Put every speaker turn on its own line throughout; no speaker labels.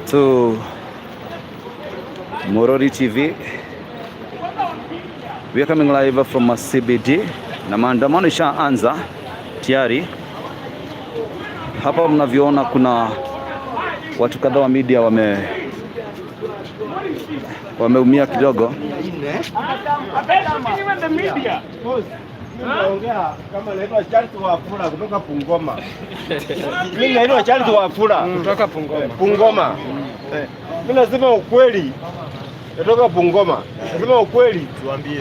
To Morori TV. We are coming live from CBD na maandamano ishaanza tayari. Hapa mnavyoona kuna watu kadhaa wa media wameumia kidogo.
Even the media.
Naongea kama naitwa Charles Wafula kutoka Bungoma. Mimi naitwa Charles Wafula
kutoka Bungoma.
Bungoma. Mimi nasema ukweli. Natoka Bungoma. Nasema ukweli.
Tuambie.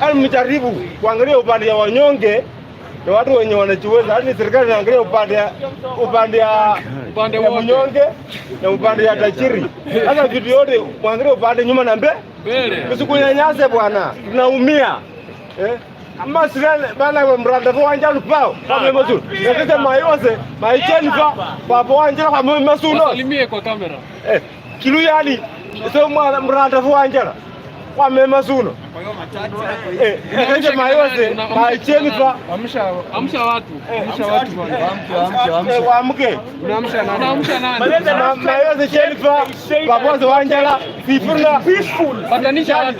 Yaani mjaribu kuangalia upande ya wanyonge na watu wenye wanajiweza. Yaani serikali inaangalia upande ya
Upande
ya
wote.
mnyonge na upande ya tajiri. Sasa vitu yote muangalie upande nyuma na mbele.
Mbele.
Msikunyanyase bwana, tunaumia. Eh? Masirane bana mranda wanja lupao kwa mazuri. Nakete mayose maicheni fa baba wanja kwa masuno.
Wasalimie kwa kamera.
Eh, kiluyani so mwana mranda wanja kwa masuno. Eh, nakete mayose maicheni fa.
Amsha, amsha watu. Amsha watu bwana.
Eh, waamke.
Unaamsha nani? Unaamsha nani?
Mayose cheni fa baba wanja sifurna.
Peaceful.
Patanisha watu.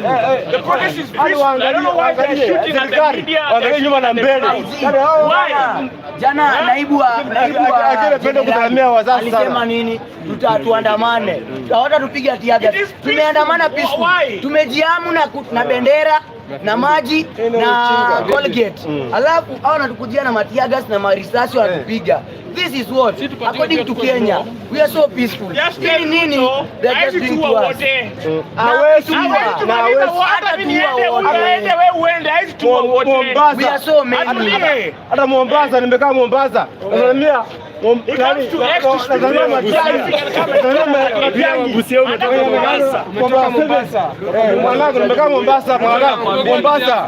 The protest is peaceful. I don't know why they're shooting at the media.
Waangalie nyuma na mbele.
Why?
Jana naibu wa
Akili penda kusalimia wazazi
alisema
sana.
Nini? Tuta tuandamane. Hawatatupiga tear gas.
It is peaceful.
Tumeandamana peaceful.
Why?
Tumejiamu na bendera na maji
Ene
na
ujinga.
Colgate. Alafu hao wanatukujia na matear gas na marisasi wanatupiga. This is what
Si tupatie
according to
pia
Kenya
tuwe
we are so peaceful.
Just
Hii
tell
nini
Ruto,
they are just
hawezi
doing
tuua
to us.
wote.
Hawezi
Na
Hawezi
na
tumaliza
hawezi.
wote. Hata mimi niende,
Hata
huyu aende, wewe uende, hawezi tuua wote.
We are
Mombasa.
so many.
Atulie.
Hata Mombasa nimekaa Mombasa. Nasalimia
He comes to X to speak to us.
Matiang'i.
Umetoka Mombasa. Umetoka Mombasa.
Eh, mwanangu nimekaa Mombasa, mwanangu Mombasa.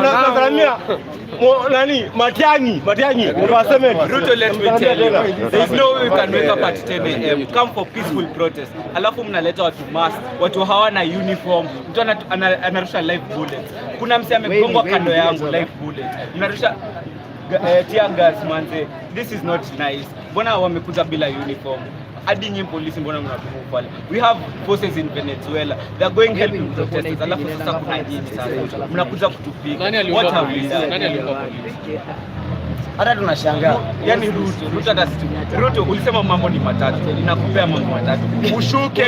Nasalimia nani Matiang'i, Matiang'i, Mombasa.
Ruto, let me tell you, there is no way we can wake up at 10 a.m. come for peaceful protest. Alafu mnaleta watu mask, watu hawana uniform, mtu anarusha live bullets. Kuna mse amegongwa kando yangu live bullet. Mnarusha tear gas manze. This is not nice. Mbona wamekuja bila uniform? Hadi nyinyi polisi mbona mnatuma pale? We have forces in Venezuela. They are going helping protesters. Alafu sasa kuna nyinyi sasa. Mnakuja kutupiga.
Nani aliunda
What have we
polisi?
done?
Nani aliunda polisi?
Hata tunashangaa.
Yani Ruto, Ruto hata Ruto ulisema mambo ni matatu, nakupea mambo matatu: ushuke,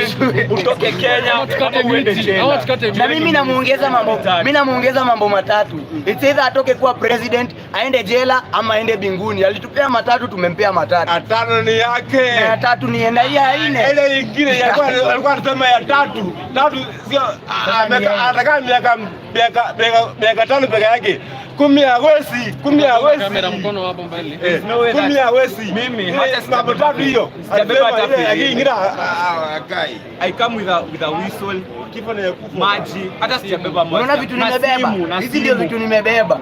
utoke Kenya,
Ama tukate
ama uende
miti. Ama
jela.
tukate
Na
miti.
mimi namuongeza mambo matatu. It's either atoke kuwa president, aende jela ama aende binguni. Alitupea matatu, tumempea matatu.
Atano ni yake.
Na ya tatu ni na hii ya nne.
Ile ingine alikuwa anasema ya tatu. Tatu sio atakaa miaka 5 peke yake. 10 hawezi, 10 hawezi.
Kamera mkono hapo mbele.
Eh,
No way
10 hawezi.
Mimi,
Ile
hata
mambo tatu hiyo.
sijabeba hata
Alisema ile
filimbi.
ingine akai.
I come with a whistle,
Kifo ni ya kufa.
maji, hata sijabeba maji.
Unaona vitu
Na
nimebeba?
simu, na
Hizi ndio
simu.
vitu nimebeba.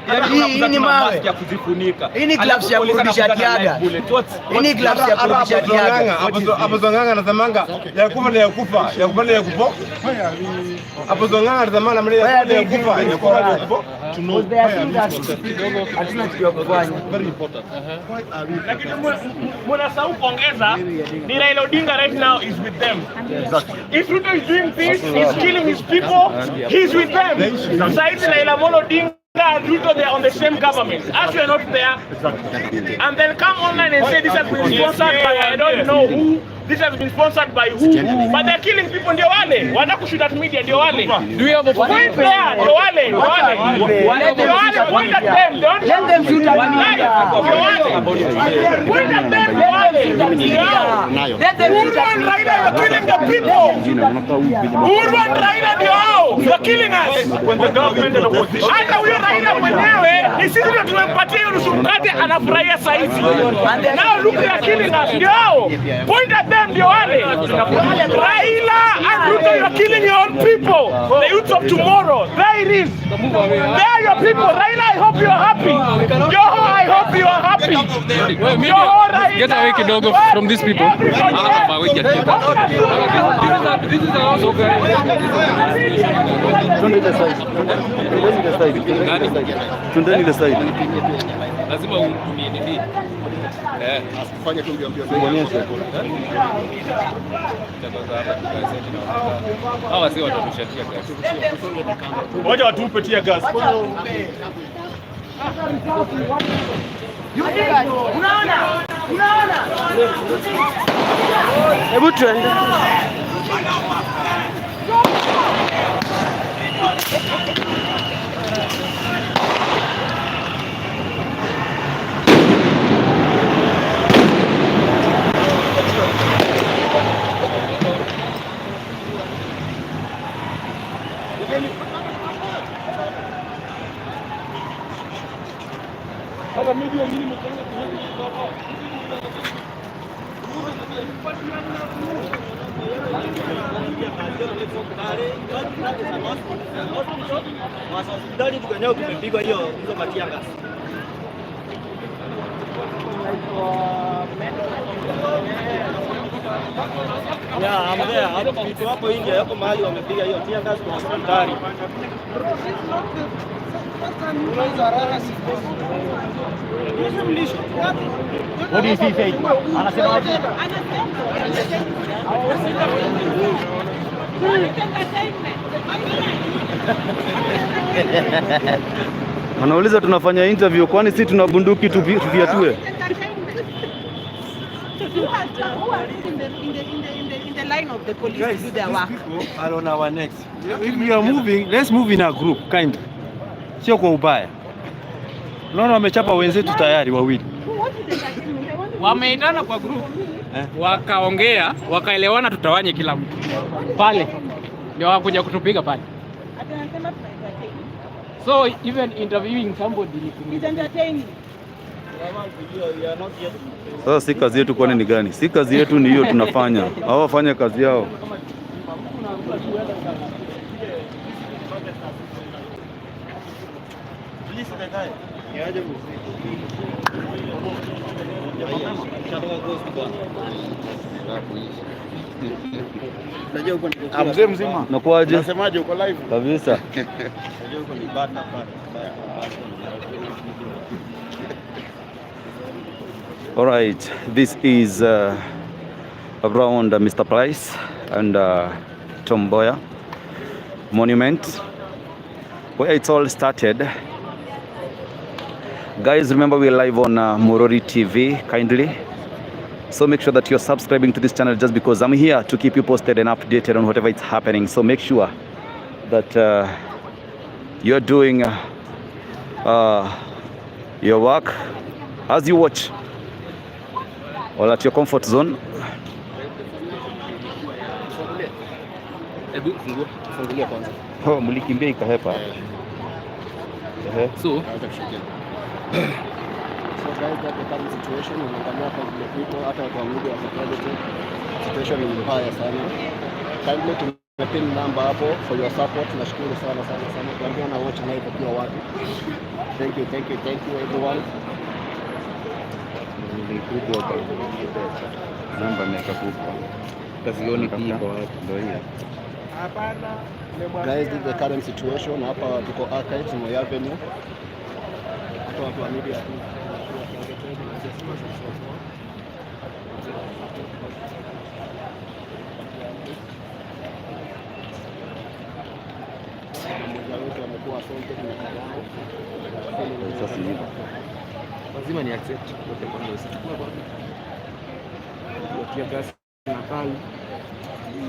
Yaani
Hii
unakuja
hii ni
tu na
mawe.
mask ya kujifunika.
Hii ni gloves
Alafu
ya
polisi
kurudisha
anakuja na
tear gas.
live bullet.
Hii ni gloves ya kurudisha tear gas.
Hapo Zong'ang'a anasemanga ya kufa ni ya kufa, ya kufa ni ya kufa. Hapo Zong'ang'a anasemanga mimi ya kufa ni ya kufa, ya kufa ni ya kufa.
Because there are things that hatuna kitu ya kufanya.
Lakini mnasahau kuongeza ni Raila Odinga right now is with them. If Ruto is doing this, he's killing his people, he's with them. Saizi Raila Amolo Odinga and Ruto, they are on the same government. As we are not there. And then come online and say this has been sponsored by I don't know who. This has been sponsored by who. But they're killing people, ndio wale. Wanataka kushoot at media, ndio wale.
Do you have a
Point there, ndio wale, ndio wale.
Let them
Ndio wale,
shoot at
point at
media.
them. Don't
Let them shoot at media.
Ndio wale. Point at them, ndio wale. Ndio hao.
Let them shoot
Uhuru
at
and Raila
media.
are killing the people. Uhuru and Raila ndio hao. They're killing us. Hata huyo Raila mwenyewe ni sisi ndio tumempatia hiyo nusu mkate, anafurahia saizi. Now look, they are killing us. Ndio hao. Point at them, ndio wale. Raila and Ruto, you are killing your own people. The youth of tomorrow. There it is. They are your people. Raila, I hope you are happy. Joho, I hope you are happy.
Well, media,
Joho, Raila.
get away kidogo from these people.
Everybody.
This is a house of
Twende ile side. Twendeni ile side. Twendeni ile side. Twendeni ile side.
Lazima utumie nini?
Asifanye tu mbio mbio.
Bonyeze.
Hawa si watatushatia gas.
Wacha watupe tear gas.
Unaona? Unaona?
Hebu tuende.
Hospitali tuko tumepigwa hiyo hizo matear gas. Yeah, I'm there. Hapo vitu hapo nje hapo mahali wamepiga hiyo tear gas kwa hospitali.
What do you see, Faith? Anasema aje?
Wanauliza tunafanya interview, kwani si tuna bunduki tufiatue?
Who are in the line of the police to do their work.
Are on our necks. If we are moving, let's move in a group kind. Sio kwa ubaya. Unaona wamechapa wenzetu tayari wawili.
What is entertainment? I want to
Wameitana kwa group wakaongea, wakaelewana, tutawanye kila mtu pale, ndio wakuja kutupiga pale.
Ati anasema tuna entertain.
So even interviewing somebody ni
It's entertaining.
Sasa si kazi yetu, kwani ni gani? Si kazi yetu ni hiyo tunafanya, hao wafanye kazi yao.
Mzee mzima.
Nakuaje?
Unasemaje, uko live?
Kabisa.
Unajua uko ni bata bata.
All right, this is around Mr. Price and Tom Mboya Monument, where it all started. Guys, remember we're live on Murori TV, kindly. So make sure that you're subscribing to this channel just because I'm here to keep you posted and updated on whatever is happening. So make sure that you're doing your work as you watch or at your comfort zone.
Hebu fungua, fungulia kwanza.
Oh, mlikimbia ikahepa. Ehe.
So
So guys, that's the current situation. Unaangalia hapa vile kuko, hata watu wa media wako targeted. Situation ni mbaya sana. Kindly tumepin number hapo for your support. Nashukuru sana sana sana. Tuambie na watch live ukiwa wapi. Thank you, thank you, thank you everyone.
Ni kubwa kwa namba miaka kubwa. Kazioni pia kwa watu ndio hiyo.
Guys, this is the current situation. Hapa tuko Archives, Moi Avenue. Hata watu wa media tu wanakuwa targeted na hizo situation so far. Mmoja wetu amekuwa assaulted na kalamu.
Sasa ni hivyo.
Lazima ni accept wote kwanza, usichukue bado. Tear gas na kali.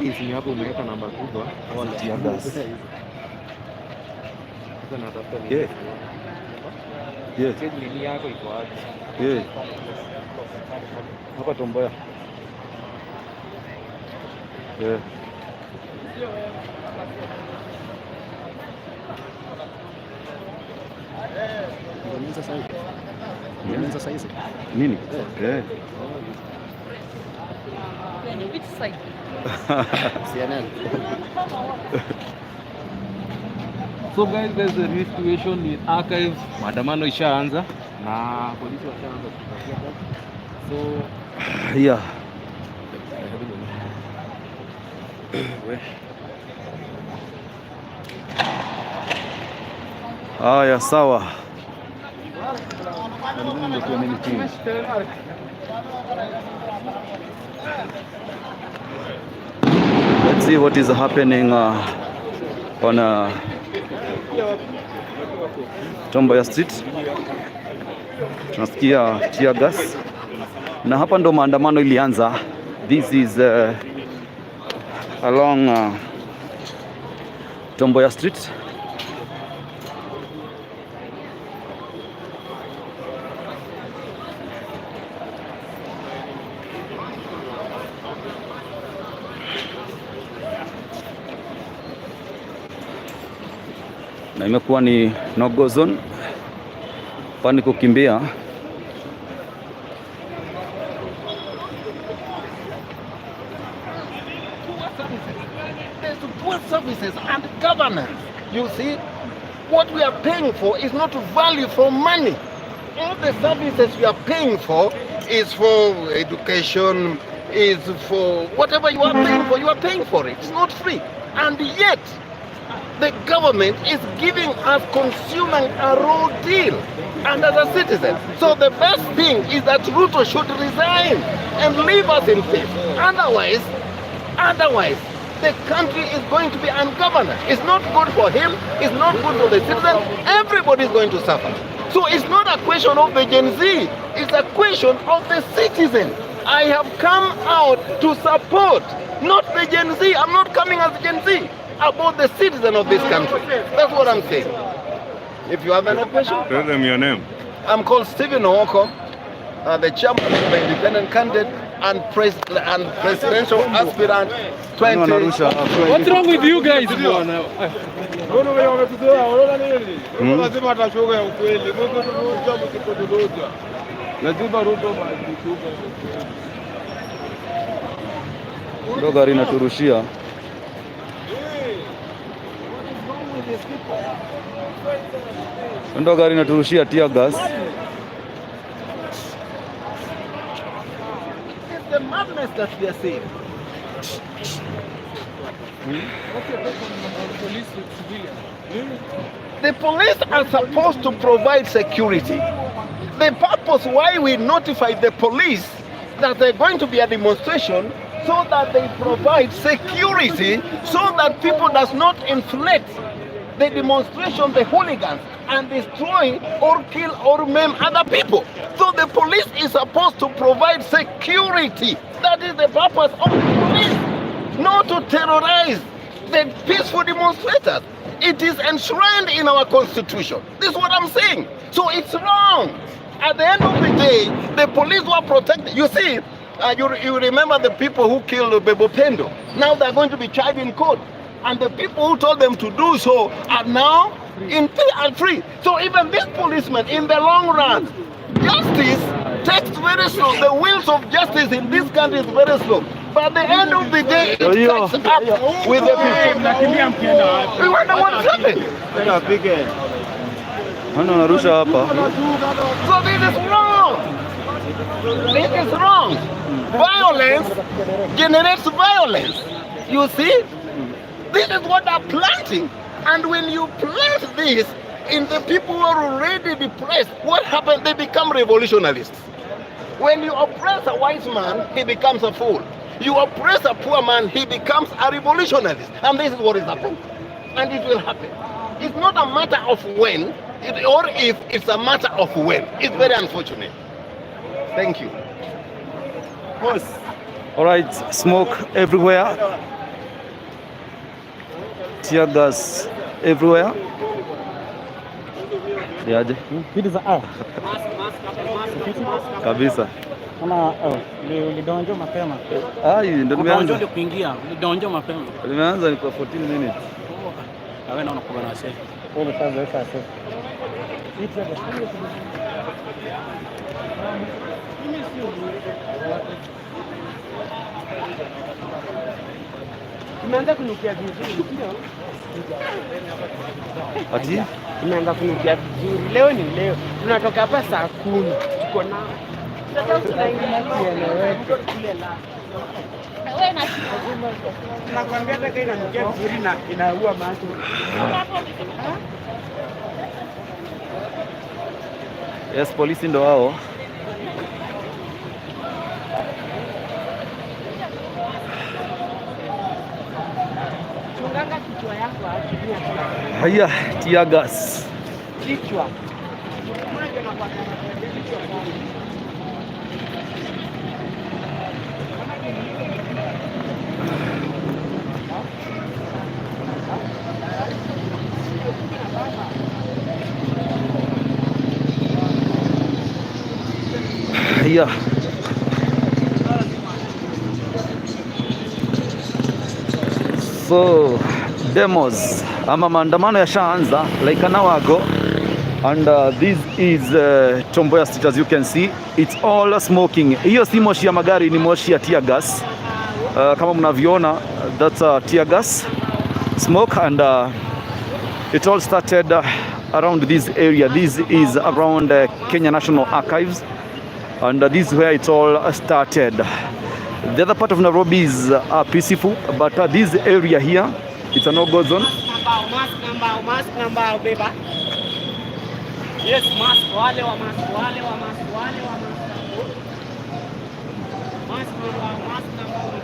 Hii simu yako umeweka namba kubwa.
Tear gas.
Sasa natafuta nini?
Yeah.
Nini yako iko wapi?
Yeah. Hapa Tom Mboya. Yeah.
Ndio sasa hivi. Ndio sasa hizi.
Nini? Yeah.
Which side?
CNN.
So guys, there's a new situation in Archives. Maandamano ishaanza na polisi washaanza kupatia. So
Yeah.
We. Haya,
sawa. See what is happening on Tom Mboya Street. Tunasikia tear gas na hapa ndo maandamano ilianza. This is along Tom Mboya Street. Na imekuwa ni no go zone, pani kukimbia.
There's poor services and governance. You see, what we are paying for is not value for money. All the services we are paying for is for education, is for whatever you are paying for, you are paying for it. It's not free. And yet, the government is giving us consuming a raw deal and as a citizen. So the best thing is that Ruto should resign and leave us in peace. Otherwise, the country is going to be ungoverned. It's not good for him, it's not good for the citizen, everybody is going to suffer. So it's not a question of the Gen Z, it's a question of the citizen. I have come out to support, not the Gen Z. I'm not coming as Gen Z, about the citizen of this country. That's what I'm saying. If you have any question.
Tell them your name.
I'm called Stephen Ooko, the chairman of the independent candidate and presidential aspirant 20.
What's wrong with you guys, bwana?
Lazima atashuka ya ukweli. Lazima Ruto ashuke.
Ndo gari inaturushia. Ndo gari inaturushia tear gas.
It's the madness that we are seeing.
What's your take on police with civilians?
The police are supposed to provide security. The purpose why we notify the police that there's going to be a demonstration, so that they provide security, so that people does not inflate the demonstration, the hooligans, and destroy or kill or maim other people. So the police is supposed to provide security. That is the purpose of the police, not to terrorize the peaceful demonstrators. It is enshrined in our constitution. This is what I'm saying. So it's wrong. At the end of the day, the police were protected. You see, you remember the people who killed Bebo Pendo. Now they're going to be charged in court. And the people who told them to do so are now in are free. So even this policeman, in the long run, justice takes very slow. The wheels of justice in this country is very slow. But at the end of the day, it catches up with the people. We wonder what's happening.
Wana wanarusha hapa.
So this is wrong. This is wrong. Violence generates violence. You see? This is what they're planting. And when you plant this in the people who are already depressed, what happens? They become revolutionalists. When you oppress a wise man, he becomes a fool. You oppress a poor man, he becomes a revolutionalist. And this is what is happening. And it will happen. It's not a matter of when or if, it's a matter of when. It's very unfortunate. Thank you.
All right, smoke everywhere. Tear gas everywhere. Yaje? Kabisa.
Kama ulidonjo mapema.
Ai, ndo nimeanza.
Ndio kuingia, ulidonjo mapema.
Nimeanza ni kwa 14 minutes.
Na wewe naona kwa na wasee. Wewe umeshazoea sasa.
Imeanza kunukia vizuri, ndio?
Ati?
Imeanza kunukia vizuri. Leo ni leo. Tunatoka hapa saa 10. Tuko na Ieleweke. Nakwambia hata inanukia vizuri na inaua macho.
Yes, polisi ndo hao. Haya, tear gas.
Kichwa.
Haya. So demos ama maandamano yashaanza like an hour ago, and this is Tom Mboya Street. As you can see, it's all smoking. Hiyo si moshi ya magari, ni moshi ya tear gas. Kama mnavyoona, that's tear gas smoke, and it all started around this area. This is around Kenya National Archives, and this is where it all started. The other part of Nairobi is peaceful, but this area here, it's a no-go zone.
Mask number, mask number, beba. Yes, mask, wale wa mask, wale wa mask, wale wa mask. Mask number, mask number.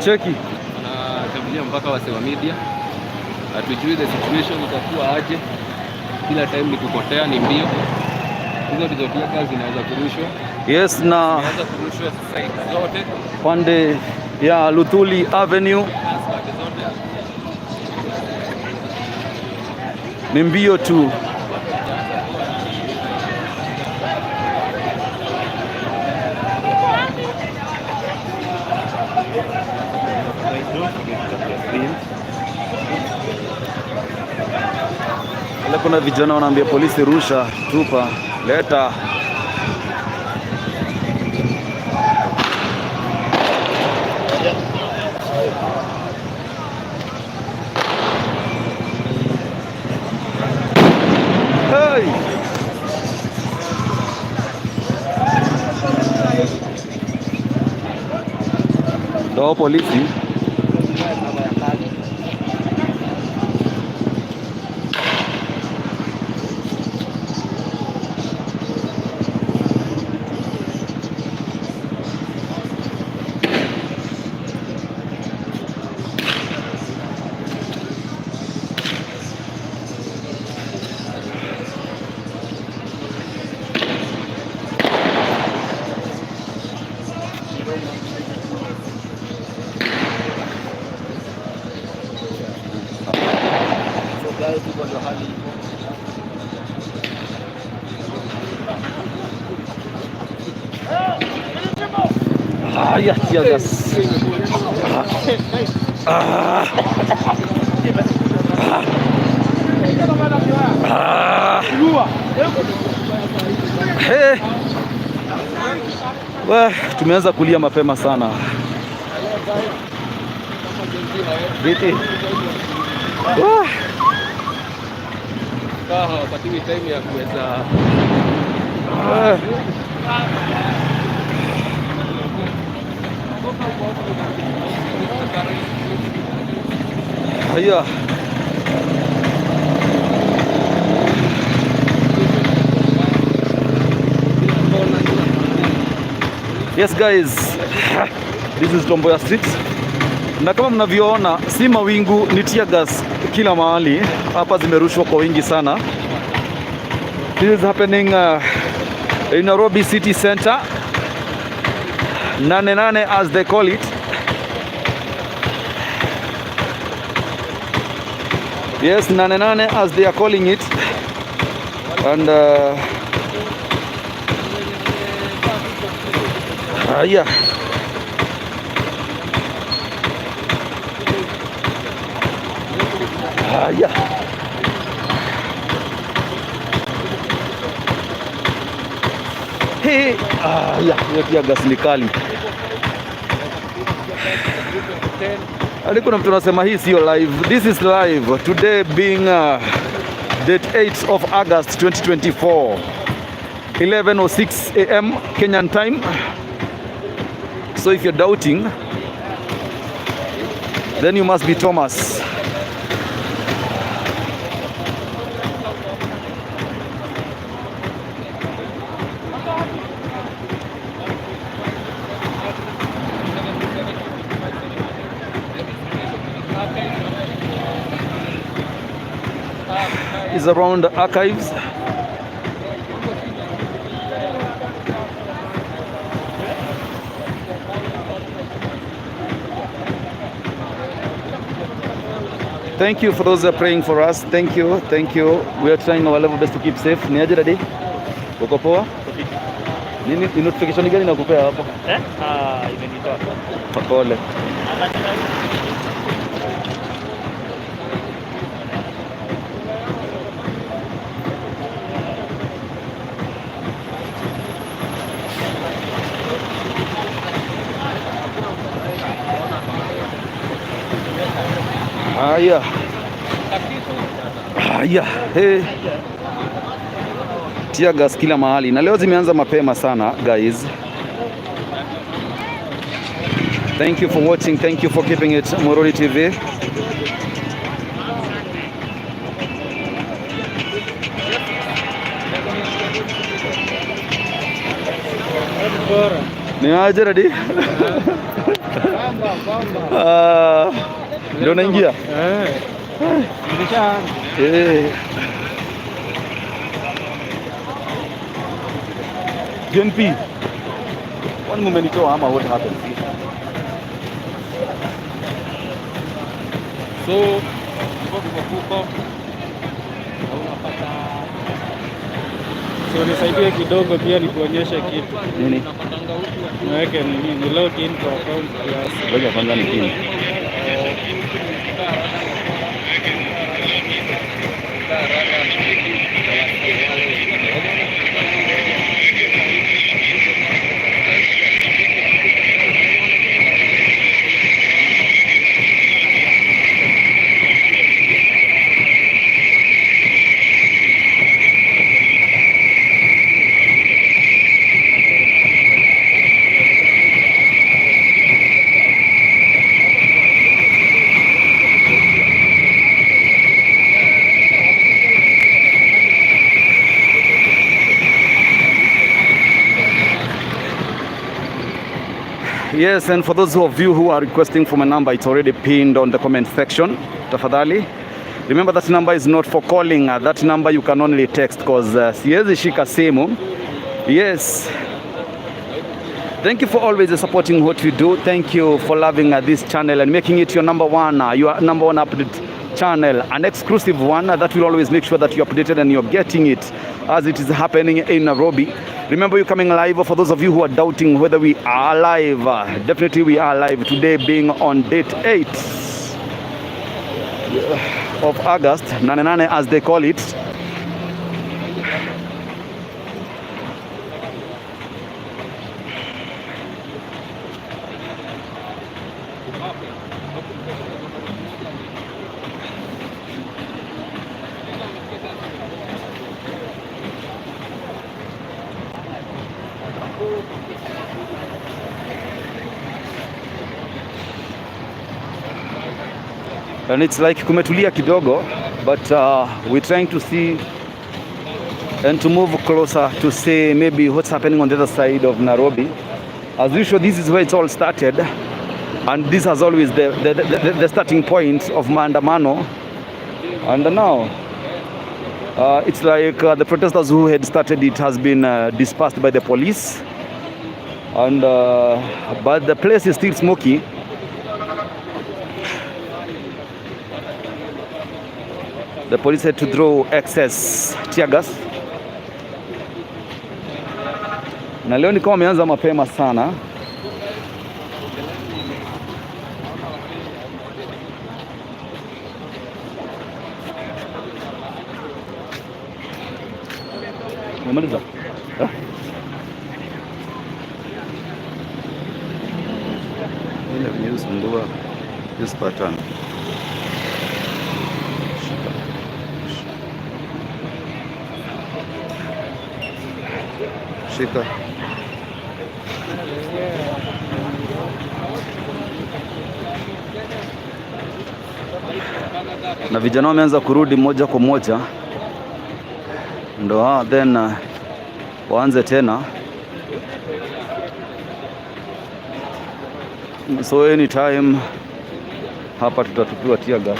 Cheki.
Wanashambulia mpaka wase wa media, hatujui the situation itakuwa aje. Kila time ni kupotea, ni mbio. Hizo ndizo tear gas zinaweza kurushwa,
Yes, na
zinaweza kurushwa side zote,
pande ya Luthuli Avenue
pande zote.
Ni mbio tu. Wale kuna vijana wanaambia polisi, rusha, tupa, leta. Hey! Ndio polisi.
So guys, hivyo ndio hali iko.
Haya, tear gas. Ah. Ah. Hey. We, tumeanza kulia mapema sana. Vipi? Wah.
Kaa hawapatiwi time ya kuweza
Ah. Haya. Yes guys, this is Tom Mboya Street. Na kama mnavyoona, si mawingu, ni tear gas kila mahali. Hapa zimerushwa kwa wingi sana. This is happening in Nairobi City Center. Nane Nane as they call it. Yes, Nane Nane as they are calling it. And yeah. Yeah. Hey, yeah, hiyo tear gas ni kali. Hadi kuna mtu anasema hii sio live. This is live. Today being date 8 of August 2024. 11:06 a.m. Kenyan time. So if you're doubting, then you must be Thomas. is around Archives. Thank you for those who are praying for us. Thank you, thank you. We are trying our level best to keep safe. Ni aje, daddy? Uko poa? Nini ni notification gani nakupea hapo?
Eh? Ah, imenitoa.
Pole. Haya. Haya. Hey. Tear gas kila mahali na leo zimeanza mapema sana, guys. Thank you for watching. Thank you for keeping it Morori TV. Ni aje, daddy? Ah, ndio naingia. Eh. BNP. Kwani mumenitoa ama what happened?
So hivyo ndivyo kuko na unapata
So nisaidie kidogo pia nikuonyeshe kitu.
Nini?
Niweke nini? Ni log in kwa account kiasi.
Ngoja kwanza ni pin. Yes, and for those of you who are requesting for my number, it's already pinned on the comment section. Tafadhali. Remember that number is not for calling. That number you can only text because siwezi shika simu. Yes. Thank you for always supporting what we do. Thank you for loving this channel and making it your number one update channel, an exclusive one that will always make sure that you're updated and you're getting it as it is happening in Nairobi. Remember, you're coming live. For those of you who are doubting whether we are live, definitely we are live today, being on date 8 of August, nane nane as they call it. And it's like kumetulia kidogo, but we're trying to see and to move closer to see maybe what's happening on the other side of Nairobi. As usual, this is where it all started, and this has always the starting point of maandamano. And now it's like the protesters who had started it has been dispersed by the police, and but the place is still smoky. The police had to throw excess tear gas. Na leo ni kama wameanza mapema sana. Umemaliza? Eh?
Ile venye husumbua this pattern. Shika. Shika.
Na vijana wameanza kurudi moja kwa moja, ndo then waanze tena. So anytime hapa tutatupiwa tear gas.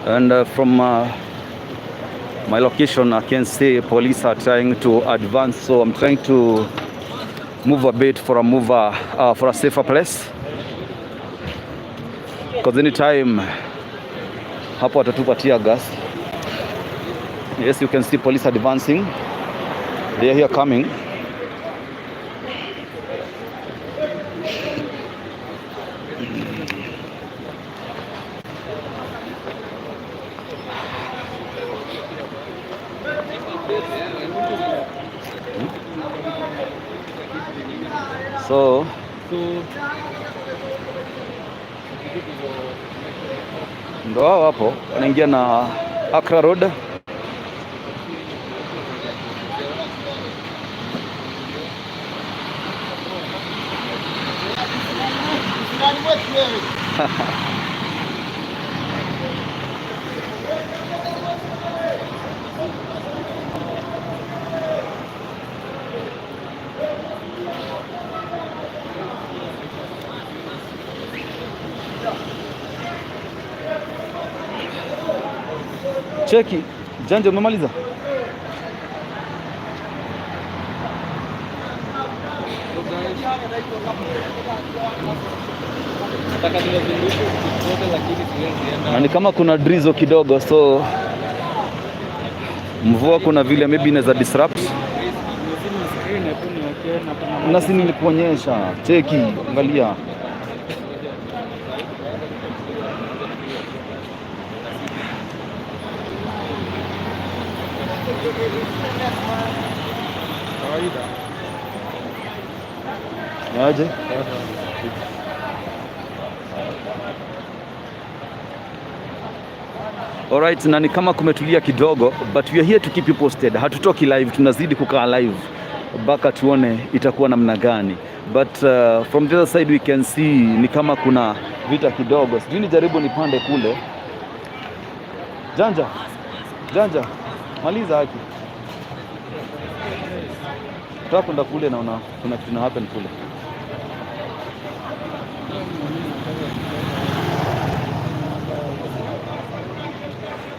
And from my location, I can see police are trying to advance, so I'm trying to move a bit for a safer place, because anytime hapo watatupa tear gas. Yes, you can see police advancing. They are here coming. So ndo hao hapo wanaingia na Accra Road. Cheki, Janja, umemaliza?
Nataka niwazungushe zote lakini siwezi enda.
Na ni kama kuna drizzle kidogo, so mvua kuna vile maybe inaweza disrupt. Na si nilikuonyesha, cheki, angalia. Aje? Alright, na ni kama kumetulia kidogo, but we are here to keep you posted. Hatutoki live, tunazidi kukaa live mpaka tuone itakuwa namna gani. But from the other side we can see ni kama kuna vita kidogo. Sijui nijaribu nipande kule. Janja, Janja, maliza haki. Nataka kwenda kule, naona kuna kitu na happen kule.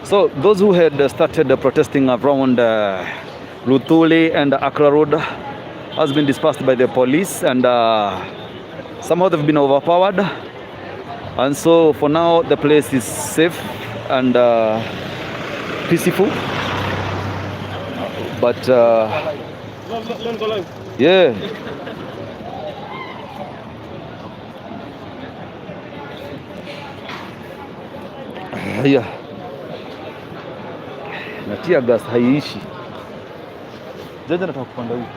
So those who had started protesting around Luthuli and Accra Road has been dispersed by the police, and somehow they've been overpowered. And so for now the place is safe and peaceful. But yeah. Yeah. Na tear gas haiishi. Jaja, nataka kupanda huku.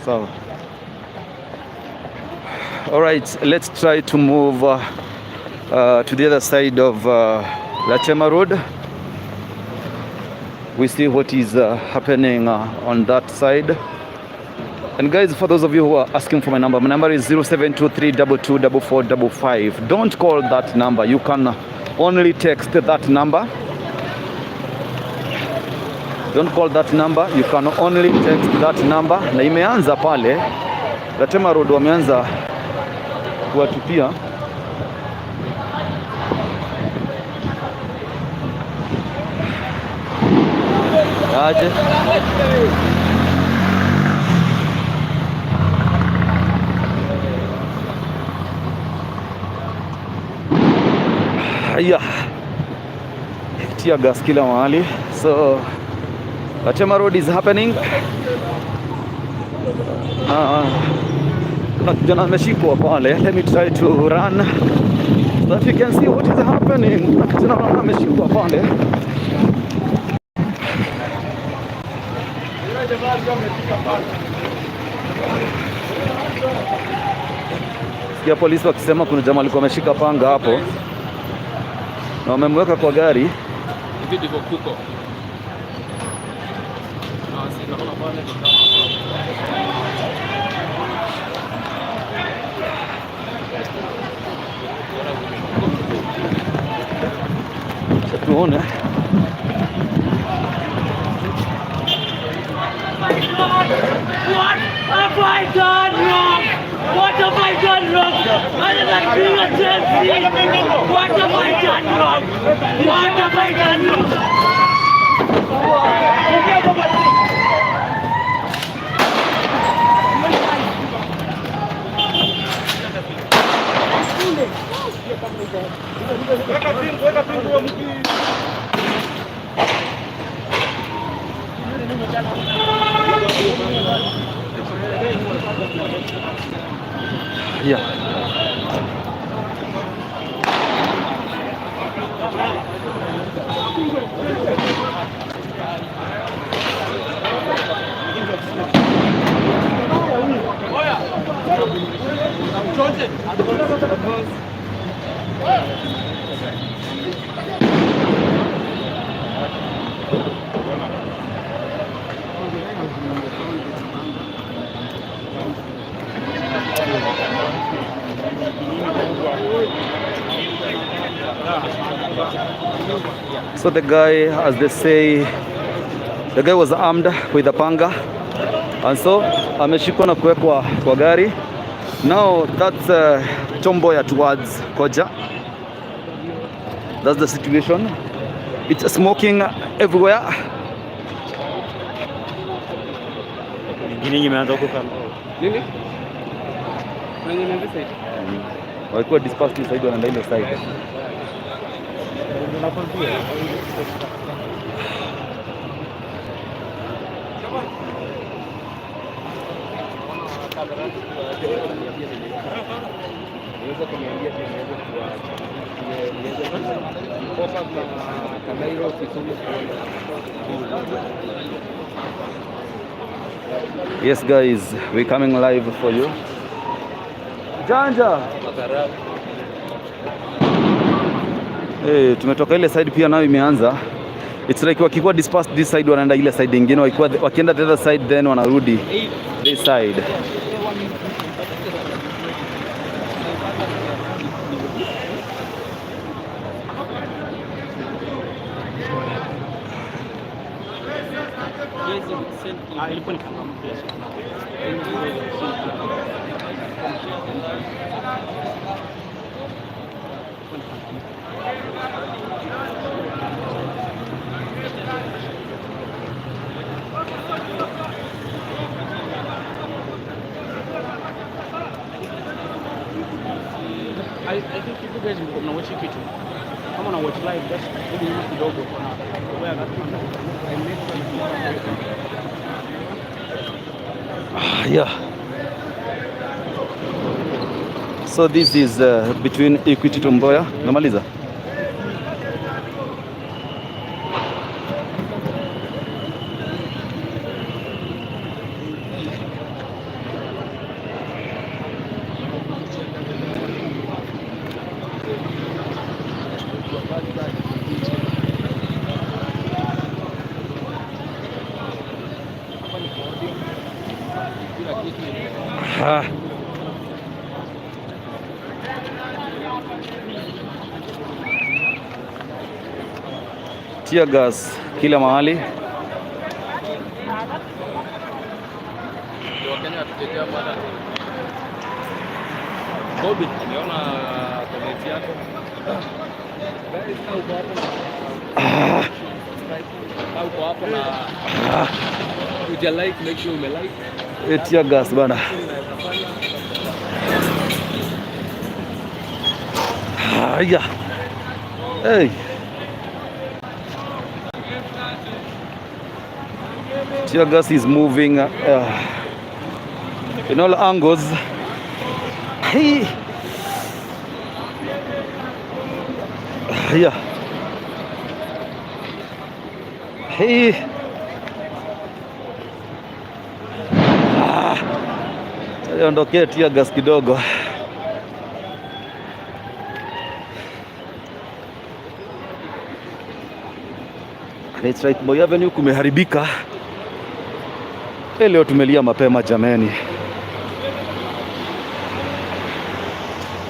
Sawa. All right, let's try to move to the other side of Latema Road. We see what is happening on that side. And guys, for those of you who are asking for my number is 0723224455. Don't call that number. You can only text that number. Don't call that number. You can only text that number. Na imeanza pale Latema Road, wameanza kuwatupia. Aje? Haya, tear gas kila mahali. So Latema Road is happening. Kuna kijana ameshikwa pale. Let me try to run so that you can see what is happening. Kuna kijana naona ameshikwa pale. Sikia polisi wakisema kuna jamaa alikuwa ameshika panga hapo na wamemweka kwa gari.
Hivi ndivyo kuko. Na si naona pale ni kama
Acha tuone.
What have I done wrong? What have I done wrong? Other than being a Gen Z? What have I done wrong? What have I done wrong?
Yeah. So the guy, as they say, the guy was armed with a panga and so ameshikwa na kuwekwa kwa gari. Now that's Tom Mboya towards Koja. That's the situation. It's smoking everywhere.
Nyingine imeanza huko kama
Nini? Kuna yenye imeanza side?
Walikuwa dispersed side, wanaenda ile side.
Nakwambia.
Niweze kuniambia pia niweze kuwaacha. Niweze kukopa na Kanairo Kisumu kuona.
Yes guys, we coming live for you. Janja. Hey, tumetoka ile side pia nayo imeanza. It's like wakikuwa dispersed this side wanaenda ile side ingine, wakikuwa wakienda the other side then wanarudi this side.
Ah, ilikuwa ni kama mpya. I think if you guys mko mnawatch hii kitu, kama una watch live, just rudi nyuma kidogo, kuna where that one I made some.
Yeah. So this is between Equity to Mboya. Namaliza. Ah. Tear gas kila mahali.
Ndio Wakenya watutetea bwana. Bobby, nimeona comment yako. Guys, kama uko hapo na kama uko hapo na huja like, make sure ume like.
Eh, tear gas bana. Haya. Hey. Tear gas is moving in all angles. Hey. Yeah. Hey. Ah. Iondokee tear gas kidogo. It's right, Moi Avenue kumeharibika. Leo tumelia mapema jameni.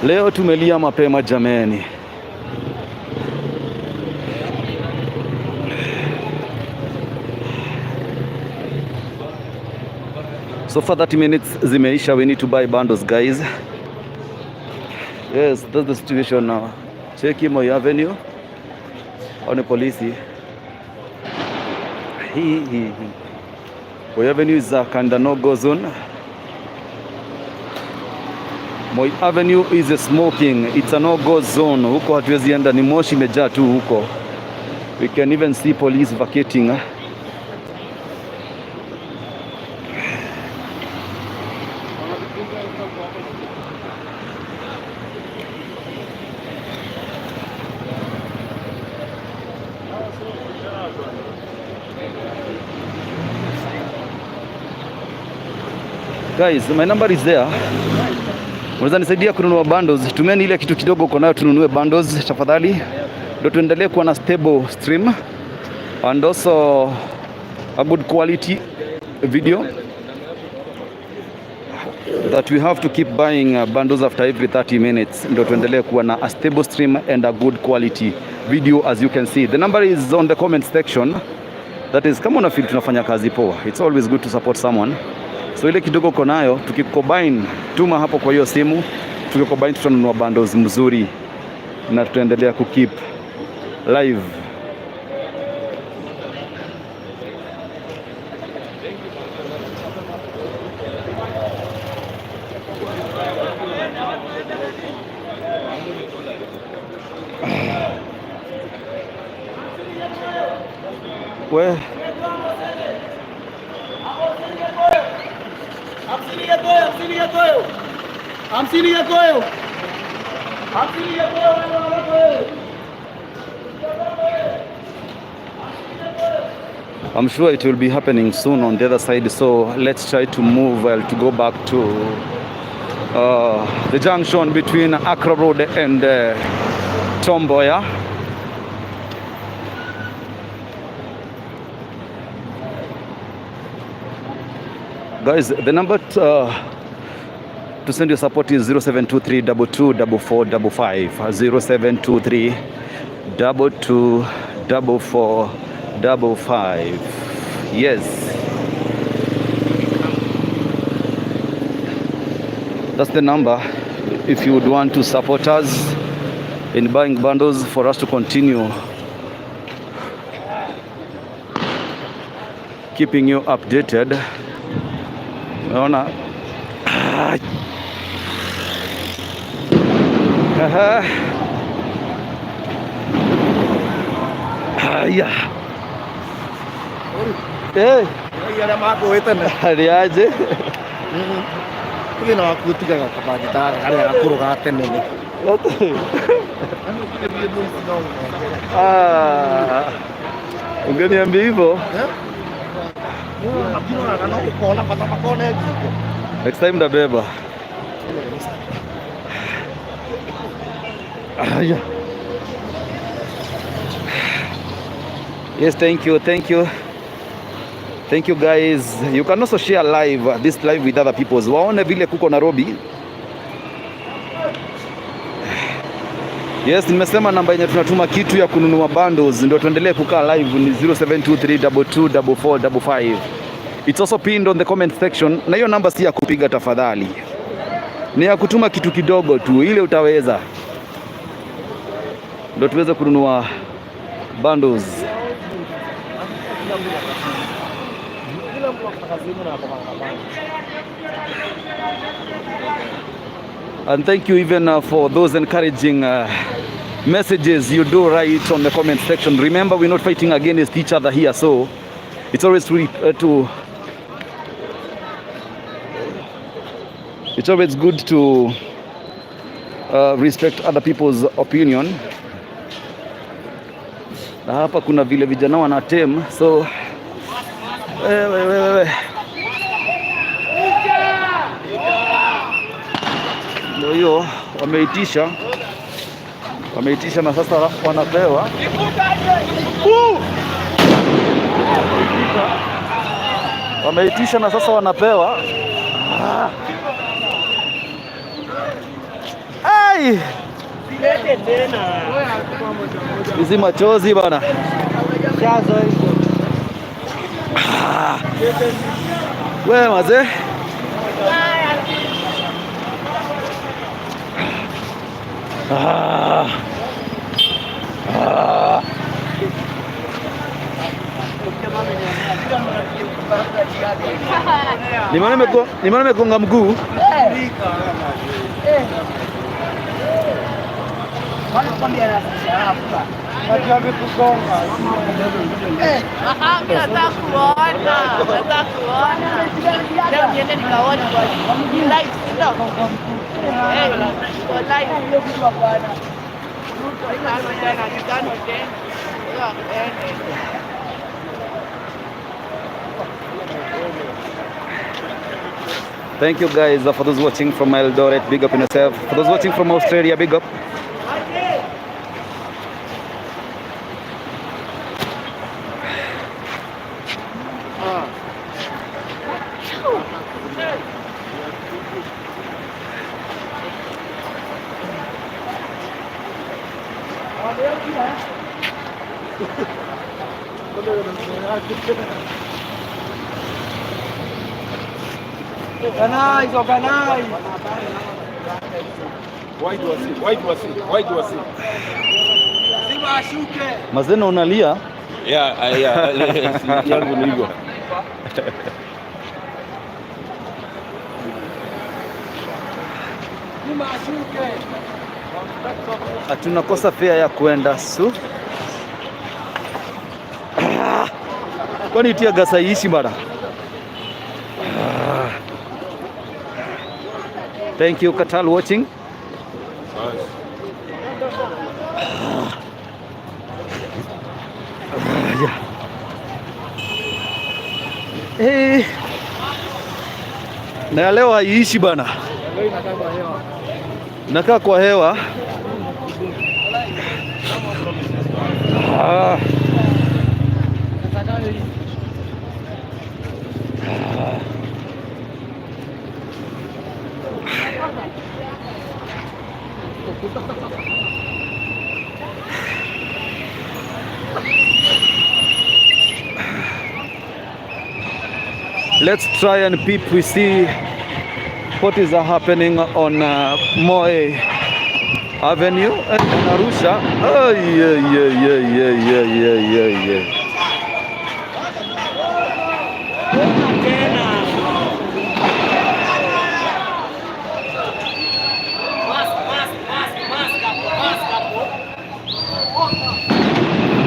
Leo tumelia mapema jameni. So far 30 minutes zimeisha, we need to buy bundles, guys. Yes, that's the situation now. Cheki Moi Avenue. Hao ni polisi. Hii hii hii. Moi Avenue is a kinda no go zone. Moi Avenue is a smoking. It's a no go zone. Huko hatuwezi enda, ni moshi imejaa tu huko. We can even see police vacating. Guys, my number is there. Unaweza nisaidia kununua bundles? Tumieni ile kitu kidogo uko nayo tununue bundles tafadhali, ndio tuendelee kuwa na stable stream and also a good quality video, that we have to keep buying bundles after every 30 minutes ndio tuendelee kuwa na a stable stream and a good quality video. As you can see, the number is on the comment section. That is, kama una feel tunafanya kazi poa, it's always good to support someone. So ile kidogo uko nayo, tukicombine, tuma hapo kwa hiyo simu, tukicombine tutanunua bundles mzuri na tutaendelea kukeep live. We
Hamsini ya koyo. Hamsini ya koyo wewe.
I'm sure it will be happening soon on the other side, so let's try to move, well, to go back to the junction between Accra Road and Tom Mboya. Guys, the number to send your support is 0723 224455. 0723 224455. Yes. That's the number if you would want to support us in buying bundles for us to continue keeping you updated. Unaona? Ah. Aha. Haya. Eh,
Arĩa makũĩte
hali aje?
Thĩna waku ũtigaga kabangita karĩa gakũrũ ga tene nĩ.
Ah. Ungeniambia hivyo.
Ukona bata makone ngingo.
Next time ndabeba. Haya. Yes, thank you, thank you. Thank you, guys. You can also share live this live with other people. Waone vile kuko Nairobi. Yes, nimesema namba yenye tunatuma kitu ya kununua bundles ndio tuendelee kukaa live ni 0723224455. It's also pinned on the comment section. Na hiyo namba si ya kupiga tafadhali. Ni ya kutuma kitu kidogo tu ile utaweza. Ndio tuweze kununua bundles.
Kila mtu akitaka simu na hapo kama
And thank you even for those encouraging messages you do write on the comment section. Remember, we're not fighting against each other here, so it's always to it's always good to respect other people's opinion. Na hapa kuna vile vijana wanatem, so wewe wewe ndio hiyo wameitisha na sasa wanapewa. Wameitisha na sasa wanapewa. Ah. Ai! Hizi machozi bana. Ah. We mazee. Ah. Ah. Nimeona nimegonga mguu.
Nataka kuona, nataka kuona. Leo niende nikaone kwa live, si ndio? Eh, kwa live. Tano tena, tano tena.
Thank you guys for those watching from Eldoret, big up in yourself. For those watching from Australia, big up.
Organize, organize.
Why do I see? Why do I see? Why do I see?
Simba ashuke.
Mazeno unalia?
Yeah, yeah. Yangu ni hivyo.
Simba ashuke.
Tunakosa fare ya kuenda su. Kwani tear gas haiishi bana? Thank you Katal watching. Yeah. Hey. Na leo haiishi bana. Nakaa kwa hewa. Ah. Let's try and peep. We see what is happening on Moi Avenue and in Arusha. Oh, yeah, yeah, yeah, yeah, yeah, yeah, yeah, yeah.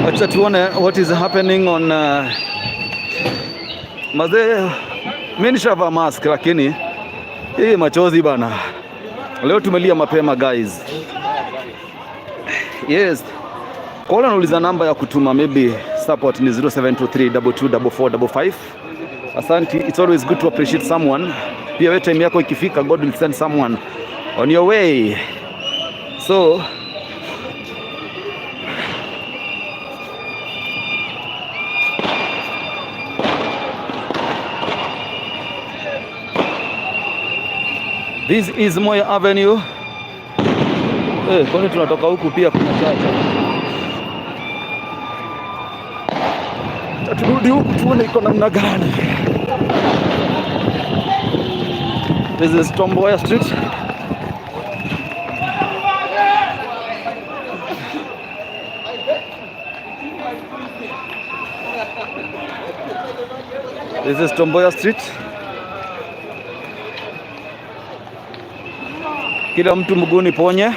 Acha tuone what is happening on mazee. Mimi nishavaa mask lakini hii machozi bana. Leo tumelia mapema guys. Yes. Kwa wale wanauliza namba ya kutuma maybe support ni 0723224455. Asante, it's always good to appreciate someone. Pia wewe time yako ikifika, God will send someone on your way. So this is Moi Avenue. Kwani tunatoka huku pia kuna chacha. Turudi huku tuone iko namna gani. This is Tom Mboya Street. This is Tom Mboya Street. Kila mtu mguuni ponye.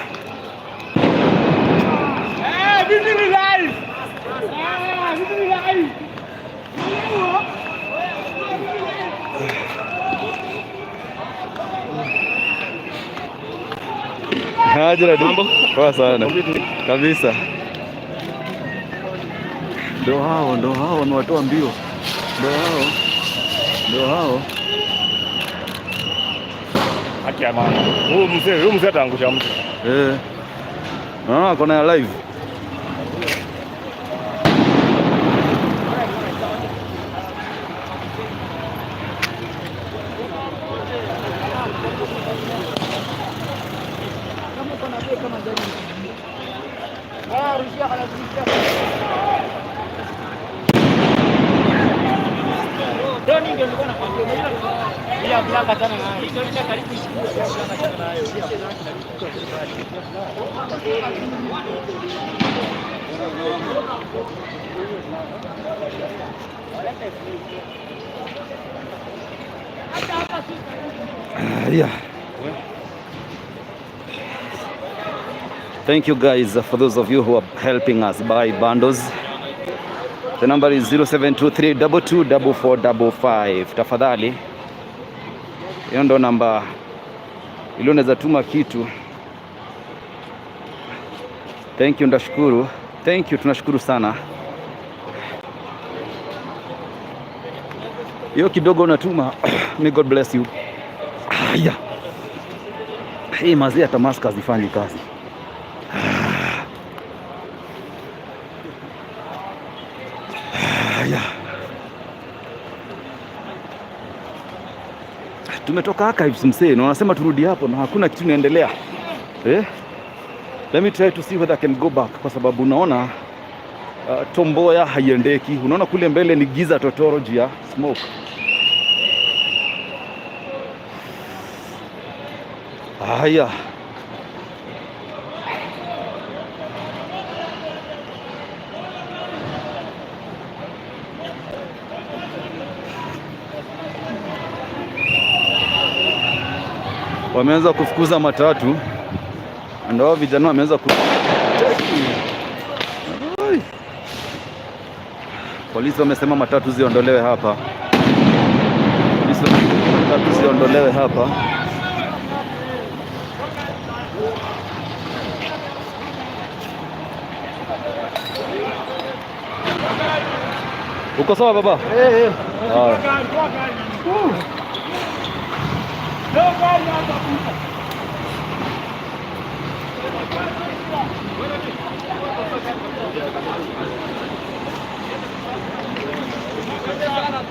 Mambo poa sana kabisa. Ndo hao wamewatoa mbio. Ndo hao.
Haki ya maana. Huyu mzee ataangusha mtu.
Eh. Ah, kona live. Yeah. Thank you guys for those of you who are helping us buy bundles. The number is 0723224455. Tafadhali, hiyo ndo namba ili unaweza tuma kitu. Thank you, ndashukuru. Thank you, tunashukuru sana. Hiyo kidogo unatuma. May God bless you. Haya. Hii mazee hata mask hazifanyi kazi. Haya. Tumetoka archives msee, na wanasema turudi hapo na hakuna kitu inaendelea. Eh? Let me try to see whether I can go back kwa sababu unaona Tom Mboya haiendeki. Unaona kule mbele ni giza totoro juu ya smoke. Haya. Wameanza kufukuza matatu, ndio hao vijana wameanza ku. Ai. Polisi wamesema matatu ziondolewe hapa. Polisi wamesema matatu ziondolewe hapa. Uko sawa baba?
Eh, eh.
Haya.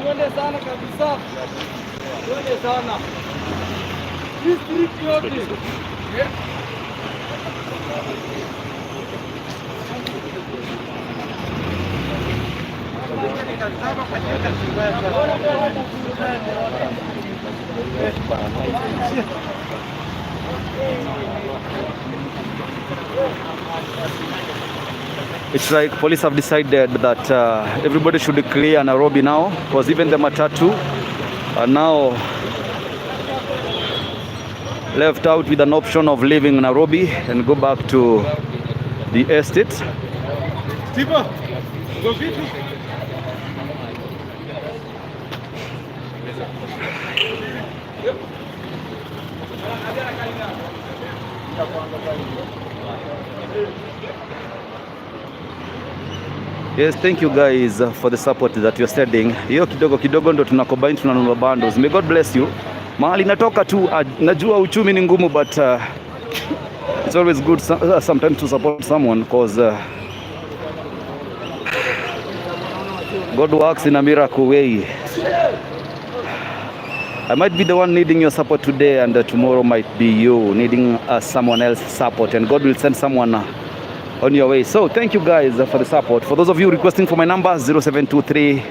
Tuende sana kabisa. Tuende sana. District yote.
It's like police have decided that everybody should clear Nairobi now, because even the matatu are now left out with an option of leaving Nairobi and go back to the estate.
Tipo, go vipi?
Yes, thank you guys for the support that you're sending. Hiyo kidogo kidogo ndo tunacombine, tunanunua bundles. May God bless you. Mahali natoka tu, najua uchumi ni ngumu, but it's always good sometimes to support someone, because God works in a miracle way. I might be the one needing your support today, and tomorrow might be you needing someone else's support, and God will send someone on your way. So thank you guys for the support. For those of you requesting for my number, 0723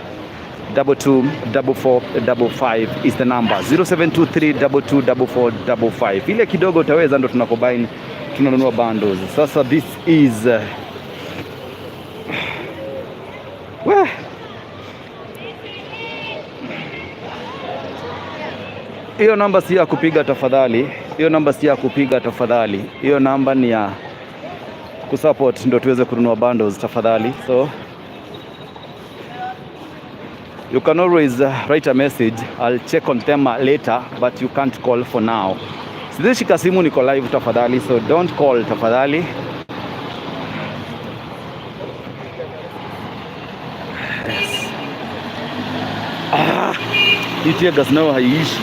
224455 is the number. 0723 224455. Ile kidogo utaweza ndo tunacombine, tunanunua bundles. Sasa this is well, hiyo namba si ya kupiga tafadhali. Hiyo namba si ya kupiga tafadhali. Hiyo namba ni ya kusupport ndo tuweze kununua bundles tafadhali. So you can always write a message. I'll check on them later, but you can't call for now. Sizishika simu, niko live tafadhali, so don't call tafadhali. Yes. Ah, hii tear gas nayo haiishi.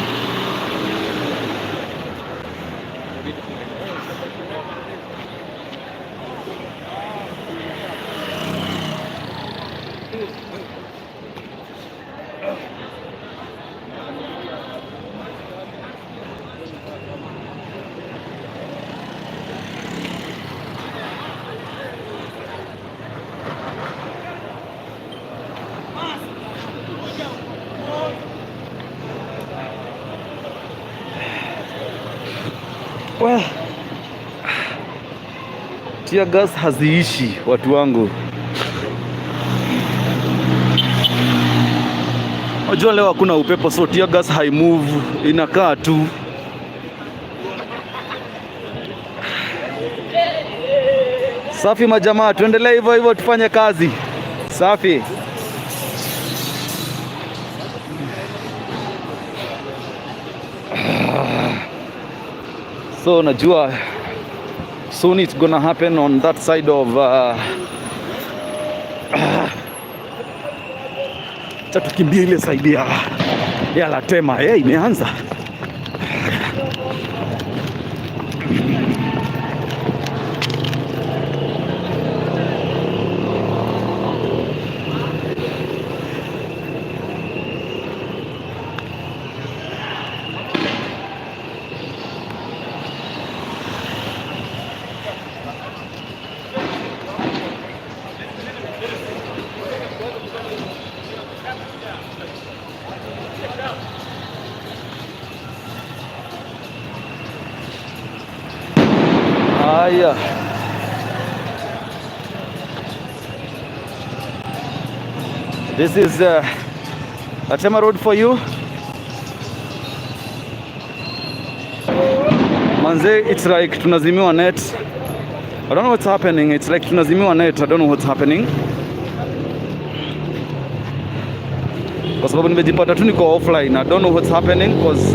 Tear gas haziishi, watu wangu. Unajua leo hakuna upepo, so tear gas haimove, inakaa tu. Safi majamaa, tuendelee hivyo hivyo, tufanye kazi. Safi. So najua soon it's gonna happen on that side of acha tukimbie ile side ya Latema. Hey, imeanza. Haya. This is Latema Road for you. Manze, it's like tunazimiwa net. I don't know what's happening. It's like tunazimiwa net. I don't know what's happening. Kwa sababu nimejipata tu niko offline. I don't know what's happening because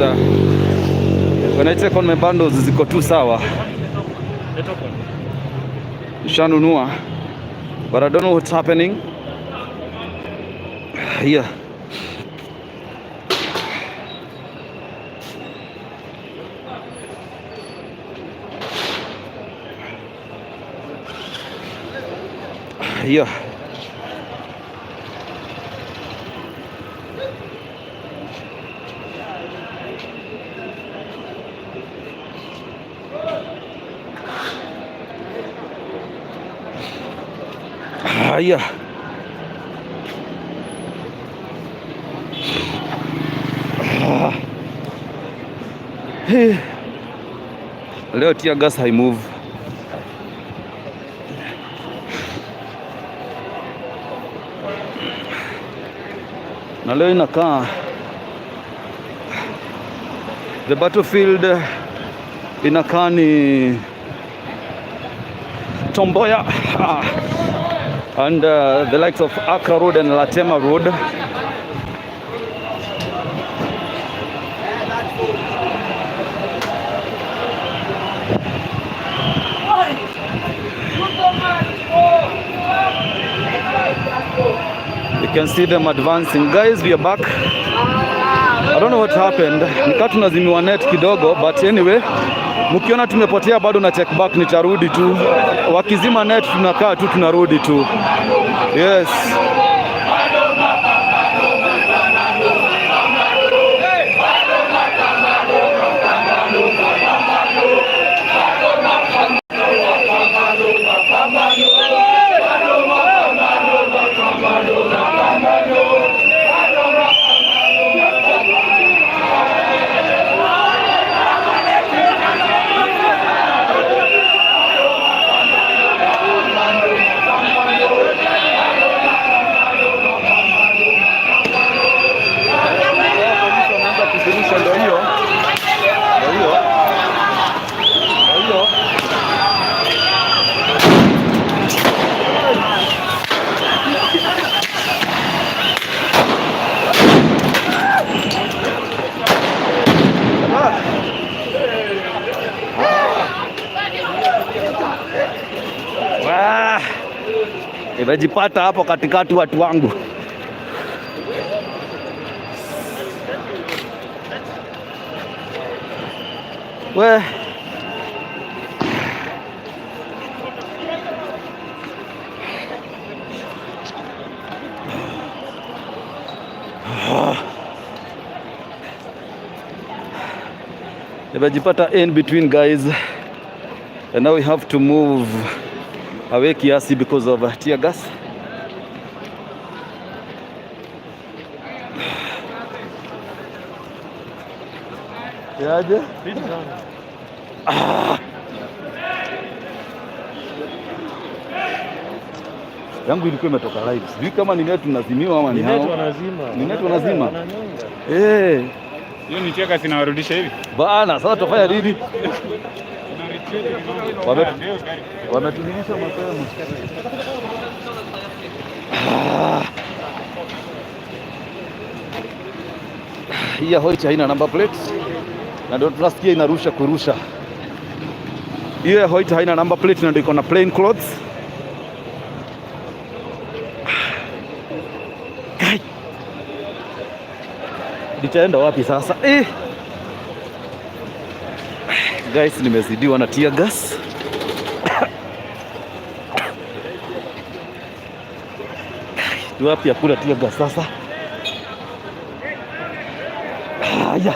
when I check on my bundles ziko tu sawa. Nishanunua, but I don't know what's happening here. Here. Haya. Ah. Hey. Leo tear gas haimove. Na leo inakaa the battlefield inakaa ni Tom Mboya and the likes of Accra Road and Latema Road. You can see them advancing. Guys, we are back. I don't know what happened. Ni kaa tunazimiwa net kidogo, but anyway, mkiona tumepotea bado na check back, nitarudi tu. Wakizima net tunakaa tu, tunarudi tu. Yes. Wanaanza kuzirusha, ndio hiyo. Ndio hiyo. Ndio hiyo. Ah, nimejipata hapo katikati, watu wangu. We. Ah. Nimejipata in between, guys, and now we have to move away kiasi because of tear gas. Yaje? Ah. Yangu ilikuwa imetoka live. Sijui kama ni net tunazimiwa ama ni
Ni net
hao.
wanazima.
Ni net wanazima.
Wananyonga.
Eh.
Hiyo ni cheka zinawarudisha hivi.
Bana, sasa tutafanya nini? Wametulilisha mapema. Ah. Hii ya Hoich haina number plate na ndio tunasikia inarusha kurusha. Hiyo ya Hoyt haina number plate na ndio iko na plain clothes. Kai. Nitaenda wapi sasa? Eh. Guys, nimezidiwa na tear gas. Ni wapi hakuna tear gas sasa? Haya.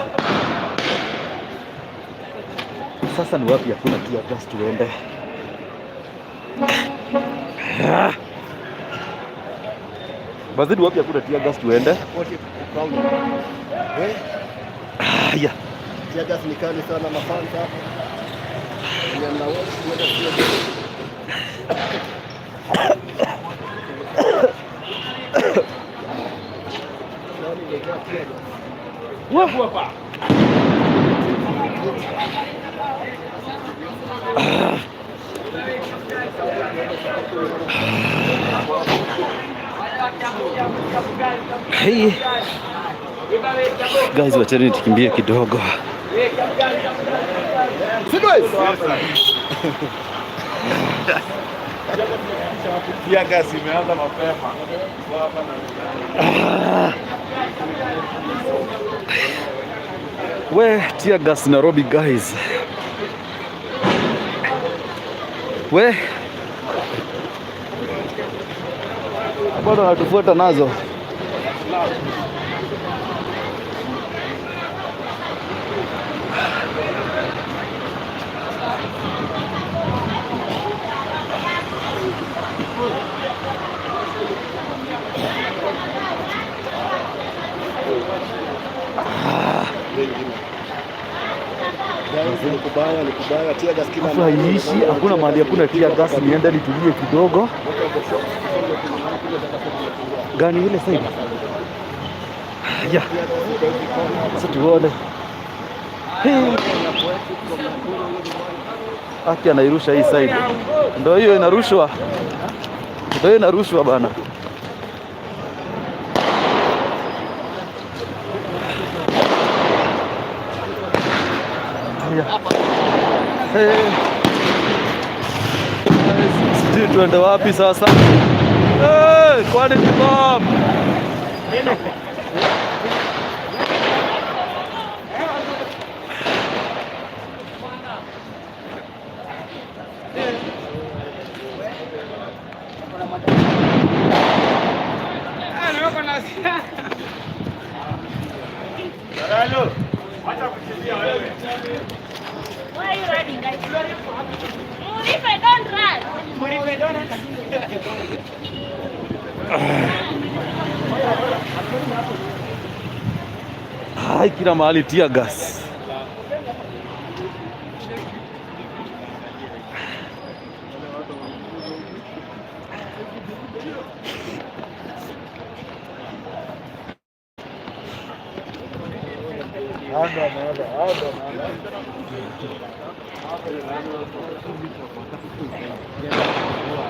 Sasa ni wapi hakuna tear gas tuende? Ah. Bazidi, wapi hakuna tear gas tuende? Haya.
Tear gas ni kali sana mafans hapa. Wenye mna watch tear gas, tear gas. Yaani imejaa tear gas.
Wah. Hey. Guys, wacheni nikimbie kidogo.
Tear gas imeanza mapema.
Ah. We, tear gas Nairobi guys. We. Bado wanatufuata nazo.
Guys, ni kubaya, ni kubaya. Tear gas kila
Afu
mahali.
haiishi, hakuna mahali hakuna tear gas, niende nitulie kidogo. Gani ile side? Ya. Sasa tuone. Hey. Aki anairusha hii side. Ndio hiyo inarushwa. Ndio hiyo inarushwa bana. Haya. Hey. Sijui tuende wapi sasa. Hey, kwani ni bomb?
Why are you running, guys? Murife, don't run. Murife, don't run.
Hai, kila mahali tear gas.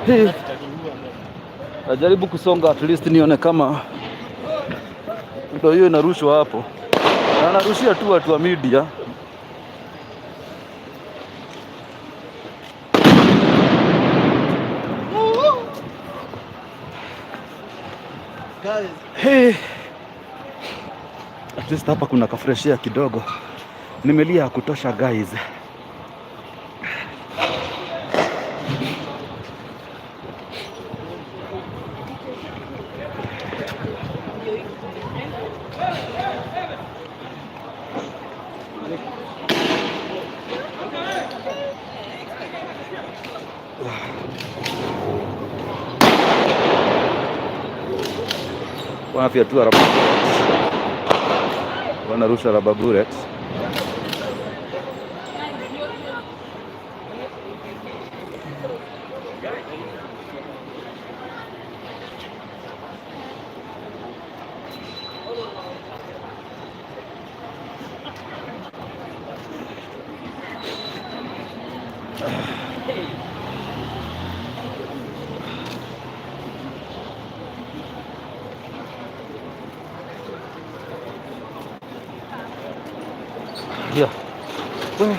Hey. Najaribu kusonga at least nione kama ndio hiyo inarushwa hapo, na anarushia tu watu wa media. Hey. At least hapa kuna kafreshia kidogo. Nimelia ya kutosha guys. Wanafyatua rubber bullets. Wanarusha rubber bullets. Yeah. Wewe.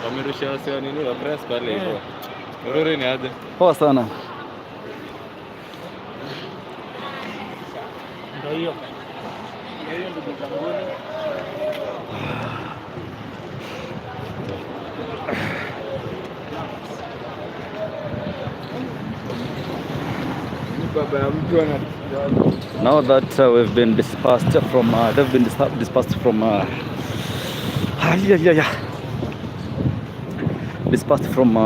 Wamerusha wasi wa nini wa press pale hivyo. Ururi ni aje?
Poa sana.
Ndio hiyo. Ndio hiyo ndugu zanguni.
Baba ya mtu ana
Now that we've been dispersed from, they've been dispersed from, yeah. Dispersed from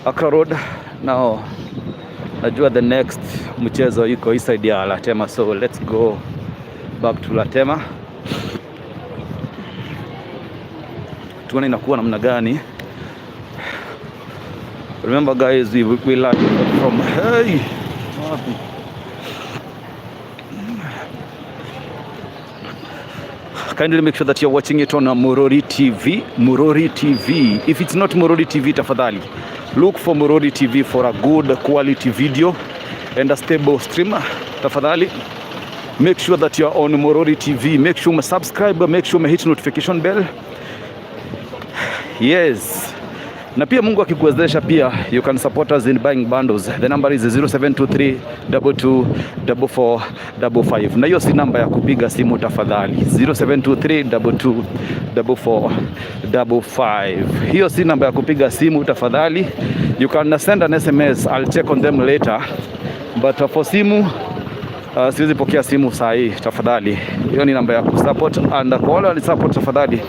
Accra Road. Now, najua the next mchezo iko hii side ya Latema, so let's go back to Latema tuone inakuwa namna gani. Remember guys, we learned from, hey, wapi? Kindly make sure that you're watching it on Murori TV. Murori TV. If it's not Murori TV, tafadhali look for Murori TV for a good quality video and a stable stream. Tafadhali make sure that you're on Murori TV. Make sure you subscribe, make sure you hit notification bell. Yes. Na pia Mungu akikuwezesha pia you can support us in buying bundles. The number is 0723 22 44 55. Na hiyo si namba ya kupiga simu tafadhali. 0723 22 44 55. Hiyo si namba ya kupiga simu tafadhali. You can send an SMS, I'll check on them later. But for simu siwezi pokea simu saa hii tafadhali. Hiyo ni namba ya kusupport, and kwa wale walisupport tafadhali,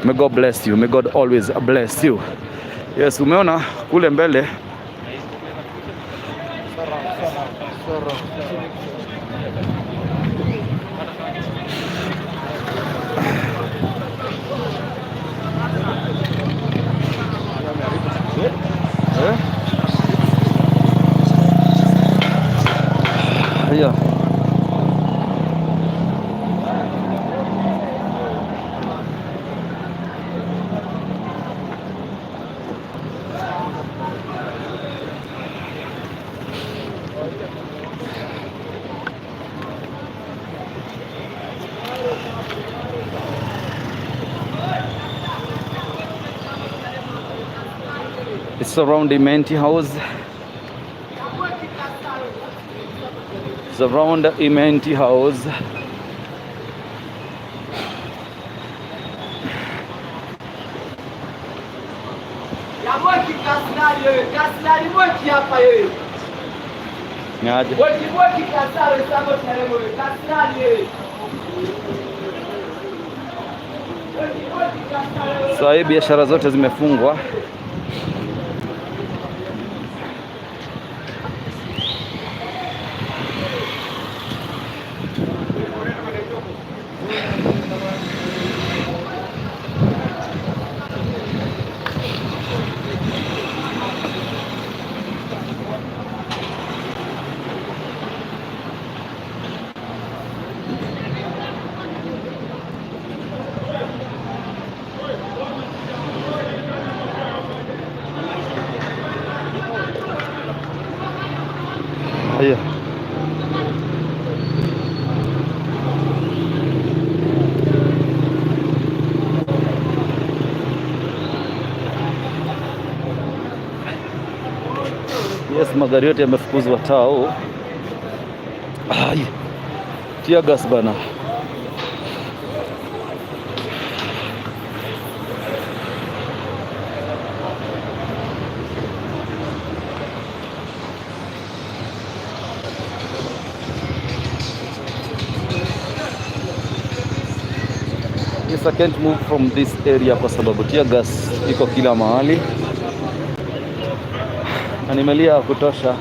may God bless you. May God always bless you. Yes, umeona kule mbele. Eh? Yeah. It's around Imenti House. It's around Imenti House. Niaje? Saa hii biashara zote zimefungwa. Haya. Yes, magari yote yamefukuzwa tao. Ai. Tear gas bana. Yes, I can't move from this area kwa sababu tear gas iko kila mahali na nimelia ya kutosha.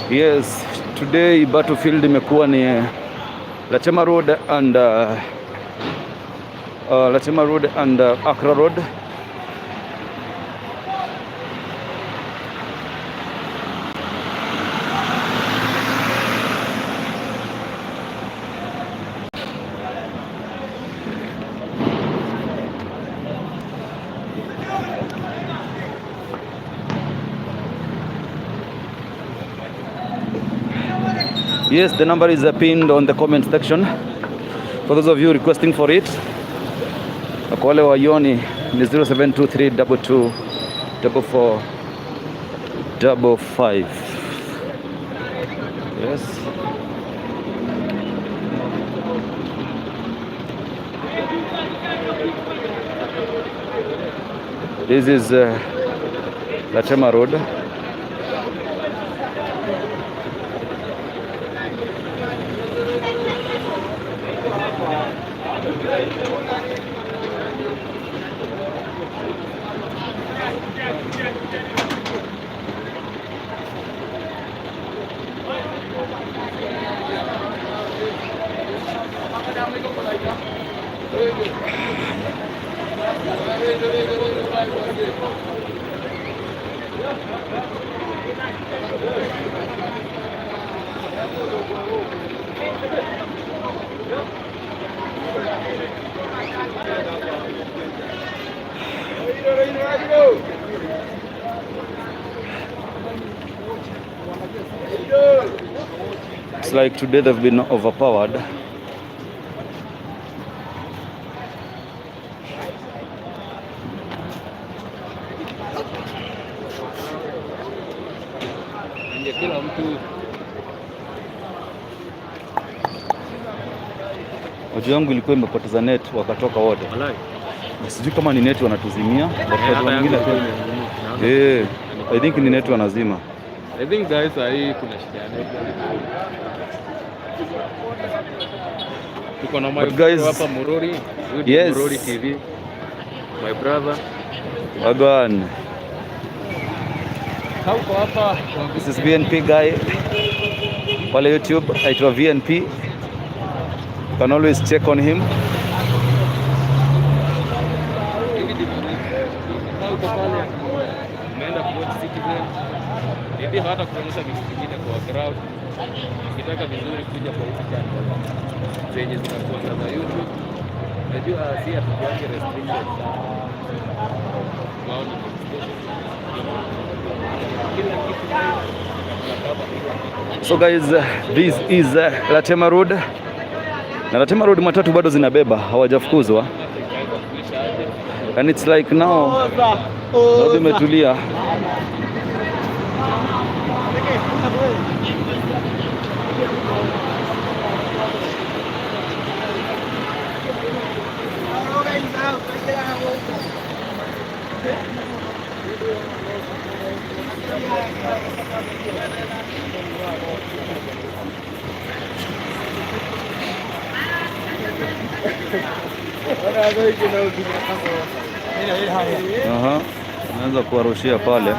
Yes, today battlefield imekuwa ni Latema Road and Latema Road and Accra Road. Yes, the number is pinned on the comment section for those of you requesting for it. Na kwa wale waioni ni 0723224455. Yes. This is Latema Road. It's like today they've been overpowered.
Nje kila mtu.
Wajua yangu ilikuwa imepoteza net wakatoka wote.
Walai.
Sijui kama ni net wanatuzimia, but
hata
watu
yangu
wengine
ilikuwa
pia.
imezima.
Eh, I think ni net wanazima.
I think guys, sahii kuna shida ya network. Tuko na my
But guys,
bro hapa Murori. Huyu ni
yes.
Murori TV. My brother.
Wagwan.
Hauko hapa.
This is VNP guy. Pale YouTube aitwa VNP. You can always check on him.
Hivi ndivyo kama uko pale umeenda kuwatch Citizen, maybe hata kuonyesha vitu vingine kwa crowd. Ukitaka vizuri kuja kwa hizi channel zenye zinakuwa za YouTube. Najua si hatukuangi restricted sana. Wao ni station. Kila kitu tunakava kila kitu.
So guys, this is Latema Road. Na Latema Road matatu bado zinabeba, hawajafukuzwa.
Itaanza kuisha aje?
And it's like now bado imetulia. Aha, naanza kuwarushia pale.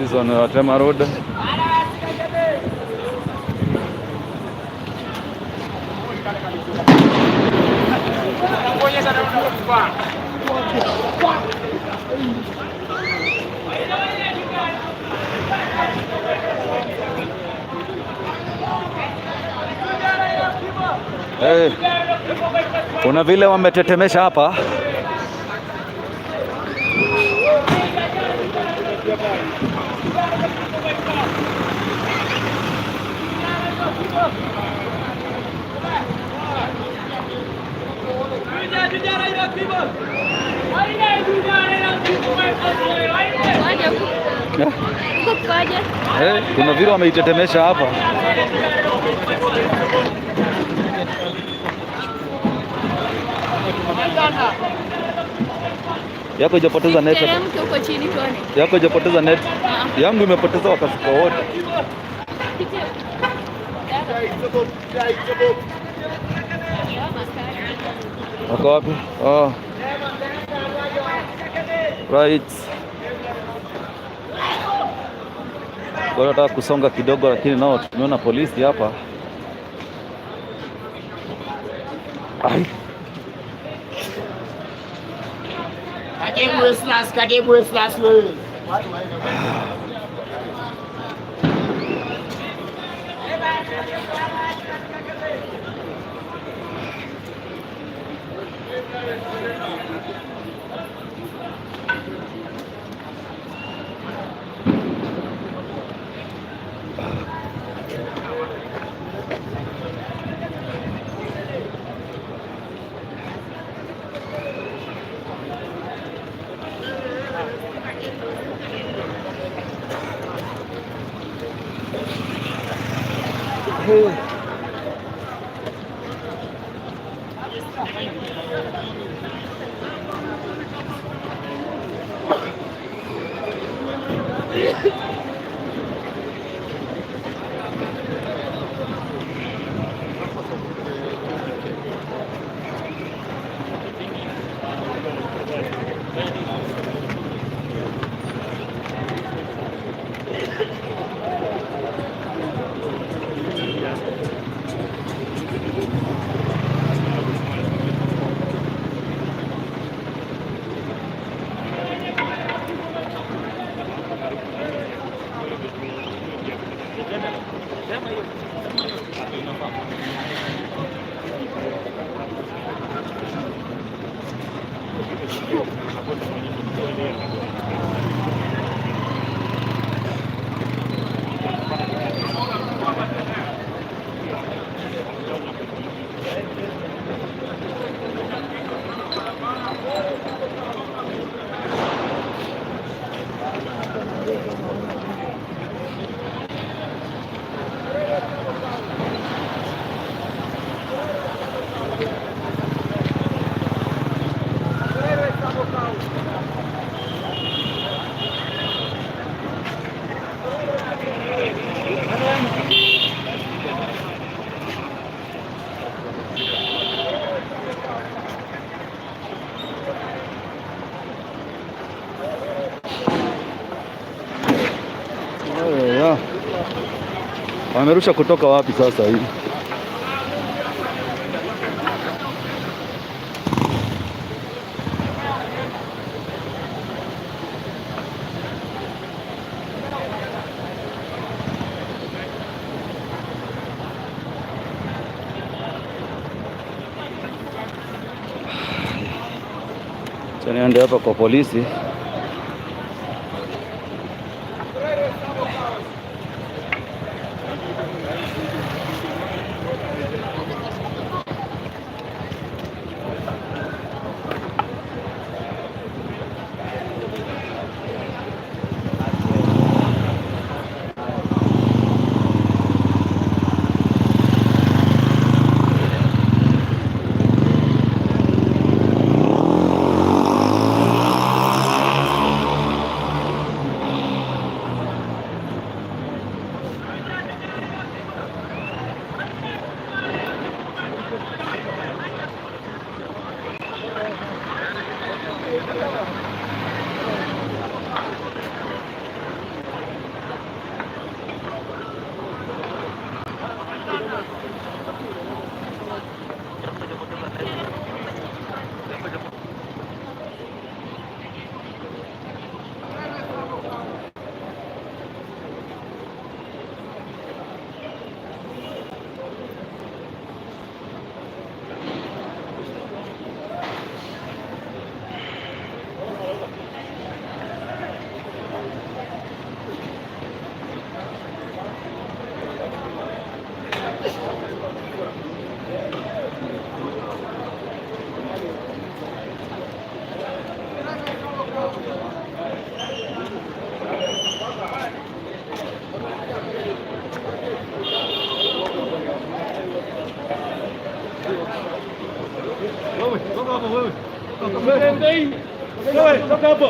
This is on Tema Road. Hey, kuna vile wametetemesha hapa. Eh, kuna vile wameitetemesha hapa. Yako ijapoteza net.
Teremke huko chini tuone.
Yako ijapoteza net. Yangu imepoteza wakafika wote. Wako wapi? Oh. Right. Kwa nataka kusonga kidogo lakini nao tumeona polisi hapa. Ai.
Karibu Wesley wewe.
Yeah. Wamerusha kutoka wapi sasa hivi? Acha niende hapa kwa polisi.
Toka hapo.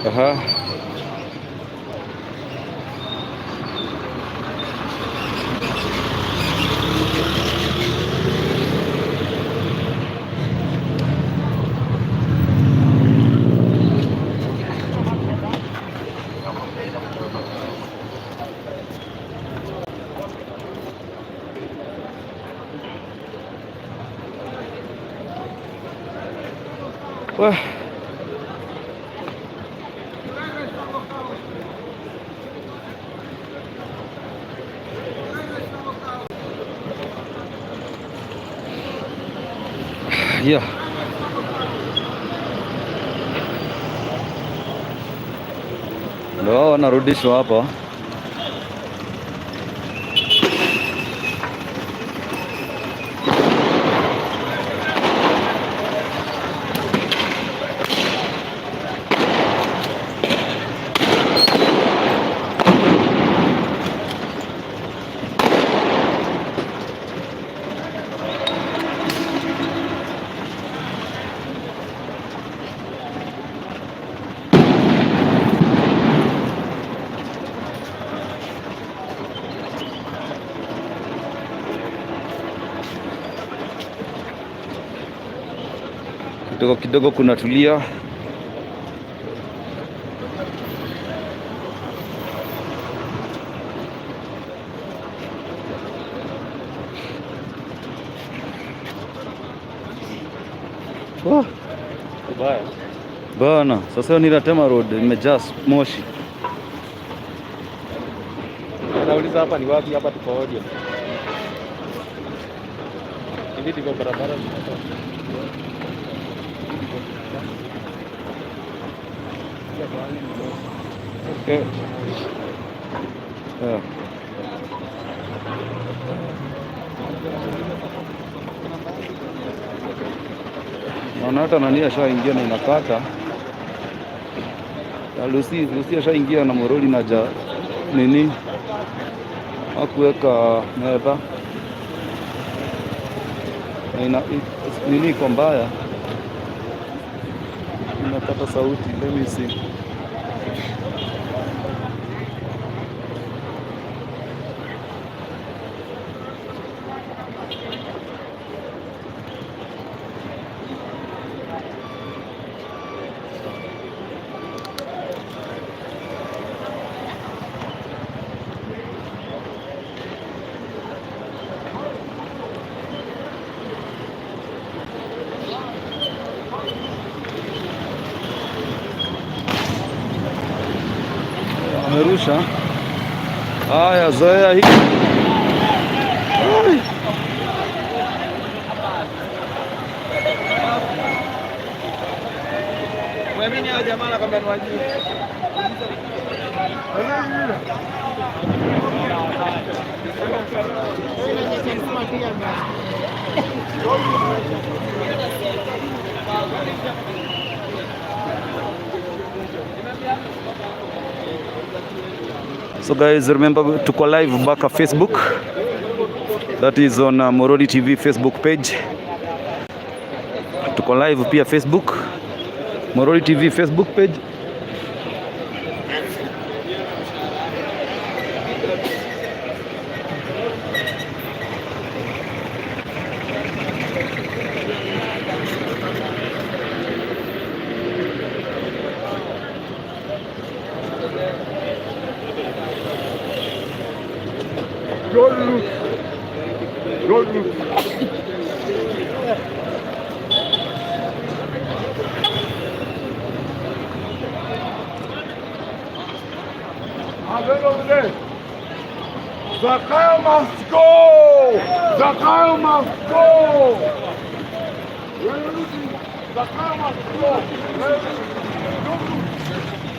Aha. Wah. Yeah. Ndio hao wanarudishwa hapa. Kidogo kidogo kunatulia. Oh.
Kubaya.
Bana, sasa ni Latema Road imejaa moshi.
Nauliza hapa ni wapi? Hapa tuko audio. Hivi ndivyo barabara zinatoka.
Okay. Yeah. Naona hata nani ashaingia na inakata. Ya Lucy ashaingia na moroli na ja nini hakuweka meza na ina, nini iko mbaya, inakata sauti. Let me see. Amerusha. Haya, zoea hii. Ai.
Mwamini hao jamaa nakwambia ni wajinga.
So guys, remember tuko live back at Facebook. That is on Moroli TV Facebook page. Tuko live pia Facebook. Moroli TV Facebook page.
Don't loot. Don't loot. At the end of the day, Zakayo must go! Zakayo must go! We're looting. Zakayo must go! Don't loot.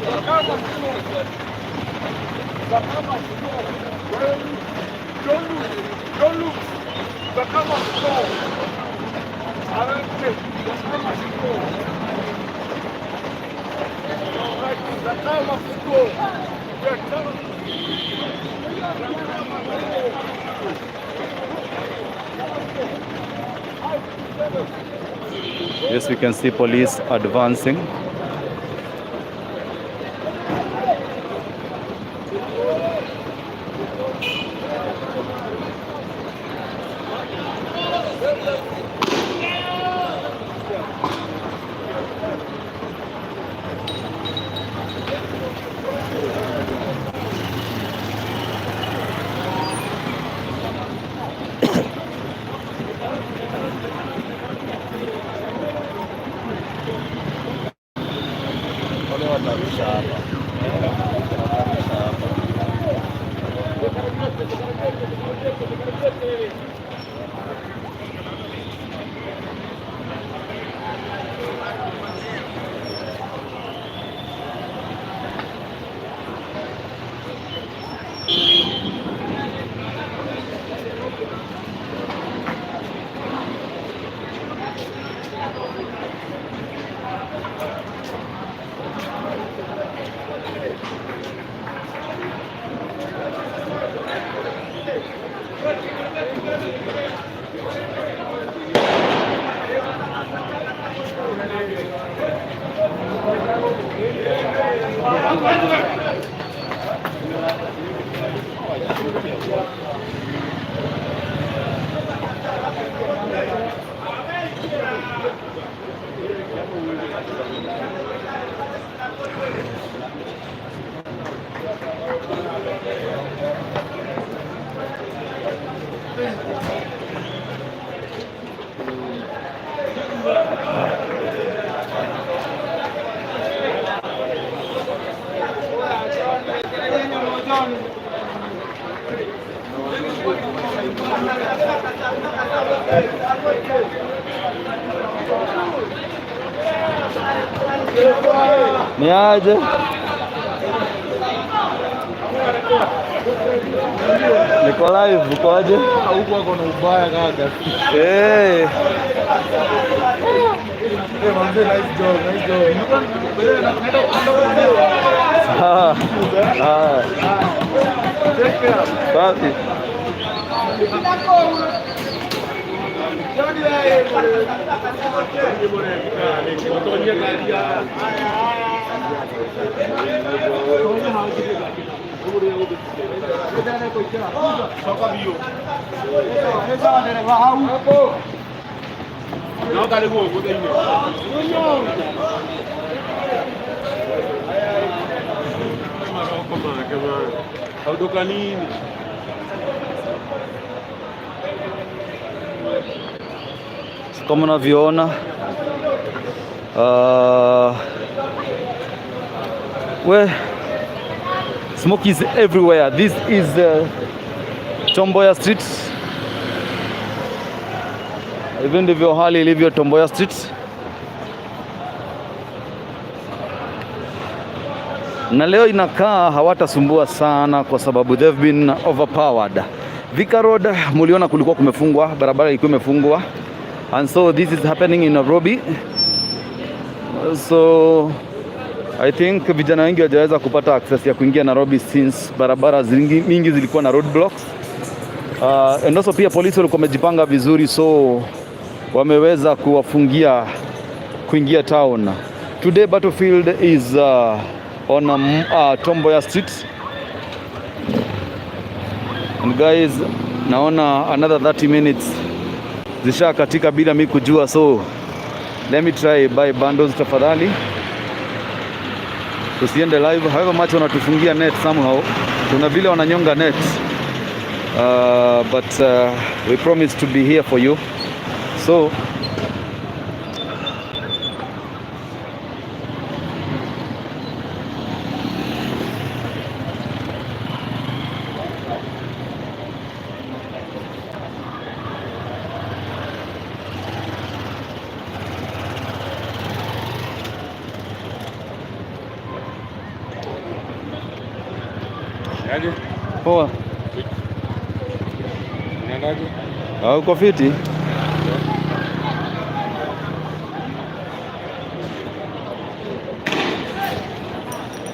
Zakayo must go! Zakayo must go! We're looting. Don't loot. Don't loot. Zakayo must go! I don't care. Zakayo must go! All right, Zakayo must go! We are done.
Yes, we can see police advancing.
Wale watarusha hapa. Watarusha hapa.
Ni aje? Niko live, uko aje?
Huku wako na ubaya kaka.
Eh.
Eh, manze, nice job, nice job.
Ah. Ah. Safi. Kama unavyoona we smoke is everywhere. This is Tom Mboya Street. Hivi ndivyo hali ilivyo Tom Mboya Street. Na leo inakaa hawatasumbua sana kwa sababu they've been overpowered. Thika Road muliona kulikuwa kumefungwa, barabara ilikuwa imefungwa. And so this is happening in Nairobi. So I think vijana wengi hawajaweza kupata access ya kuingia Nairobi since barabara mingi zilikuwa na roadblocks. And also pia polisi walikuwa wamejipanga vizuri, so wameweza kuwafungia kuingia town. Today battlefield is on Tom Mboya Street. And guys, naona another 30 minutes zisha katika bila mi kujua, so let me try buy bundles tafadhali, tusiende live. However much wanatufungia net somehow, kuna vile wananyonga net. But we promise to be here for you. So
Aje?
Poa.
Unaendaje?
Ah, uko fiti?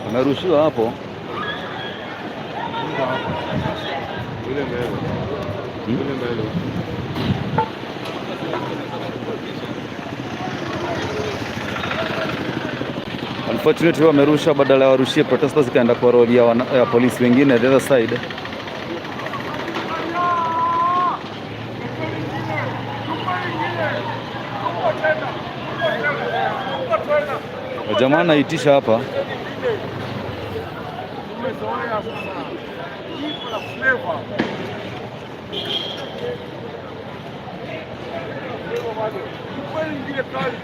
Amerushiwa hapo.
Ule mbele. Ule mbele.
Unfortunately wamerusha, badala ya warushie protesters ikaenda kwa roli ya polisi wengine the other side. Jamaa anaitisha hapa.
Tumezoea sasa. Iko na flavor. Flavor bado. Kweli ingine kali.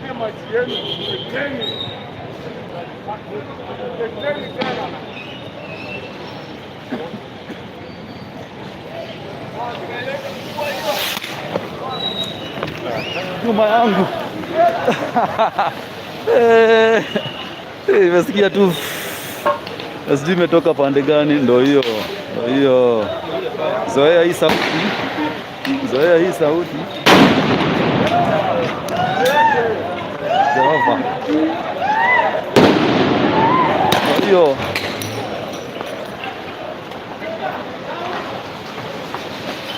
Pia maji yenu leteni. Leteni tena.
Nyuma yangu. Eh, eh, imesikia tu, sijui imetoka pande gani. Ndo hiyo, ndo hiyo. Zoea hii sauti, zoea hii sauti. Jehova, ndo hiyo.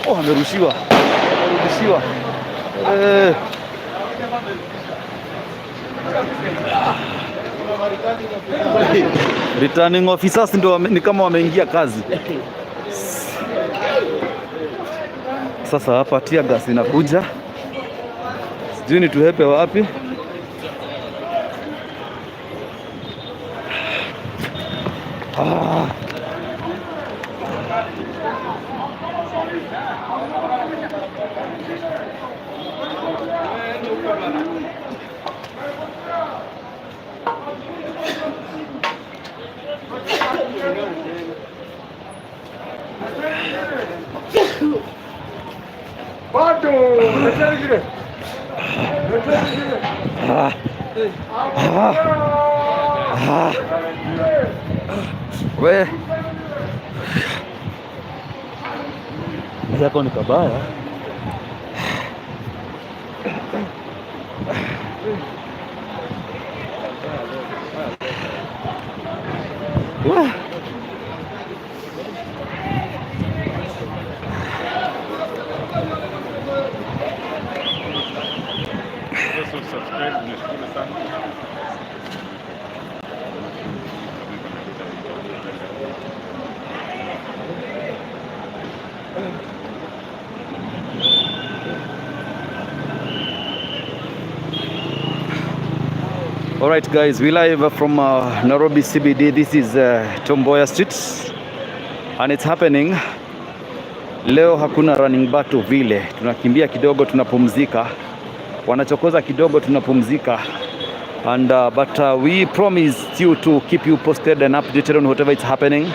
Oh, amerushiwa, amerudishiwa. Eh. Returning officers ndio ni kama wameingia kazi. Sasa hapa tear gas inakuja, sijui ni tuhepe wapi. Ah.
Bado, leteni ingine. Leteni ingine.
Ah. Ah. Ah. We. Yako ni kabaya. Wah.
Those who subscribe, tunashukuru sana.
All right, guys, we live from Nairobi CBD. This is Tom Mboya Street, and it's happening. Leo hakuna running battle vile, tunakimbia kidogo, tunapumzika, wanachokoza kidogo, tunapumzika, and but we promise you to keep you posted and updated on whatever is happening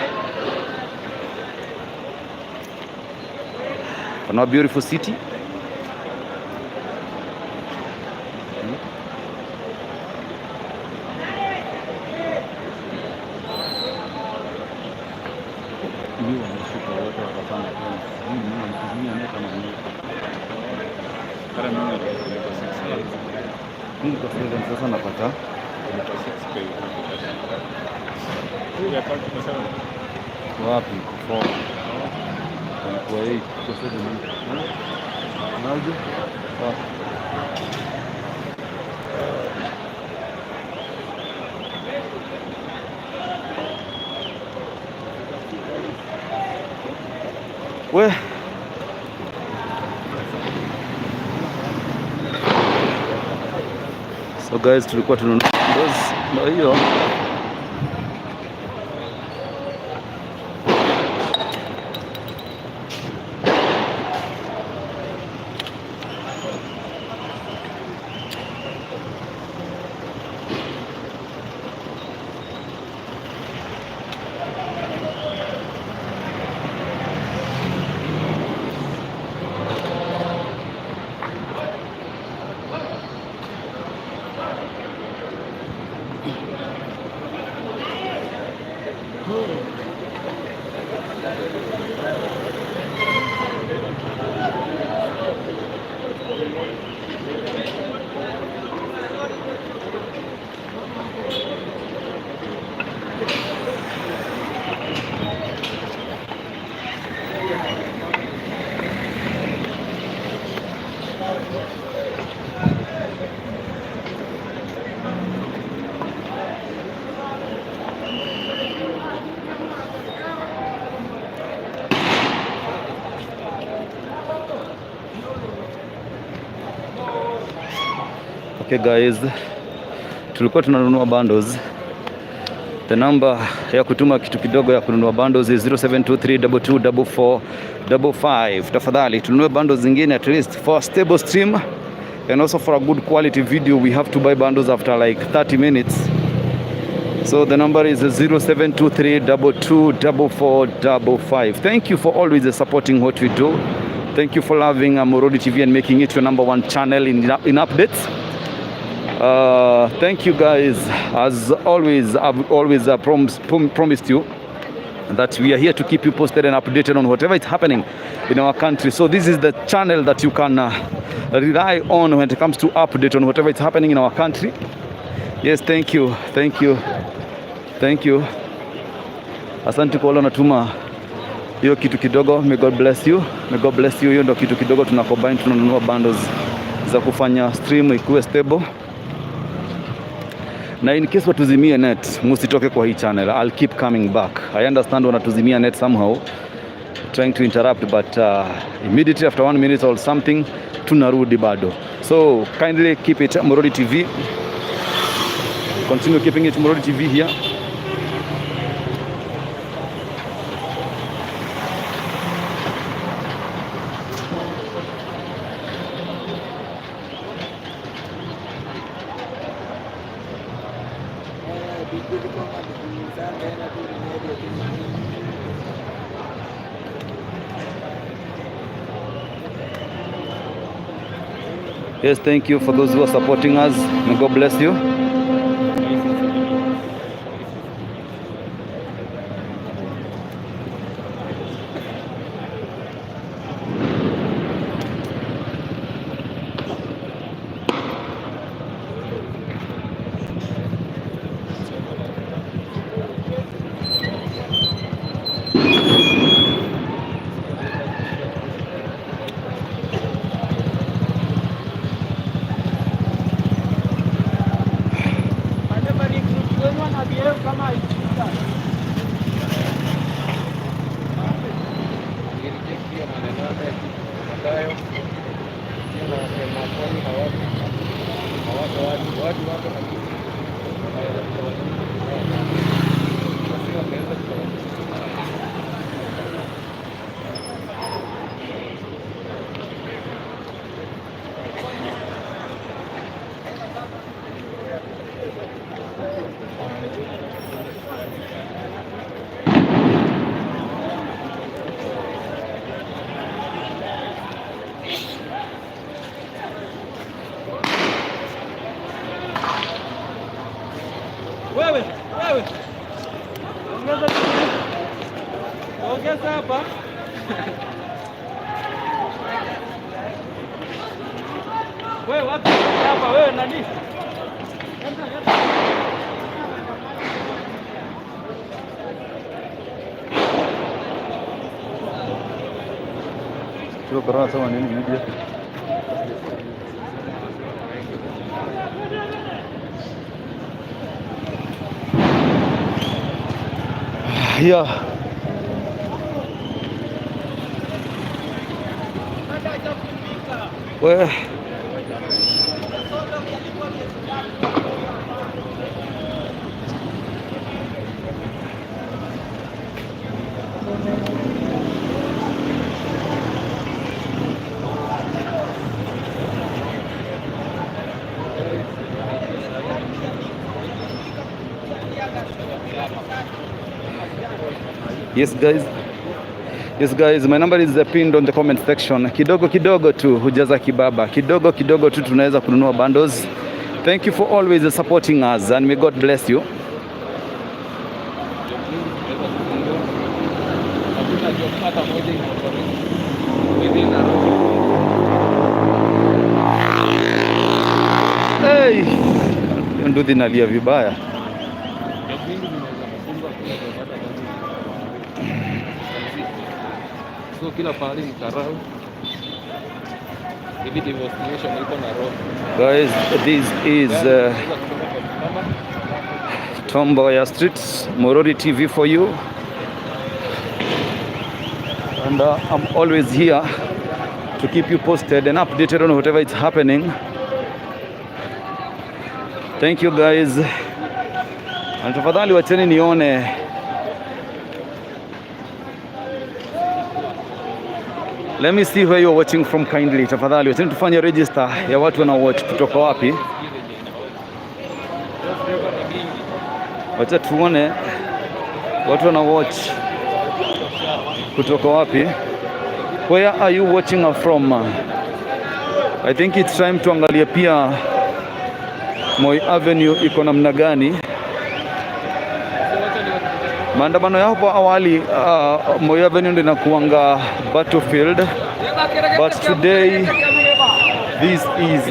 on our beautiful city. Mimi wameshuka wote wakapanda tena. Sijui mimi nikitumia net ama nini.
Hata mimi niko 6K.
Mimi niko 7 sasa napata.
Niko 6K. Ya account iko 7.
Wapi? 4. Kwa 8, kwa 7. Naje? Ah. We. So guys, tulikuwa tununua ndo hiyo. Okay guys, tulikuwa tunanunua bundles. The number ya kutuma kitu kidogo ya kununua bundles is 0723224455. Tafadhali tununue bundles zingine at least for a stable stream and also for a good quality video. We have to buy bundles after like 30 minutes. So the number is 0723224455. Thank you for always supporting what we do. Thank you for loving Murodi TV and making it your number one channel in updates. Thank you guys. As always, I've always promised you that we are here to keep you posted and updated on whatever is happening in our country. So this is the channel that you can rely on when it comes to update on whatever is happening in our country. Yes, thank you, thank you, thank you. Asante kwa wale wanatuma hiyo kitu kidogo. May God bless you, may God bless you. Hiyo ndio kitu kidogo tuna combine, tunanunua bundles za kufanya stream ikuwe stable na in case watuzimie net, musitoke kwa hii channel. I'll keep coming back. I understand wanatuzimia net somehow, trying to interrupt, but immediately after one minute or something tunarudi bado. So kindly keep it Murodi TV, continue keeping it Murodi TV here. Yes, thank you for those who are supporting us. May God bless you.
Wewe, wewe. Ongeza. Ongeza hapa. Wewe wapi hapa wewe nani?
Sio corona sema nini media? Yeah. We. Yes guys. Yes guys, my number is pinned on the comment section. Kidogo kidogo tu hujaza kibaba. Kidogo kidogo tu tunaweza kununua bundles. Thank you for always supporting us and may God bless you.
Najua hata moja ina operate within Nairobi.
Hey, hiyo nduthi inalia vibaya.
Job mingi zinaweza kufungwa kila job hata kazi. So kila pahali ni karau. Hivi demonstration iko Nairobi.
Guys, this is Tom Mboya Street, Murori TV for you. And I'm always here to keep you posted and updated on whatever is happening. Thank you guys. Na tafadhali wacheni nione. Let me see where you're watching from kindly. Tafadhali wacheni tufanye register ya watu wana watch kutoka wapi. Wacha tuone watu wana watch kutoka wapi. Where are you watching from? I think it's time tuangalie pia Moi Avenue iko namna gani. Maandamano ya hapo awali, Moi Avenue ndio inakuanga battlefield, but today this is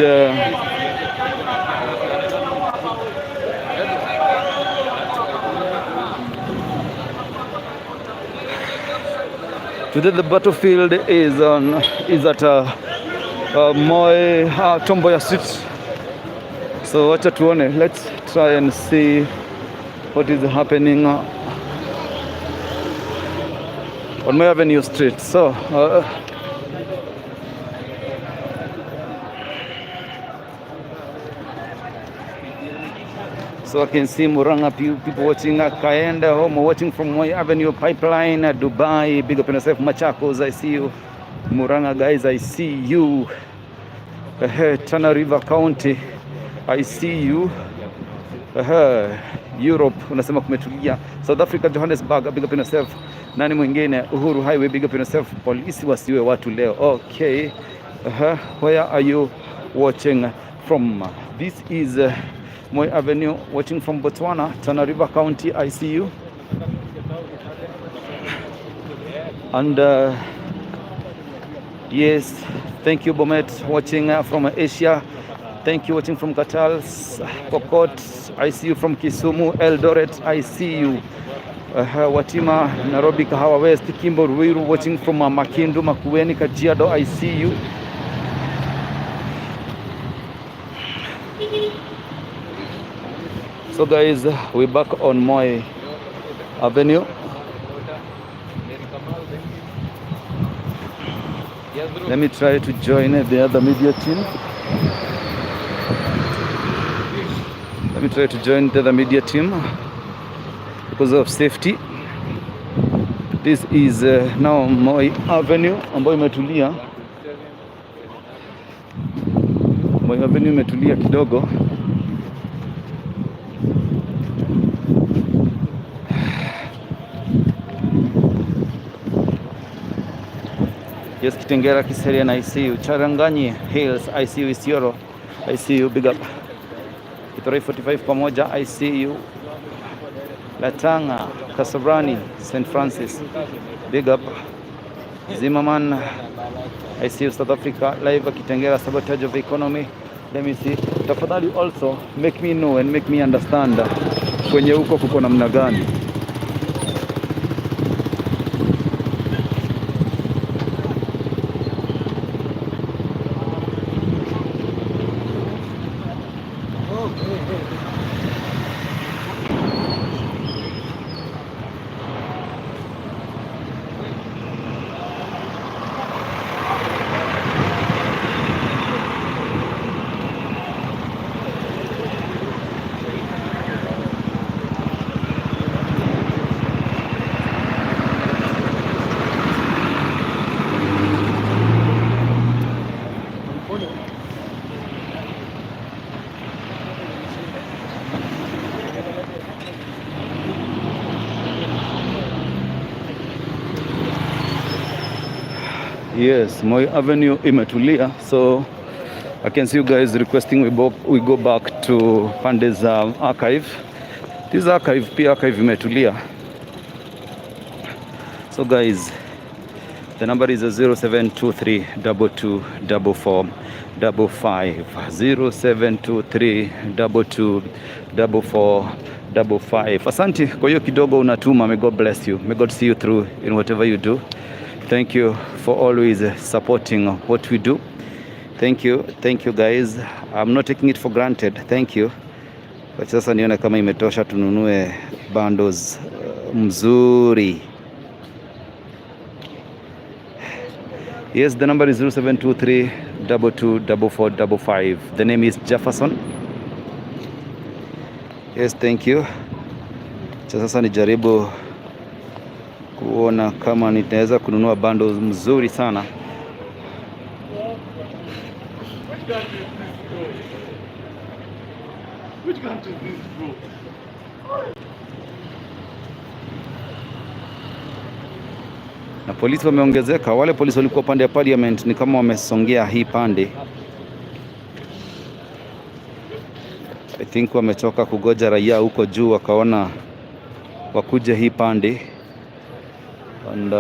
today the battlefield is at Moi Tom Mboya Street. So wacha tuone, let's try and see what is happening on Moi Avenue Street. So I can see Murang'a people watching, Kaenda home watching from Moi Avenue Pipeline, Dubai. Big up on yourself, Machakos. I see you. Murang'a guys, I see you. Tana River County, I see you. Europe unasema kumetulia. South Africa, Johannesburg, big up on yourself. Nani mwingine? Uhuru Highway, big up on yourself. Polisi wasiwe watu leo. Okay. Where are you watching from? This is Moi Avenue, watching from Botswana, Tana River County, I see you. And yes, thank you, Bomet, watching from Asia. Thank you, watching from Qatar, Pokot, I see you from Kisumu, Eldoret, I see you. Watima, Nairobi, Kahawa West, Kimbo, Ruiru, watching from Makindu, Makueni, Kajiado, I see you. So guys, we're back on Moi Avenue. Let me try to join the other media team. Let me try to join the other media team because of safety. This is now Moi Avenue ambayo imetulia. Moi Avenue imetulia kidogo. Yes, Kitengela, Kiserian, I see you. Charanganyi Hills, I see you. Isiolo, I see you. Big up. Githurai 45 pamoja, I see you. Latanga, Kasarani, St. Francis, big up. Zimmerman, I see you. South Africa, live Kitengela, sabotage of economy. Let me see. Tafadhali also make me know and make me understand kwenye huko kuko namna gani. Yes, Moi Avenue imetulia, so I can see you guys requesting we go back to Pande's archive. This archive, pia archive imetulia. So guys, The number is 0723 22 44 55, 0723 22 44 55. Asante kwa hiyo kidogo unatuma. May God bless you. May God see you through in whatever you do. Thank you for always supporting what we do. Thank you, thank you guys. I'm not taking it for granted. Thank you. Kwa sasa nione kama imetosha tununue bundles mzuri. Yes, the number is 0723 224455. The name is Jefferson. Yes, thank you. Cha sasa nijaribu kuona kama nitaweza kununua bundles mzuri sana.
Which country is this, bro? Which country is this, bro?
Na polisi wameongezeka. Wale polisi walikuwa pande ya parliament ni kama wamesongea hii pande. I think wamechoka kugoja raia huko juu, wakaona wakuje hii pande and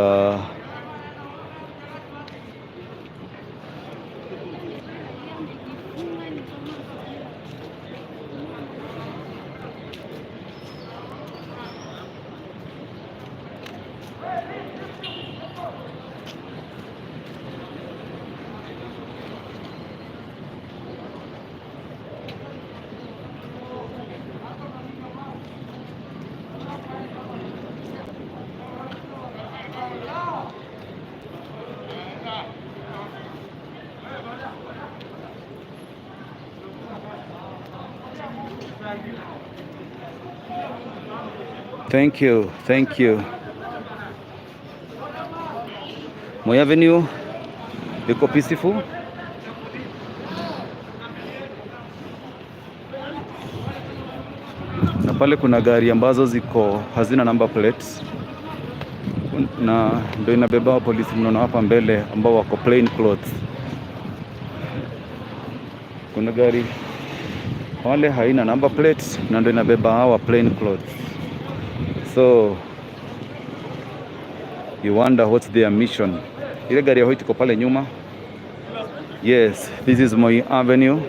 thank you, thank you. Moi Avenue iko peaceful. Na pale kuna gari ambazo ziko hazina number plates na ndio inabeba polisi mnaona hapa mbele ambao wako plain clothes. Kuna gari pale haina number plate na ndio inabeba hawa plain clothes. So you wonder what's their mission. Ile gari ya white iko pale nyuma. Yes, this is Moi Avenue.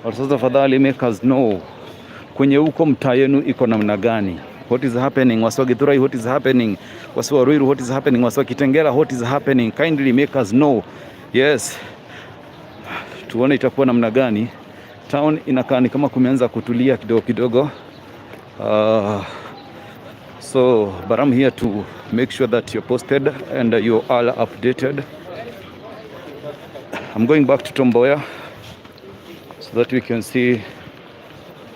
Sasa tafadhali make us know kwenye huko mtaa yenu iko namna gani? What is happening? Wasee wa Githurai, what is happening? Wasee wa Ruiru, what is happening? Wasee wa Kitengela, what is happening? Kindly make us know. Yes. Tuone itakuwa namna gani. Town inakaa ni kama kumeanza kutulia kidogo kidogo. So, but I'm here to make sure that you're posted and you're all updated. I'm going back to Tom Mboya so that we can see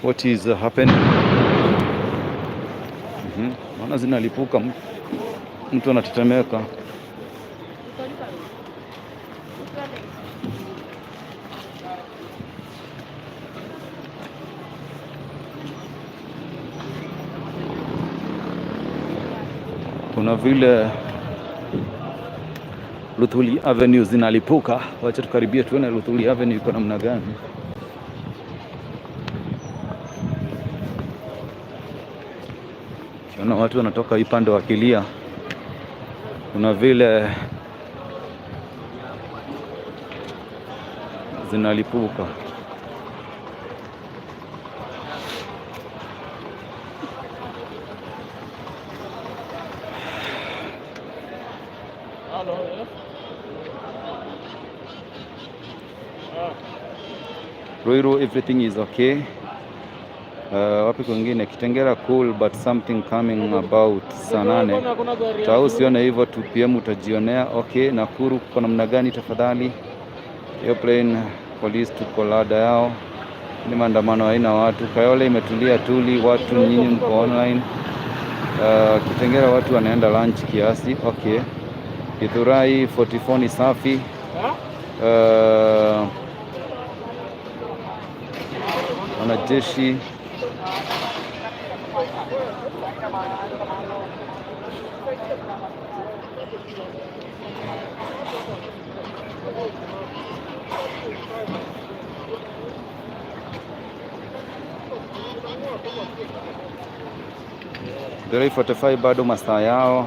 what is happening. Maana zinalipuka, mtu anatetemeka. Kuna vile Luthuli Avenue zinalipuka. Wacha tukaribie tuone Luthuli Avenue iko namna gani. Ukiona watu wanatoka hii pande wakilia, kuna vile zinalipuka. Ruiru, everything is okay. Wapi kwingine? Kitengela cool but something coming about saa 8. Tau usione hivyo 2 p.m. utajionea. Okay, Nakuru kwa namna gani tafadhali? Airplane police tuko lada yao. Ni maandamano haina watu. Kayole imetulia tuli, watu nyinyi mko online. Kitengela watu wanaenda lunch kiasi. Okay. Githurai 44 ni safi. Wanajeshi Githurai 45 bado masaa yao.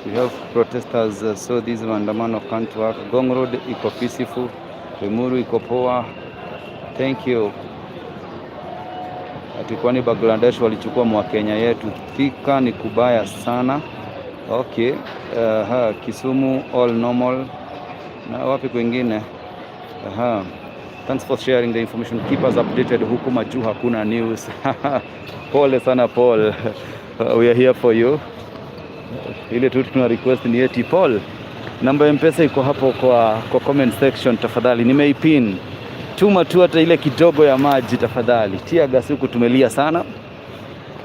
We have protesters, so this maandamano can't work. Ngong Road iko peaceful. Limuru iko poa. Thank you. Ati kwani Bangladesh walichukua Mwakenya yetu. Thika ni kubaya sana. Okay. Kisumu all normal. Na wapi kwingine? Aha. Thanks for sharing the information. Keep us updated. Huku majuu hakuna news. Pole sana, Paul. We are here for you. Ile tu tuna request ni eti Paul, namba ya Mpesa iko hapo kwa comment section tafadhali, nimeipin. Tuma tu hata ile kidogo ya maji tafadhali. Tear gas huku tumelia sana,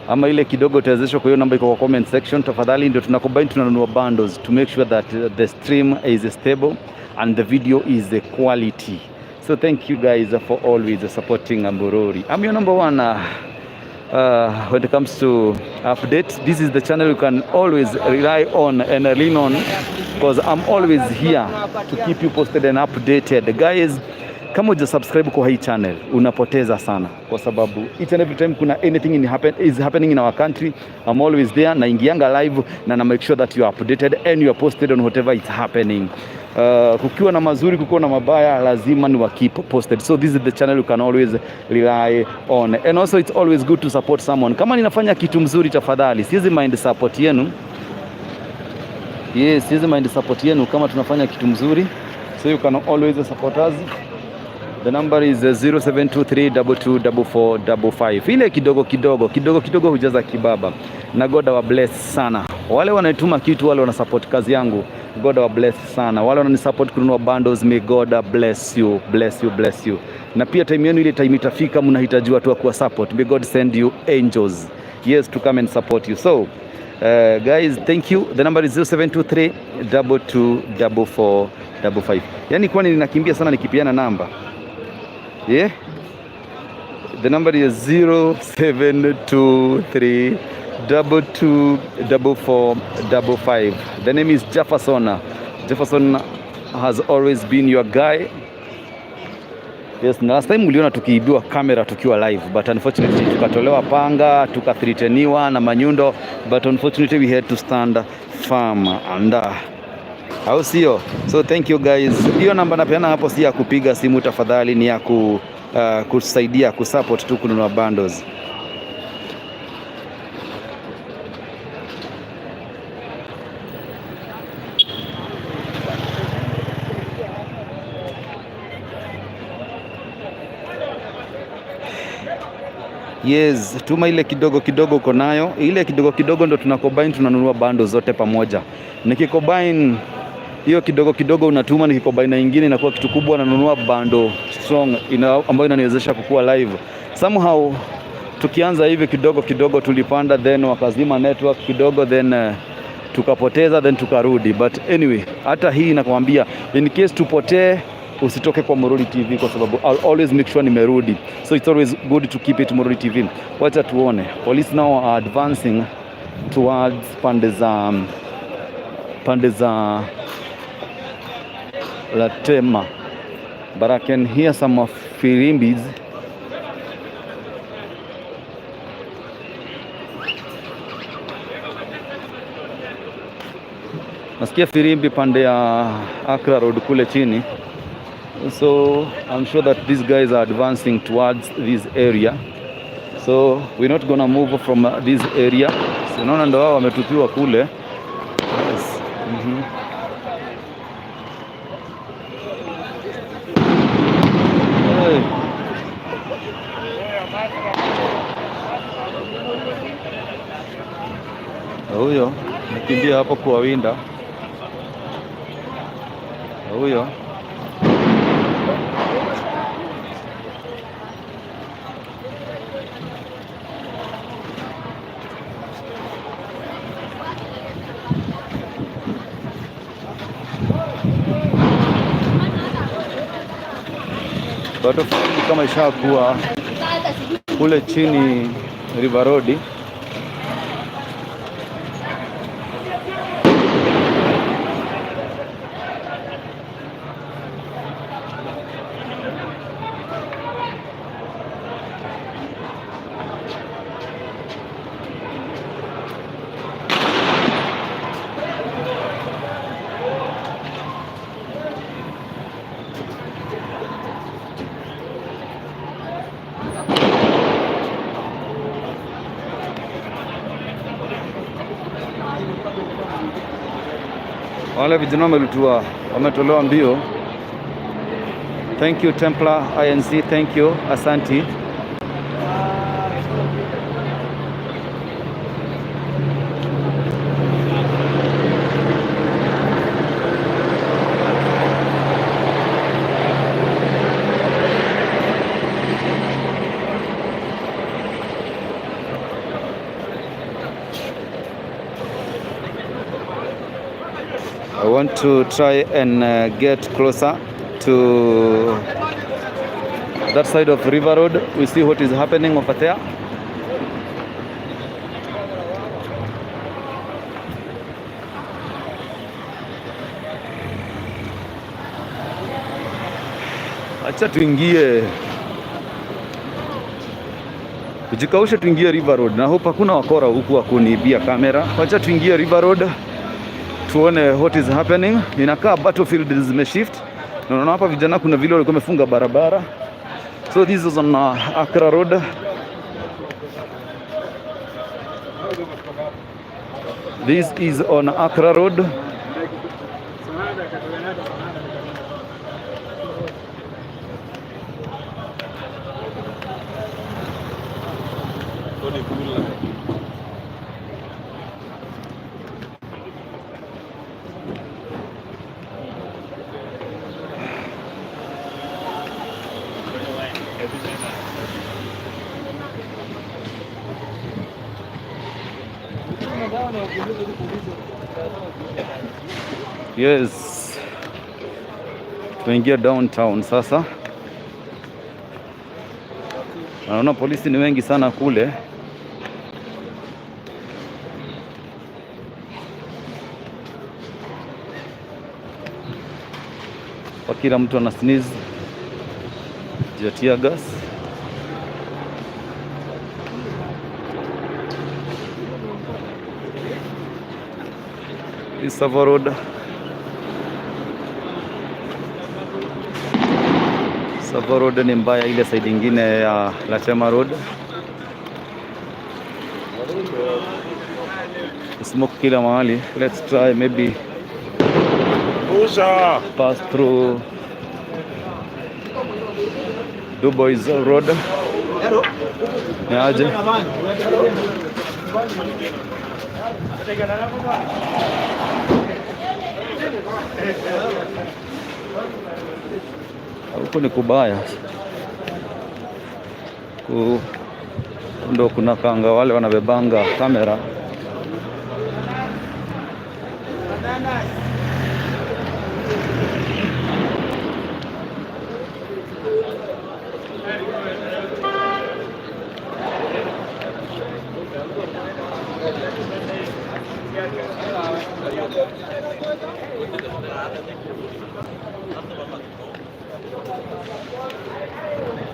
ama ile kidogo utawezeshwa kwa hiyo namba iko kwa comment section tafadhali. Ndio tunacombine, tunanunua bundles to make sure that the stream is stable and the video is the quality. So thank you guys for always supporting Amburori. I'm your number one when it comes to updates. This is the channel you can always rely on and lean on because I'm always here to keep you posted and updated. Guys, kama huja subscribe kwa hii channel unapoteza sana, kwa sababu each and every time kuna anything is happening in our country, I'm always there, naingianga live na make sure that you are updated and you are posted on whatever is happening. Kukiwa na mazuri, kukiwa na mabaya, lazima ni wa keep posted. So this is the channel you can always rely on, and also it's always good to support someone. Kama ninafanya kitu mzuri, tafadhali siwezi mind support yenu. Yes, siwezi mind support yenu kama tunafanya kitu mzuri, so you can always support us. The number is 0723224455. Ile kidogo kidogo kidogo kidogo hujaza kibaba, na God awa bless sana wale wanaituma kitu, wale wana support kazi yangu. God awa bless sana wale wananisupport kununua bundles. May God bless you, bless you, bless you. Na pia time yenu, ile time itafika, mnahitaji watu wa kuwa support. May God send you angels, yes, to come and support you. So guys, thank you. The number is 0723 224455. Yani kwani ninakimbia sana nikipiana namba? Yeah? The number is 0723 224455. The name is Jefferson. Jefferson has always been your guy. Yes, na last time uliona tukiibiwa kamera tukiwa live, but unfortunately tukatolewa panga, tukathreateniwa na manyundo, but unfortunately we had to stand firm and au sio? So thank you guys. Hiyo namba napeana hapo si ya kupiga simu tafadhali, ni ya kusaidia kusupport tu kununua bundles. Yes, tuma ile kidogo kidogo uko nayo, ile kidogo kidogo ndo tunacombine, tunanunua bundles zote pamoja. Nikicombine hiyo kidogo kidogo unatuma, nikicombine na ingine inakuwa kitu kubwa, nanunua bundle strong ambayo inaniwezesha kukua live. Somehow tukianza hivi kidogo kidogo tulipanda, then wakazima network kidogo, then tukapoteza, then tukarudi. But anyway, hata hii nakwambia, in case tupotee, usitoke kwa Murori TV kwa sababu I'll always make sure nimerudi. So it's always good to keep it Murori TV. Wacha tuone. Police now are advancing towards pande za Latema. But I can hear some of firimbis. Nasikia firimbi pande ya Accra Road kule chini. So I'm sure that these guys are advancing towards this area. So we're not gonna move from this area. So naona ndo wao wametupiwa kule. Yes. Hey. Huyo nakimbia hapo kuwawinda huyo. Battlefield ni kama ishakuwa kule chini River Road. Wale vijana wamelutua, wametolewa mbio. Thank you Templar INC, thank you, asanti. I want to try and get closer to that side of River Road. We see what is happening over there. Acha tuingie, tujikaushe, tuingie River Road. Na hope hakuna wakora huku wa kuniibia kamera. Acha tuingie River Road tuone what is happening. Inakaa battlefield zimeshift. Na unaona hapa vijana, kuna vile walikuwa wamefunga barabara. So this is on Accra Road. This is on Accra Road. Yes, tunaingia downtown sasa. Naona polisi ni wengi sana kule. Kwa kila mtu ana sneeze ya tear gas. This Savo Road. Savo Road ni mbaya ile side ingine ya Lachema Road. Smoke kila mahali. Let's try maybe pass through Dubois Road. Ni aje? Huko ni kubaya. Ku ndo kuna kanga wale wanabebanga kamera.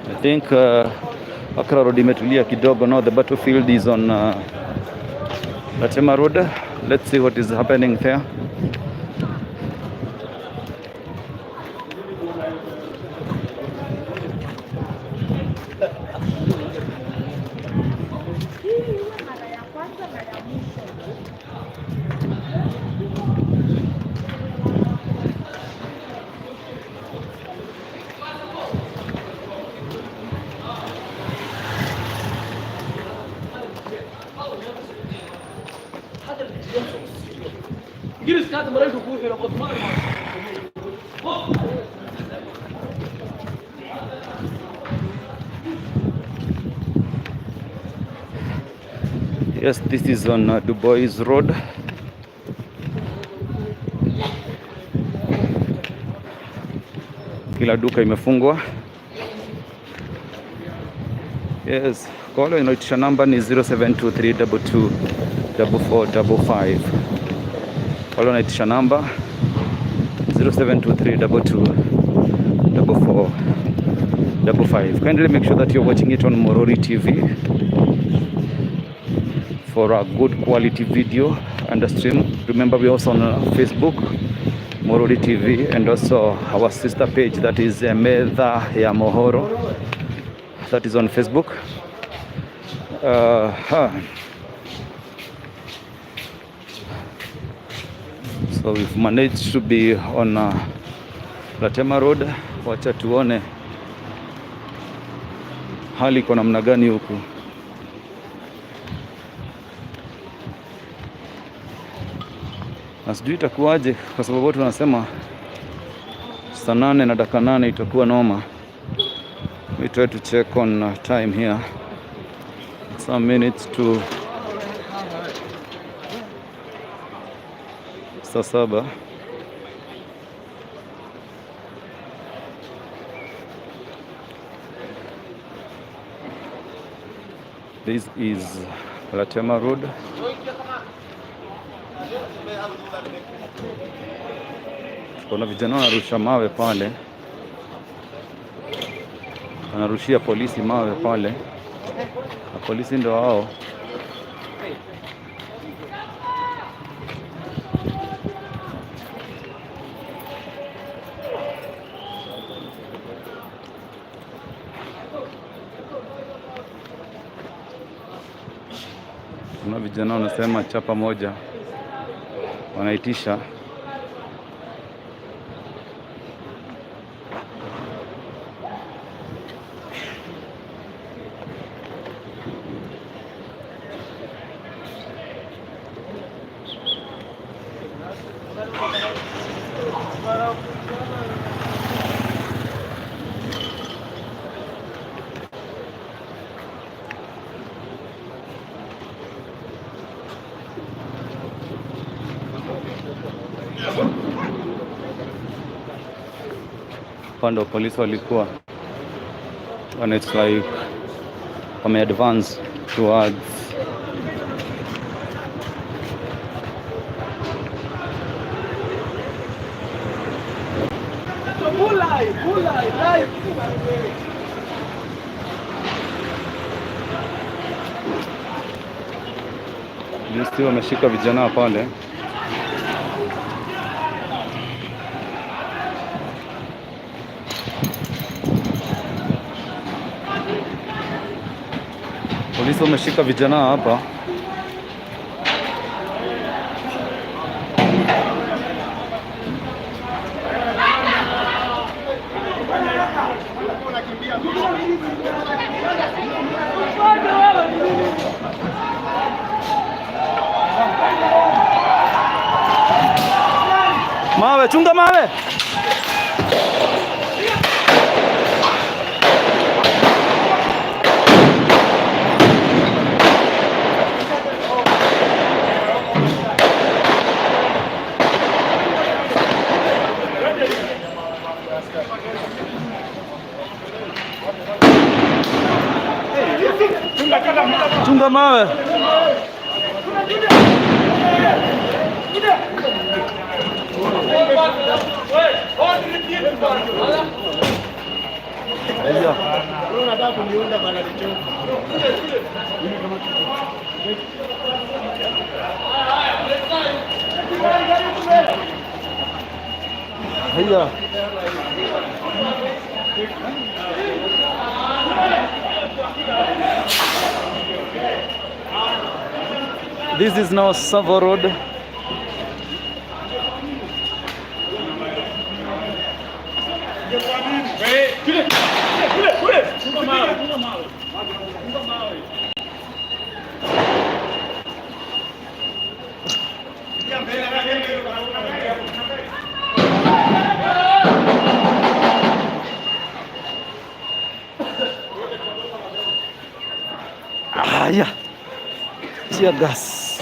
I think Accra Road imetulia kidogo. Now the battlefield is on Latema Road. Let's see what is happening there. Yes, this is on Dubois Road. Kila duka imefungwa. Yes, kwa wale wanaoitisha namba ni 0723224455. Wale wanaitisha namba 0723224455. Kindly make sure that you're watching it on Morori TV for a good quality video and a stream. Remember, we're also on Facebook, Morori TV, and also our sister page, that is Metha ya Mohoro, that is on Facebook. So we've managed to be on Latema Road. Wacha tuone hali iko namna gani huku. Na sijui itakuwaje kwa sababu watu wanasema saa 8:08 itakuwa noma. We try to check on time here. Some minutes to saa 7. This is Latema Road. Kuna vijana wanarusha mawe pale, wanarushia polisi mawe pale, na polisi ndo hao. Kuna vijana wanasema chapa moja, wanaitisha. Upande wa polisi walikuwa and it's like wame advance towards polisi wameshika vijana pale. Polisi wameshika vijana hapa. Mawe, chunga mawe. Chunga mawe. Haya. This is now Savo Road. Haya. Tear gas.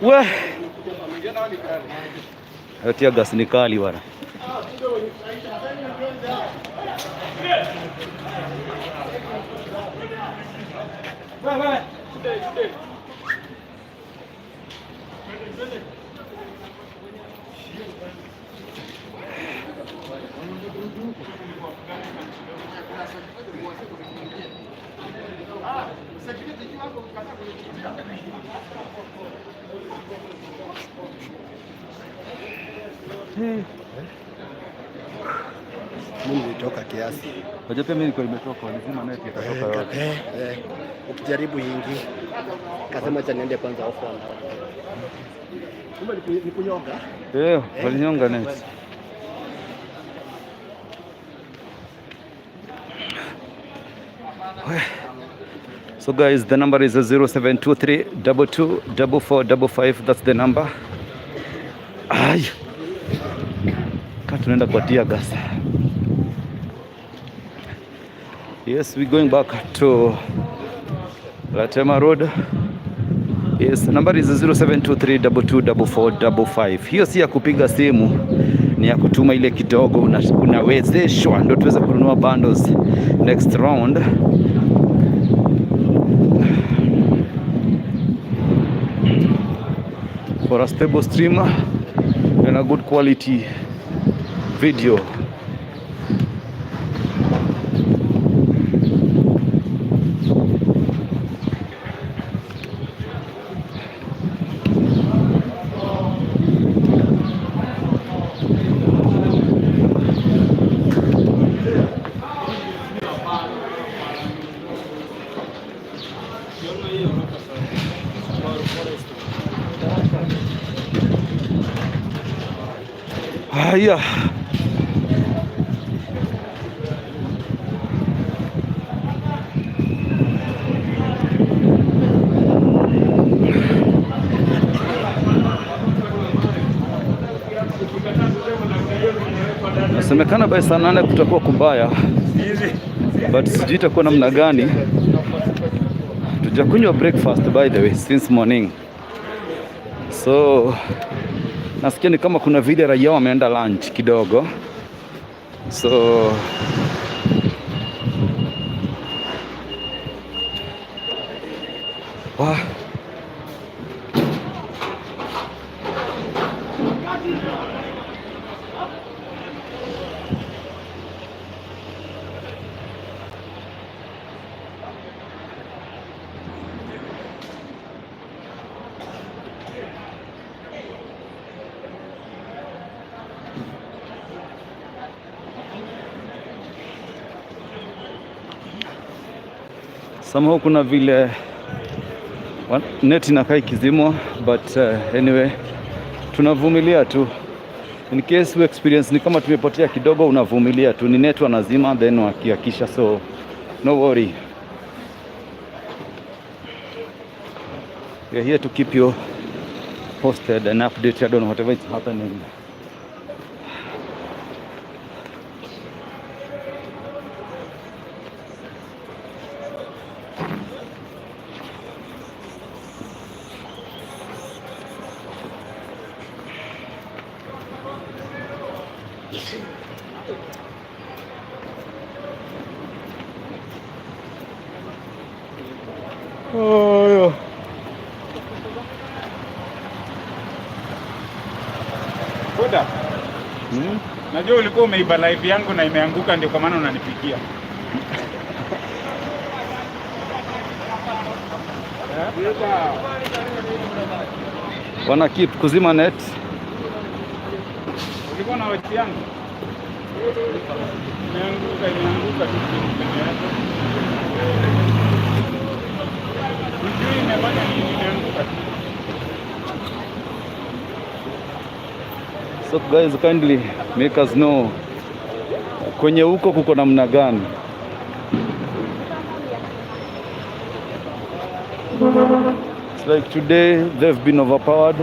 We. Tear gas ni kali bwana.
Mimi nilitoka kiasi.
Unajua pia mimi nilikuwa nimetoka, walizima net ikatoka yote.
Eh, ukijaribu ingi kasema cha niende kwanza off one. Kumbe ni kunyonga.
Eh, walinyonga net. So guys, the number is 0723 22 4455. That's the number. Ay. Ka tunaenda kwa tear gas. Yes, we're going back to Latema Road. Yes, number is 0723224455. Hiyo si ya kupiga simu, ni ya kutuma ile kidogo unawezeshwa ndio tuweze kununua bundles next round. For a stable stream and a good quality video. Haya. Nasemekana by saa 8 kutakuwa kubaya, but sijui itakuwa namna gani. Tujakunywa breakfast, by the way, since morning, so nasikia ni kama kuna vile raia wameenda lunch kidogo, so wah. Somehow kuna vile net inakaa ikizimwa, but anyway, tunavumilia tu. In case we experience ni kama tumepotea kidogo, unavumilia tu, ni net wanazima then wakihakisha, so no worry. We are here to keep you posted and updated on whatever is happening. Oh, yeah.
Buda,
Hmm?
Najua ulikuwa umeiba live yangu na imeanguka, ndio kwa maana unanipigia.
Wana keep kuzima net.
Ulikuwa na watch yangu? Imeanguka, imeanguka tu peke yake. Sijui imefanya nini, imeanguka tu.
So guys, kindly make us know kwenye huko kuko namna gani. It's like today they've been overpowered.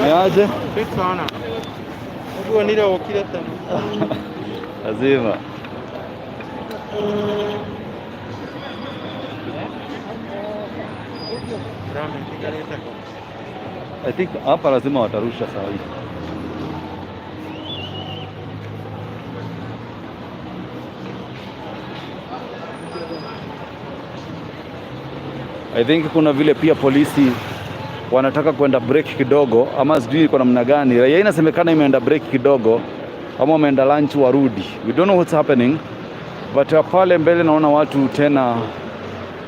Niaje?
Sana. Ũguo nĩre wokire tene.
Lazima. I think hapa lazima watarusha saa hii. I think kuna vile pia polisi wanataka kwenda break kidogo, ama sijui kwa namna gani. Raia inasemekana imeenda break kidogo, ama wameenda lunch warudi. We don't know what's happening, but pale mbele naona watu tena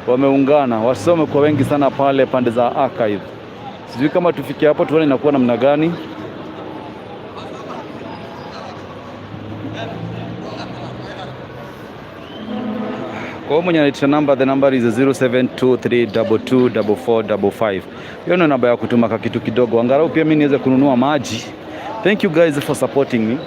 wameungana, wasio wamekuwa wengi sana pale pande za archive. Sijui kama tufikie hapo tuone inakuwa namna gani. Kwa mwenye anaitisha namba, the number is 0723224455. Hiyo ndio namba ya kutuma ka kitu kidogo, angalau pia mimi niweze kununua maji. Thank you guys for supporting me.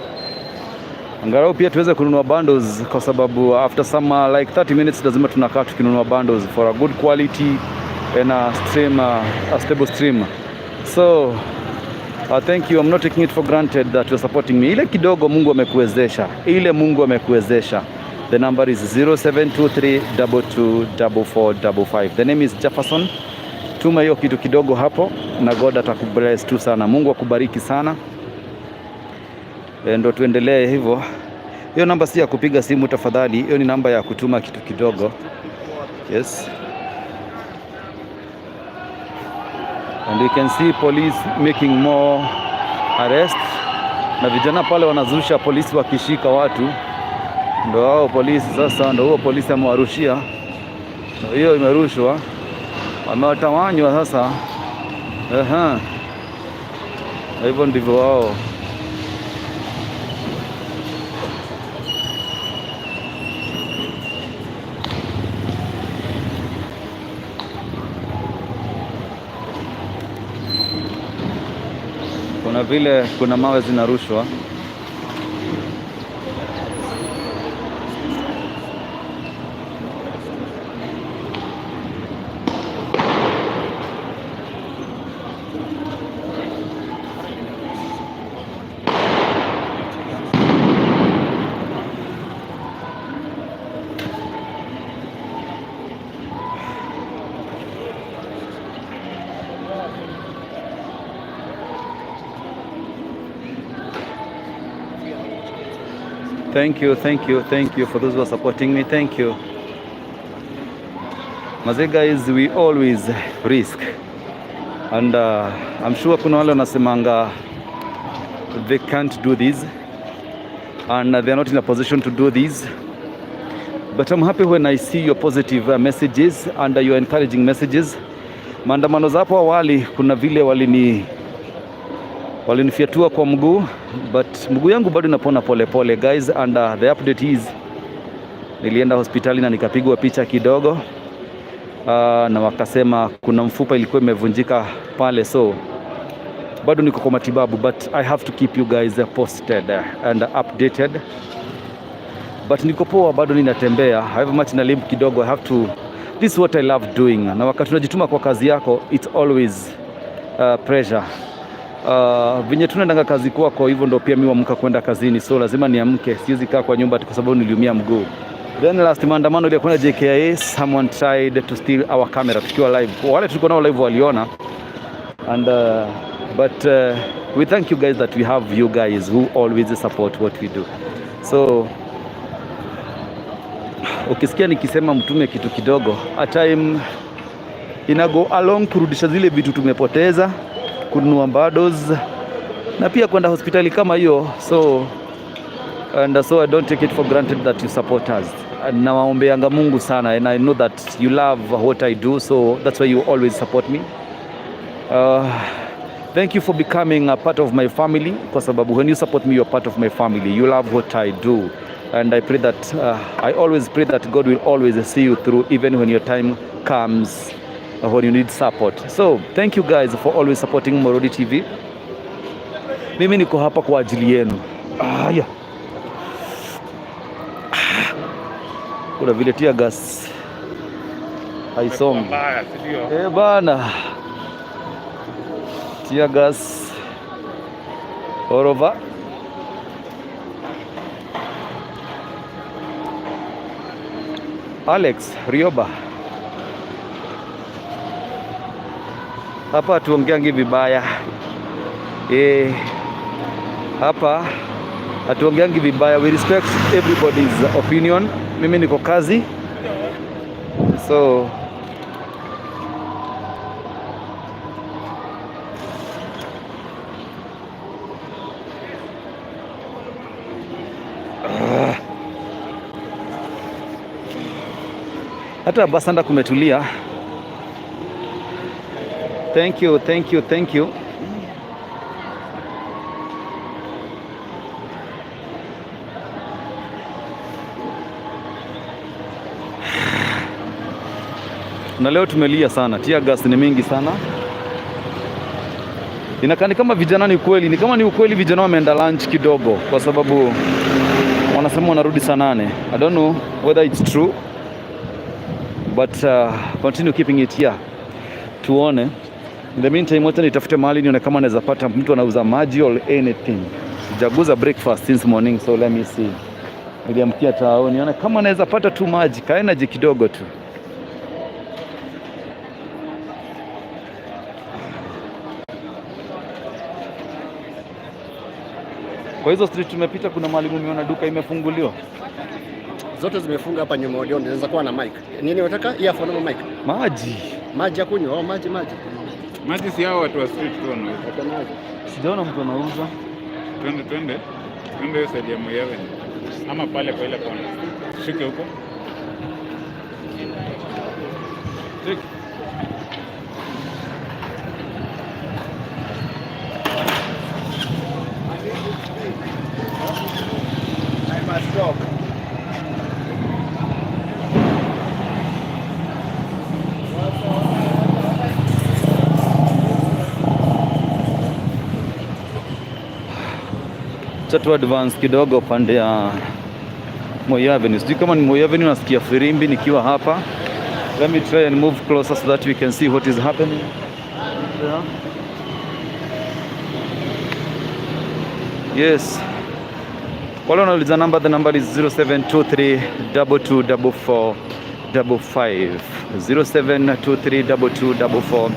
Angalau pia tuweze kununua bundles, kwa sababu after some like 30 minutes lazima tunakaa tukinunua bundles for a good quality and a stream, a stable stream. So thank you. I'm not taking it for granted that you're supporting me. Ile kidogo Mungu amekuwezesha, ile Mungu amekuwezesha. The number is 0723224455. The name is Jefferson. Tuma hiyo kitu kidogo hapo na God atakubless tu sana. Mungu akubariki sana. Ndo tuendelee hivyo. Hiyo namba si ya kupiga simu tafadhali, hiyo ni namba ya kutuma kitu kidogo. Yes. And you can see police making more arrests. Na vijana pale wanazusha polisi wakishika watu. Ndo hao polisi sasa, ndo huo polisi amewarushia. Ndo hiyo imerushwa. Wamewatawanywa sasa. Aha. Hivyo ndivyo wao. Kuna vile kuna mawe zinarushwa. Thank you, thank you, thank you for those who are supporting me. Thank you. Mazee guys, we always risk. And I'm sure kuna wale wanasemanga they can't do this and they are not in a position to do this. But I'm happy when I see your positive messages and your encouraging messages. Maandamano za hapo awali kuna vile walinifyatua kwa mguu, but mguu yangu bado inapona pole pole guys, and the update is nilienda hospitali na nikapigwa picha kidogo, na wakasema kuna mfupa ilikuwa imevunjika pale, so bado niko kwa matibabu, but I have to keep you guys posted and updated. But niko poa, bado ninatembea, however much na limp kidogo, I have to, this is what I love doing. Na wakati unajituma kwa kazi yako, it's always pressure. Venye tunaendanga kazi kwako, hivyo ndo pia mimi huamka kwenda kazini, so lazima niamke, siwezi kaa kwa nyumba kwa sababu niliumia mguu. Then last maandamano ile kwenda JKIA, someone tried to steal our camera tukiwa live. Wale tulikuwa nao live waliona. And but we thank you guys that we have you guys who always support what we do. So ukisikia nikisema mtume kitu kidogo, at time inago along kurudisha zile vitu tumepoteza, kununua bundles na pia kwenda hospitali kama hiyo. So and so I don't take it for granted that you support us. Nawaombeanga Mungu sana and I know that you love what I do, so that's why you always support me. Thank you for becoming a part of my family, kwa sababu when you support me, you're part of my family. You love what I do. And I pray that, I always pray that God will always see you through, even when your time comes, when you need support. So thank you guys for always supporting Morodi TV. Mimi niko hapa kwa ajili yenu. Ah, yeah. Ah. Kuna vile tear gas haisongi.
Mbaya, si ndio?
Eh, bana. Tear gas all over. Alex Rioba. Hapa hatuongeangi vibaya. Eh, hapa hatuongeangi vibaya. We respect everybody's opinion. Mimi niko kazi. So hata Basanda kumetulia. Thank you, thank you, thank you. Na leo tumelia sana, tear gas ni mingi sana. Inakaa ni kama vijana ni kweli, ni kama ni ukweli vijana wameenda lunch kidogo, kwa sababu wanasema wanarudi saa 8. I don't know whether it's true, but continue keeping it here. Tuone. In the meantime, wacha nitafute mahali nione kama naweza pata mtu anauza maji or anything. Sijaguza breakfast since morning, so let me see. Niliamkia tao nione kama naweza pata tu maji, ka energy kidogo tu. Kwa hizo street tumepita, kuna mahali mumeona duka imefunguliwa?
Zote zimefunga hapa nyuma Odeon, inaweza kuwa na mic. Nini unataka? Earphone ama mic?
Maji.
Maji ya kunywa, oh, maji maji.
Maji si hao watu wa street tu wanauza.
Maji.
Sijaona mtu anauza.
Twende twende. Twende hiyo side ya Moi Avenue. Ama pale kwa ile kona. Shike huko. Shike.
I must stop.
Acha tu advance kidogo pande ya Moi Avenue. Sijui kama ni Moi Avenue, nasikia firimbi nikiwa hapa. Let me try and move closer so that we can see what is happening. Yeah. Yes. Wale wanauliza number, the number is 0723 2244 55. 0723 2244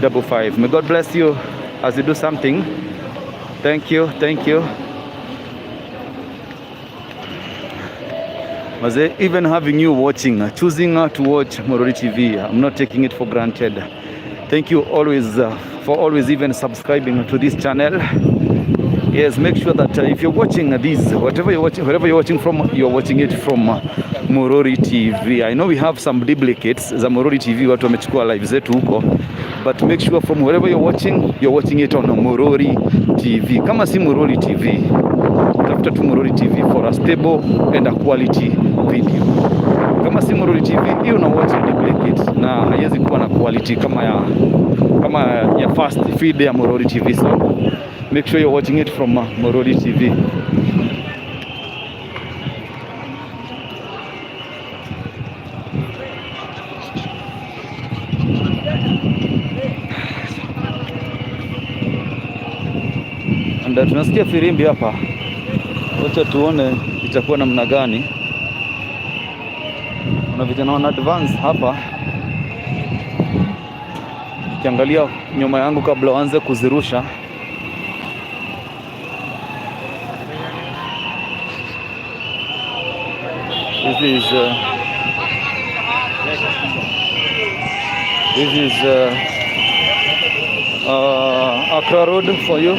55. May God bless you as you do something. Thank you, thank you. Maze, even having you watching, choosing to watch Morori TV, I'm not taking it for granted. Thank you always for always even subscribing to this channel. Yes, make sure that if you're watching this, whatever you're watching, wherever you're watching from, you're watching it from Morori TV. I know we have some duplicates za Morori TV, watu wamechukua live zetu huko, but make sure from wherever you're watching it on Morori TV. Kama si Morori TV, tafuta tu Morori TV for a stable and a quality video. Kama si Morori TV, hiyo una watch duplicate na haiwezi kuwa na quality kama ya first feed ya Morori TV. So make sure you're watching it from Morori TV. And tunasikia firimbi hapa. Wacha tuone itakuwa namna gani. Kuna vijana wana advance hapa. Ukiangalia nyuma yangu kabla waanze kuzirusha. This is Accra Road for you.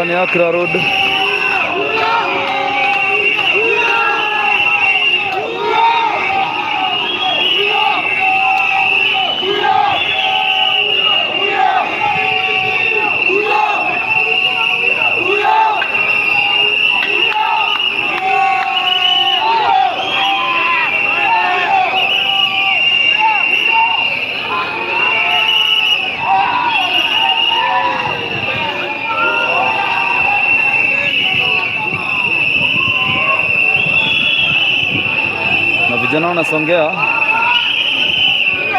Hapa ni Accra Road. Na vijana wanasongea,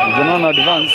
vijana wana advance.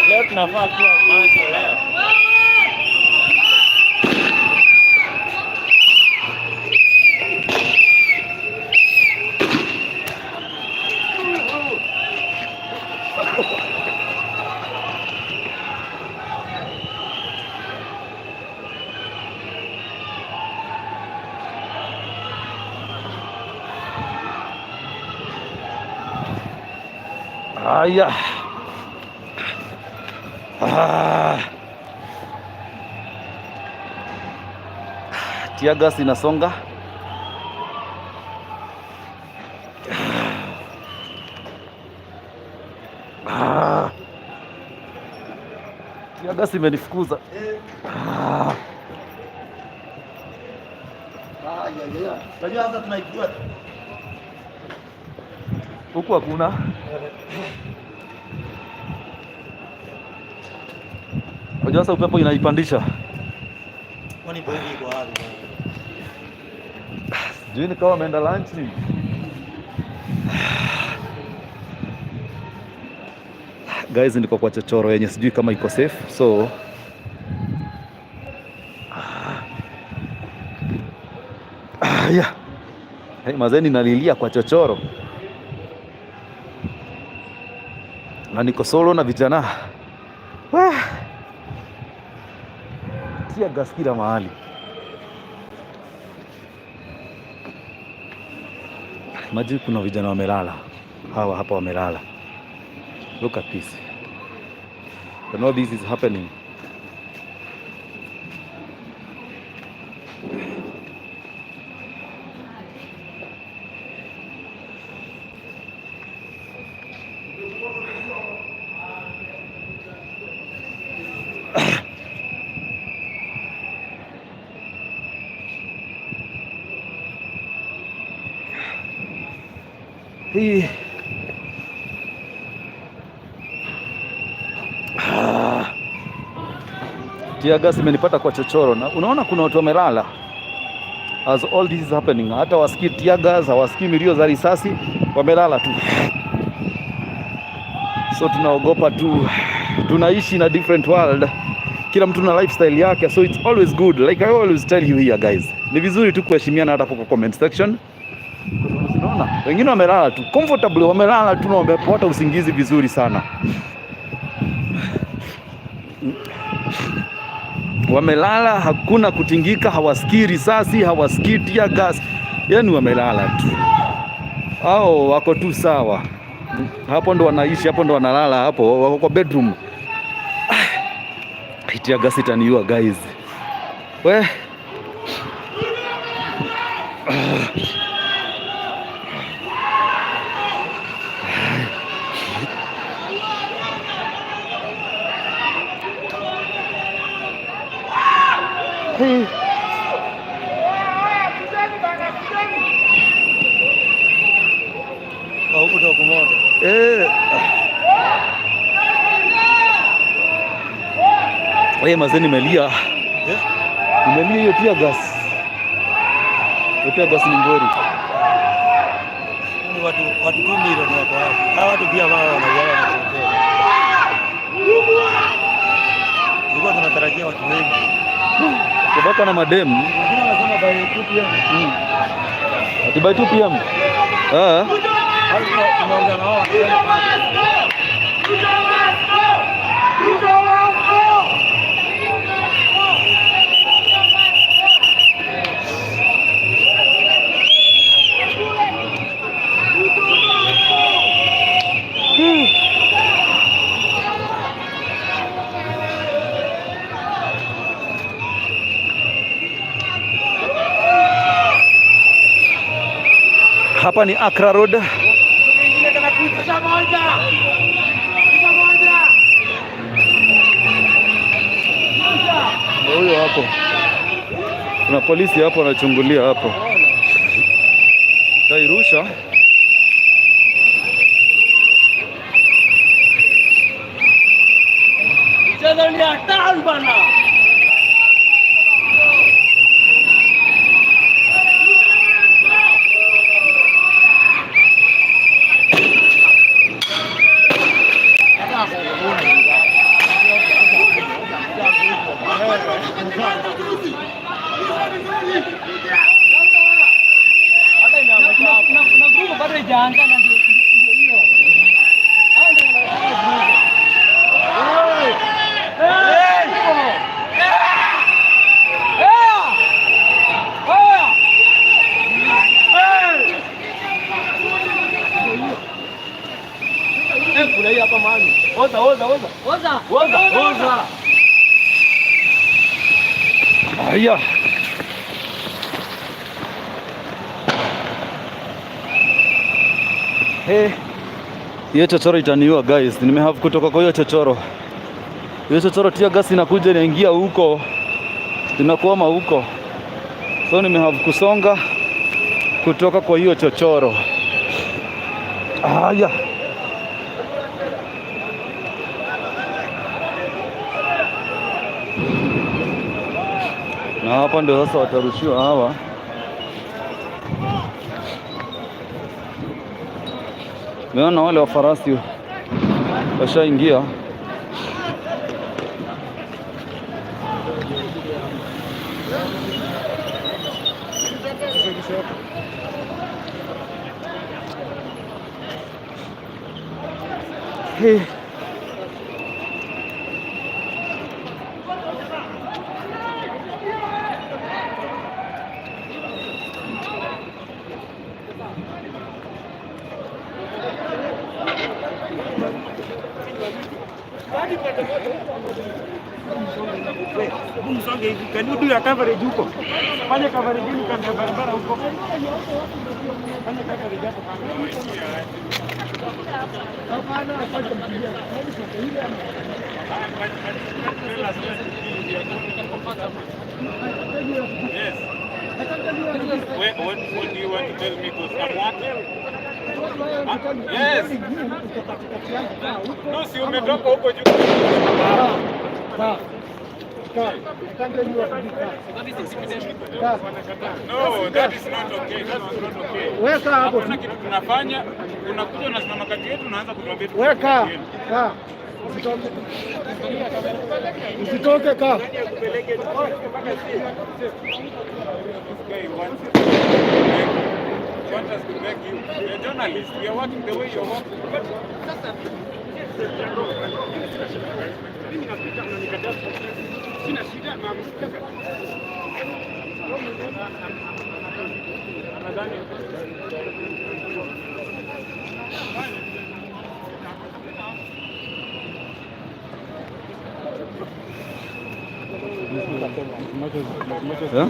Leo tunafaa kuwa macho leo.
Aya. Ah. Tear gas inasonga. Ah. Tear gas imenifukuza. Ah.
Unajua sasa tunaijua
Huku hakuna. Unajua sasa upepo inaipandisha.
kwani bogi iko wapi?
Sijui ni kama ameenda lunch. Guys, niko kwa chochoro yenye sijui kama iko safe, so yeah. Hey, mazeni nalilia kwa chochoro na niko solo na vijana. Wah. Tear gas kila mahali. Imagine kuna vijana wamelala, hawa hapa wamelala. Look at this. And all this is happening. Hii. Ah. Tear gas imenipata kwa chochoro na unaona kuna watu wamelala as all this is happening, hata wasikii tear gas, hawasikii milio za risasi, wamelala tu, so tunaogopa tu. Tunaishi in a different world. Kila mtu na lifestyle yake, so it's always good. Like I always tell you here, guys, ni vizuri tu kuheshimiana hata kwa comment section. Unaona, wengine wamelala tu comfortably, wamelala tu na wamepata usingizi vizuri sana. Wamelala, hakuna kutingika, hawasikii risasi, hawasikii tear gas, yani wamelala tu, au wako tu sawa. Hapo ndo wanaishi, hapo ndo wanalala, hapo wako kwa bedroom. Ah, tear gas itaniua, guys. We. Ah. Hey. Eh. Eh, mazee nimelia. Nimelia hiyo tear gas. Hiyo tear gas ni ngori.
Ni watu 2 milioni wako hapo. Hawa watu pia wao wanauawa na serikali. Tulikuwa tunatarajia watu wengi.
Kubaka na madem.
Wengine wanasema by 2 p.m.
Ati by 2 p.m. Ah.
Tunaongea na wao wanasema bado.
Hapa ni Accra Road. Ndio huyo hapo. Kuna polisi hapo anachungulia hapo. Tairusha.
Mchezo ni hatari bana. Na grupu bado haijaanza na ndio hiyo. Hao ndio wanafanya grupu. Hey! Hey! Hey!
Eh, kuna hii hapa mahali. Oza, oza, oza.
Oza.
Oza, oza.
Haya. Hey. Hiyo chochoro itaniua, guys. Nimehave kutoka kwa hiyo chochoro. Hiyo chochoro tear gas inakuja inaingia huko. Inakwama huko. So nimehave kusonga kutoka kwa hiyo chochoro. Haya. Na hapa ndio sasa watarushiwa hawa. Umeona wale wa farasi washaingia. Hey.
Msonge hivi. Can you do your coverage huko? Fanya coverage yenu kando ya barabara huko. Fanya coverage hapo kando. Hapana, acha mkimbia.
Yes. Wait, what do you want to tell me? Because I'm working. Ah, yes. No, si umetoka huko juu. No, that is not okay. That is not okay.
Weka hapo.
Hakuna kitu tunafanya, unakuja unasimama kati yetu unaanza kutuambia tu.
Weka. Kaa. Usitoke ka.
Want us to beg you. We are journalists. We are working the way you're working. But
Mimi napita mnanikataza. Sina shida na
Yeah?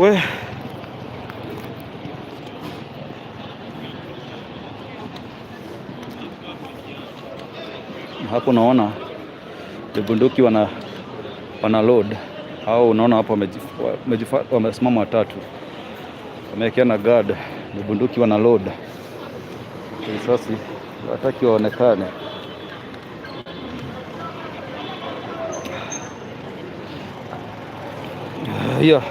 We hapo naona bunduki wana load au unaona hapo wamesimama watatu, wamewekea na guard, bunduki wana load risasi, wataki waonekane. Yeah.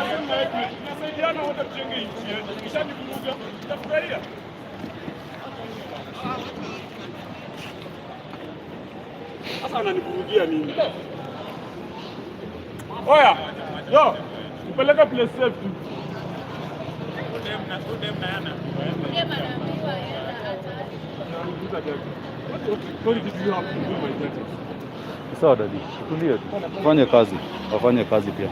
Tunasaidiana wote tujenge nchi yetu. Ukishanivuruga nitafurahia. Sasa ananivurugia mimi. Oya, yo, mpeleke place safe tu.
Sawa daddy, tulie tu. Fanye kazi, wafanye kazi pia.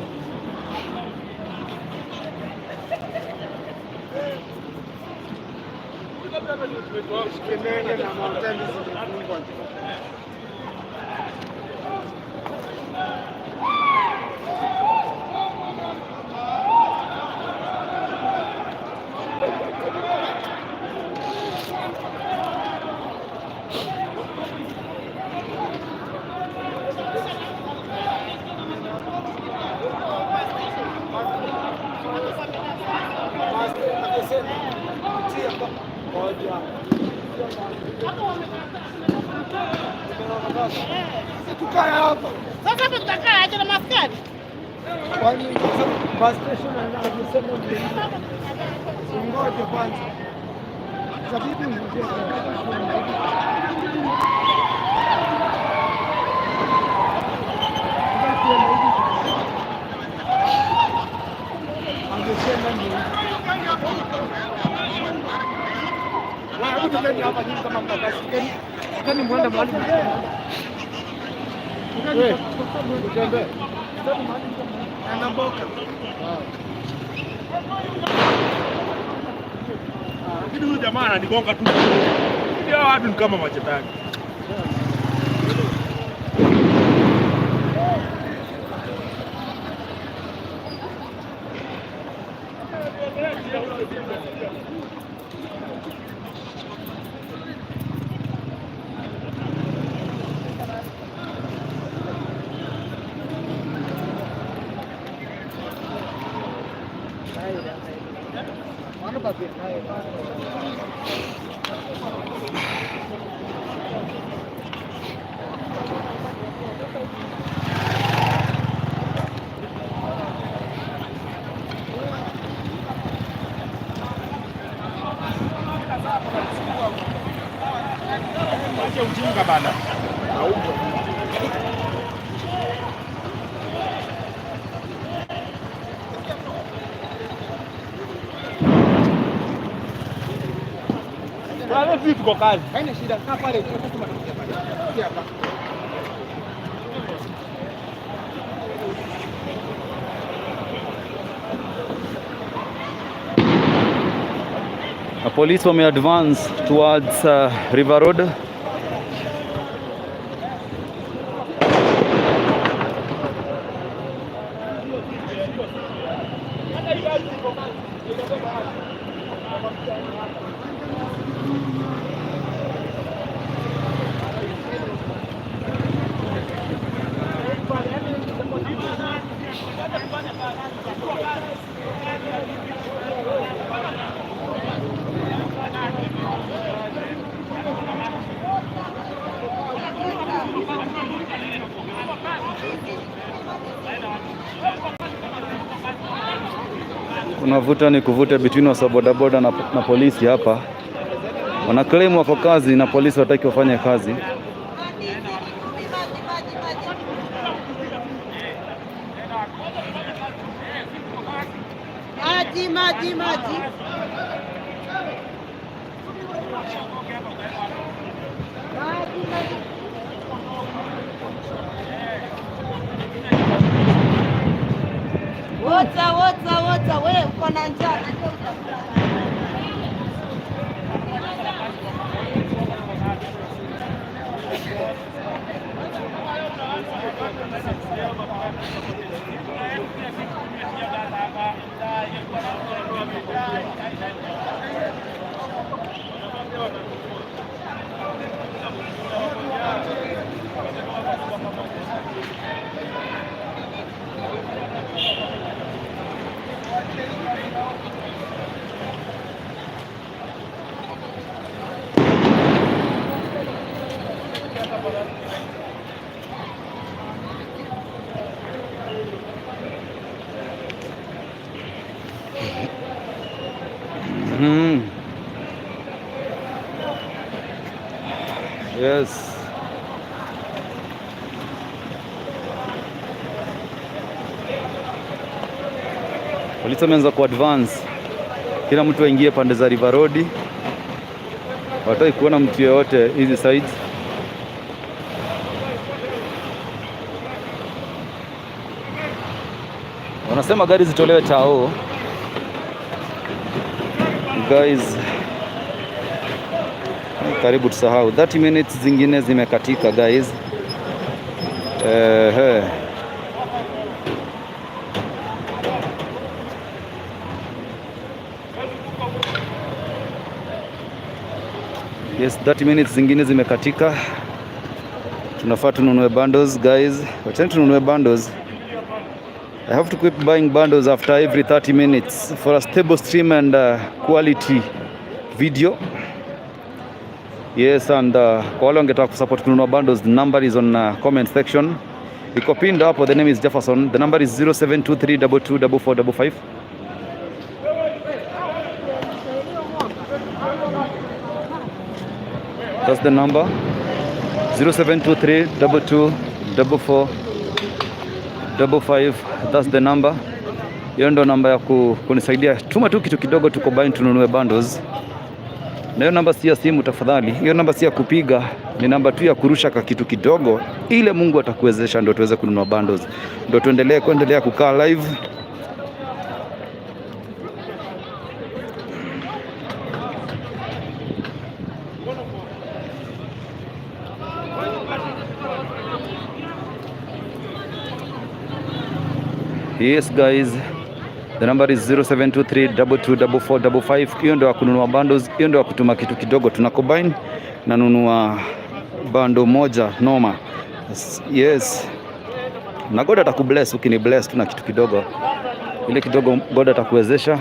Tukae hapa.
Sasa hapa tutakaa aje na maskari?
Kwani bus station anasema ngoje kwanza. Sabibi ngoje. Angesema ni hapa nyinyi kama mtakashi. Kani mwende mahali. Wewe, utembee. Anamboka.
Lakini huyu jamaa ananigonga tu. Hawa watu ni kama machetani.
Ujinga bana. Tuko kazi.
Haina shida, kaa pale customer atakuja pale. Hapa.
Na polisi wame advance towards River Road. Kuna vuta ni kuvuta between wasa bodaboda na polisi hapa. Wana claim wako kazi na polisi wataki wafanye kazi.
Maji, maji, maji. Maji, maji. Water, water, water. We uko na njaa. Najua utakula.
Yes. Polisi wameanza ku advance, kila mtu aingie pande za River Road, hawataki kuona mtu yeyote hizi sides. Wanasema gari zitolewe tao. Guys, karibu tusahau, 30 minutes zingine zimekatika, guys. Ehe. Yes, 30 minutes zingine zimekatika. Tunafaa tununue bundles, guys. Wachani tununue bundles. I have to keep buying bundles after every 30 minutes for a stable stream and quality video. Yes, and kwa wale wangetaka kusupport kununua bundles, the number is on comment section. Iko pinned hapo. The name is Jefferson. The number is 0723224455. That's the number. 0723224455. That's the number. Hiyo ndo namba ya kunisaidia. Tuma tu kitu kidogo tuko buy tununue bundles. Na hiyo namba si ya simu tafadhali. Hiyo namba si ya kupiga, ni namba tu ya kurusha ka kitu kidogo ile Mungu atakuwezesha ndio tuweze kununua bundles. Ndio tuendelee kuendelea kukaa live. Yes guys, the number is 0723224455. Hiyo ndio ya kununua bundles, hiyo ndio ya kutuma kitu kidogo, tuna combine na nunua bundle moja noma. Yes. Na God atakubless ukini bless tu na kitu kidogo. Ile kidogo God atakuwezesha.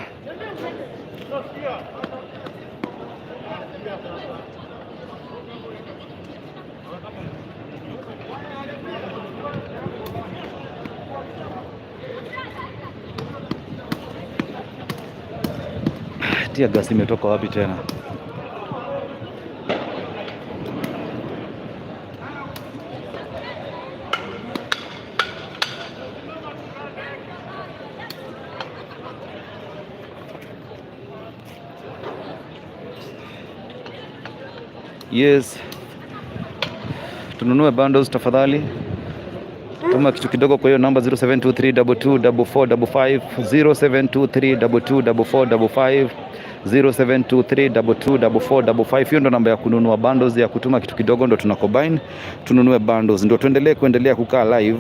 Tear gas imetoka wapi tena? Yes, tununue bundles tafadhali. Tuma kitu kidogo kwa hiyo namba 0723224455, 0723224455, 0723224455. Hiyo ndo namba ya kununua bundles, ya kutuma kitu kidogo, ndo tuna combine tununue bundles, ndo tuendelee kuendelea kukaa live.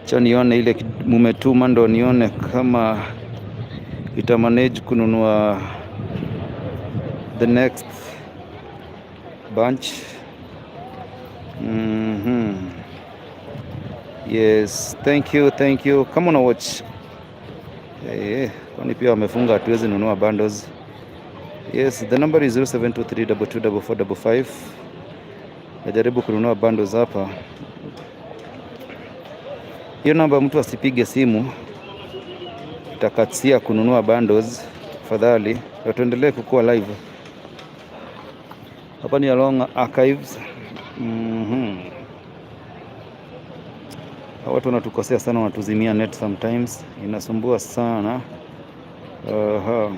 Cha nione ile mumetuma, ndo nione kama ita manage kununua the next bunch. Yes, thank you, thank you. Kama una watch kwani pia wamefunga, hatuwezi nunua bundles. Yes, the number is 0723224455. Najaribu kununua bundles hapa. Hiyo namba mtu asipige simu, itakatia kununua bundles. Tafadhali, na tuendelee kukua live. Hapa ni along Archives. Hawa watu wanatukosea sana, wanatuzimia net sometimes, inasumbua sana. Aha.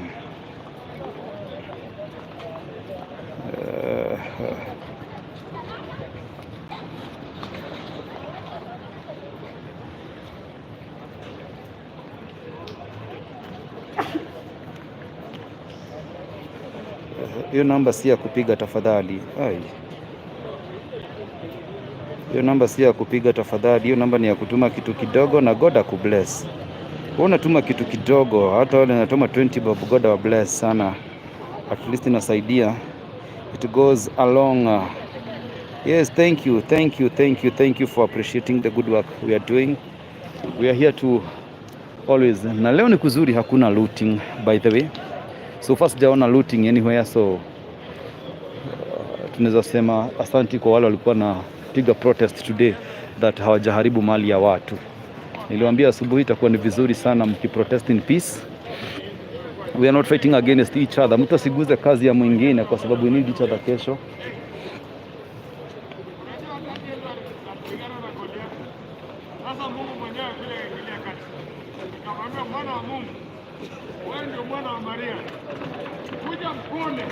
Hiyo namba si ya kupiga tafadhali. Ai. Hiyo namba si ya kupiga tafadhali. Hiyo namba ni ya kutuma kitu kidogo na God akubless. Wewe unatuma kitu kidogo, hata wale wanatuma 20 bob, God wa bless sana. At least inasaidia. It goes along. Yes, thank you, thank you, thank you, thank you for appreciating the good work we are doing. We are here to always. Na leo ni kuzuri, hakuna looting, by the way. So far sijaona looting anywhere, so tunaweza sema asanti kwa wale walikuwa na piga protest today that hawajaharibu mali ya watu. Niliwaambia asubuhi itakuwa ni vizuri sana mkiprotest in peace. We are not fighting against each other. Mtu asiguze kazi ya mwingine kwa sababu we need each other kesho.
Sasa Mungu mwenyewe vile ingilia kati. Nikamwambia, mwana wa Mungu, wewe ndio mwana wa Maria. Kuja mpone.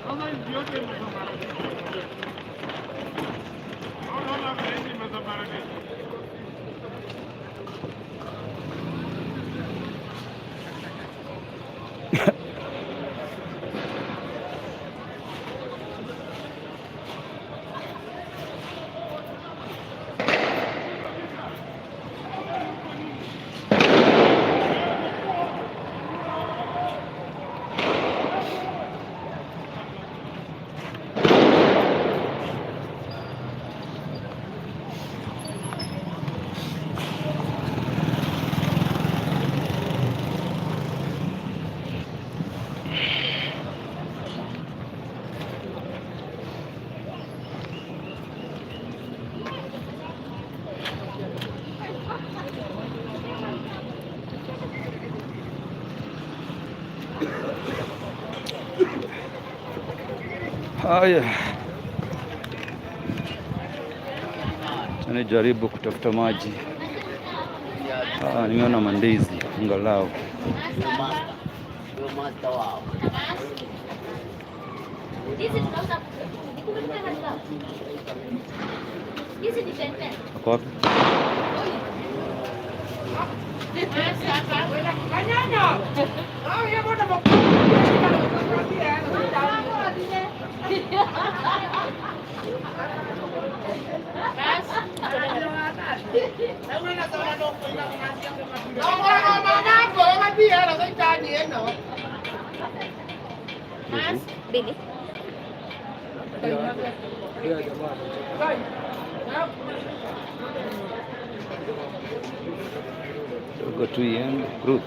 Sasa hizi yote imesambaratika. Unaona vile hizi imesambaratika.
Haya, tunajaribu kutafuta maji. Ah, nimeona mandizi angalau.
Ndio master wao.
Hizi tunauza ni 10 na hizi ni 10 10.
Ako wapi?
Mbili.
Dogo tu iende. Ruth.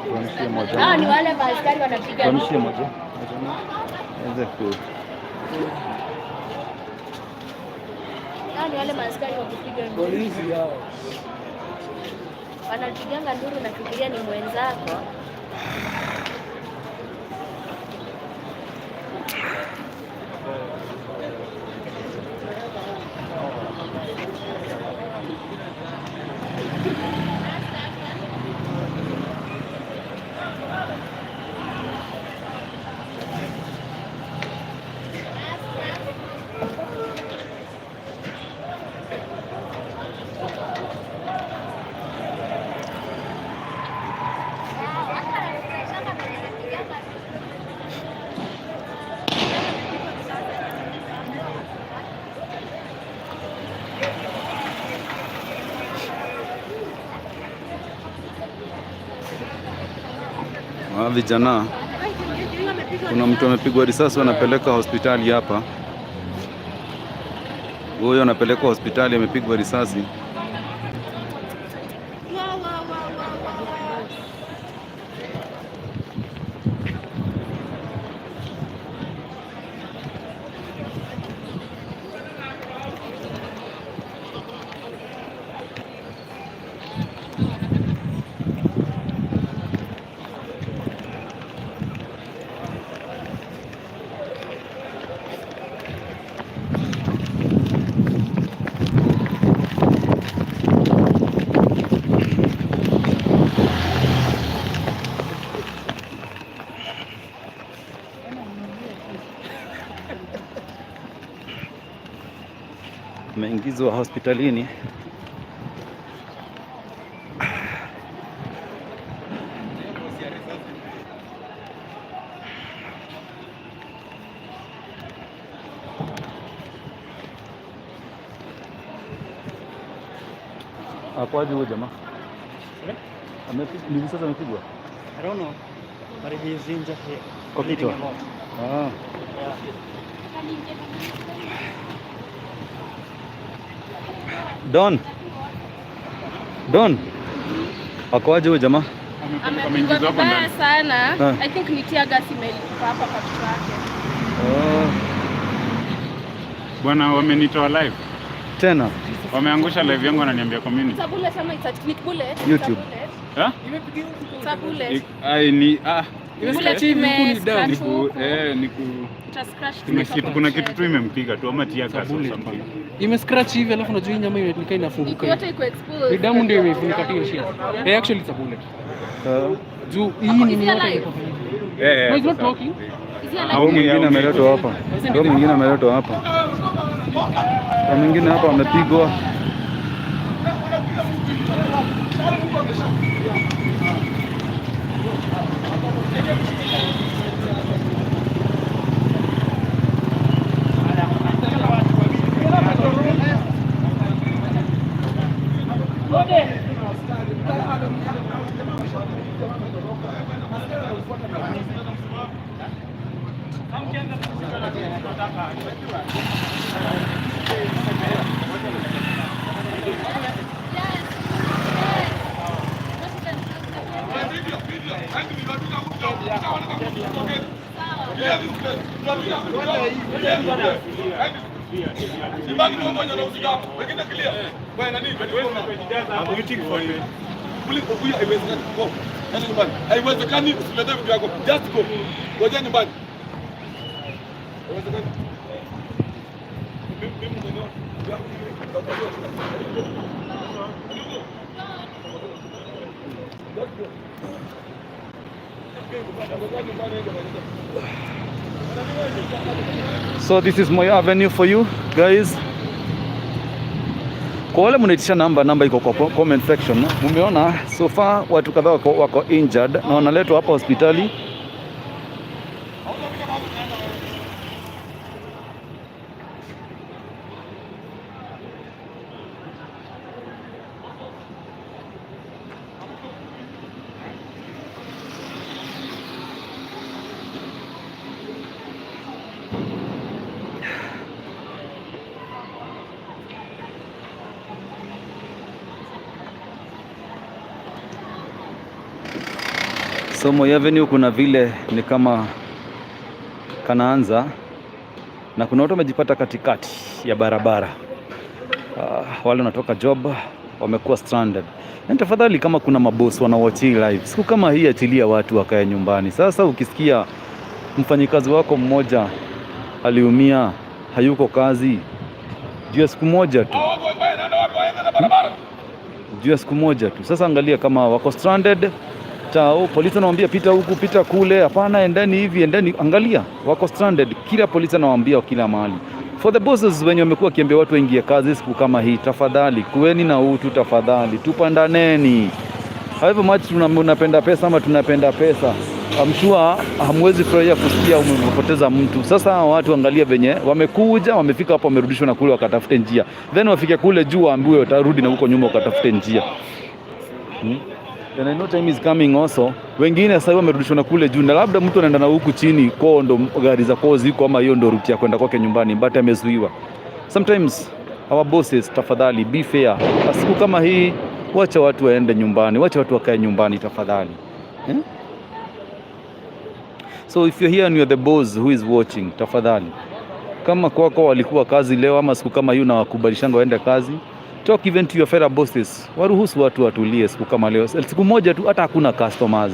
Tuamshie moja.
Hao ni wale maaskari wanapiga.
Tuamshie moja. Moja. Aweze ku
Ni wale maaskari wa kupiga nduru.
Polisi hao.
Wanapiganga nduru, nafikiria ni mwenzako.
Ah, vijana, kuna mtu amepigwa risasi, wanapeleka hospitali hapa. Huyo anapelekwa hospitali, amepigwa risasi. Ameingizwa hospitalini. Akwaje huyo jamaa? Ni risasi amepigwa?
I don't know, but he is injured here.
Kwa
Bleeding
kichwa?
a lot.
Ah.
Yeah.
Don. Don. Akoaje huyo jamaa?
Amepigwa vibaya sana.
Ah.
I think ni tear gas imelipuka hapa kwa kichwa yake.
Oh.
Bwana, wamenitoa live.
Tena?
Wameangusha live yangu, wananiambia community.
It's a bullet ama it's a ni bullet? It's a
YouTube.
bullet.
Eh?
It's a bullet.
Ai ni ah.
Bullet ime scratch
Ni ku
huku.
eh ni ku
Ita scratch
kuna
kutoka
kitu
kwa
kuna
kichwa.
kitu tu imempiga tu ama tear gas or something.
Ime scratch hivi, alafu unajua hii nyama imekaa inafunguka.
Yote iko exposed.
Ni damu ndio imefunika tu hiyo shit. Eh, actually it's a bullet. Juu hii ni
Is he
yote
alive?
iko hivi.
Eh,
No, he's not
sasa.
talking.
Is he alive?
Huyu mwingine ameletwa hapa. Huyu mwingine ameletwa hapa. Na mwingine hapa amepigwa.
I'm waiting for you. Haiwezekani, usilete vitu yako. Just go. Ngoja nyumbani. Haiwezekani. Mimi mwenyewe.
So this is my avenue for you guys. Kwa wale mnaitisha namba, namba iko kwa comment section. Mumeona so far watu kadhaa wako injured na wanaletwa hapa hospitali. So Moi Avenue kuna vile ni kama kanaanza na kuna watu wamejipata katikati ya barabara. Wale wanatoka job wamekuwa stranded. Na tafadhali, kama kuna maboss wanawatch hii live, siku kama hii achilia watu wakae nyumbani. Sasa ukisikia mfanyikazi wako mmoja aliumia, hayuko kazi juu ya siku moja tu, juu ya siku moja tu. Sasa angalia kama wako stranded tao, polisi anawaambia pita huku, pita kule, hapana, endeni hivi, endeni. Angalia, wako stranded. Kila polisi anawaambia kila mahali. For the bosses wenye wamekuwa wakiambia watu waingie kazi siku kama hii, tafadhali kuweni na utu, tafadhali tupandaneni. However much unapenda pesa ama tunapenda pesa, I'm sure hamwezi furahia kusikia umepoteza mtu. Sasa hawa watu angalia venye wamekuja, wamefika hapo, wamerudishwa na kule wakatafute njia, then wafike kule juu waambiwe watarudi na huko nyuma wakatafute njia. And I know time is coming also. Wengine sasa hivi wamerudishwa na kule juu, na labda mtu anaenda na huku chini kwao, ndo gari za kwao ziko, ama hiyo ndo route ya kwenda kwake nyumbani, but amezuiwa. Sometimes our bosses, tafadhali be fair. Siku kama hii wacha watu waende nyumbani, wacha watu wakae nyumbani tafadhali, eh? So if you're here and you're the boss who is watching, tafadhali, kama kwako walikuwa kazi leo ama siku kama hii unawakubalishanga waende kazi, talk even to your fellow bosses, waruhusu watu watulie siku kama leo, siku moja tu, hata hakuna customers.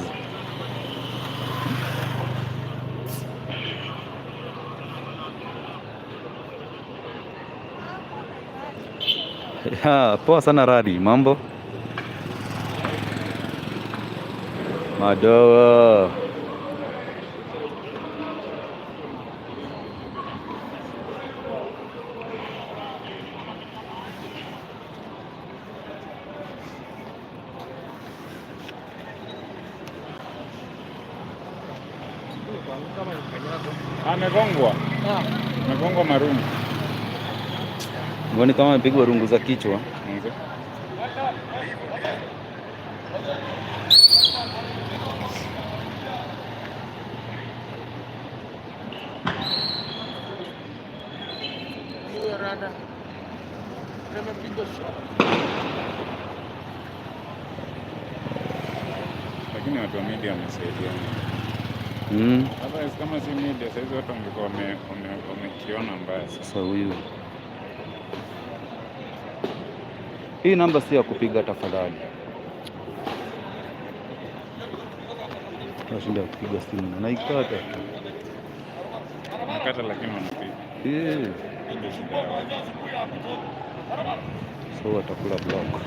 Ya, poa sana Radi, mambo madogo.
Amegongwa. Amegongwa marungu.
Mbona kama amepigwa rungu za kichwa?
Okay. Lakini watu wa media wamesaidia. Otherwise kama si media saizi watu wangekuwa wamekiona mbaya sana.
Sasa huyu, hii namba si ya kupiga tafadhali. Nashinda kupiga simu naikata tu.
Nakata lakini wanapiga. Ndio shida yao.
So watakula block.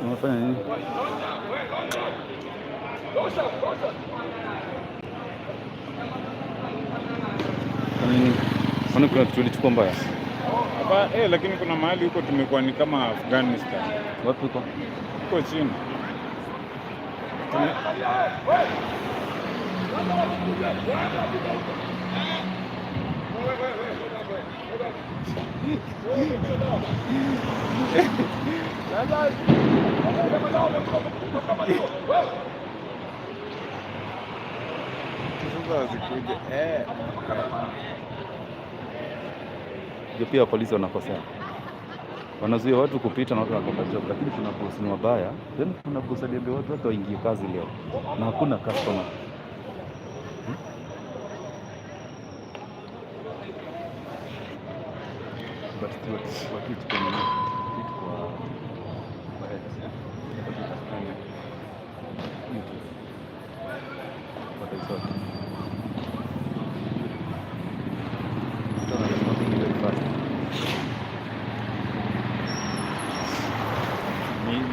Unafanya nini? Kwa nini? Kwani kuna kitu ulichukua mbaya?
Hapa lakini kuna mahali huko tumekuwa ni kama Afghanistan.
Wapi huko?
Huko chini. Sasa wasikuje.
Ndio pia polisi wanakosea. Wanazuia watu kupita na watu wanatoka job, lakini kuna boss ni wabaya. Then kuna boss aliambia watu wake waingie kazi leo na hakuna customer. But kwa kitu kwa nini? Kitu kwa X. Kwa Twitter. YouTube. What I saw. Mtu anaresponding very fast.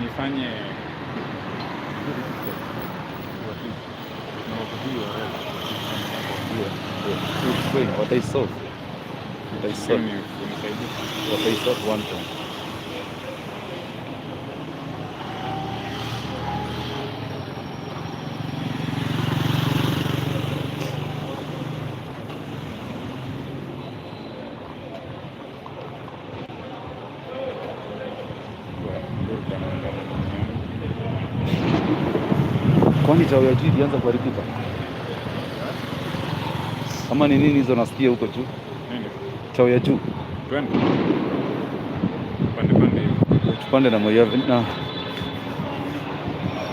Nifanye
What I saw. What I saw.
Unisaidie.
What I saw one time. Kwani tao ya juu ilianza kuharibika ama ni nini hizo nasikia huko juu?
Nini?
Tao ya juu.
Twende. Pande pande hivi.
Tupande na Moi Avenue na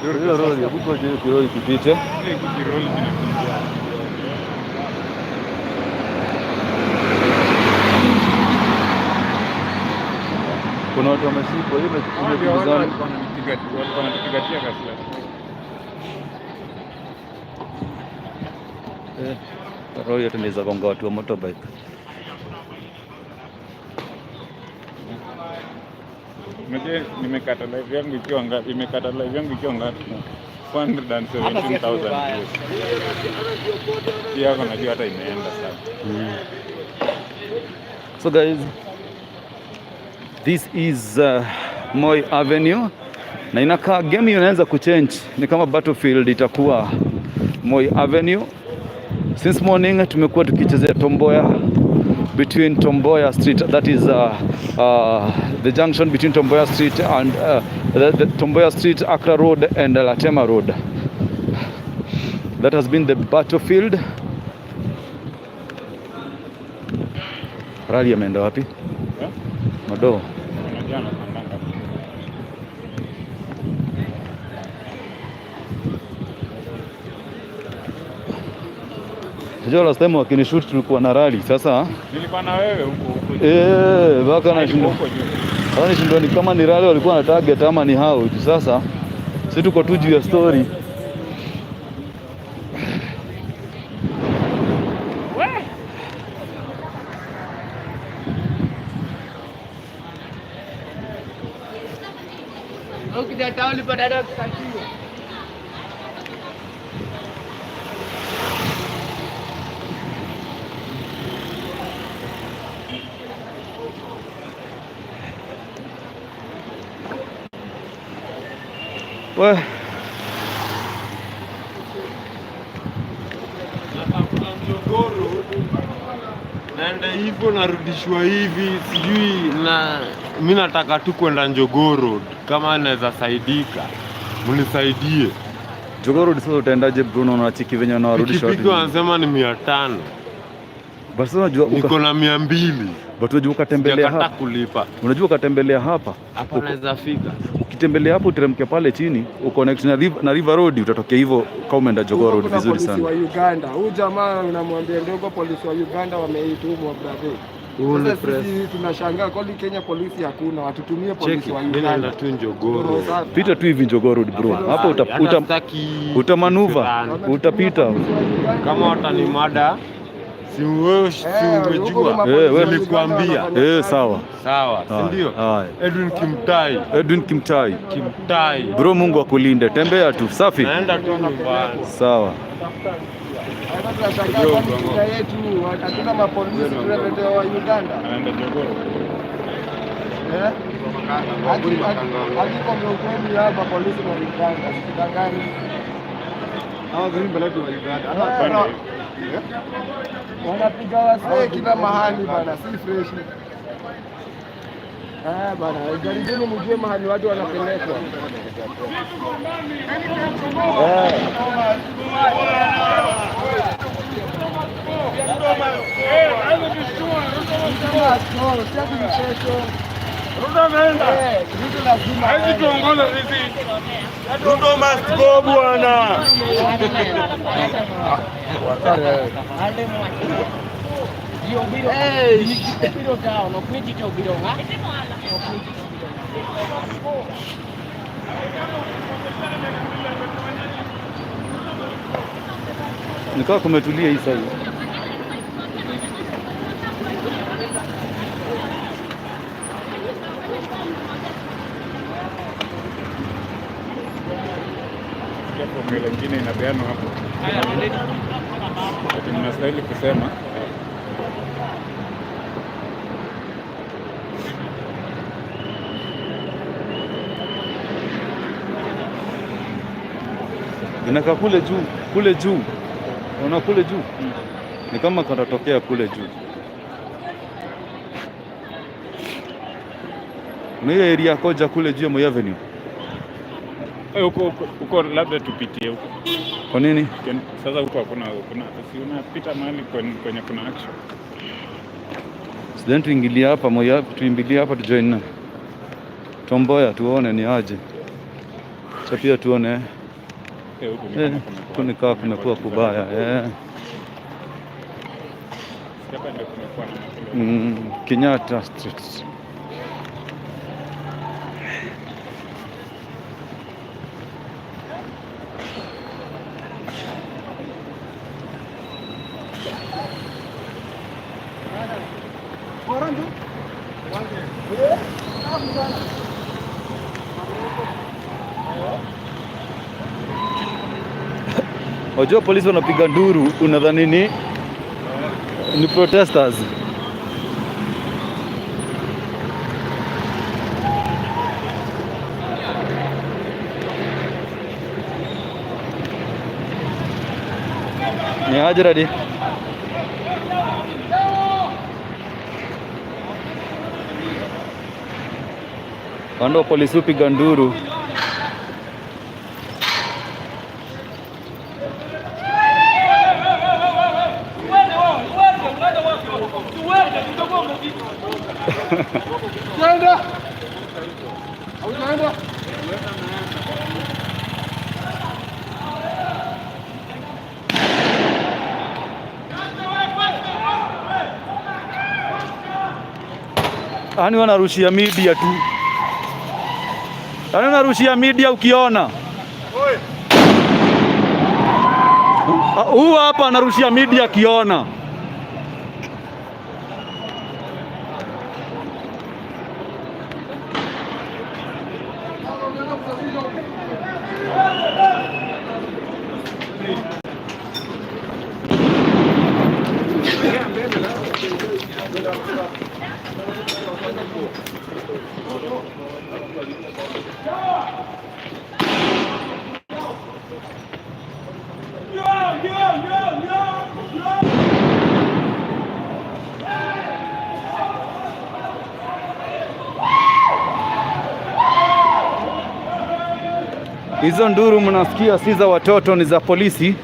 hiyo lori huko juu, kiroli kipite.
Ile kiroli kinakimbia.
Kuna watu wameshikwa, hiyo
Hao ndio wale
imekimbizana.
walikuwa wanatupiga tear gas last week.
Eh, lori yote inaweza gonga watu wa motorbike.
Unajua nimekata live yangu ikiwa ngapi? Imekata live yangu ikiwa ngapi? 417,000 views. Hii yako najua hata imeenda sana.
So guys, this is Moi Avenue na inakaa game inaanza kuchange, ni kama battlefield itakuwa Moi Avenue. Since morning tumekuwa tukichezea Tom Mboya, between Tom Mboya Street, that is the junction between Tom Mboya Street and the Tom Mboya Street, Accra Road and Latema Road. That has been the battlefield. Rally ameenda wapi?
Eh?
Madoo.
Unajua anapandanga.
Unajua last time wakinishoot tulikuwa na rally. Sasa
Nilikuwa na wewe huko huko.
Eh, baka
Nilikuwa
nashindwa.
huko juu.
Sasa nishindwa ni kama ni rally walikuwa na target ama ni hao. Juu sasa si tuko tu juu ya story. We,
Njogoro naenda hivyo narudishwa hivi, sijui na mi nataka tu kwenda Njogoo Road, kama naweza saidika mnisaidie.
Jogoo Road sasa utaendaje Bruno? Unachiki venye wanawarudisha
Pikipiki
watu.
wanasema ni 500.
Basi unajua
Niko na 200.
But unajua ukatembelea
Sijakataa
hapa.
kulipa.
Unajua ukatembelea hapa.
Hapa naweza fika.
Ukitembelea hapo uteremke pale chini, uconnect na River Road, utatokea hivyo kama umeenda Jogoo Road
Kuna
vizuri
polisi
sana.
wa Uganda. Huyu jamaa unamwambia ndogo polisi wa Uganda wameitumwa brother.
Huu ni
Sasa
press.
sisi tunashangaa kwani Kenya polisi hakuna, watutumie polisi
Cheki,
wa
mimi naenda
Uganda.
tu Njogoo Road.
Pita tu hivi Jogoo Road bro. Hapo
Hata sitaki
utamanuva, utapita.
Kama watanimada si wewe, si umejua.
Eh, wewe
Nilikuambia.
Eh, sawa.
Sawa, si
Haya,
ndio?
haya.
Edwin Kimtai.
Edwin Kimtai.
Kimtai.
Bro, Mungu akulinde. Tembea tu. Safi.
Naenda tu nyumbani.
Sawa.
Sasa tunashangaa kwani shida yetu hakuna mapolisi tunaletewa wa Uganda.
Anaenda Jogoo.
Eh? Haki kwa ukweli hapa polisi wa Uganda, sikudangani.
Pande.
Wanapiga wasee kila mahali bana, si fresh. Eh bana, jaribuni mjue mahali watu wanapelekwa. Eh.
Ruto ameenda.
Ruto lazima.
Hawezi tuongoza sisi. Ruto must go bwana.
Nikawa kumetulia hii sasa.
Sikia formula ingine inapeanwa hapo. Ati mnastahili kusema
Inakaa kule juu, kule juu. Unaona kule juu? Ni kama kanatokea kule juu. Kuna hiyo area koja kule juu ya Moi Avenue.
Eh, huko huko huko labda tupitie huko.
Kwa nini?
Sasa huko hakuna kuna si unapita mahali kwenye kuna action.
Then tuingilie hapa moja, tuimbilie hapa tujoin na Tom Mboya tuone ni aje. Cha pia tuone.
Eh, huku ni
Eh,
kama
huku ni kaa kumekuwa kubaya. Eh.
Hapa ndio kumekuwa na makelele.
Kenyatta Street. Wajua polisi wanapiga nduru, unadhani ni protesters. Ni aje radi? Wando polisi hupiga nduru.
Utaenda? Utaenda?
Yaani wanarushia media tu, yaani wanarushia media ukiona huu hapa anarushia media akiona. Hizo nduru mnasikia si za watoto, ni za polisi.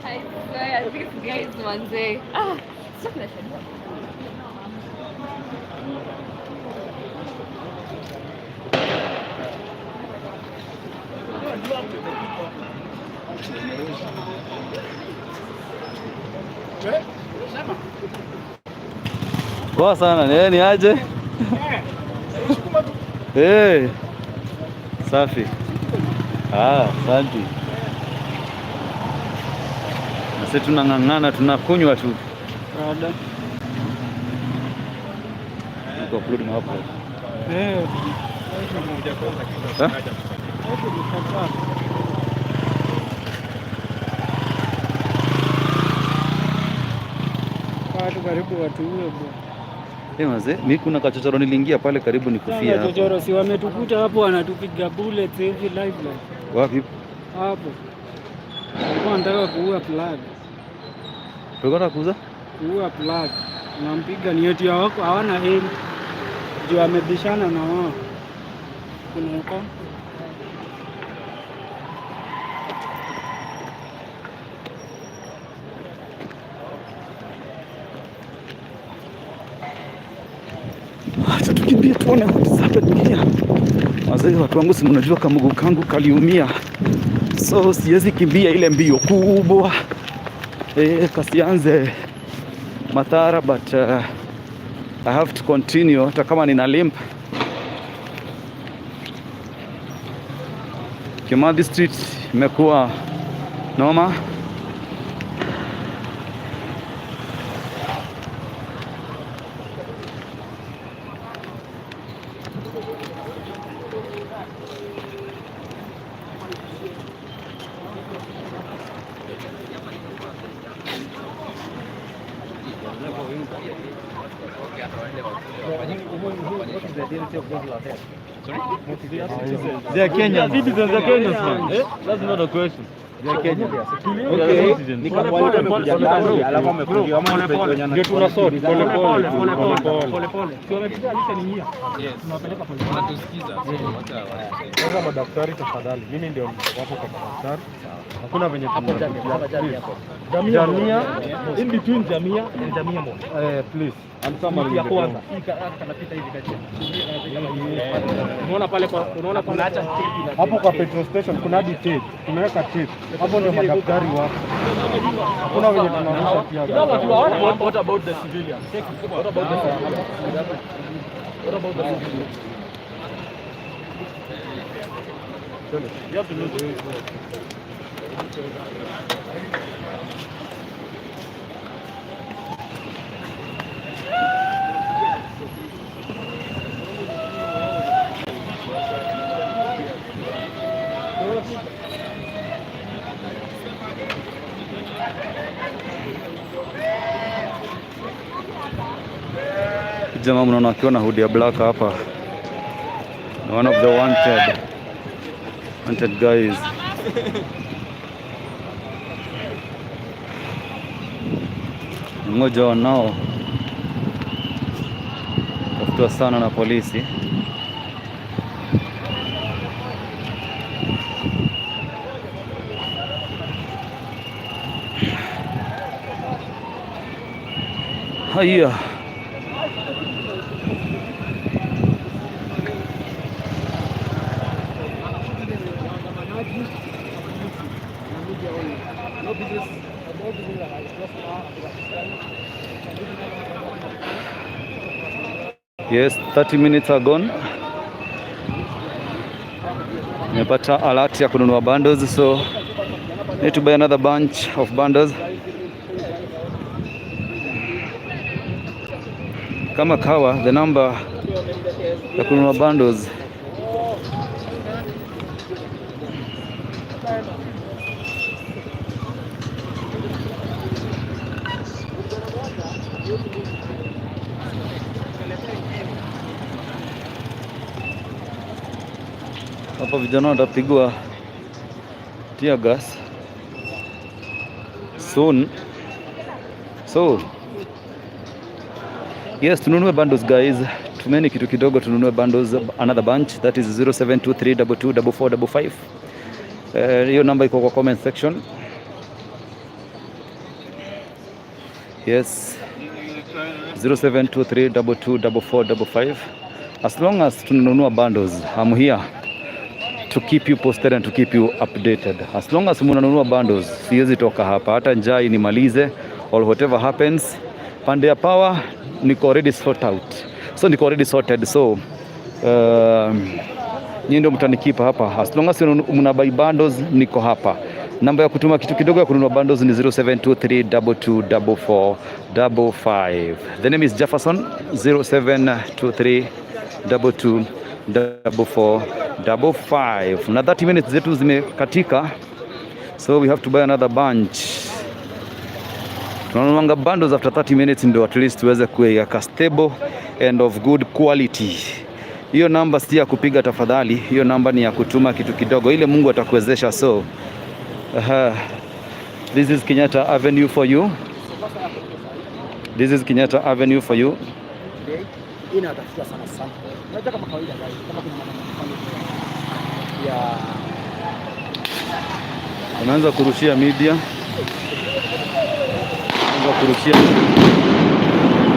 I swear, these guys manze. Ah, sio kinashangaa.
Poa sana, ni aje? Eh. Safi. Ah, asante. Na sisi tunang'ang'ana, tunakunywa tu. Niko upload na hapo.
Eh.
Eh?
Watu karibu watuue bwana.
Eh, mazee, mimi kuna kachochoro niliingia pale karibu nikufia
Sana
hapo.
chochoro si wametukuta hapo wanatupiga bullets hivi live live.
Wapi?
Hapo. Walikuwa wanataka kuua plug.
Ulikuwa unataka kuuza?
Kuua plug. Unampiga ni eti hawako hawana aim. Juu amebishana na wao. Kuna huko.
Acha tukimbie tuone what is happening here. Wazee, watu wangu, si mnajua kamguu kangu kaliumia, so siwezi kimbia ile mbio kubwa kasianze madhara, but I have to continue hata kama nina limp. Kimathi Street imekuwa noma.
They are Kenyans. Citizens, they are Kenyans, man. Eh? That's not a question. They are Kenyans.
Okay. Ni kama wale wamekuja ndani alafu wamefungiwa ama ni wenye
Ndio tuna sort pole pole
pole
pole
pole
pole.
pole. Si wamepiga listening ear.
Yes.
Tunawapeleka pole pole.
Wanatusikiza. So wacha
Sasa madaktari tafadhali, mimi ndio wapo kwa madaktari. Hakuna venye tunapitia.
Jamia.
Jamia.
In between Jamia and Jamia Mall.
Eh, please. I'm somebody
Ya
in the
kwanza.
ground.
Hii kanapita hivi kati. Unaona pale kwa unaona pale acha
Hapo kwa petrol station kuna hadi tape. Tumeweka tape. Hapo ndio madaktari wapo. Hakuna venye tunarusha pia.
What about the civilians? What about the civilians? What about the civilians? You have to know the way.
Jamaa mnaona akiwa na hoodie ya black hapa. Ni one of the wanted guys. Ni mmoja wanao tafutwa sana na polisi. Haya. Yes, 30 minutes are gone. Nimepata alert ya kununua bundles, so need to buy another bunch of bundles. Kama kawa, the number ya kununua bundles hapa, vijana watapigwa tear gas soon. So yes, tununue bundles guys, tumeni kitu kidogo, tununue bundles, another bunch, that is 0723224455. Hiyo namba iko kwa comment section. Yes, 0723224455. As long as tunanunua bundles, I'm here to keep you posted and to keep you updated. As long as mnanunua bundles, siwezi toka hapa hata njaa inimalize or whatever happens. Pande ya power niko already sort out, so niko already sorted, so nyinyi ndio mtanikeep hapa. As long as mna buy bundles, niko hapa. Namba ya kutuma kitu kidogo ya kununua bundles ni 0723224455. The name is Jefferson, 0723224455. Na 30 minutes zetu zimekatika, so we have to buy another bunch. Tunanunuanga bundles after 30 minutes ndio at least tuweze kuweka stable and of good quality. Hiyo namba si ya kupiga tafadhali, hiyo namba ni ya kutuma kitu kidogo ile Mungu atakuwezesha. So this is Kenyatta Avenue for you. This is Kenyatta Avenue for you.
Hii inatafuta sana sana. Unajua kama kawaida guys, kama kuna mambo ya
Wameanza kurushia media,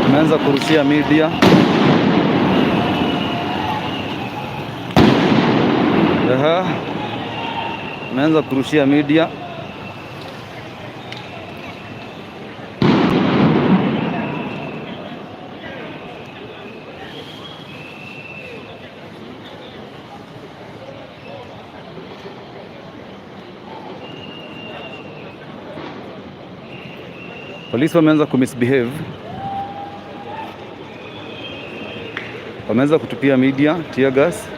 wameanza kurushia media. Aha, wameanza kurushia media. Polisi wameanza kumisbehave, wameanza kutupia media tear gas.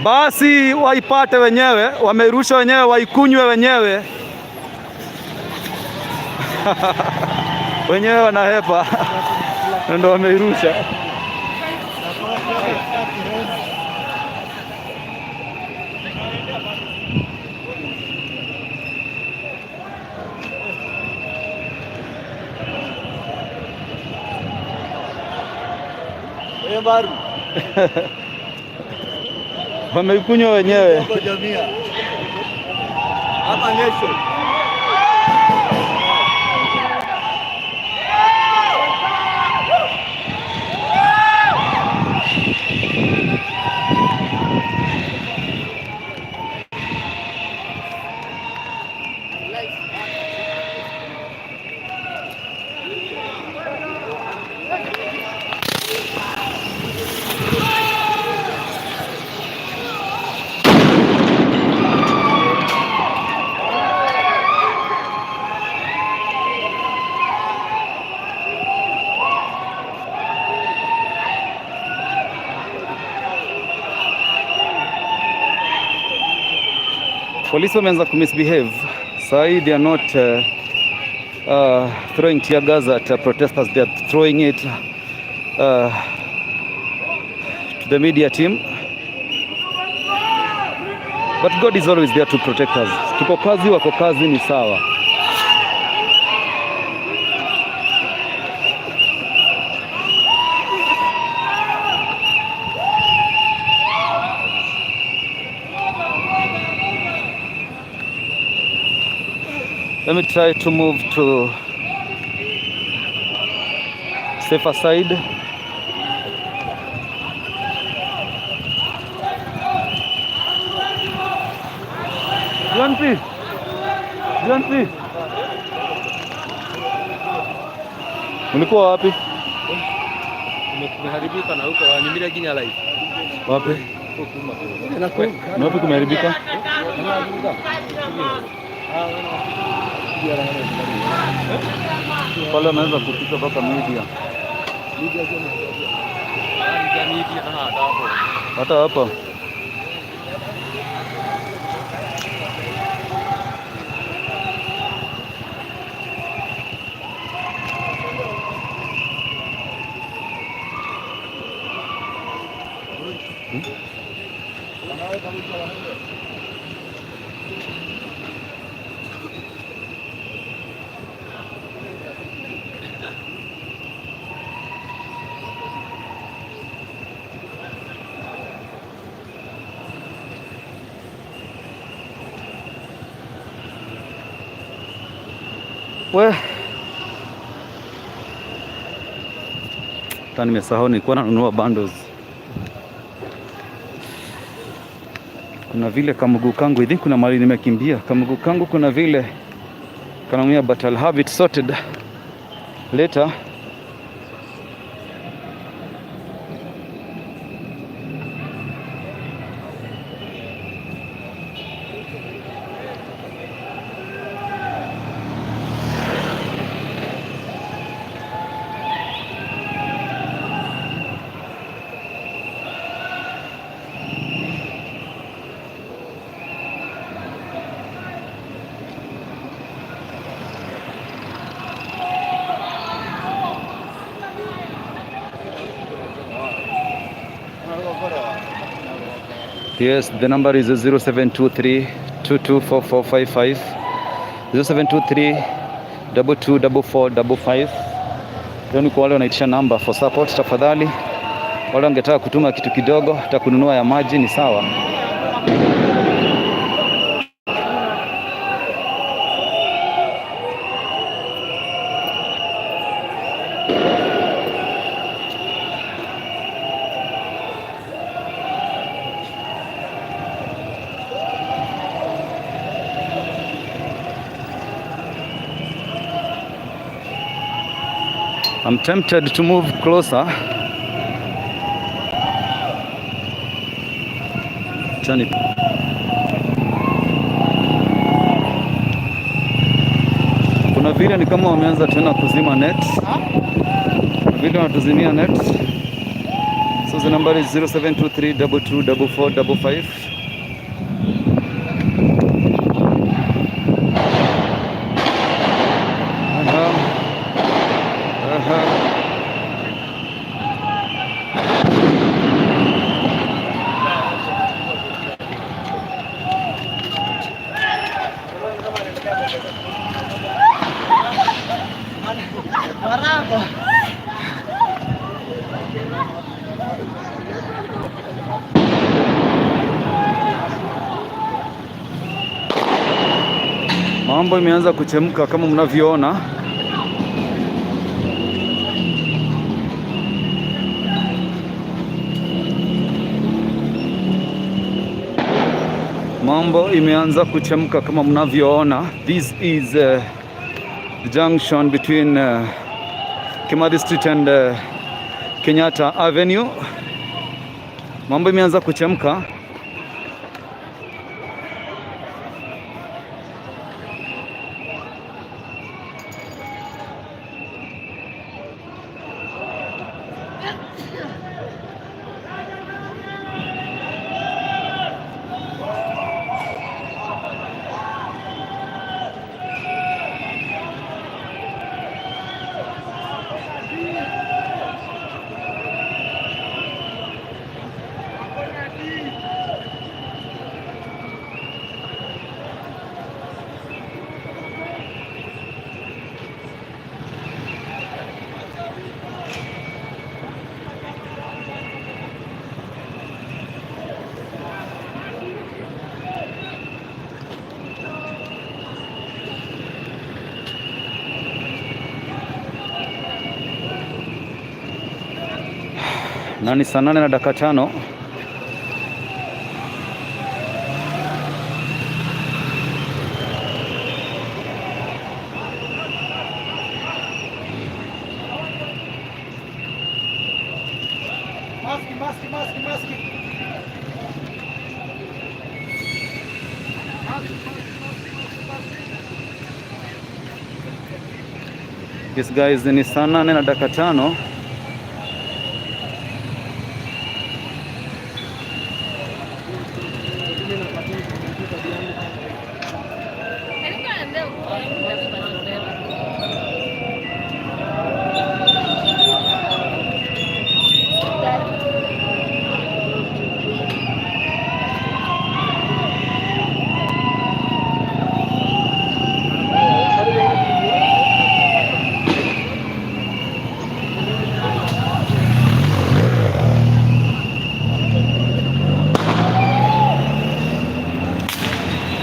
Basi waipate wenyewe, wamerusha wenyewe, waikunywe wenyewe. Wenyewe wanahepa ndo wameirusha. Wameikunywa wenyewe.
Hapa nation.
Polisi wameanza kumisbehave. Sahi they are not throwing tear gas at protesters, they are throwing it to the media team. But God is always there to protect us. Tuko kazi, wako kazi, ni sawa. Let me try to move to safer side. John P. John P. Ulikuwa wapi?
Kumeharibika na huko ni mira ginya live.
Wapi? Ni wapi kumeharibika? Pale wameanza kupika mpaka media. Hata hapa. We hata nimesahau nilikuwa nanunua bundles. Kuna vile kamguu kangu, I think kuna mahali nimekimbia kamguu kangu, kuna vile kanaumia, but I'll have it sorted later. Yes, the number is 0723 224455, 0723 224455. Leo ni kwa wale wanaitisha namba for support, tafadhali. Wale wangetaka kutuma kitu kidogo, hata kununua ya maji ni sawa. I'm tempted to move closer. Chani. Kuna vile ni kama wameanza tena kuzima net. Kuna vile wanatuzimia net. So the number is 0723 22 44 55. Aha. Mambo imeanza kuchemka kama mnavyoona. Mambo imeanza kuchemka kama mnavyoona. This is the junction between Kimathi Street and Kenyatta Avenue. Mambo imeanza kuchemka. Na ni saa 8:05.
Maski, maski, maski, maski.
Yes guys, ni saa 8:05.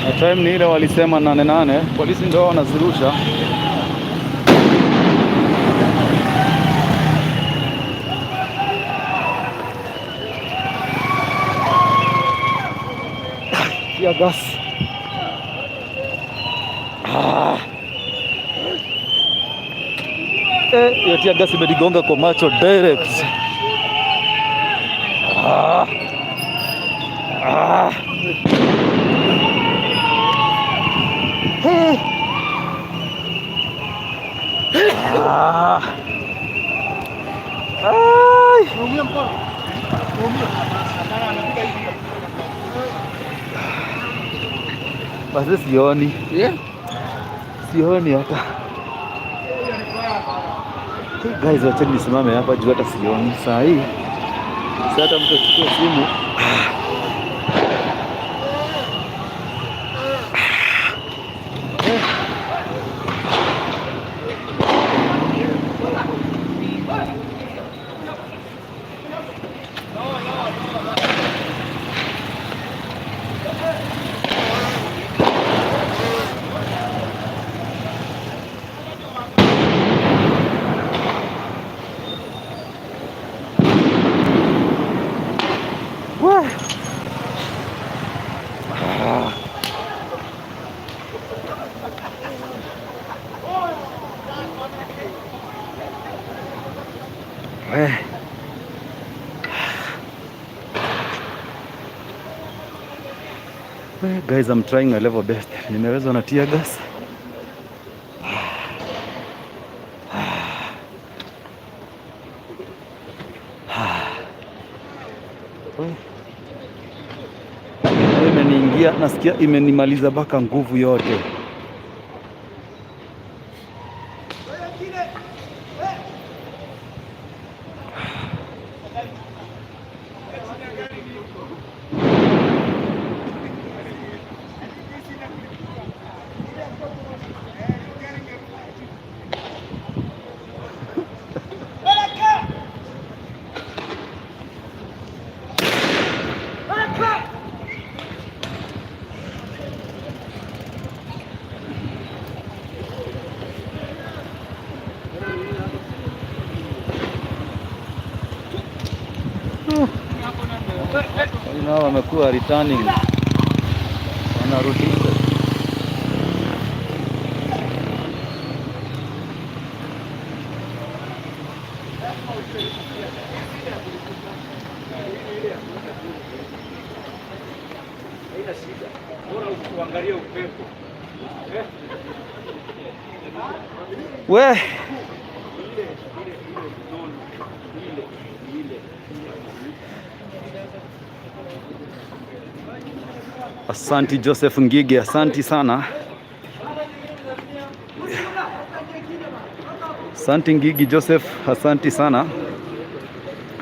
Na time ni ile walisema nane nane, polisi ndio wanazirusha. Tear gas. Ah. Eh, hiyo tear gas imenigonga kwa macho direct. Ah. Ah. Hey. Ah. Ai. Basi sioni.
Yeah.
Sioni hata. Hey guys, wacheni nisimame hapa juu hata sioni saa hii. Sasa hata mtu achukue simu. Wah. Ah. Eh. Well, guys, I'm trying my level best. Nimewezwa na tear gas. Imeniingia, nasikia imenimaliza mpaka nguvu yote. Nao wamekuwa returning, wanarudisha.
Haina shida. Bora uangalie upepo.
We asanti Joseph Ngige, asanti sana. Asanti Ngigi Joseph, asanti sana.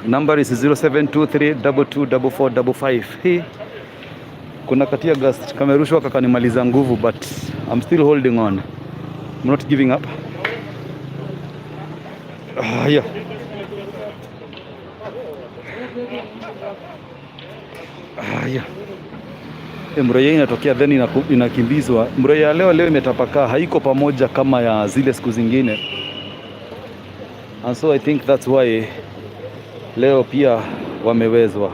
Number is 0723224455. Hii kuna ka-tear gas kamerushwa kakanimaliza nguvu, but I'm still holding on. I'm not giving up. Ah, yeah. Ah, yeah. Mroya inatokea then inakimbizwa. Mroya ya leo leo imetapakaa, haiko pamoja kama ya zile siku zingine. And so I think that's why leo pia wamewezwa.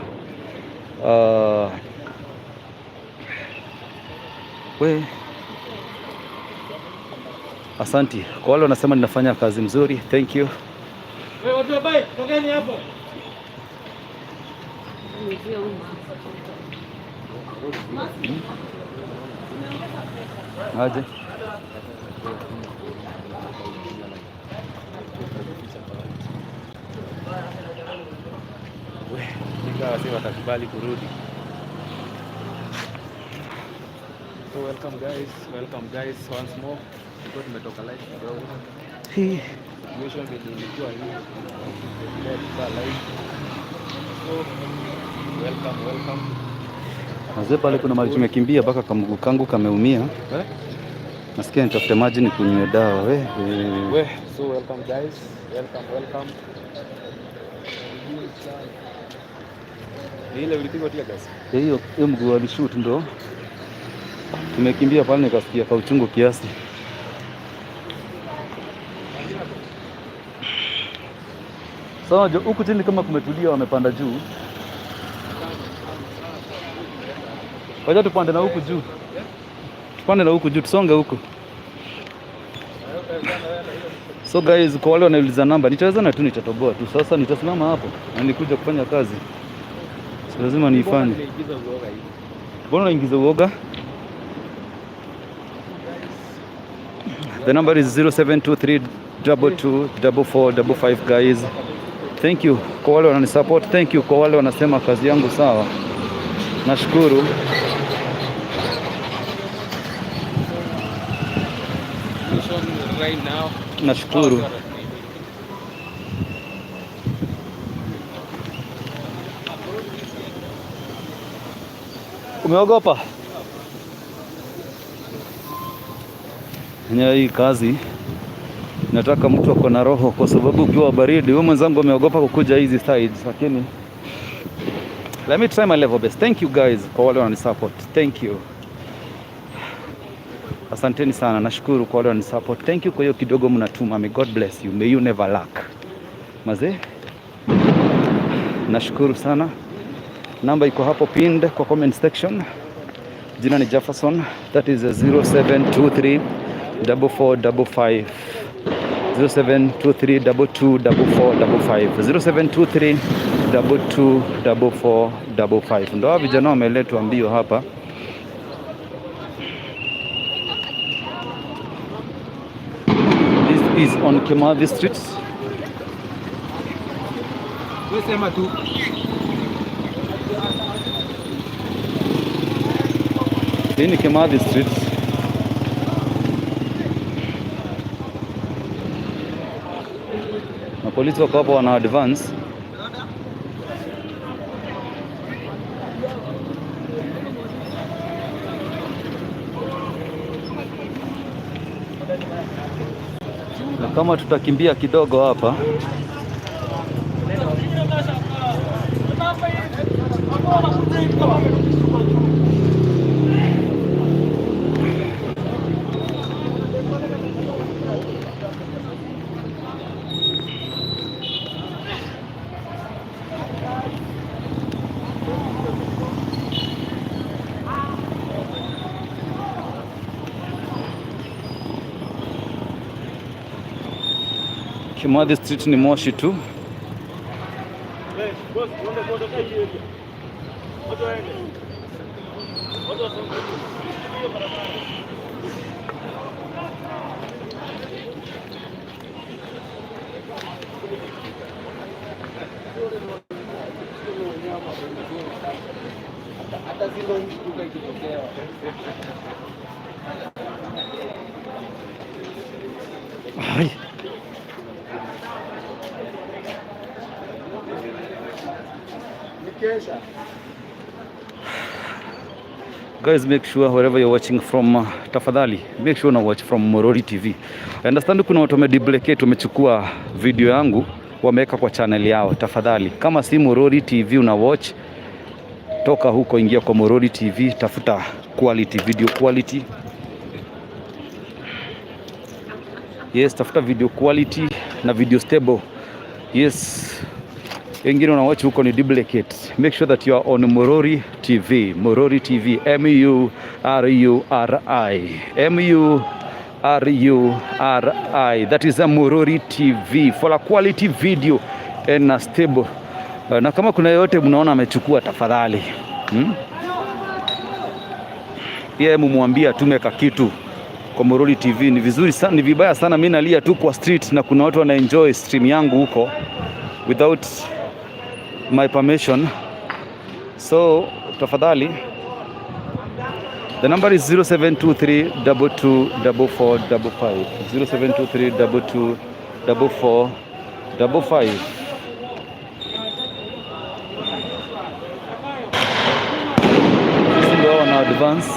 We asanti kwa wale wanasema ninafanya kazi mzuri, thank you.
Wewe watu wa bike, tokeni hapo.
Aje.
Ingawa si watakubali kurudi. So welcome guys, welcome guys once more. Tulikuwa tumetoka live kidogo.
Hii.
Situation vile ilikuwa hii. Tuendelea kukaa live. So welcome, welcome.
Mazee pale kuna mahali tumekimbia mpaka kamguu kangu kameumia.
Eh?
Nasikia nitafute maji nikunywe dawa. We, we.
We, so welcome guys, welcome, welcome. Ni ile ulipigwa tear gas?
Hiyo hiyo mguu alishoot ndo tumekimbia pale nikasikia kauchungu kiasi. Sawa, jo, huku chini kama kumetulia, wamepanda juu. Wacha tupande na huku juu, tupande na huku juu, tusonge huku. So guys, kwa wale wanauliza namba, nitaweza na tu nitatoboa tu. Sasa nitasimama hapo na nikuja kufanya kazi, so lazima niifanye.
Unaingiza uoga hivi.
Mbona unaingiza uoga? The number is 0723224455, guys. Thank you kwa wale wananisupport, thank you kwa wale wanasema kazi yangu sawa. Nashukuru.
Situation right now.
Nashukuru. Umeogopa? Enyewe hii kazi nataka mtu ako na roho, kwa sababu ukiwa baridi, wewe mwenzangu ameogopa kukuja hizi sides, lakini let me try my level best. Thank you guys kwa wale wananisupport. Thank you. Asanteni sana, nashukuru kwa wale wananisupport. Thank you kwa hiyo kidogo mnatuma. May God bless you. May you never lack. Mazee, nashukuru sana. Namba iko hapo pinned kwa comment section. Jina ni Jefferson. That is 0723 4455 0723 224455 0723 224455. Ndio hao vijana wameletwa mbio hapa. This is on Kimathi Street.
Wewe sema tu.
Hii ni Kimathi Street. Na polisi wako hapo wana advance. Na kama tutakimbia kidogo hapa. Kimathi Street ni moshi tu.
Hata zile duka ikitokewa.
Ai.
Ni kesha.
Guys, make sure wherever you're watching from, tafadhali make sure una watch from Morori TV. I understand kuna watu wameduplicate, wamechukua video yangu wameweka kwa channel yao. Tafadhali kama si Morori TV una watch, toka huko, ingia kwa Morori TV, tafuta quality video quality. Yes, tafuta video quality na video stable. Yes, wengine una watch huko ni duplicate. Make sure that you are on Morori TV. Morori TV, M U R U R I. M U R U R I. That is a Morori TV for a quality video and a stable. Na kama kuna yoyote mnaona amechukua, tafadhali, Pia mumwambie atume kakitu kwa Morori TV. Ni vizuri sana, ni vibaya sana mimi nalia tu kwa street na kuna watu wana enjoy stream yangu huko without my permission. So tafadhali, the number is 0723 22 44 55, 0723 22 44 55. Sisi ndio wana advance.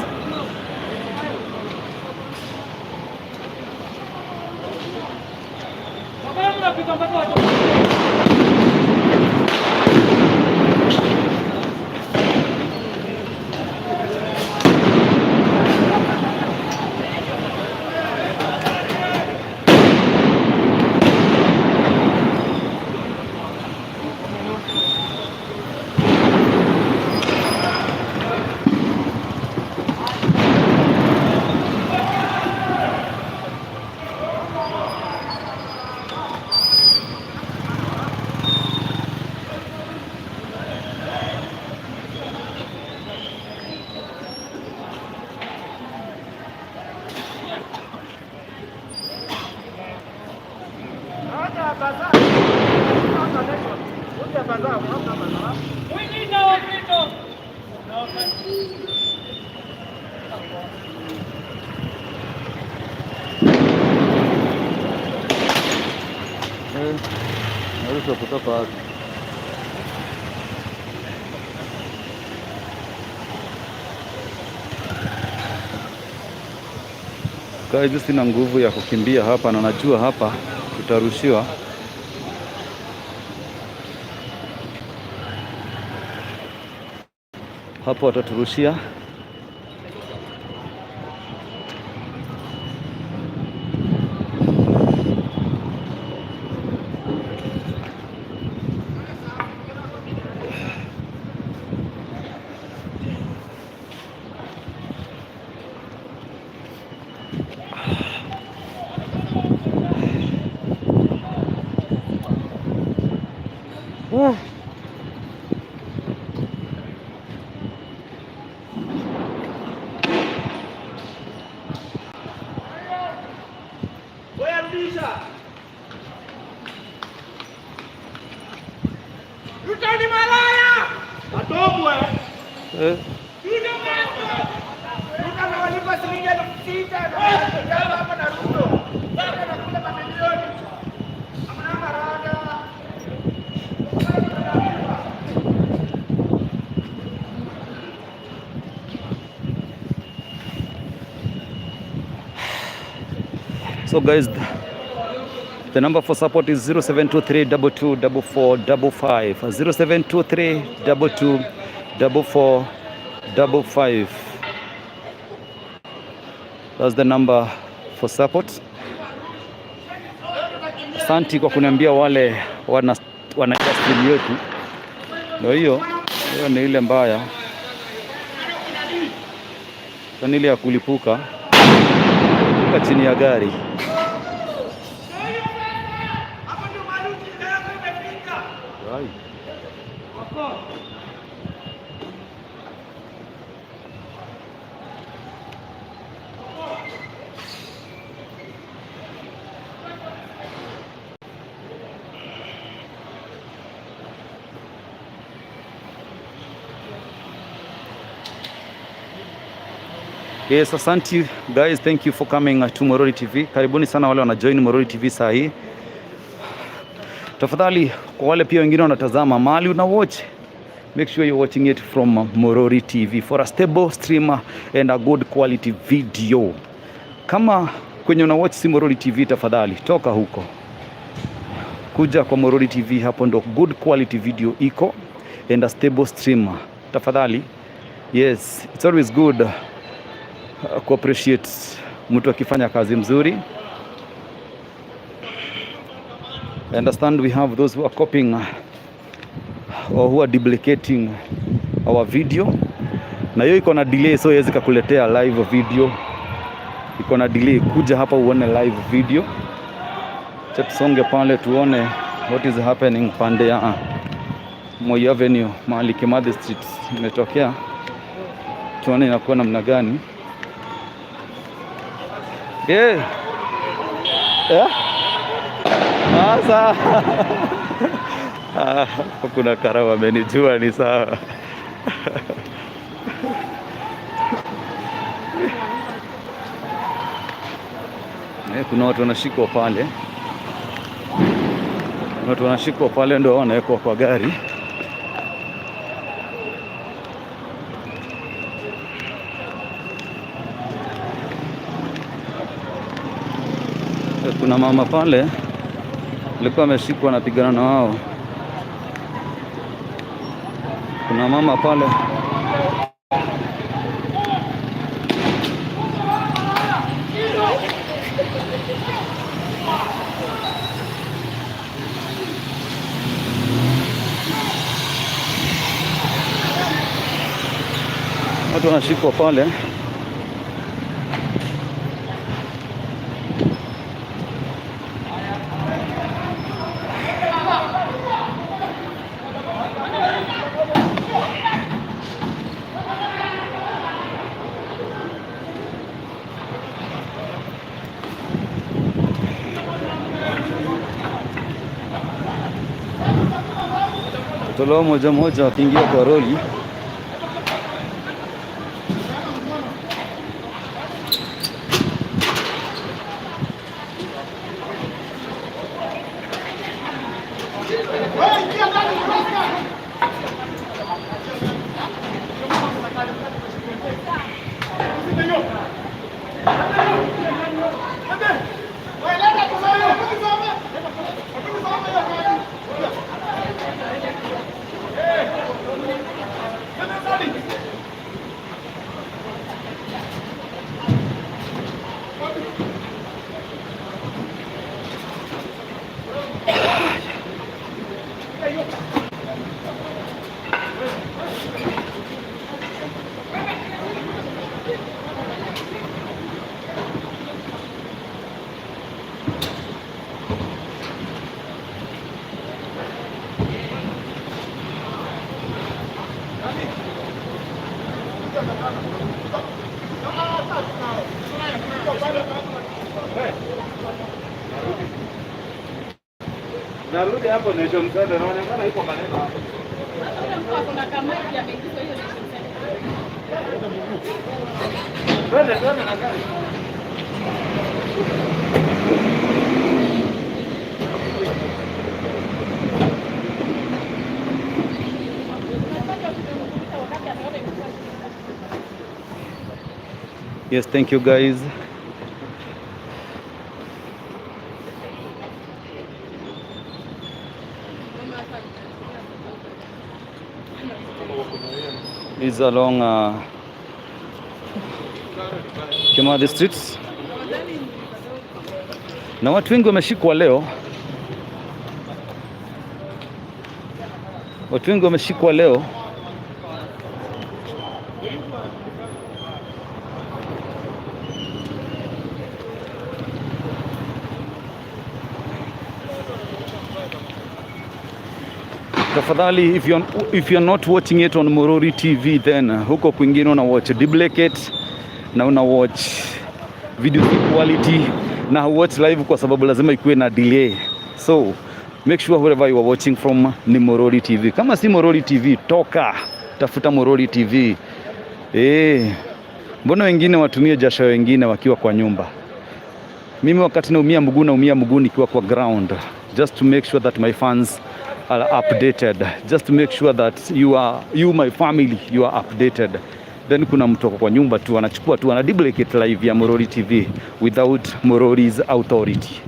We need our freedom.
Narushwa kutoka wapi? Guys, sina nguvu ya kukimbia hapa na najua hapa tutarushiwa. Hapo wataturushia.
Ruto ni malaya. Atobwe.
Eh.
Ruto. Analipwa shilingi 6,000 na hapa na Ruto. Sasa anakula mamilioni. Hamna marada.
So guys, the number for support is 0723 22 44 55. 0723 22 44 55. That's the number for support. Asanti kwa kuniambia wale wana stream yetu. Ndio hiyo, hiyo ni ile mbaya. Ni ile ya kulipuka. Kulipuka chini ya gari.
Hapo ndio mahali ujinga yako imefika.
Right. Yes, asante guys, thank you for coming to Morori TV. Karibuni sana wale wana join Morori TV saa hii. Tafadhali kwa wale pia wengine wanatazama mahali una watch, make sure you're watching it from Morori TV for a stable stream and a good quality video. Kama kwenye una watch si Morori TV, tafadhali toka huko, kuja kwa Morori TV, hapo ndo good quality video iko and a stable stream. Tafadhali, yes, it's always good ku appreciate mtu akifanya kazi mzuri. I understand we have those who are copying or who are duplicating our video, na hiyo iko na delay, so haiwezi kukuletea live video, iko na delay. Kuja hapa uone live video. Acha tusonge pale tuone what is happening pande ya Moi Avenue, mahali Kimathi Street imetokea, tuone inakuwa namna gani. Yeah. Yeah. Sasa kuna karau amenijua ni sawa. Kuna watu wanashikwa pale. Kuna watu wanashikwa pale ndio wanawekwa kwa gari. Kuna mama pale alikuwa ameshikwa anapigana na wao. Kuna mama pale. Watu wanashikwa pale. Tolewa moja moja wakiingia kwa roli.
Narudi hapo Nation Center, naonekana iko maneno hapo.
Kuna kama ya hiyo Nation Center.
Twende, twende na gari.
Yes, thank you guys. Is along Kimathi Street. Na watu wengi wameshikwa leo, watu wengi wameshikwa leo. Tafadhali, if you're not watching it on Morori TV, then huko kwingine una watch duplicate na una watch video quality na watch live kwa sababu lazima ikuwe na delay. So make sure wherever you are watching from ni Morori TV. Kama si Morori TV, toka tafuta Morori TV. Mbona wengine watumie jasho wengine wakiwa kwa nyumba? Mimi wakati naumia mguu nikiwa kwa ground, just to make sure that my fans are updated, just to make sure that you are, you my family, you are updated. Then kuna mtu ako kwa nyumba tu anachukua tu ana duplicate live ya Morori TV without Morori's authority.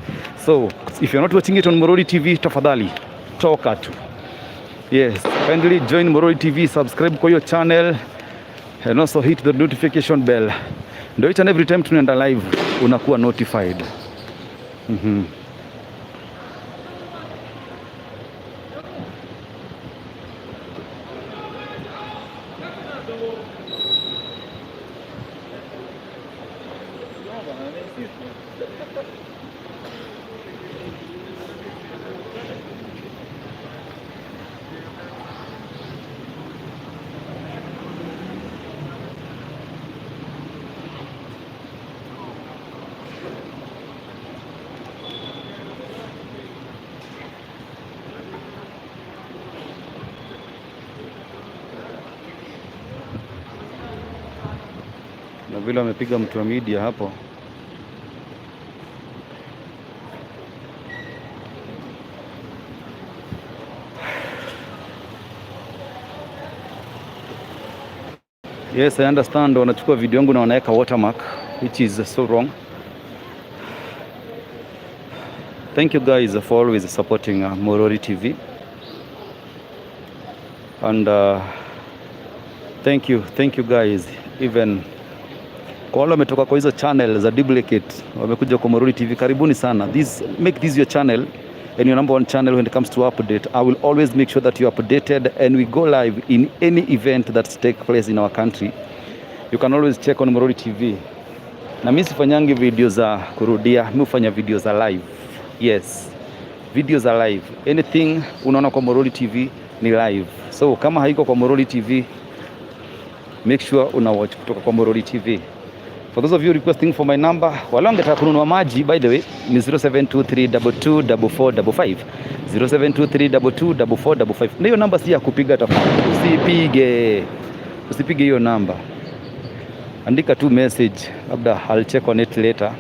So if you're not watching it on Morori TV, tafadhali toka tu. Yes, kindly join Morori TV, subscribe kwa hiyo channel and also hit the notification bell. Ndio each and every time tunaenda live unakuwa notified. Na vile wamepiga mtu wa media hapo. Yes, I understand wanachukua video yangu na wanaweka watermark, which is so wrong. Thank you guys for always supporting Morori TV. And thank you guys, even kwa wale wametoka kwa hizo channel za duplicate wamekuja kwa Morori TV, karibuni sana. Make this your channel and your number one channel when it comes to update. I will always make sure that you are updated and we go live in any event that take place in our country. You can always check on Morori TV. Na mimi sifanyangi video za kurudia, mimi hufanya video za live. Yes, video za live. Anything unaona kwa Morori TV ni live. So kama haiko kwa Morori TV, make sure una watch kutoka kwa Morori TV. For those of you requesting for my number, wale wangetaka kununua maji, by the way, ni 0723224455. 0723224455. Na hiyo namba si ya kupiga tafadhali. Usipige. Usipige hiyo namba. Andika tu message, labda I'll check on it later.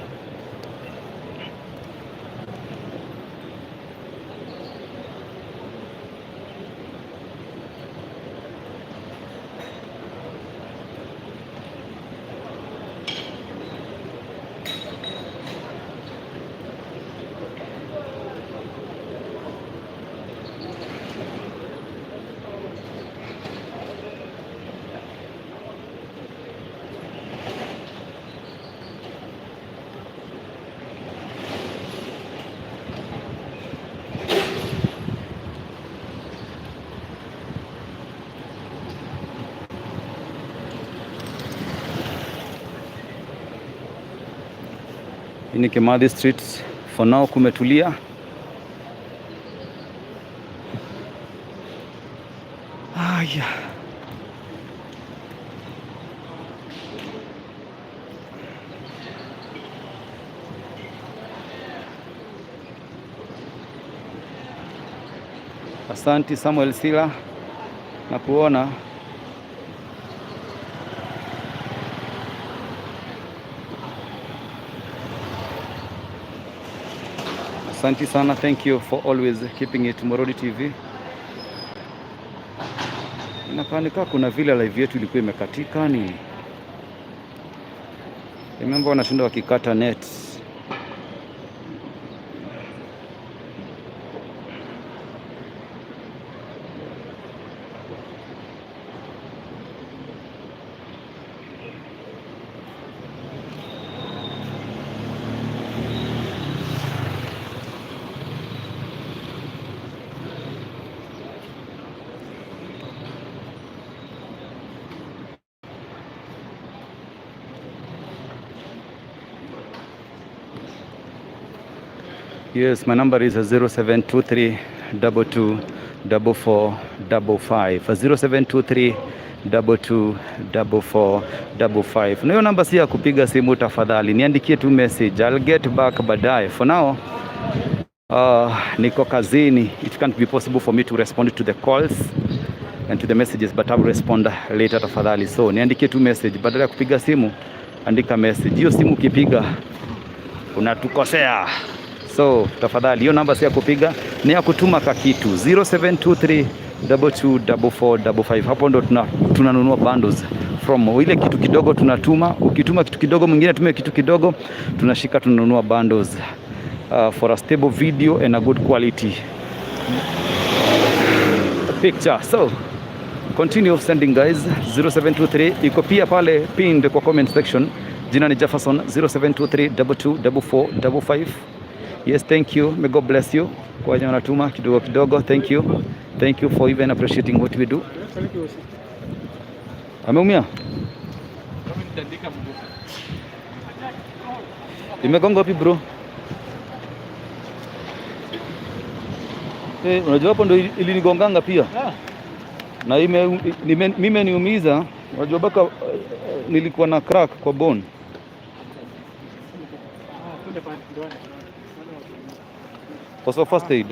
Hii ni Kimathi Street. For now kumetulia. Aya. Asanti Samuel Sila na kuona. Asante sana, thank you for always keeping it Morodi TV. Inakaa nikaa kuna vile live yetu ilikuwa imekatika nini. Remember wanashinda wakikata net. Yes, my number is 0723 22 44 55. 0723 22 44 55. Na hiyo namba si ya kupiga simu tafadhali, niandikie tu message. I'll get back baadaye. For now, niko kazini. It can't be possible for me to respond to the calls and to the messages, but I will respond later tafadhali. So niandikie tu message, badala ya kupiga simu, andika message. Hiyo simu ukipiga unatukosea. So tafadhali, hiyo namba si ya kupiga, ni ya kutuma kakitu 0723 224455. Hapo ndo tunanunua bundles from ile kitu kidogo tunatuma. Ukituma kitu kidogo, mwingine atume kitu kidogo, tunashika tunanunua bundles for a stable video and a good quality picture. So continue sending, guys. 0723 iko pia pale pinned kwa comment section. Jina ni Jefferson. 0723 224455. Yes, thank you. May God bless you. Kwa wenye wanatuma kidogo kidogo, thank you. Thank you for even appreciating what we do. Ameumia? Imegonga wapi, bro? Eh, unajua hapo ndo ilinigonganga pia. Na mimi imeniumiza, unajua baka nilikuwa na crack kwa bone. Kwa so first aid.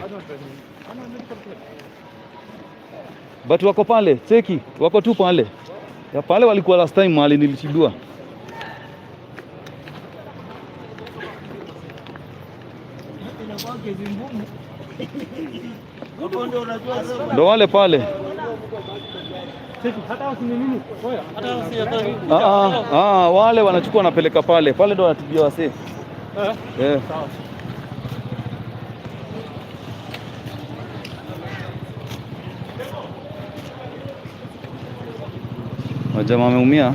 But wako pale, cheki, wako tu pale. Ya pale walikuwa last time mahali nilitibiwa. Ndo wale pale. Ah, ah, ah, wale wanachukua wanapeleka pale. Pale ndo wanatibia wasee. Eh. Wajamaa wameumia.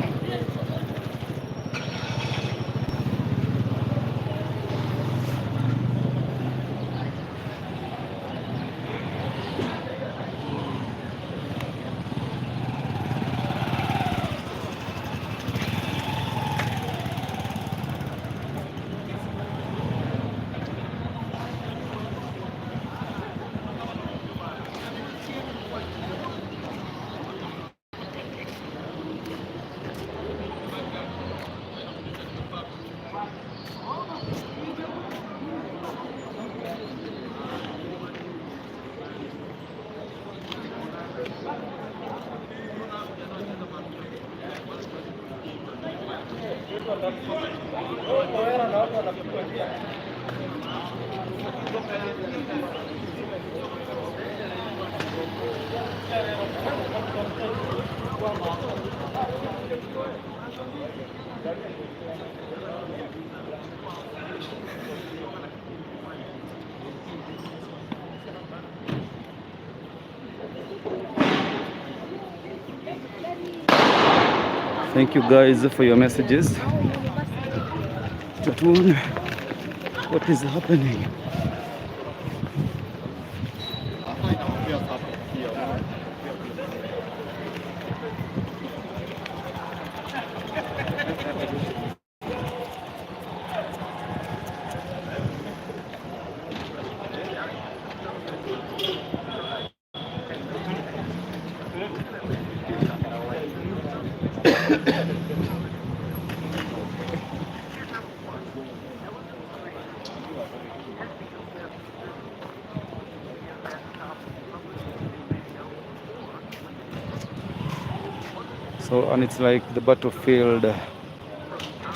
Thank you guys for your messages. Tutuone what is happening. So, and it's like the battlefield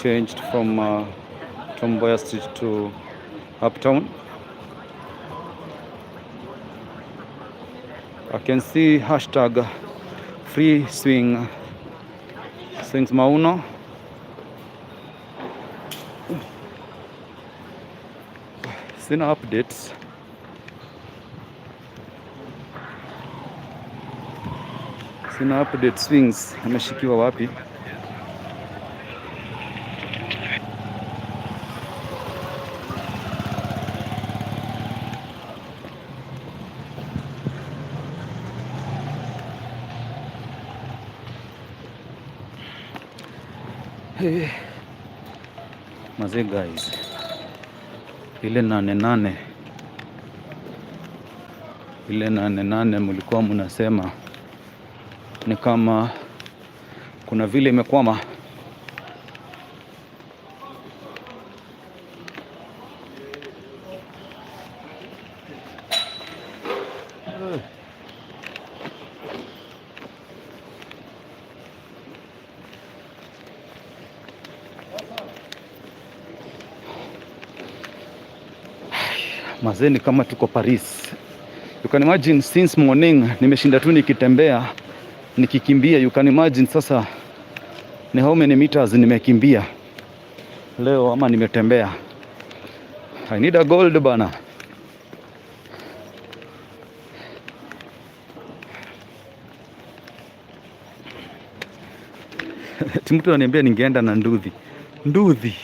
changed from Tom Mboya Street to Uptown. I can see hashtag free swing swings Mauno. Sina updates. Sina update swings ameshikiwa wapi? Hey. Mazee guys, ile nane nane, ile nane nane mlikuwa mnasema ni kama kuna vile imekwama. Mazee ni kama tuko Paris. You can imagine since morning nimeshinda tu nikitembea, nikikimbia. You can imagine sasa ni how many meters nimekimbia leo ama nimetembea. I need a gold bana. Ati mtu ananiambia ningeenda na nduthi. Nduthi.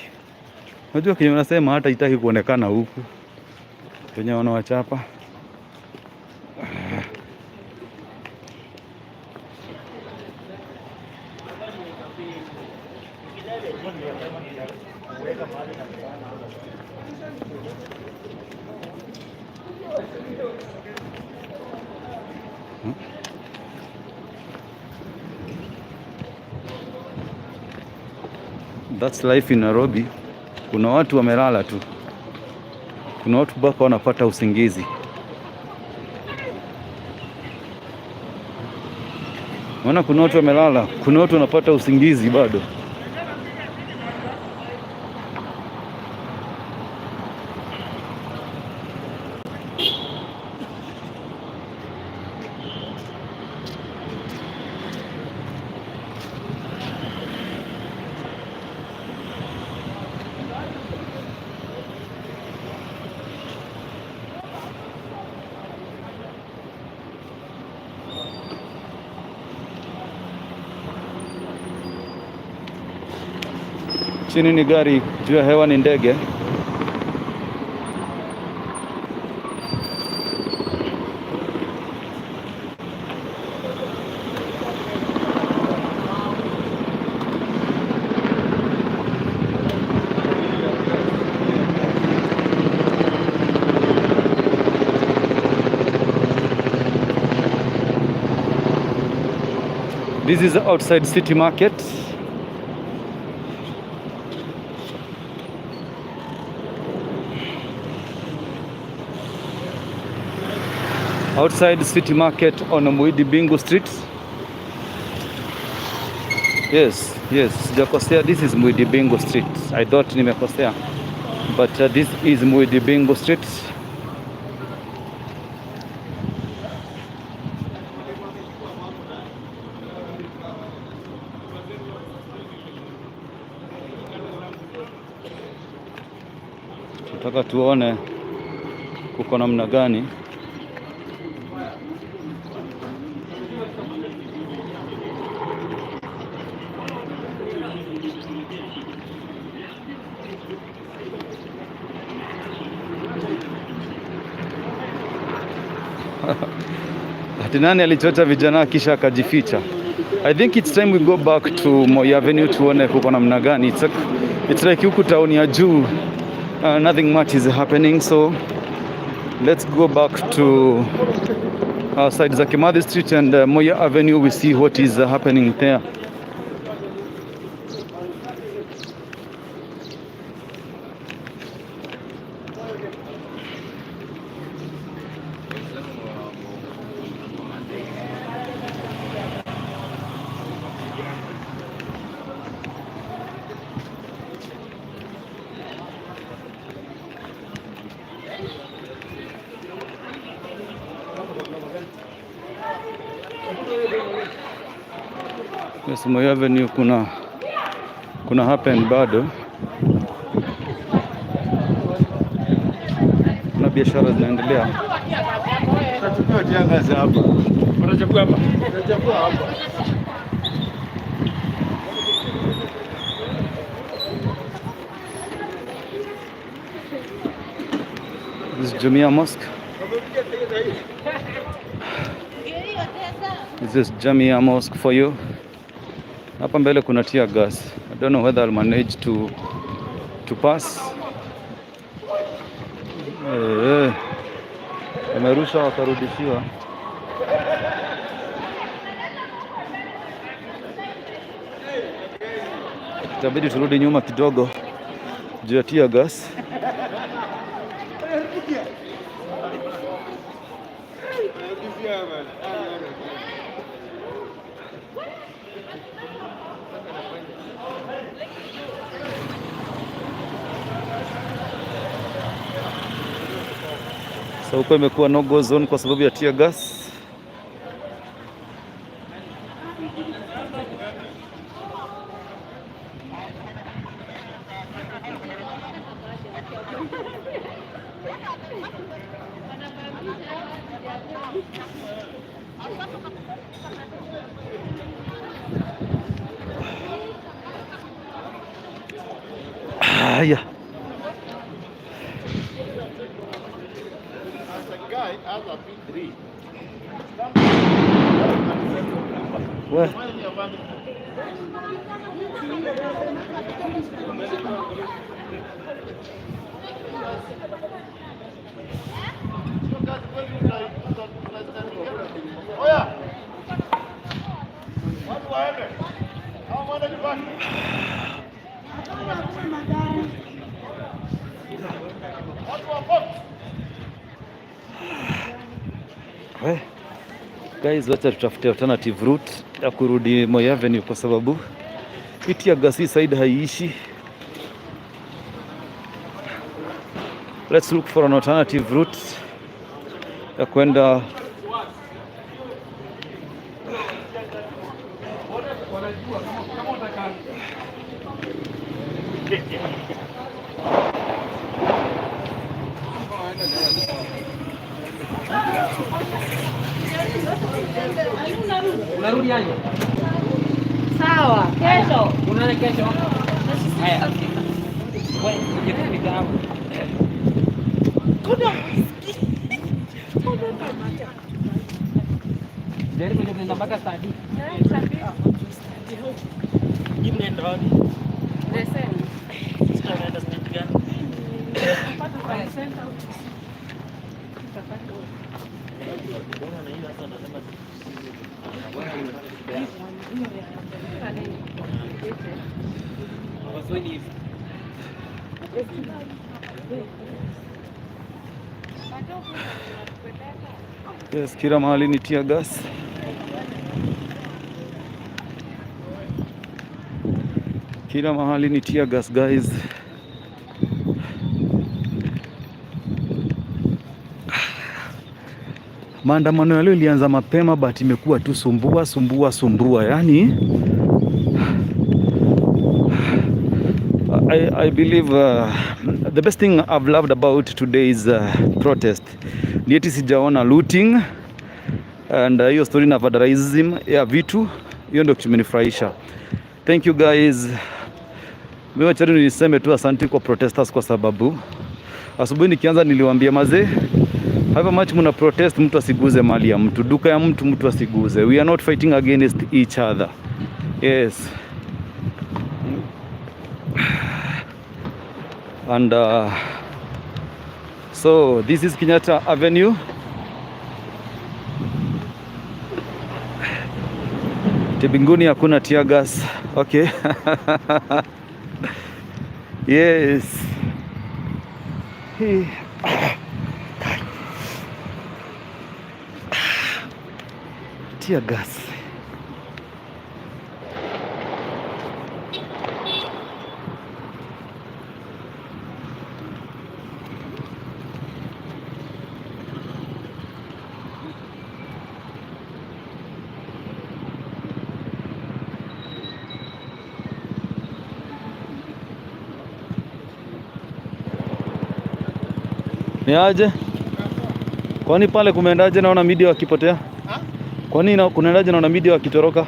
Unajua kenye wanasema hata itaki kuonekana huku. Wenye wanawachapa. That's life in Nairobi. Kuna watu wamelala tu, kuna watu mpaka wanapata usingizi. Maana kuna watu wamelala, kuna watu wanapata usingizi bado. Chini ni gari, juu ya hewa ni ndege. This is outside City Market. Outside City Market on Muidi Bingu Street. Yes, sijakosea. This is Muidi Bingu Street. I thought nimekosea, but this is Muidi Bingu Street. Tunataka tuone kuko namna gani. Ati nani alichocha vijana kisha akajificha? I think it's time we go back to Moi Avenue tuone kuko namna gani. It's like huku town ya juu, nothing much is happening, so let's go back to side za Kimathi Street and Moi Avenue. We see what is happening there. Yes, Moi Avenue kuna happen bado. Kuna biashara zinaendelea.
Tutachukua teargas hapa. Unachukua hapa? Unachukua hapa.
This is Jamia Mosque. This is Jamia Mosque for you. Hapa mbele kuna tear gas. I don't know whether I'll manage to pass. Wamerusha wakarudishiwa. Itabidi turudi nyuma kidogo juu ya tear gas. So huko imekuwa no go zone kwa sababu ya tear gas. Haya.
As a guy, as a P3.
We.
Oya. Watu waende. Hao mwende nyumbani. Watu wa Fox.
We. Guys, wacha tutafute alternative route ya kurudi Moi Avenue kwa sababu hii tear gas hii side haiishi. Let's look for an alternative route ya kwenda.
Unarudi aje?
Sawa, kesho.
Unaona kesho? Haya. Wewe ujafika hapo.
Kuna whisky.
Jaribu ndio mpaka stadi.
Mnaenda wapi?
The same.
Sasa unaenda street gani?
Center.
Mbona na hiyo sasa unasema?
Waswahili hivi.
Yes, kila mahali ni tear gas. Kila mahali ni tear gas, guys. Maandamano ya leo ilianza mapema but imekuwa tu sumbua sumbua sumbua. Yani I believe the best thing I've loved about today's protest ni eti sijaona looting and hiyo story na vandalism ya vitu, hiyo ndio kitu imenifurahisha. Thank you, guys. Mimi wacha niseme tu asante kwa protesters kwa sababu asubuhi nikianza niliwaambia, mazee, however much muna protest, mtu asiguze mali ya mtu, duka ya mtu, mtu asiguze. We are not fighting against each other. Yes. And so this is Kenyatta Avenue. Mbinguni hakuna tear gas. Okay. Yes. Hey. Tear gas. Ni aje? Kwani pale kumeendaje naona media wakipotea? Kwani kunaendaje naona media wakitoroka?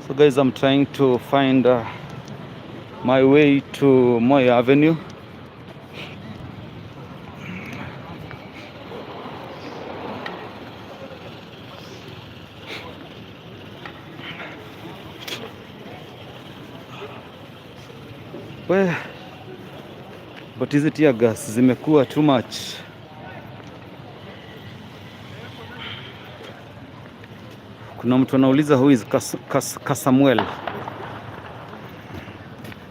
So guys, I'm trying to find my way to Moi Avenue. Well, but hizi tear gas zimekuwa too much. Kuna mtu anauliza who is Kasamuel.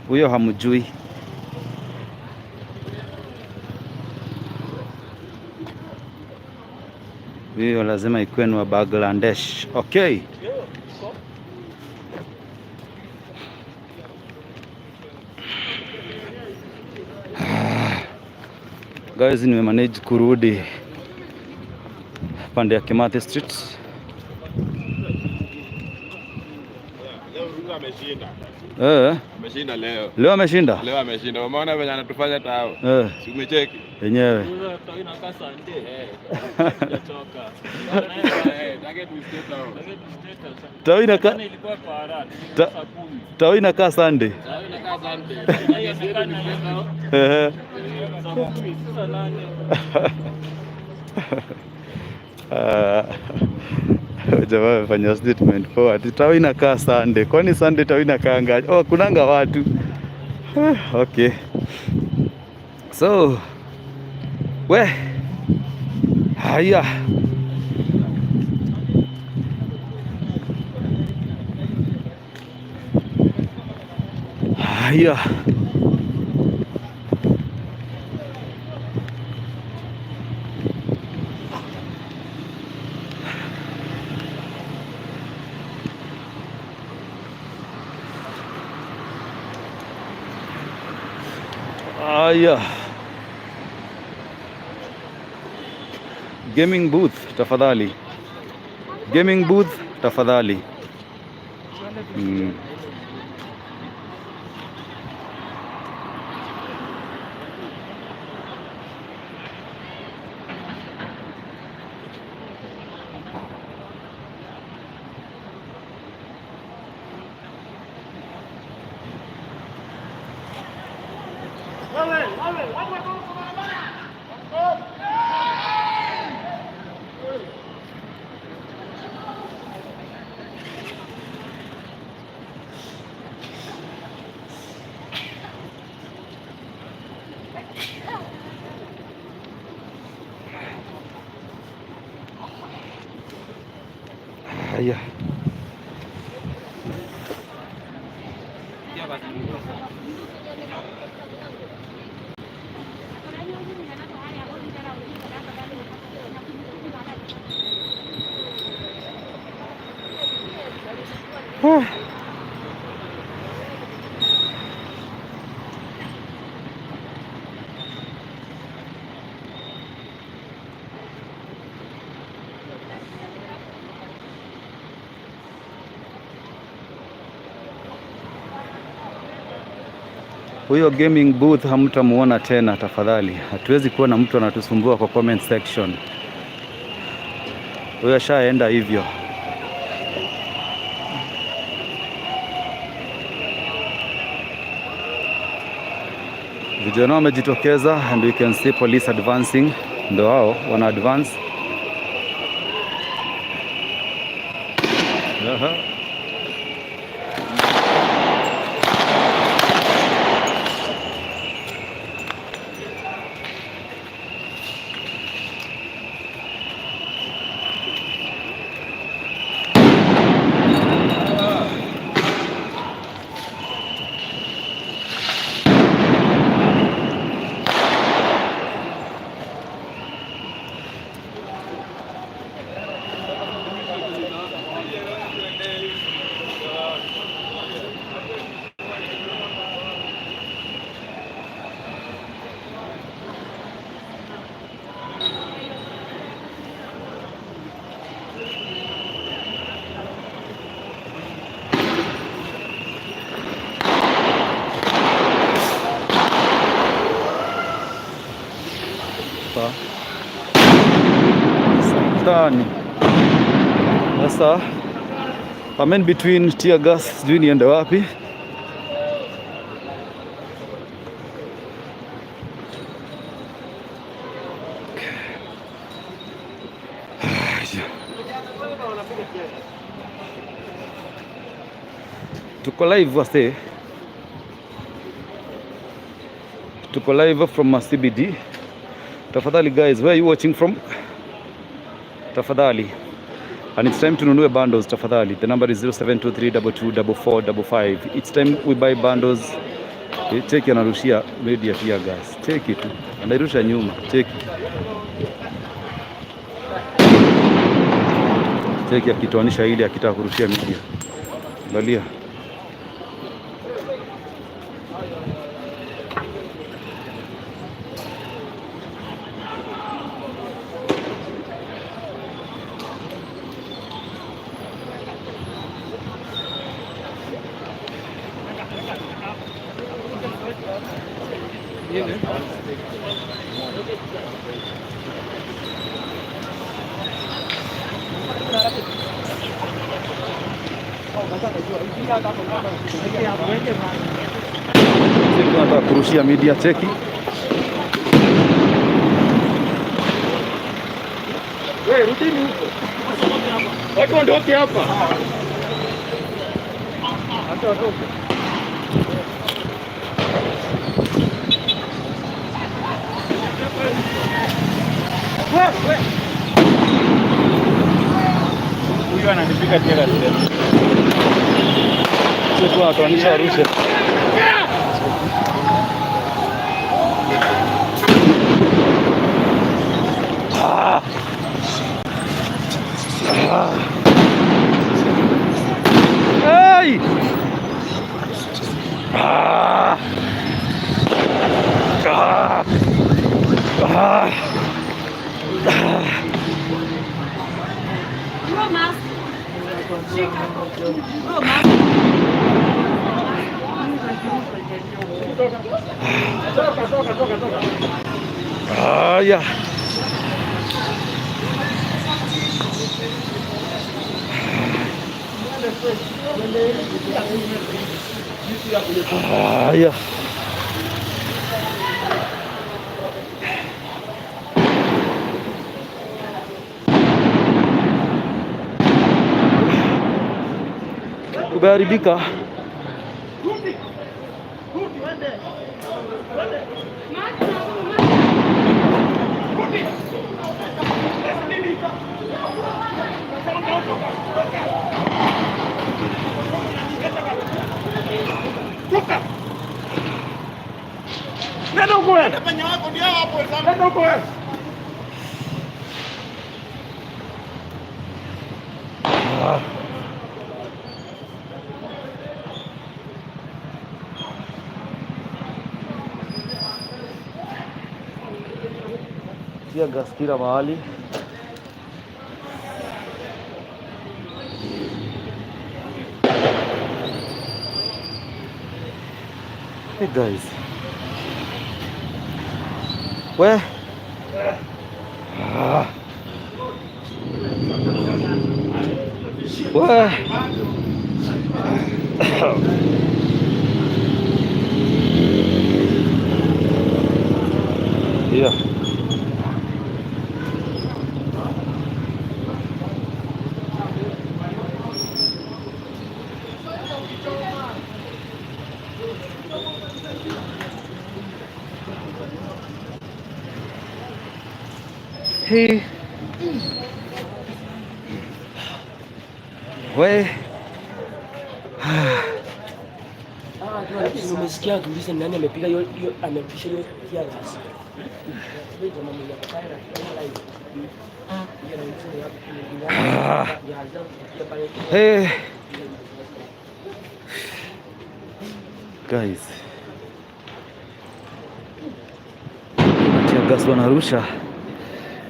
Huyo hamjui. Huyo lazima ikuwe ni wa Bangladesh. Okay. Guys, nimemanage kurudi pande ya Kimathi Street.
Leo Ruto ameshinda. Ameshinda leo.
Leo ameshinda?
Leo ameshinda. Umeona venye anatufanya tao. Si umecheki?
Yenyewe.
Inakaa Sunday. Sijachoka.
Target ni state house.
Tao inakaa
Ilikuwa kwa haraka.
Tao inakaa Sunday.
Tao inakaa Sunday. Target yetu ni state house. Saa 10, saa 8.
Ah, jamaa amefanya statement poa. Ati tao inakaa Sunday. Kwani Sunday tao inakaa ngaje? Oh, kunanga watu. Okay. So, we haya. Haya. Haya. Gaming booth tafadhali. Gaming booth tafadhali. Haya. Huyo gaming booth hamtamuona tena tafadhali. Hatuwezi kuwa na mtu anatusumbua kwa comment section. Huyo ashaenda hivyo. Vijana wamejitokeza and we can see police advancing. Ndio hao wana advance. Aha. Hapa Sultani. Sasa I'm in between tear gas, sijui niende wapi. Tuko live wase, tuko live from CBD. Tafadhali guys, where are you watching from? Tafadhali. And it's time to nunue bundles tafadhali. The number is 0723224455. It's time we buy bundles. Cheki anarushia media tear gas. Cheki tu. Anairusha nyuma. Cheki. Cheki akitoanisha ile akitaka kurushia media. Angalia. Cheki anataka kurushia media, cheki.
Wewe rudini huko. Watu ondoke hapa. Hata watoke.
Huyu ananipiga tena tena.
Cheki anatoanisha arushe. Ah. Ah. Hey! Ah! Ah! Ah! Ah!
Bro, mask. Bro, mask.
Ah, yeah. Ah, yeah. Kumeharibika.
Nenda huko wewe. Nenda huko wewe.
Ah. Tear gas kila mahali. Hey guys. Where? Ah. Where? Yeah. Hey. We.
Umesikia akiuliza ni nani amepiga hiyo hiyo, amepisha hiyo tear gas. Wewe jamaa mwenye ako pale anafanya live. Yeye anauliza ni wapi ni nani? Ya Azam kupitia pale.
Hey. Guys. Tear gas wanarusha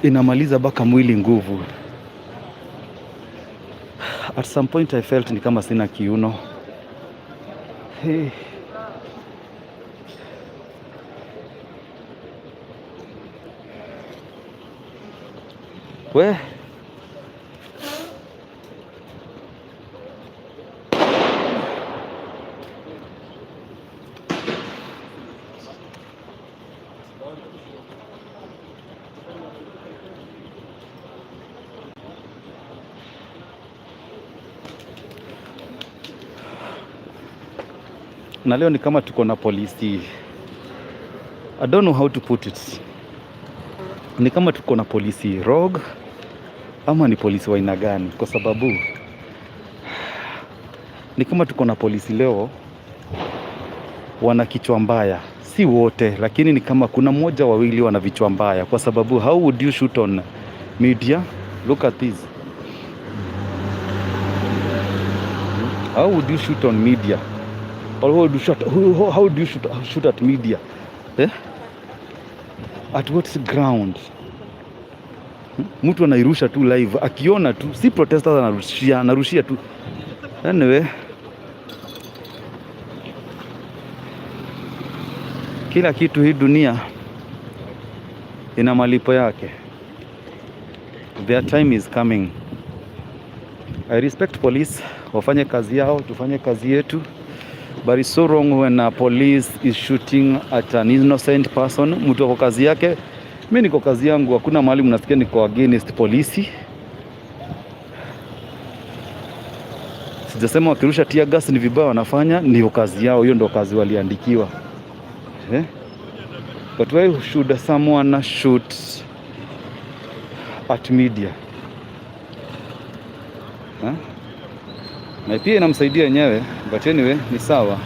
inamaliza mpaka mwili nguvu. At some point I felt ni kama sina kiuno. Hey. We na leo ni kama tuko na polisi, I don't know how to put it, ni kama tuko na polisi rogue ama ni polisi wa aina gani? Kwa sababu ni kama tuko na polisi leo wana kichwa mbaya, si wote, lakini ni kama kuna mmoja wawili wana vichwa mbaya, kwa sababu how would you shoot on media? Look at this. How would you shoot on media? Or how do you shoot at media? Eh? At what ground? Mtu anairusha tu live akiona tu, si protesters, anarushia tu. Anyway, kila kitu hii dunia ina malipo yake. Their time is coming. I respect police, wafanye kazi yao, tufanye kazi yetu. But it's so wrong when a police is shooting at an innocent person. Mtu ako kazi yake, mi niko kazi yangu, hakuna mahali mnasikia niko against polisi. Sijasema wakirusha tear gas ni vibaya wanafanya, ndio kazi yao, hiyo ndio kazi waliandikiwa. Eh? But why should someone shoot at media? Eh? Na pia inamsaidia yenyewe, but anyway ni sawa.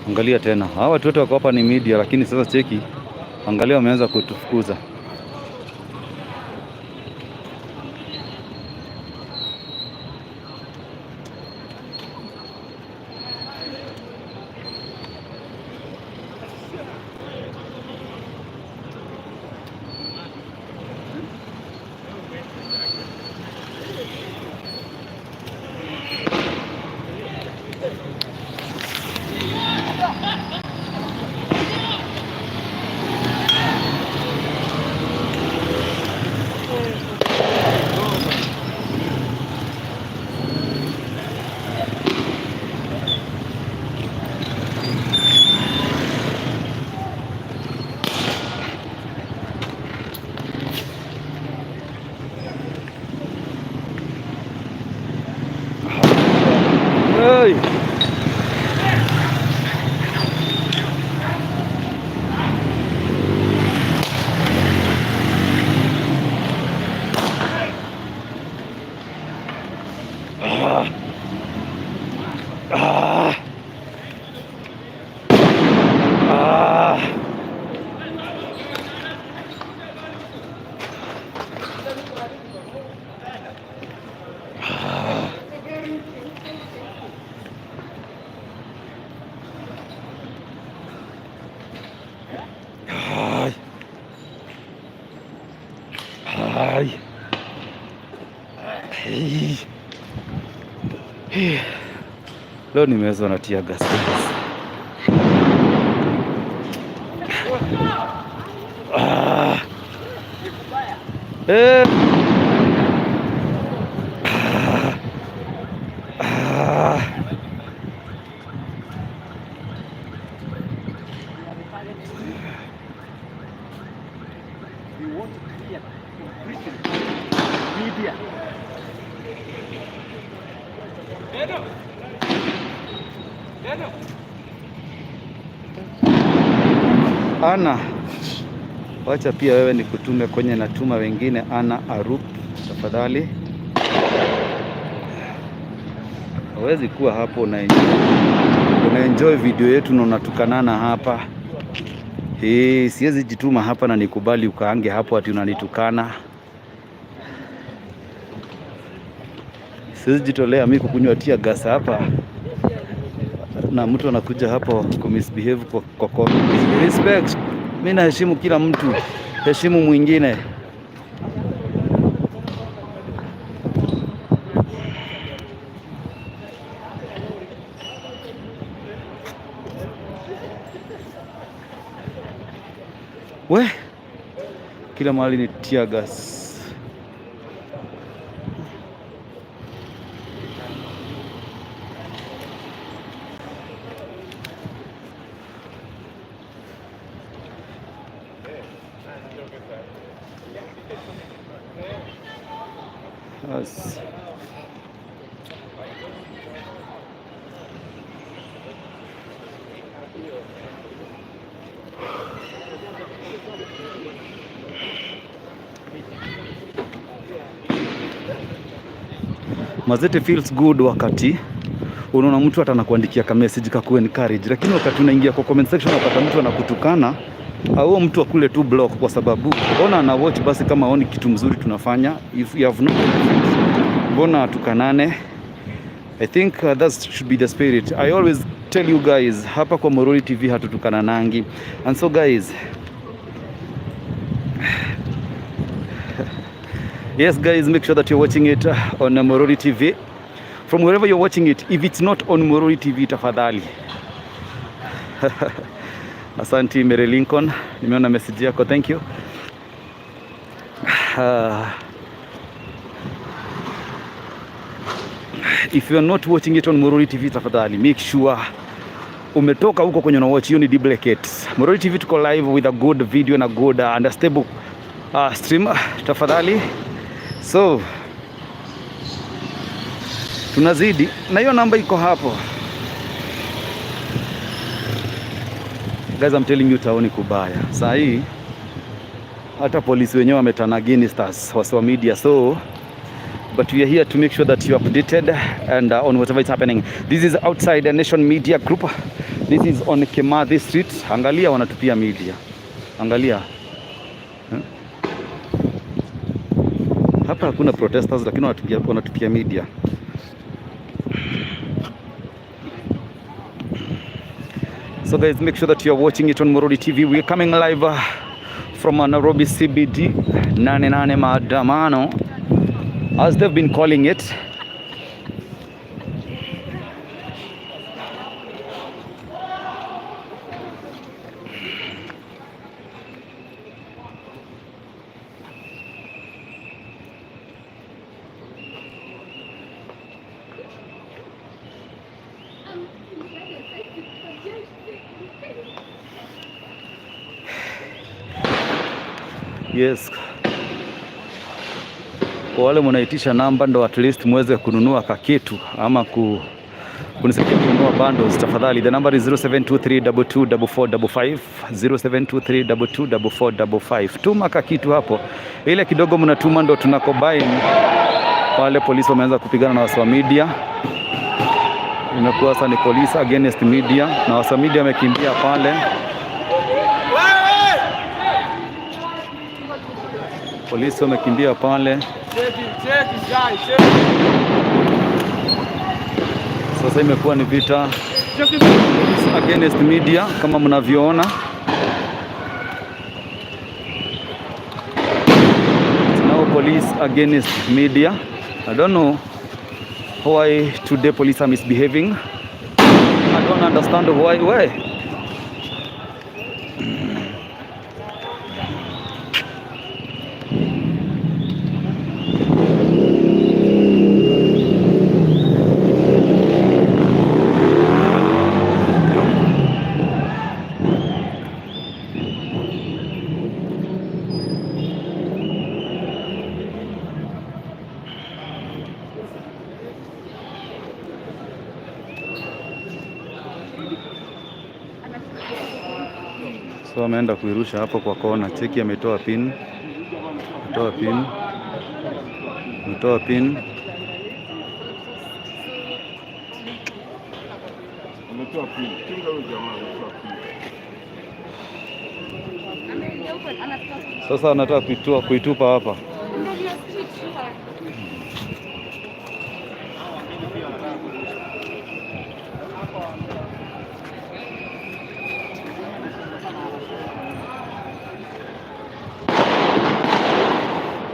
Angalia tena, hawa watu wote wako hapa ni media, lakini sasa cheki, angalia wameanza kutufukuza. Hey! Ah. Ah. Ah. Ah. Ay. Ay. Hey. Hey. Leo nimewezwa na tear gas. Ah. Eh. Ah. Ah.
We want to clear prison media. Deno. Deno.
Ana, wacha pia wewe nikutume kwenye natuma wengine. Ana Arup, tafadhali. Hawezi kuwa hapo una enjoy video yetu na unatukanana hapa. Hey, siwezi jituma hapa na nikubali ukaange hapo ati unanitukana. Siwezi jitolea mimi kukunywa tear gas hapa na mtu anakuja hapo kumisbehave kwa comment. Respect. Mimi naheshimu kila mtu, heshimu mwingine. We, kila mahali ni tear gas. Yes. Mazee, it feels good wakati unaona mtu hata anakuandikia ka message ka ku encourage, lakini wakati unaingia kwa comment section unapata mtu anakutukana, au mtu akule tu block, kwa sababu ona ana watch basi, kama aoni kitu mzuri tunafanya, if you have no benefit, mbona tukanane? I think that should be the spirit. I always tell you guys, hapa kwa Morori TV hatutukananangi. And so guys, yes guys, make sure that you're watching it on Morori TV. From wherever you're watching it, if it's not on Morori TV, tafadhali. Asanti Mary Lincoln, nimeona message yako, thank you. If you are not watching it on Morori TV, tafadhali make sure umetoka huko kwenye watch hiyo ni duplicate. Morori TV tuko live with a good video and a good and a stable stream, tafadhali. So tunazidi na hiyo namba iko hapo. Guys, I'm telling you, taoni kubaya. Saa hii hata polisi wenyewe wameturn against us wasee wa media, so but we are here to make sure that you are updated and on whatever is happening. This is outside the Nation Media Group. This is on Kimathi Street. Angalia wanatupia media. Angalia. Huh? Hapa hakuna protesters, lakini wanatupia media. So guys, make sure that you are watching it on Morori TV. We are coming live from Nairobi CBD, Nane Nane Maandamano, as they've been calling it. Yes, kwa wale mnaitisha namba ndo at least muweze kununua kakitu ama kunisaidia kununua bundles, tafadhali. The number is 0723224455, 0723224455. Tuma kakitu hapo, ile kidogo mnatuma ndo tunacombine. Pale polisi wameanza kupigana na wasee wa media, imekuwa sasa ni police against media, na wasee wa media wamekimbia pale. Polisi wamekimbia pale. Sasa imekuwa ni vita police against media kama mnavyoona. It's now police against media. I don't know why today police are misbehaving. I don't understand why. Why? So ameenda kuirusha hapo kwa kona. Cheki, ametoa pin. Ametoa pin. Ametoa pin.
Ametoa pin. Chunga huyo jamaa ametoa pin.
Sasa anataka kuitupa hapa.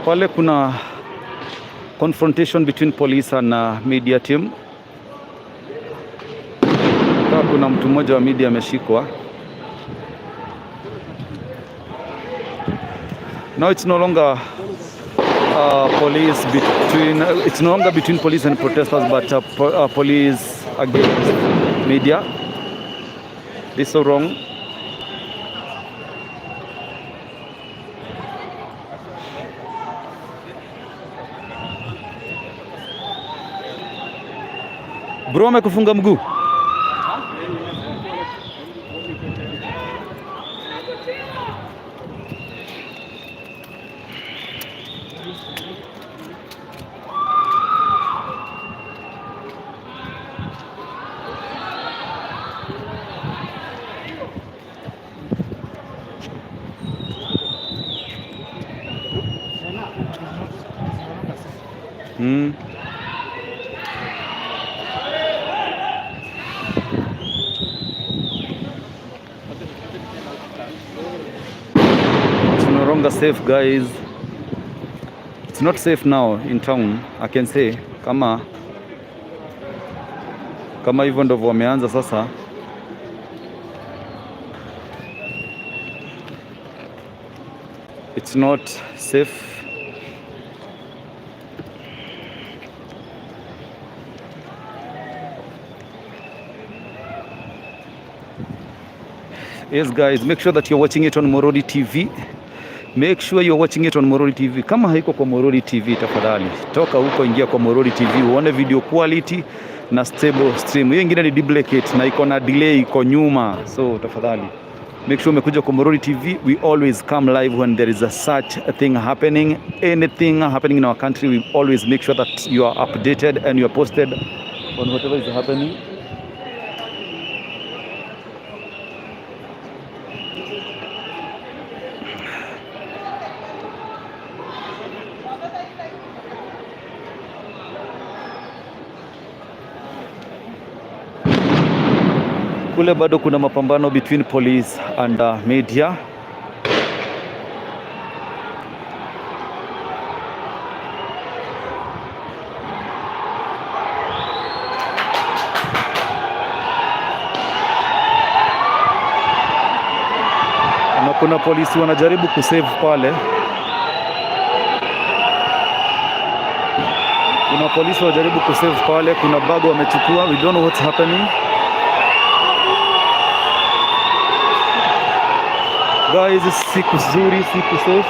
Pale kuna confrontation between police and media team. Kama kuna mtu mmoja wa media ameshikwa. Now it's no longer police between, it's no longer between police and protesters, but police against media. This is so wrong. Bro, amekufunga mguu. It's no longer safe, guys. It's not safe now in town, I can say. Kama hivyo ndivyo wameanza sasa. It's not safe. Yes guys, make sure that you're watching it on Morori TV. Make sure you're watching it on Morori TV. Kama haiko kwa Morori TV, tafadhali toka huko, ingia kwa Morori TV uone video quality na stable stream. Hiyo ingine ni duplicate na iko na delay, iko nyuma, so tafadhali make sure umekuja kwa Morori TV. We always come live when there is a such a thing happening, anything happening in our country. We always make sure that you are updated and you are posted on whatever is happening. Kule bado kuna mapambano between police and media. Na kuna polisi wanajaribu kusave pale. Kuna polisi wanajaribu kusave pale, kuna bag wamechukua, we don't know what's happening. Guys, siku nzuri, siku safe.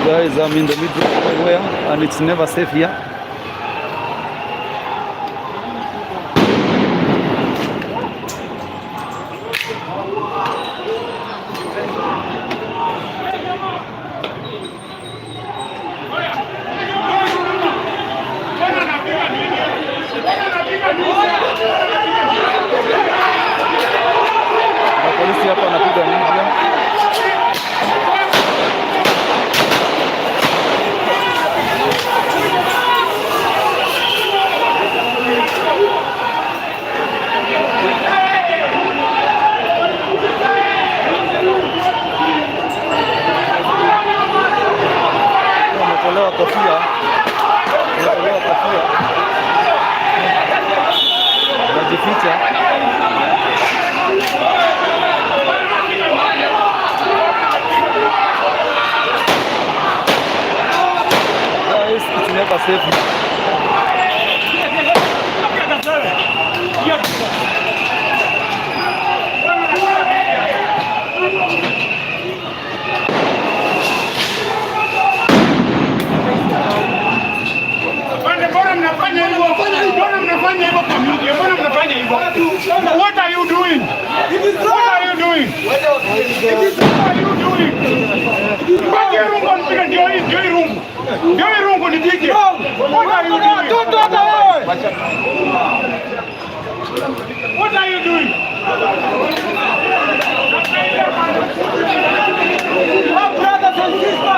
Guys, I'm in the middle of nowhere and it's never safe here. Na polisi hapa wanapiga media. Wametolewa kofia, wametolewa kofia, wanajificha. Guys, it's never safe.
Bwana, mbona mnafanya hivyo? Mbona mnafanya hivyo kwa media? Mbona mnafanya hivyo? What are you doing? What are you doing? What are you doing? Mpake rungu nipige, ndio hii, ndio hii rungu. Ndio hii rungu nipige. What are you doing? What are you doing?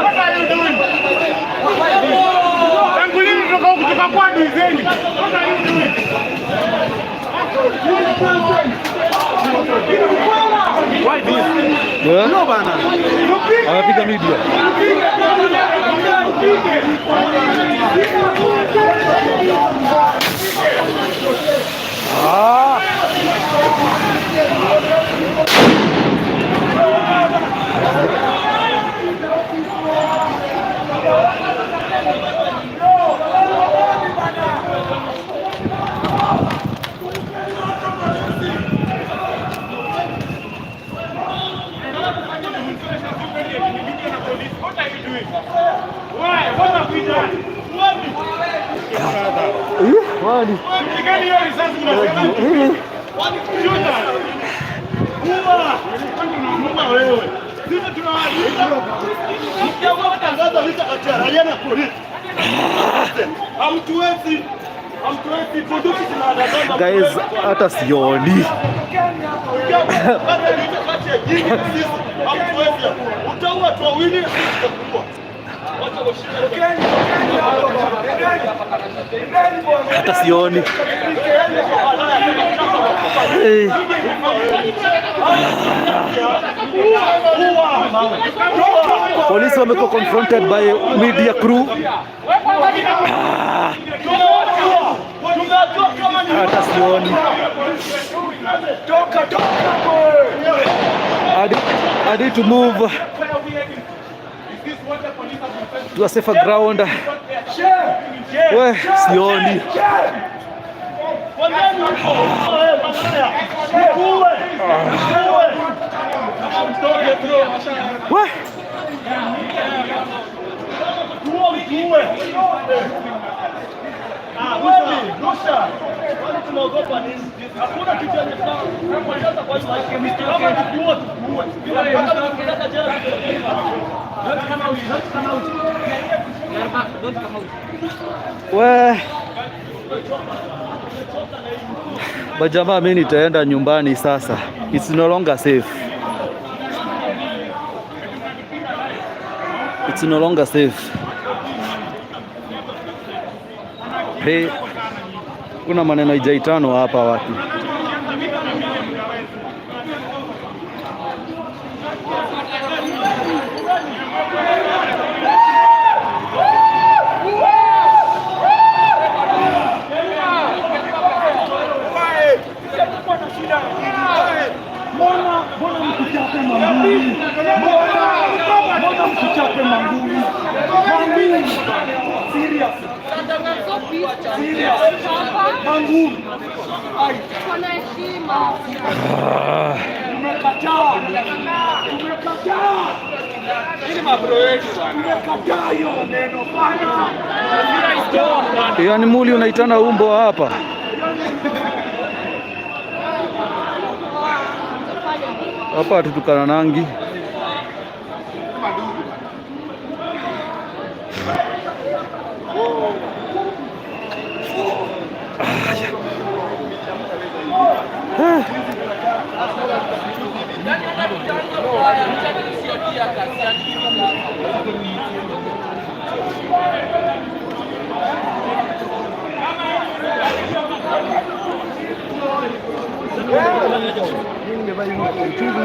What are you doing? Tangu lini tukakuwa adui zenu? What are you doing?
Why this? Yeah? No bana. Anapiga media.
are you doing? Why? What have we done?
Wani?
Pigani hiyo risasi unasema. Shoot us. Uwa! Tunamuua wewe. Sisi tunawaliza. Mkiamua kutangaza vita kati ya raia na polisi. Hamtuwezi. Hamtuwezi. Bunduki zinaandamana.
Guys, hata sioni.
Mkiamua vita kati ya nyinyi na sisi, hamtuwezi. Utaua watu wawili, sisi tutakuua.
Hata sioni. Hey. Polisi wamekuwa confronted by media crew. Hata sioni. I need to move to a safer ground. We, sioni. We. We. Bajamaa, mimi nitaenda nyumbani sasa. It's no longer safe. It's no longer safe. Hey, kuna maneno ijaitano hapa watu.
Mbona mkuchape mangumi? Mbona mkuchape mangumi? Mangumi. Serious. Serious. Mangumi.
Kuna heshima.
Tumekataa. Tumekataa. Ili mabro yetu bwana. Tumekataa hiyo neno bwana.
Yaani muli unaitana umbo hapa. Hapa hatutukana nangi.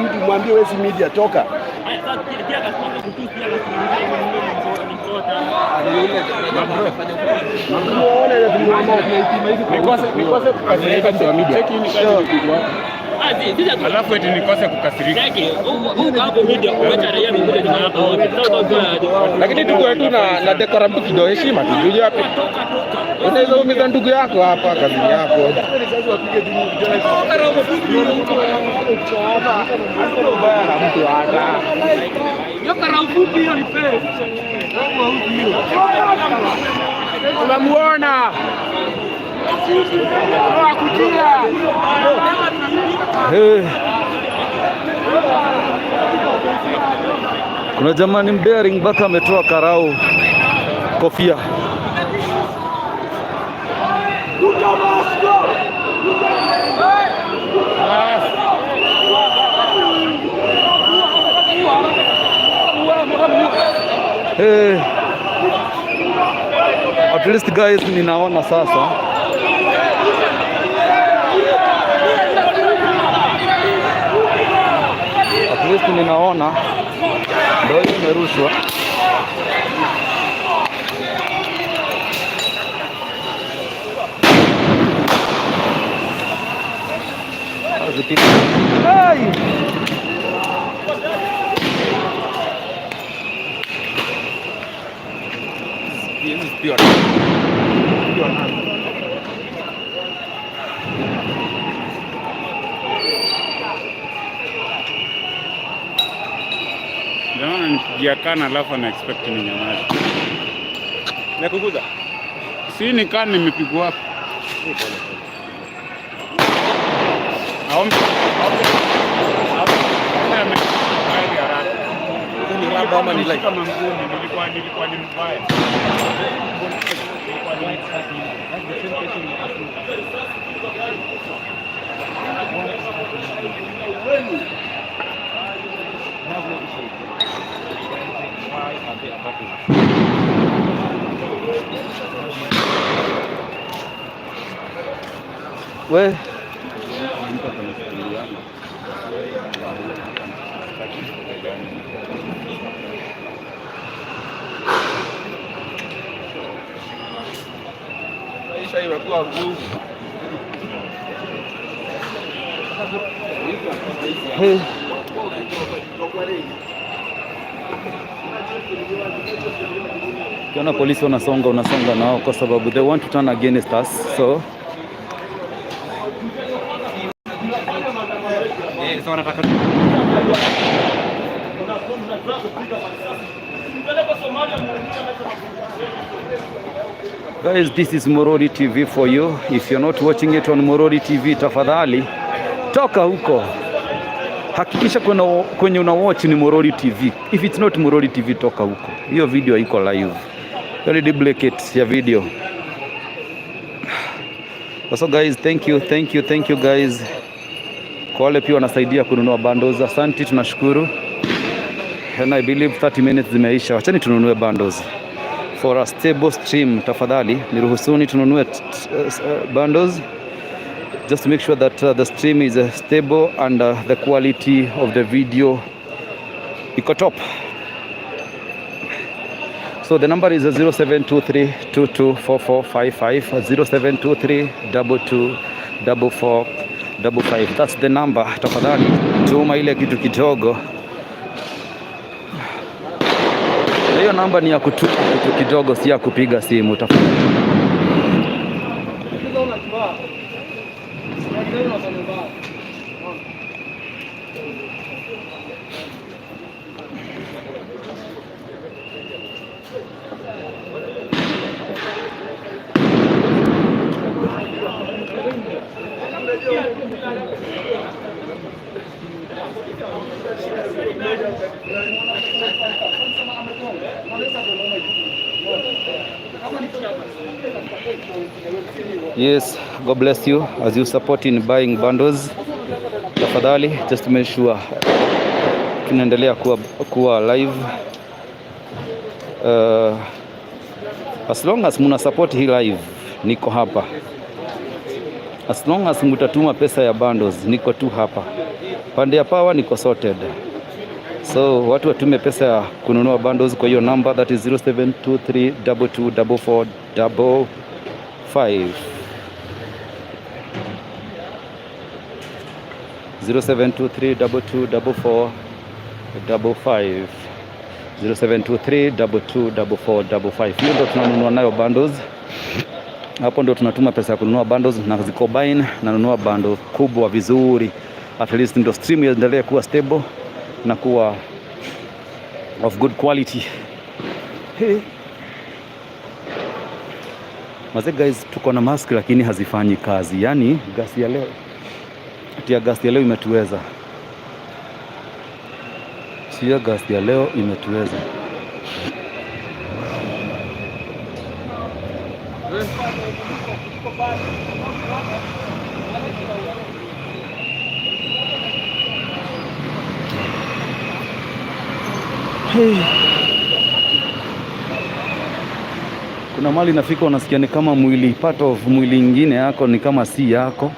Mtu mwambie wewe si media toka.
Alafu eti nikose kukasirika.
Lakini tuko tu na decorum tu kidogo, heshima tu. Unajua wapi? Unaweza umiza ndugu yako hapa kazini yako. Mtu hata. Tunamuona.
Hey. Kuna jamani mdaring mpaka ametoa karau kofia. Hey. At least guys, ninaona sasa. At least ninaona ndio imerushwa. Hey!
Jamaa ananipigia. Amenipigia kana alafu ana expect ni nyamaze.
Nakuguza.
Si ni kana nimepigwa wapi? Aombe. Aombe ame haraka.
Ni raba ama ni live?
Kama ngumi nilikuwa ni mbaya. Nilikuwa ni
That's the same question you're asking. I have no issue with it. Why are they attacking us?
We
Mtu akanifikiriana.
Maisha imekuwa ngumu.
Hey. Ukiona polisi wanasonga, unasonga nao kwa sababu they want to turn against us. So
So wanataka
Guys, this is Morori TV for you. If you're not watching it on Morori TV, tafadhali toka huko. Hakikisha kwenye una watch ni Morori TV. If it's not Morori TV, toka huko. Hiyo video haiko live. Hiyo ni duplicate ya video. So guys, thank you, thank you, thank you guys. Kwa wale pia wanasaidia kununua bundles, asante, tunashukuru. And I believe 30 minutes zimeisha. Wachani tununue bundles for a stable stream. Tafadhali niruhusuni tununue bundles just to make sure that the stream is stable and the quality of the video iko top. So the number is 0723224455, 0723224455. That's the number. Tafadhali tuma ile kitu kidogo. Hiyo namba ni ya kutuma kitu kidogo, si ya kupiga simu tafadhali. Yes, God bless you as you support in buying bundles. Tafadhali just make sure tunaendelea kuwa live. As long as muna support hii live, niko hapa. As long as mutatuma pesa ya bundles, niko tu hapa. Pande ya power niko sorted. So watu watume pesa ya kununua bundles kwa hiyo number, that is 0723224455. 0723224455, 0723224455. Hiyo ndo tunanunua nayo bundles. Hapo ndo tunatuma pesa ya kununua bundles na zikombine, nanunua bundle kubwa vizuri. At least ndo stream iendelee kuwa stable na kuwa of good quality. Hey. Maze guys, tuko na mask lakini hazifanyi kazi. Yani gasi ya leo, tear gas ya leo imetuweza. Tear gas ya leo imetuweza. Hey. Kuna mahali inafika unasikia ni kama mwili, part of mwili ingine yako ni kama si yako.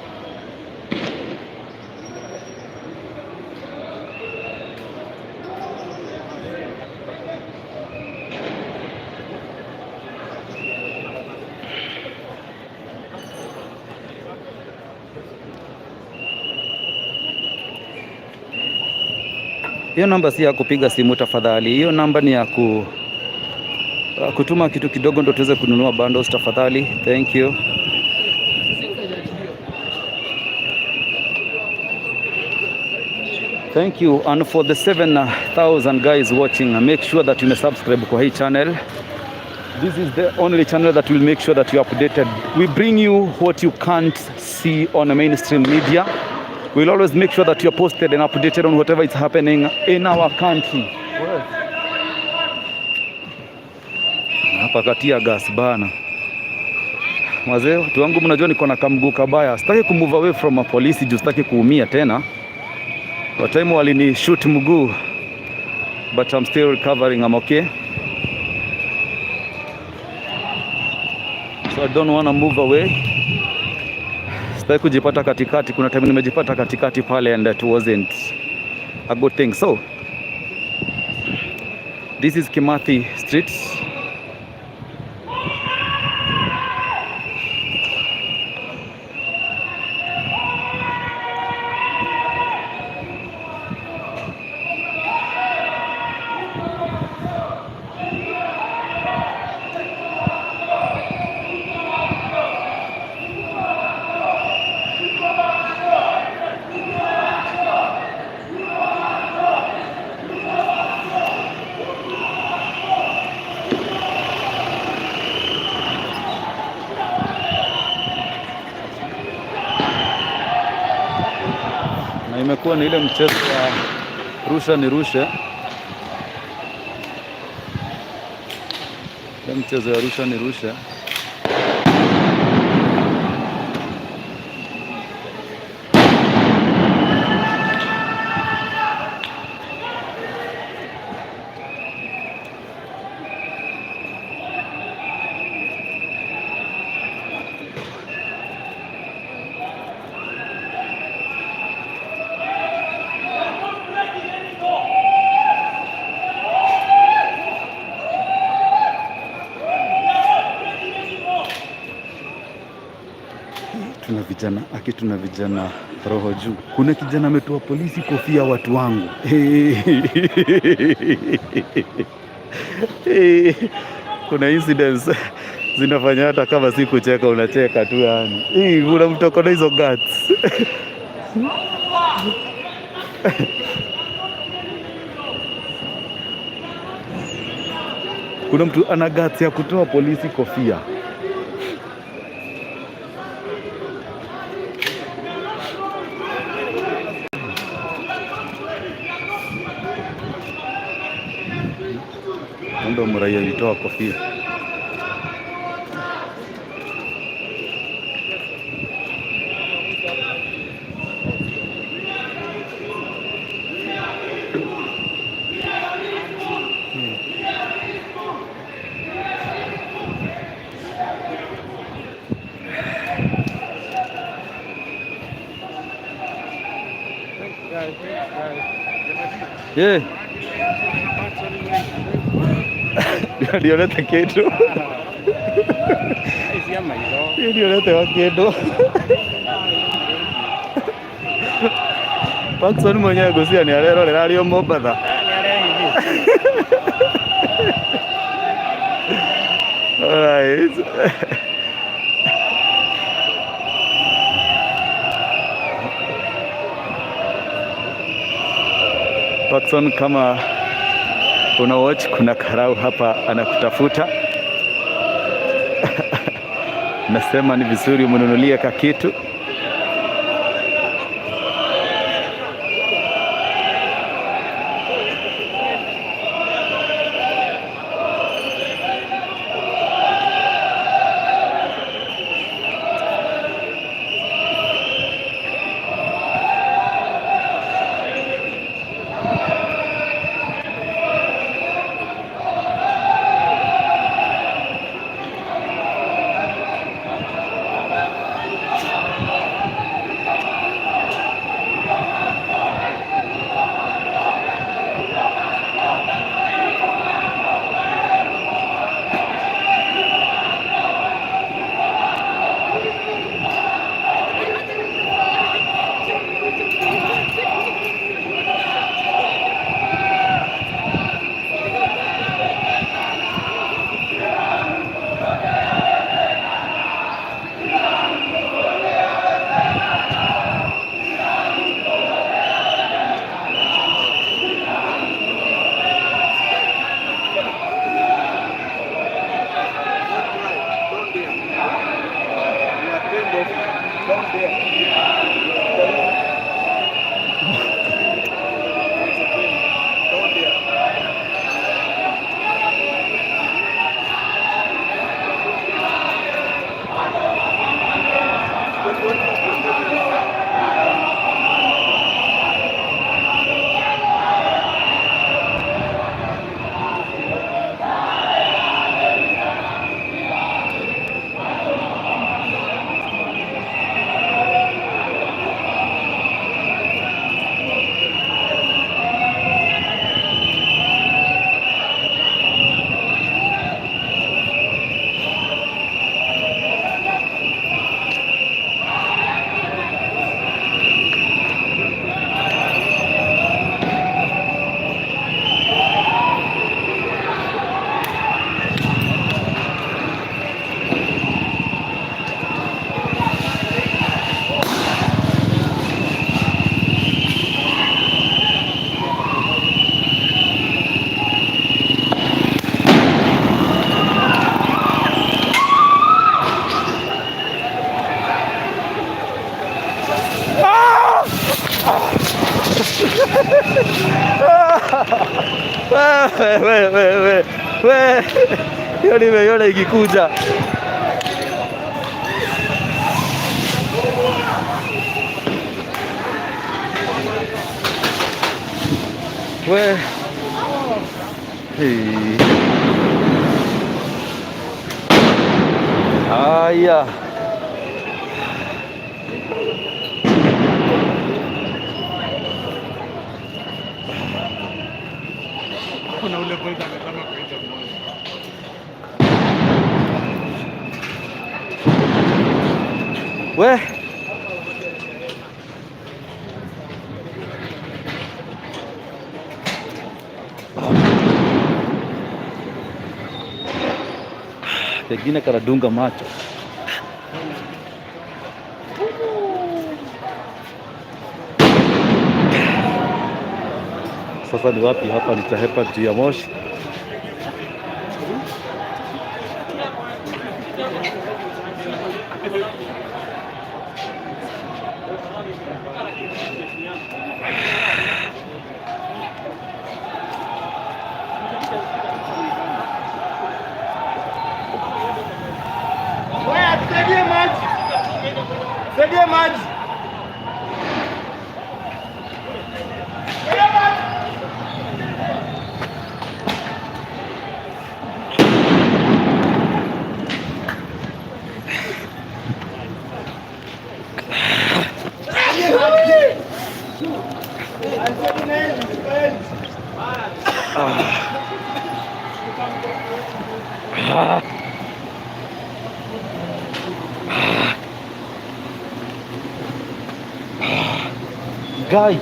Hiyo namba si ya kupiga simu tafadhali. Hiyo namba ni ya kutuma kitu kidogo ndo tuweze kununua bundles tafadhali. Thank you. Thank you. And for the 7,000 guys watching, make sure that you may subscribe kwa hii channel. This is the only channel that will make sure that you're updated. We bring you what you can't see on the mainstream media. We'll always make sure that you're posted and updated on whatever is happening in our country. Hapa katia gas bana. Wazee, watu wangu, mnajua niko na kamguu kabaya. Sitaki kumove away from a polisi juu sitaki kuumia tena. Kwa time walini shoot mguu, but I'm still recovering, I'm okay. So I don't wanna move away. Sitaki kujipata katikati. Kuna time nimejipata katikati pale and it wasn't a good thing. So this is Kimathi Street. Na imekuwa ni ile mchezo wa rusha ni rushe, ile mchezo ya rusha ni rushe. Tuna vijana aki, tuna vijana roho juu. Kuna kijana ametoa polisi kofia, watu wangu. Kuna incidents zinafanya hata kama si kucheka unacheka tu yani. Hii kuna mtu ako na hizo guts. Kuna mtu ana guts ya kutoa polisi kofia. Ndo mraia alitoa kofia. Yeah. Ndionete kindu, ndionete wa kindu. Paxson mwenyewe gucia ni arerorera arĩ o Mombatha. Alright. Paxson, kama una watch, kuna karau hapa anakutafuta. Nasema ni vizuri umnunulie kakitu. We, we, we, we. Hiyo nimeiona ikikuja. We. Hey. Haya.
Kuna ule boys amezama kwa hizo mmoja.
We. Pengine kanadunga macho. Sasa ni wapi hapa? Nitahepa juu ya moshi.
Wewe tusaidie maji. Saidie maji.
Ah. Guy.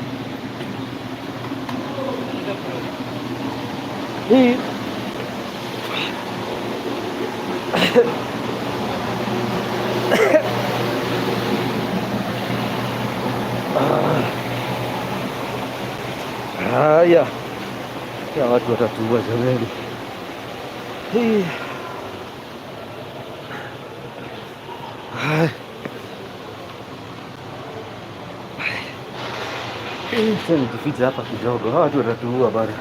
Hii. Ah. Haya. Ya watu watatuua jameni. Hii. Haya. Sasa nijifiche hapa kidogo, hawa watu watatuua bana.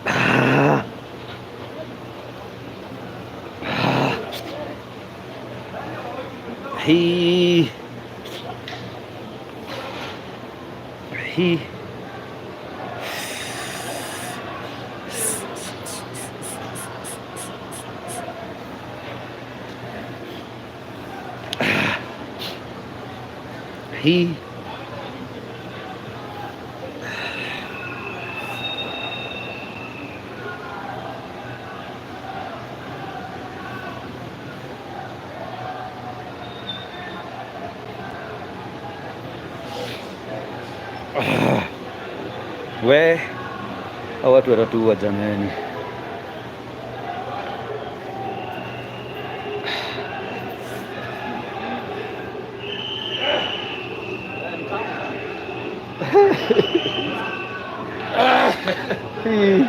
Ah. Ah. Hii. Hii. Hii. We, hao watu watatuua jameni. Hii.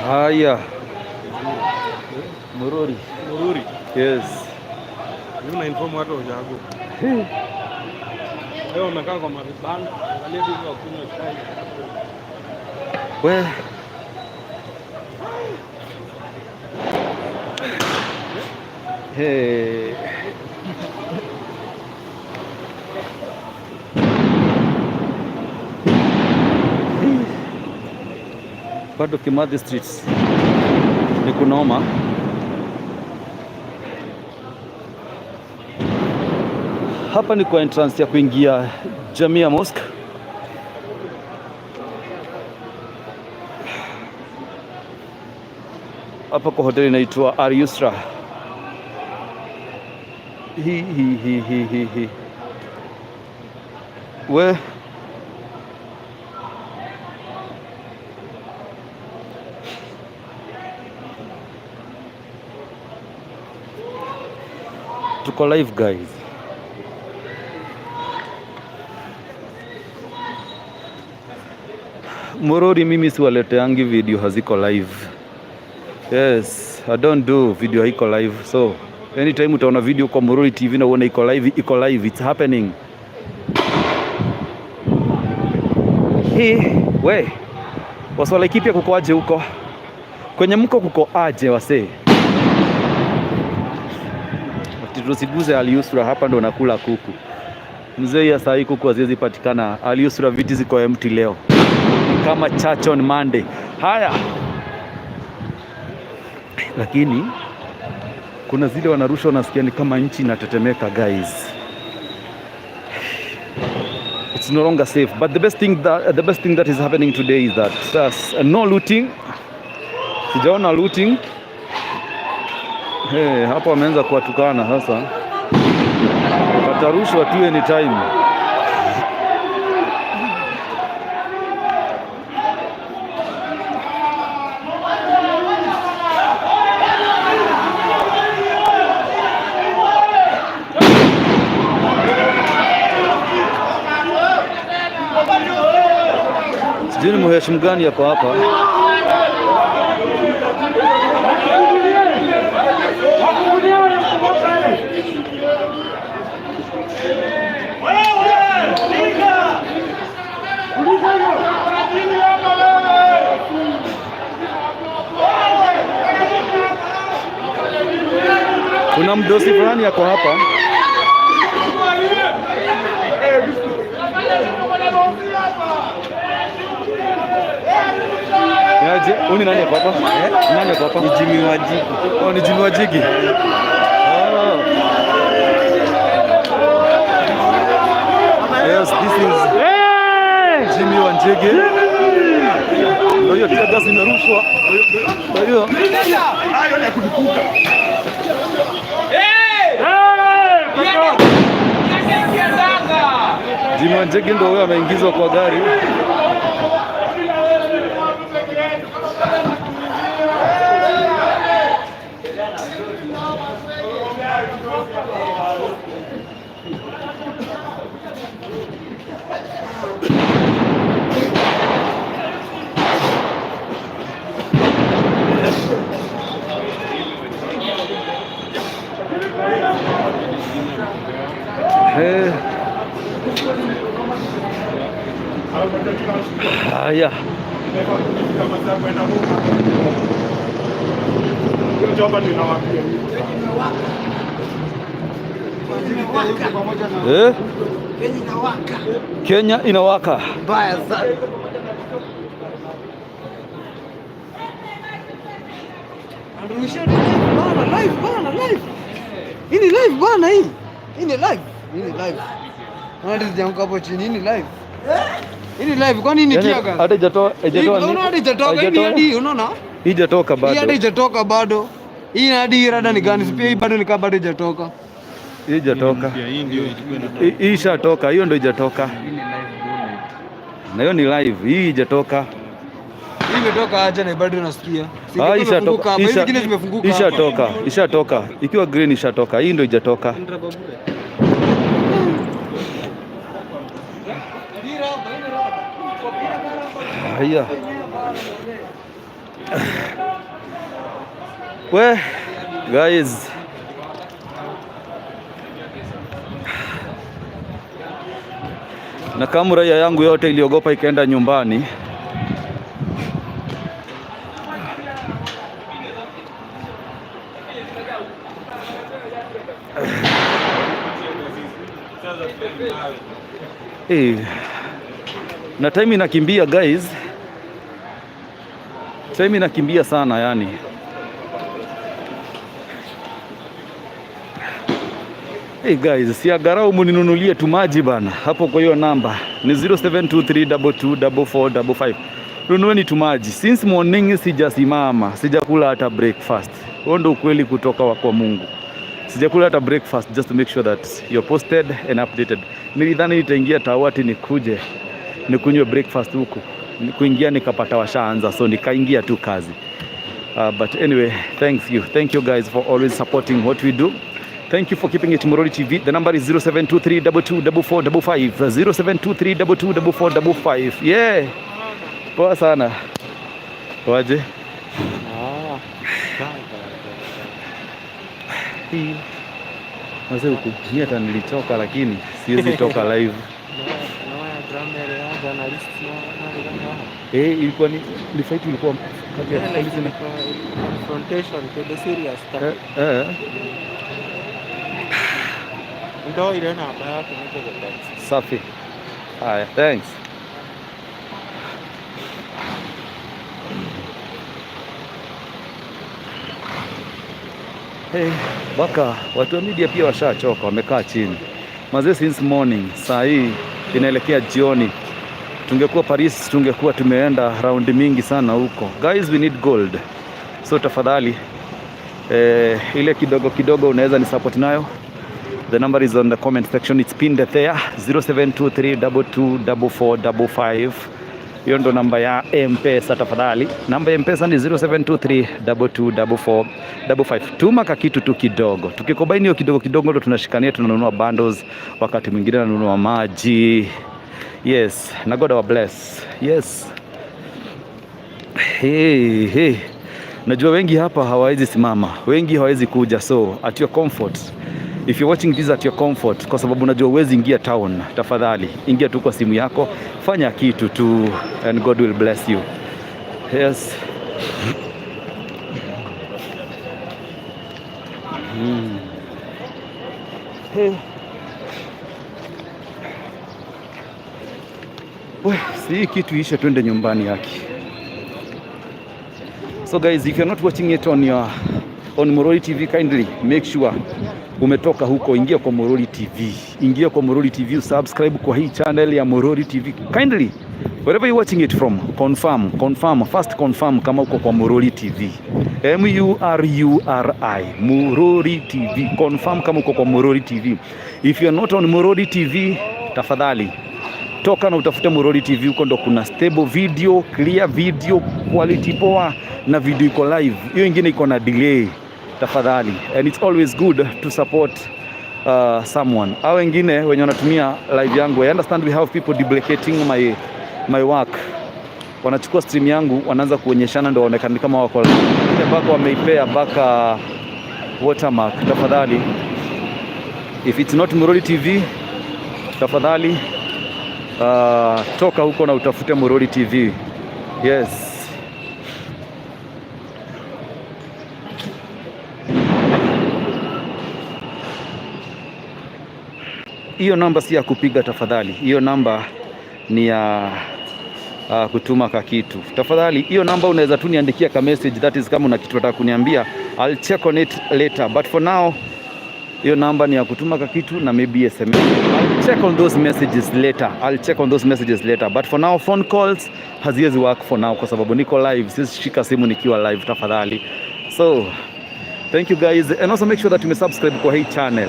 Haya. Mururi.
Mururi.
Yes.
Mimi na inform watu wa ushago. Leo wamekaa kwa mavibanda, angalia hivi wakunywa chai.
We. Hey. Bado Kimathi Street ni kunoma. Hapa ni kwa entrance ya kuingia Jamia Mosque. Hapa kwa hoteli inaitwa Al Yusra. Hi hi hi hi hi hi. We. Tuko live, guys. Murori mimi siwaleteangi video haziko live. Yes, I don't do video haiko live. So anytime utaona video kwa Murori TV na uone iko live, iko live, it's happening. Hii we wasee wa Laikipia kuko aje huko? Kwenye mko kuko aje wasee? Ati tusiguze Aliusra, hapa ndo nakula kuku. Mzee, ya saa hii kuku haziwezi patikana. Aliusra viti ziko empty leo. Ni kama church on Monday. Haya. Lakini kuna zile wanarusha, unasikia ni kama nchi inatetemeka guys. It's no longer safe. But the best thing that is happening today is that no looting. Sijaona looting. Hey, hapa wameanza kuwatukana sasa. Watarushwa tu anytime. Sijui ni mheshimu gani yako hapa. Kuna mdosi fulani yako hapa. Niaje? Huyu ni nani yako hapa? Eh? Nani yako hapa? Ni Jimmy Wajigi. Oh, ni Jimmy Wajigi. Oh. Yes, this is Jimmy Wanjigi. Ndio hiyo tear gas imerushwa. Kwa hiyo
Hayo ni ya kutukuka.
Jimmy Wanjigi ndio huyo ameingizwa kwa gari. Eh. Haya. Eh? Kenya inawaka.
Mbaya sana. Bana live, bana live. Hii ni live bana hii. Hii ni live. Hii ni live. Hadi zianguka hapo chini, hii ni live. Hii ni live, kwani hii ni
Yaani,
tear gas?
hata haijatoa
Unaona hadi haijatoka, hii ni hadi unaona?
Haijatoka
Hii hadi
bado.
haijatoka bado. Hii hadi hii rada ni gani? Pia hii bado ni kama bado haijatoka.
Hii haijatoka. Hii ishatoka, hiyo ndio haijatoka. Na hiyo ni live, hii haijatoka.
Hii imetoka aje na bado unasikia? Si
Ah,
ilikuwa imefunguka
ishatoka.
hapa. Hizi zingine zimefunguka hapa.
Ishatoka, ishatoka. Ikiwa green ishatoka, hii ndio haijatoka. Haya. We guys, na kama raia yangu yote iliogopa ikaenda nyumbani. Eh, na time inakimbia guys, time inakimbia sana yani. Hey guys, si angalau muninunulie tu maji bana hapo kwa hiyo namba ni 0723224455. Nunueni tu maji. Since morning sijasimama, sijakula hata breakfast. Huo ndio ukweli kutoka kwa Mungu. Sijakula hata breakfast just to make sure that you're posted and updated. Nilidhani nitaingia Tawati nikuje nikunywe breakfast huku. Kuingia nikapata washaanza, so nikaingia tu kazi. But anyway, thank you. Thank you guys for always supporting what we do. Thank you for keeping it Murori TV. The number is 0723224455. 0723224455. Yeah. Poa sana. Waje?
Ah.
Hii. Mazee huku mimi hata nilichoka lakini siwezi toka live. Eh, ilikuwa ni fight ilikuwa kati ya polisi na
Confrontation, the serious stuff.
Eh, eh.
Ndo ile namba yake niko the best.
Safi. Haya, thanks. Hey, baka watu wa media pia washachoka, wamekaa chini mazee since morning. Saa hii inaelekea jioni. Tungekuwa Paris, tungekuwa tumeenda raundi mingi sana huko. Guys, we need gold, so tafadhali ile kidogo kidogo unaweza ni support nayo. The number is on the comment section. It's pinned there, 0723224455. Hiyo ndo namba ya M-Pesa tafadhali. Namba ya M-Pesa ni 0723224455. Tuma kakitu tu kidogo. Tukicombine hiyo kidogo kidogo ndo tunashikania, tunanunua bundles, wakati mwingine nanunua maji. Yes, na God our bless. Yes. Hey, hey. Najua wengi hapa hawawezi simama, wengi hawawezi kuja, so at your comfort. If you're watching this at your comfort, kwa sababu unajua huwezi ingia town, tafadhali ingia tu kwa simu yako, fanya kitu tu and God will bless you. Yes. Hey. We, si kitu ishe twende nyumbani yake. So guys, if you're not watching it on Morori TV, kindly make sure umetoka huko, ingia kwa Morori TV, ingia kwa Morori TV, subscribe kwa hii channel ya Morori TV. Kindly, wherever you're watching it from, confirm, confirm, first confirm kama uko kwa Morori TV. Mururi, Morori TV. Confirm kama uko kwa Morori TV. If you're not on Morori TV, tafadhali toka na utafute Morori TV, huko ndo kuna stable video, clear video, quality poa na video iko live. Hiyo ingine iko na delay. Tafadhali. And it's always good to support someone. Hao wengine wenye wanatumia live yangu, I understand we have people duplicating my work. Wanachukua stream yangu wanaanza kuonyeshana ndo waonekane kama wako live. Ile mpaka wameipea mpaka watermark. Tafadhali, if it's not Morori TV, tafadhali toka huko na utafute Morori TV. Yes. Hiyo namba si ya kupiga tafadhali, hiyo namba ni ya kutuma ka kitu tafadhali. Hiyo namba unaweza tu niandikia ka message, that is kama una kitu unataka kuniambia, I'll check on it later, but for now hiyo namba ni ya kutuma ka kitu na maybe SMS. I'll check on those messages later. I'll check on those messages later. But for now phone calls haziwezi work for now kwa sababu niko live. Siwezi shika simu nikiwa live tafadhali. So thank you guys, and also make sure that you subscribe kwa hii channel.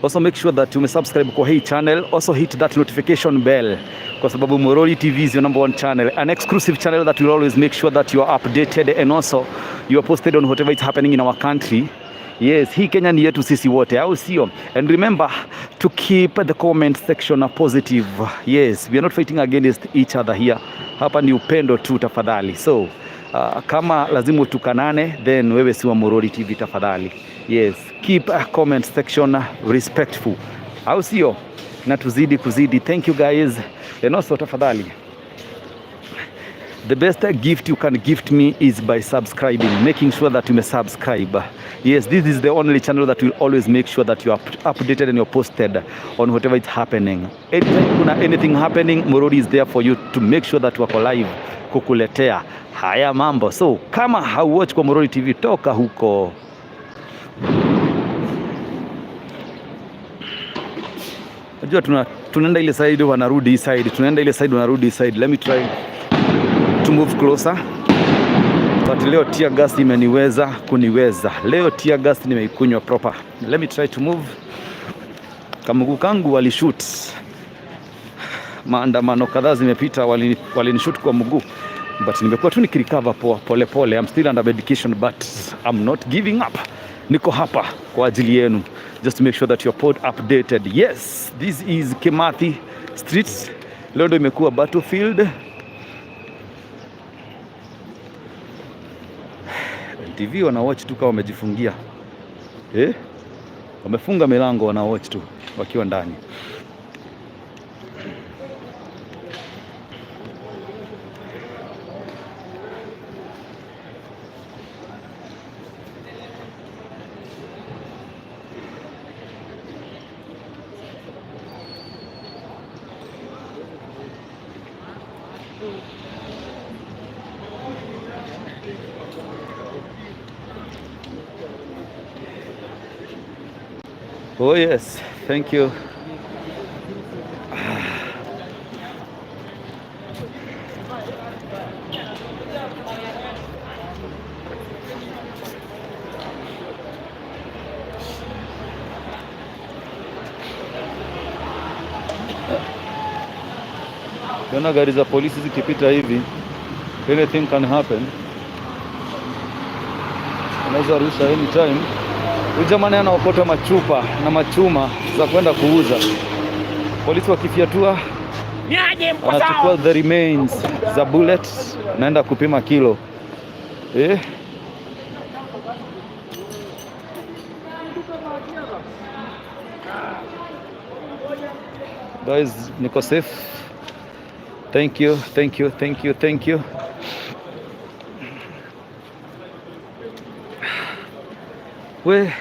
Also make sure that you subscribe kwa hii channel. Also hit that notification bell kwa sababu Morori TV is your number one channel, an exclusive channel that will always make sure that you are updated and also you are posted on whatever is happening in our country. Yes, hii Kenya ni yetu sisi wote, au sio? And remember to keep the comment section positive. Yes, we are not fighting against each other here. Hapa ni upendo tu tafadhali. So, kama lazima utukanane, then wewe si wa Morori TV tafadhali. Yes, keep a comment section respectful, au sio? Na tuzidi kuzidi. Thank you guys. And also tafadhali, the best gift you can gift me is by subscribing, making sure that you may subscribe. Yes, this is the only channel that will always make sure that you are updated and you're posted on whatever is happening. Anytime kuna anything happening, Morori is there for you to make sure that wako live kukuletea haya mambo. So kama hauwatch kwa Morori TV, toka huko. Najua tunaenda ile side wanarudi hii side, tunaenda ile side wanarudi hii side. Let me try to move closer. But leo tear gas imeniweza kuniweza. Leo tear gas nimeikunywa proper. Let me try to move. Kamguu kangu walishoot. Maandamano kadhaa zimepita, walinishoot kwa mguu. But nimekuwa tu nikirecover poa pole pole. I'm still under medication but I'm not giving up. Niko hapa kwa ajili yenu. Just to make sure that you're put updated. Yes, this is Kimathi Street. Leo ndo imekuwa battlefield. TV wana watch tu kama wamejifungia. Eh? Wamefunga milango, wana watch tu wakiwa ndani. Oh yes, thank you. Ukiona gari za polisi zikipita hivi, anything can happen. Unaweza rusha anytime. Huyu jamani anaokota machupa na machuma za kwenda kuuza. Polisi wakifyatua wanachukua the remains za bullet, naenda kupima kilo, eh? Guys, niko safe. Thank you, thank you, thank you, thank you. We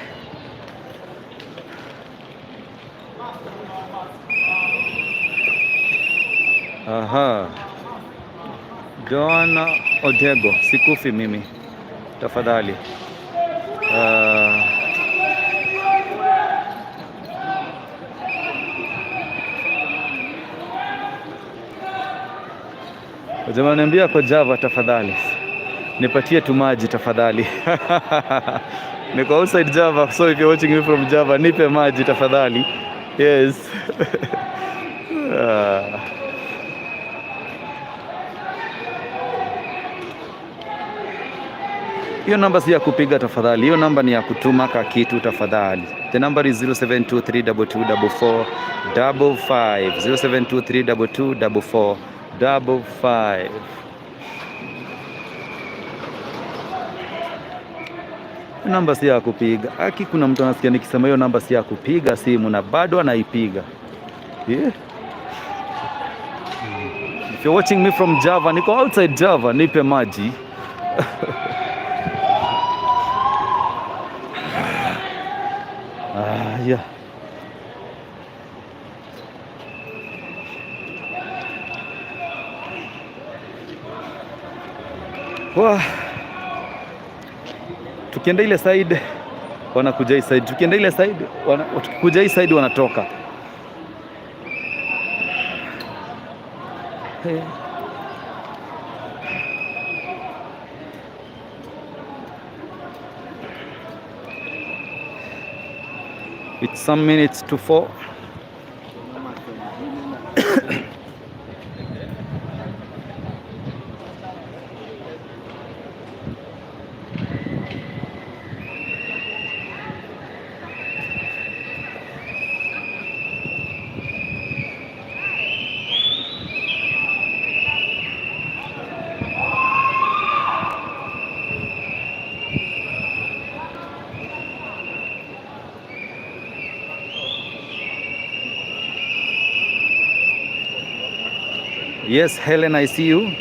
aha, Joanna Odego, sikufi mimi tafadhali. Jamaa niambia kwa Java tafadhali, nipatie tu maji tafadhali. Niko outside Java, so if you're watching me from Java, nipe maji tafadhali. Yes. Hiyo namba si ya kupiga tafadhali, hiyo namba ni ya kutuma ka kitu tafadhali. The number is 0723224455, 0723224455. Namba si ya kupiga. Aki, kuna mtu anasikia nikisema hiyo namba si ya kupiga simu na bado anaipiga. Yeah. If you're watching me from Java, niko outside Java, nipe maji. Ah, yeah. Wah. Tukienda ile side wanakuja hii side, tukienda ile side tukikuja hii side wanatoka. Hey. It's some minutes to 4. Yes, Helen, I see you.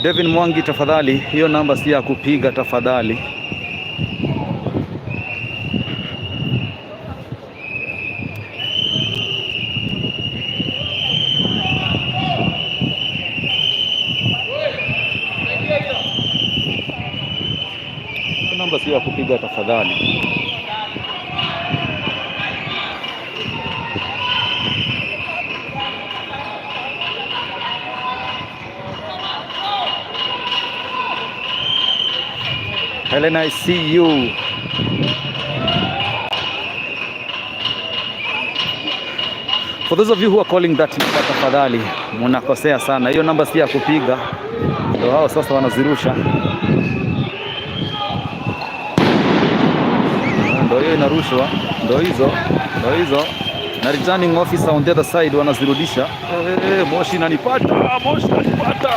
Devin Mwangi, tafadhali, hiyo namba si ya kupiga tafadhali. Namba si ya kupiga tafadhali. Helen, I see you. For those those of you who are calling that number, tafadhali mnakosea sana. Hiyo namba si ya kupiga. Ndio hao sasa wanazirusha. Ndio hiyo inarushwa, ndio hizo, ndio hizo. Na returning officer on the other side wanazirudisha. Hey, moshi inanipata, moshi inanipata.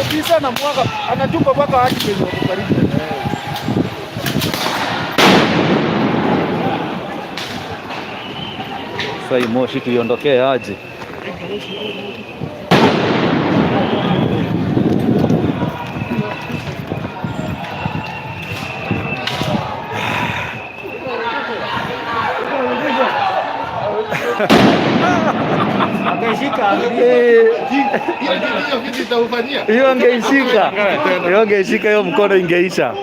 Ofisa anamwaga, anatupa mpaka hadi penye wako karibu.
Sasa hii moshi tuiondokee aje? Hiyo angeishika, hiyo angeishika, hiyo mkono ingeisha.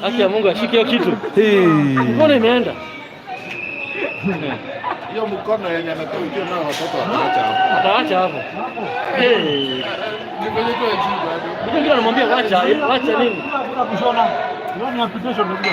Haki ya Mungu ashike hiyo kitu.
Hii.
Mkono imeenda.
Hiyo mkono yenye anatoa hiyo nao watoto wataacha hapo.
Ataacha hapo. Eh. Mtu mwingine anamwambia wacha, wacha nini?
Hiyo ni application unajua.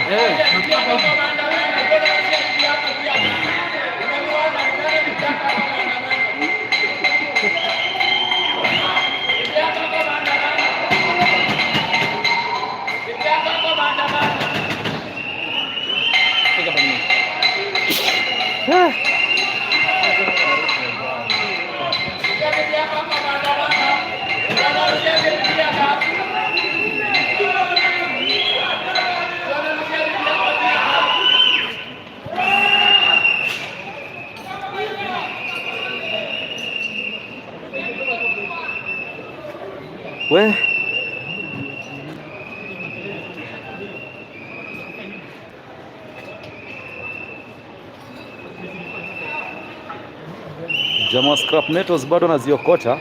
We jamaa scrap metals bado naziokota.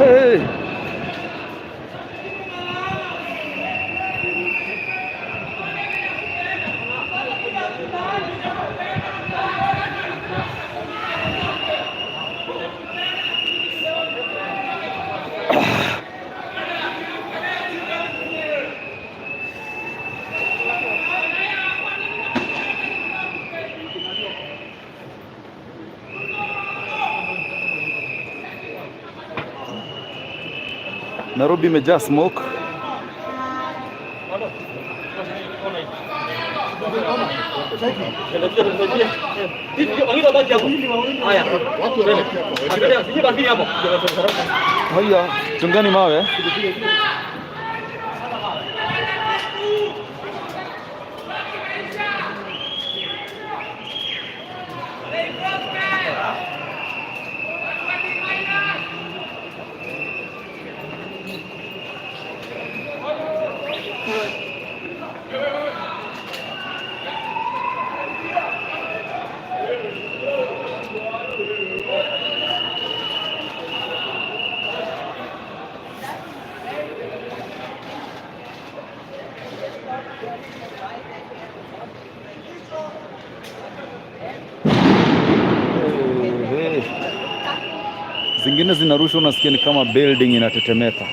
Hey. Nairobi imejaa smoke. Haya, chungani mawe. Hey, hey. Zingine zinarushwa unasikia ni kama building inatetemeka.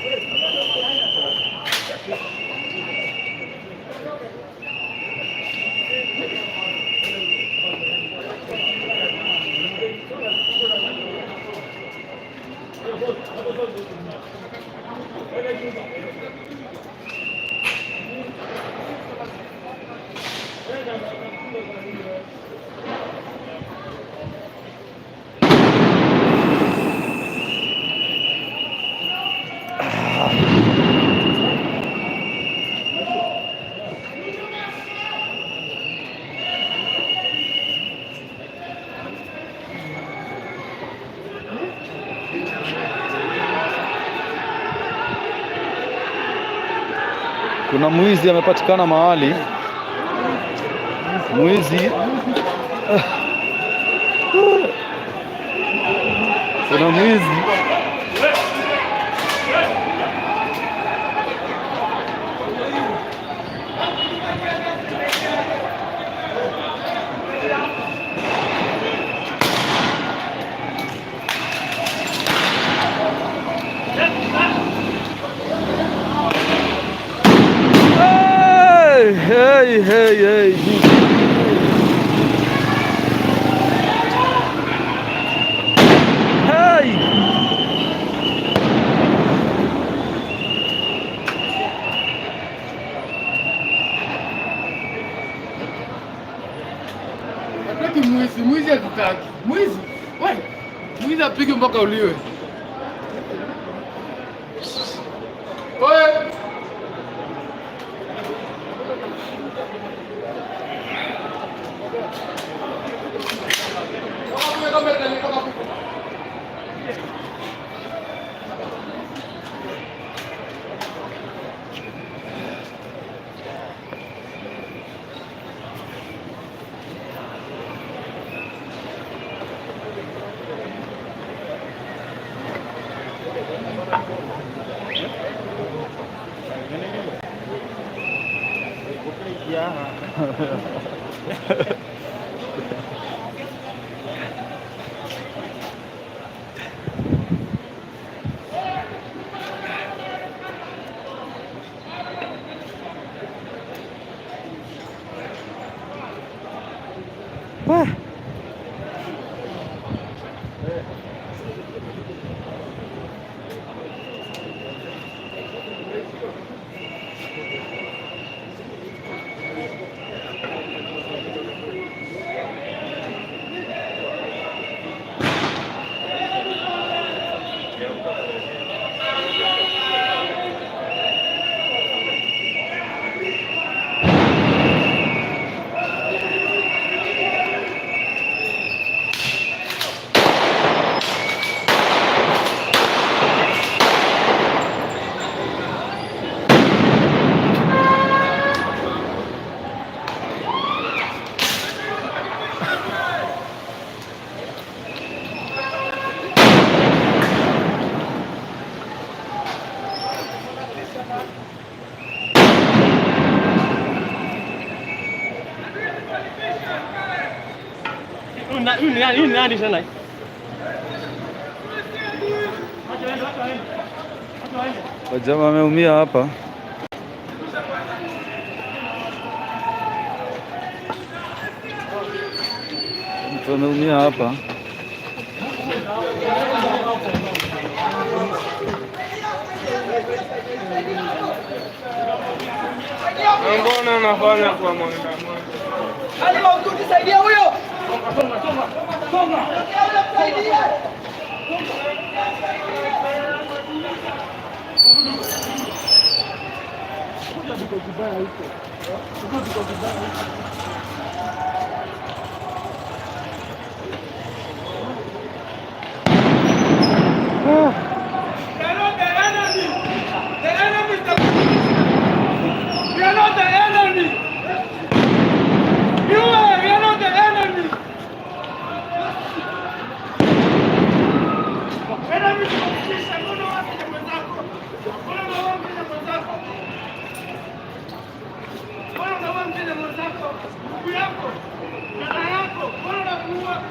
Kuna mwizi amepatikana mahali. Mwizi. Kuna mwizi. Hey, hey, hey, hey. Hey!
Hatutaki mwizi, mwizi hatutaki. Mwizi, we, mwizi apige mpaka uliwe. Oe.
Wajamaa wameumia hapa. Mtu ameumia hapa.
Mbona unafanya kwa maandamano?
Ali Maututi, saidia huyo. Songa. Saidia.
They are not the enemy. The enemy is the We are not the enemy. You are, we are not the enemy. Enemy is competition. Mbona wapi mwenzako? Mbona unaua mkenya mwenzako? Mbona unaua mkenya mwenzako? Ndugu yako, dada yako, mbona unamuua?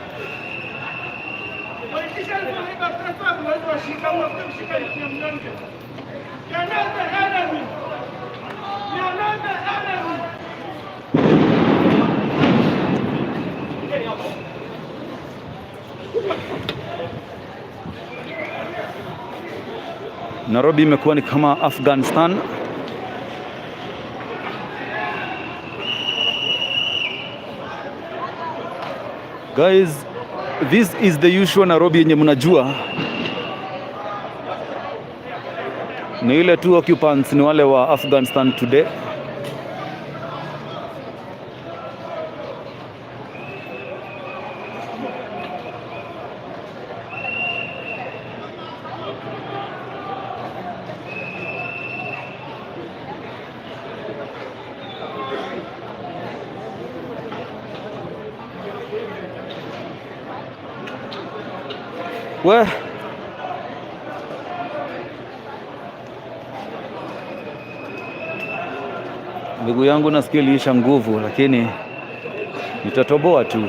Politicians wanaiba pesa, huwezi washika, huwezi mshika ni mnyonge. You are not the enemy. You are not the enemy.
Nairobi imekuwa ni kama Afghanistan. Guys, this is the usual Nairobi yenye mnajua. Ni ile tu occupants ni wale wa Afghanistan today. We miguu yangu nasikia iliisha nguvu, lakini nitatoboa tu.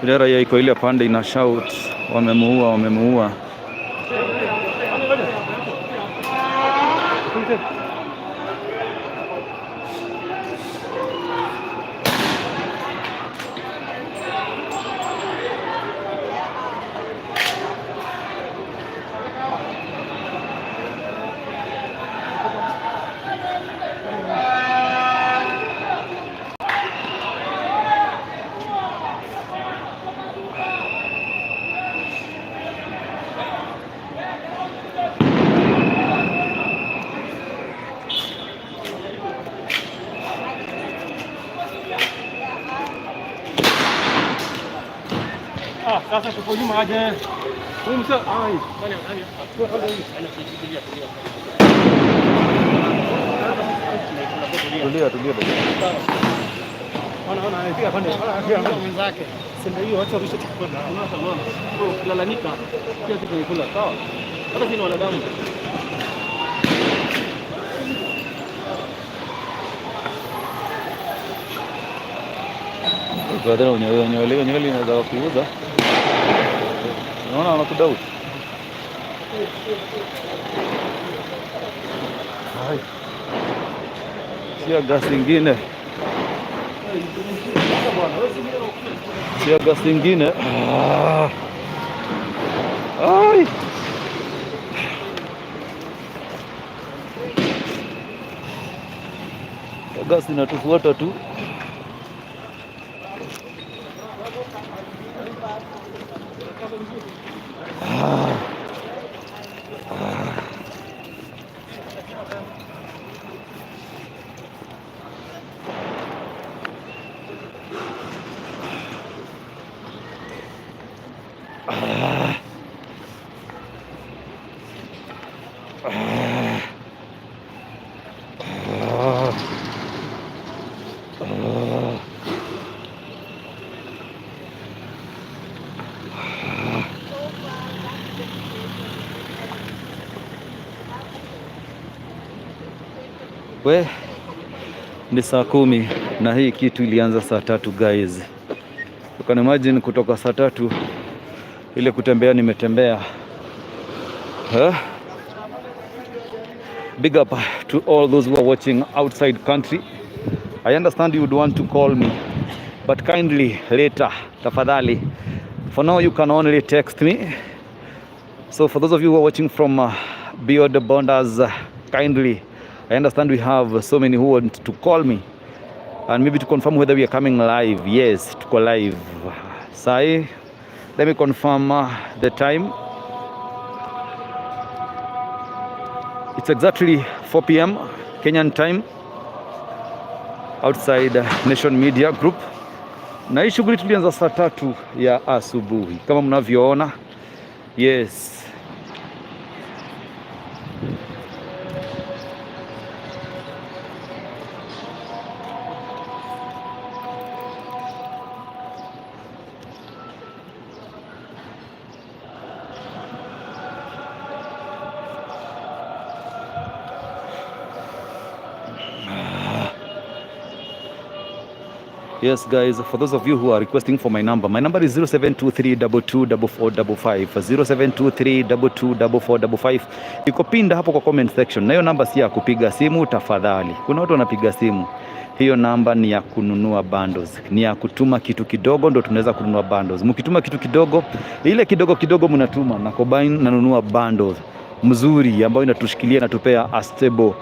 Ile raia iko ile pande ina shout, wamemuua, wamemuua.
Ah, sasa tuko nyuma aje. Huyu msio ai.
Tulia, tulia baba.
Ona ona anapiga pande. Mwenzake. Si ndio hiyo acha rusha chakula. Unaona bro, kulalamika pia kitu ni kula sawa. Hata sisi ni wanadamu.
Brother, wenyewe wenyewe inaweza kuuza. Unaona wanakudoubt. Hai. Sio gas ingine. Sio gas ingine. Ah. Ai. Gas inatufuata tu. Ah. Ah. Ah. Ah. Ah. Ah. We ni saa 10 na hii kitu ilianza saa 3 guys. You can imagine kutoka saa 3 ile kutembea nimetembea. Huh? Big up to all those who are watching outside country. I understand you would want to call me, but kindly later, tafadhali. For now you can only text me. So for those of you who are watching from beyond the borders, kindly, I understand we have so many who want to call me and maybe to confirm whether we are coming live. Yes, to go live. Sai, let me confirm the time. It's exactly 4 p.m. Kenyan time outside Nation Media Group. Na hii shughuli tulianza saa 3 ya asubuhi kama mnavyoona. Yes. Yes guys, for those of you who are requesting for my number, my number is 0723224455, 0723224455. Iko pinned hapo kwa comment section. Na hiyo namba si ya kupiga simu tafadhali. Kuna watu wanapiga simu. Hiyo namba ni ya kununua bundles, ni ya kutuma kitu kidogo ndo tunaweza kununua bundles. Mkituma kitu kidogo, ile kidogo kidogo mnatuma na combine nanunua bundles mzuri ambayo inatushikilia, inatupea a stable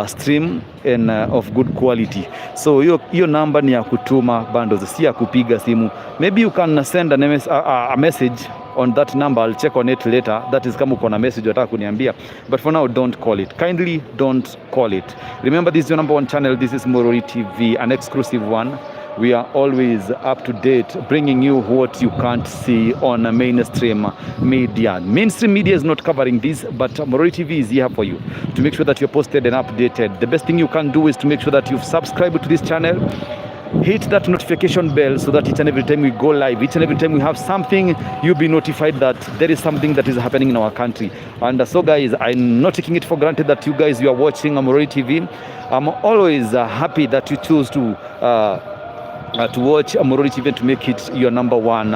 stream and of good quality. So hiyo hiyo namba ni ya kutuma bundles, si ya kupiga simu. Maybe you can send an MS, a message on that number. I'll check on it later. That is kama uko na message unataka kuniambia, but for now don't call it. Kindly don't call it. Remember, this is your number one channel. This is Morori TV, an exclusive one. We are always up to date, bringing you what you can't see on mainstream media. Mainstream media is not covering this, but Morori TV is here for you to make sure that you're posted and updated. The best thing you can do is to make sure that you've subscribed to this channel, hit that notification bell so that each and every time we go live, each and every time we have something, you'll be notified that there is something that is happening in our country. And so guys, I'm not taking it for granted that you guys, you are watching Morori TV. I'm always happy that you choose to watch Morori TV and to make it your number one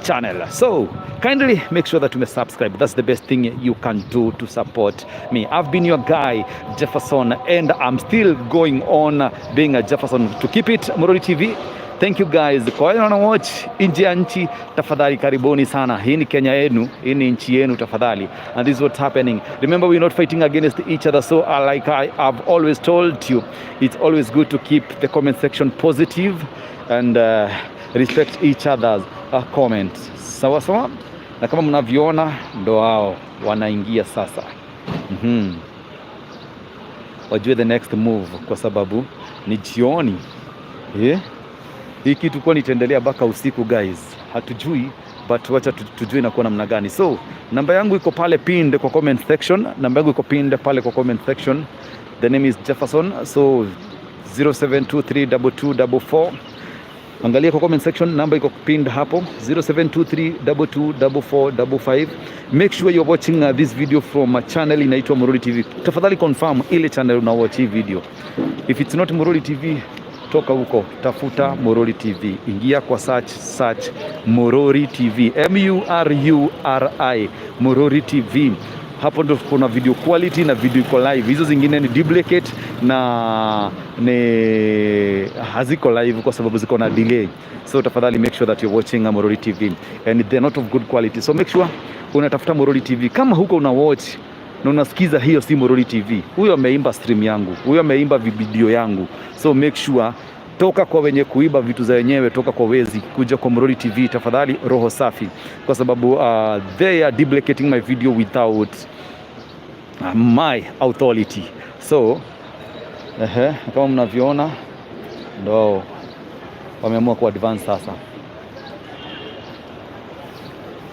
channel. So kindly make sure that you may subscribe. That's the best thing you can do to support me. I've been your guy, Jefferson, and I'm still going on being a Jefferson to keep it Morori TV. Thank you guys. Kwa wale wana watch nje ya nchi, tafadhali karibuni sana. Hii ni Kenya yenu, hii ni nchi yenu tafadhali. And this is what's happening. Remember, we're not fighting against each other. So like I have always told you, it's always good to keep the comment section positive and respect each other's comments. Sawa sawa. Na kama mnavyoona ndo hao wanaingia sasa. Wajue the next move kwa sababu ni jioni. Yeah? Hii kitu kwa nitaendelea mpaka usiku guys, hatujui, but wacha tujue inakuwa namna gani. So namba yangu iko pale pinned kwa comment section, namba yangu iko pinned pale kwa comment section. The name is Jefferson, so 07232244. Angalia kwa comment section, namba iko pinned hapo, 0723224455. Make sure you're watching this video from a channel inaitwa Morori TV. Tafadhali confirm ile channel una watch hii video. If it's not Morori TV, toka huko, tafuta Morori TV. Ingia kwa search, search Morori TV, Mururi, Morori TV. Hapo ndo kuna video quality na video iko live. Hizo zingine ni duplicate na ni haziko live kwa sababu ziko na delay. So tafadhali make sure that you're watching Morori TV and they're not of good quality. So make sure unatafuta Morori TV. Kama huko una watch na unasikiza, hiyo si Morori TV. Huyo ameimba stream yangu, huyo ameimba video yangu. So make sure, toka kwa wenye kuiba vitu za wenyewe, toka kwa wezi, kuja kwa Morori TV tafadhali, roho safi, kwa sababu they are duplicating my video without my authority. So ehe, kama mnavyoona ndo wameamua ku advance sasa.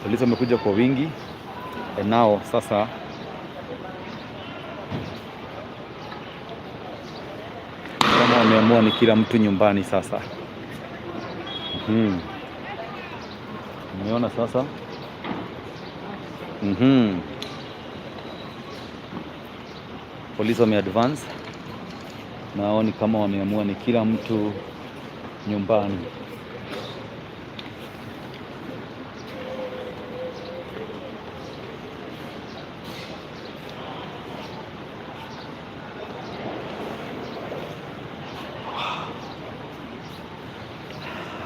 Polisi wamekuja kwa wingi and now sasa kama wameamua ni kila mtu nyumbani sasa. Umeona sasa? Polisi wame advance nao ni kama wameamua ni kila mtu nyumbani.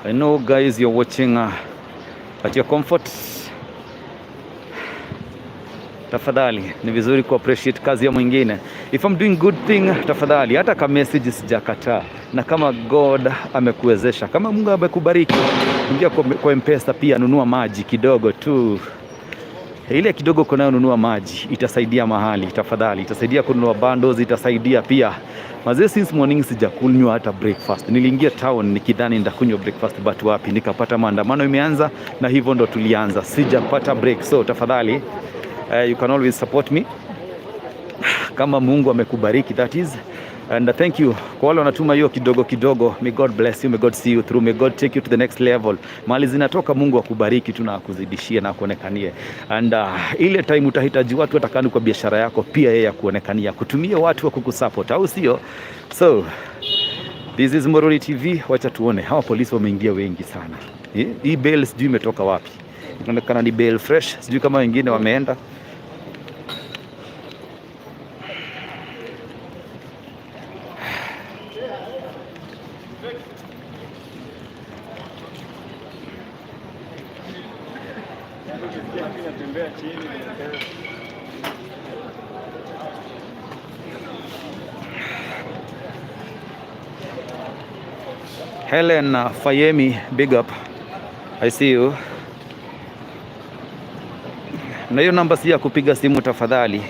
I know guys, you're watching at your comfort. Tafadhali ni vizuri ku appreciate kazi ya mwingine. If I'm doing good thing, tafadhali hata ka message sijakataa, na kama God amekuwezesha, kama Mungu amekubariki, ingia kwa M-Pesa pia nunua maji kidogo tu, ile kidogo uko nayo, nunua maji, itasaidia mahali tafadhali, itasaidia kununua bundles, itasaidia pia. Mazee, since morning sijakunywa hata breakfast. Niliingia town nikidhani nitakunywa breakfast, but wapi, nikapata maandamano imeanza, na hivyo ndo tulianza, sijapata break. So tafadhali you can always support me kama Mungu amekubariki, that is. And thank you kwa wale wanatuma hiyo kidogo kidogo. May God bless you, may God see you through, may God take you to the next level. Mali zinatoka, Mungu akubariki tu na akuzidishie na akuonekanie. And ile time utahitaji watu watakani kwa biashara yako, pia yeye akuonekania, kutumia watu wa kukusupport, au sio? So This is Morori TV. Wacha tuone hawa polisi wameingia wengi sana. Hii bail sijui imetoka wapi, inaonekana ni bail fresh, sijui kama wengine wameenda. Helen Fayemi, big up. I see you. Na hiyo namba si ya kupiga simu tafadhali.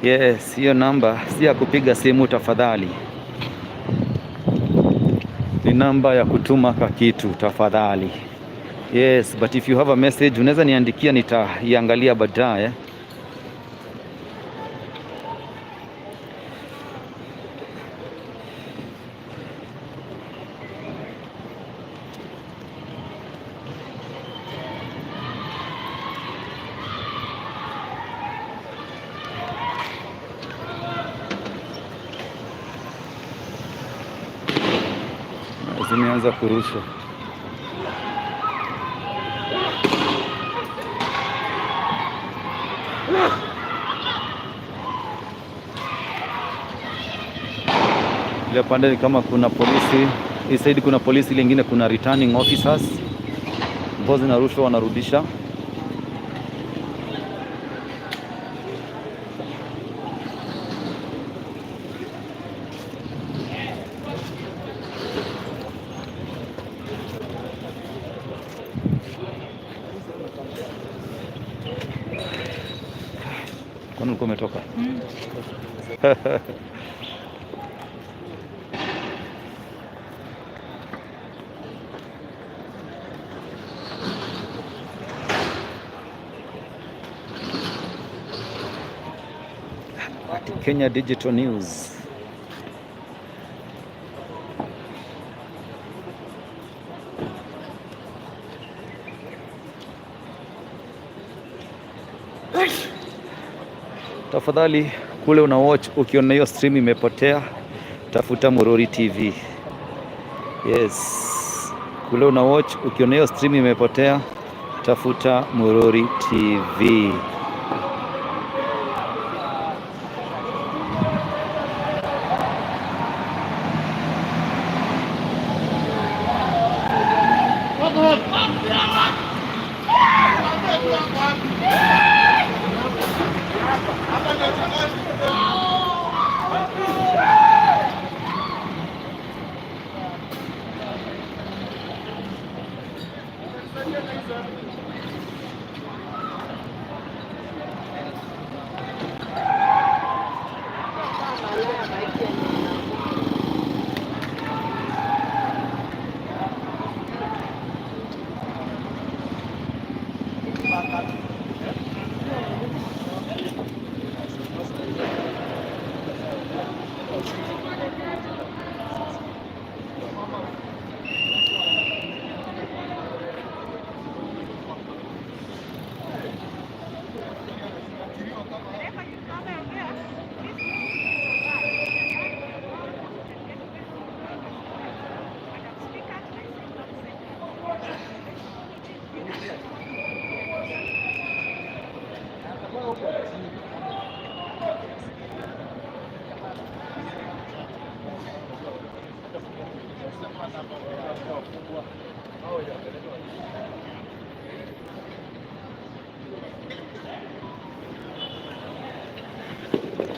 Yes, hiyo namba si ya kupiga simu tafadhali. Ni namba ya kutuma kakitu tafadhali. Yes, but if you have a message unaweza niandikia, nitaiangalia baadaye. Zimeanza kurushwa. Ile pande ni kama kuna polisi, hii side kuna polisi, ile ingine kuna returning officers. Ambao zinarushwa wanarudisha. Kwani ulikuwa umetoka? At Kenya Digital News. Tafadhali kule una watch, ukiona hiyo stream imepotea, tafuta Murori TV. Yes, kule una watch, ukiona hiyo stream imepotea, tafuta Murori TV.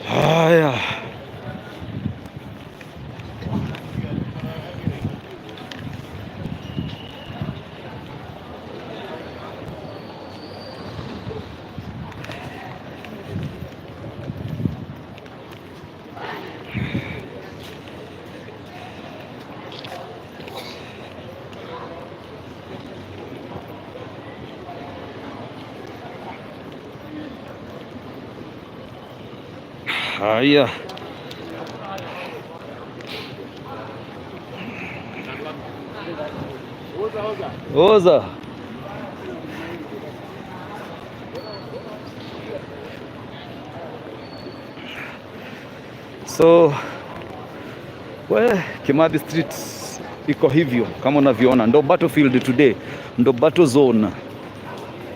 Haya. Haya. Oza. So We, Kimathi Street iko hivyo kama unavyoona, ndo battlefield today, ndo battle zone.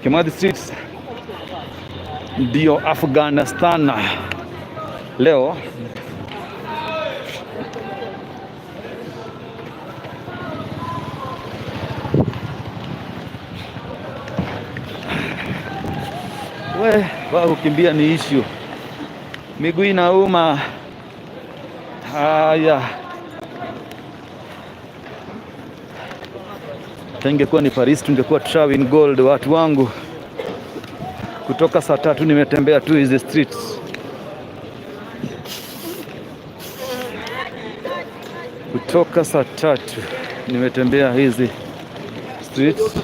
Kimathi Street ndio Afghanistan leo. We, wa kukimbia ni issue, miguu inauma. Haya, tangekuwa ni Paris tungekuwa win gold. Watu wangu, kutoka saa 3 nimetembea tu hizi streets, kutoka saa 3 nimetembea hizi streets.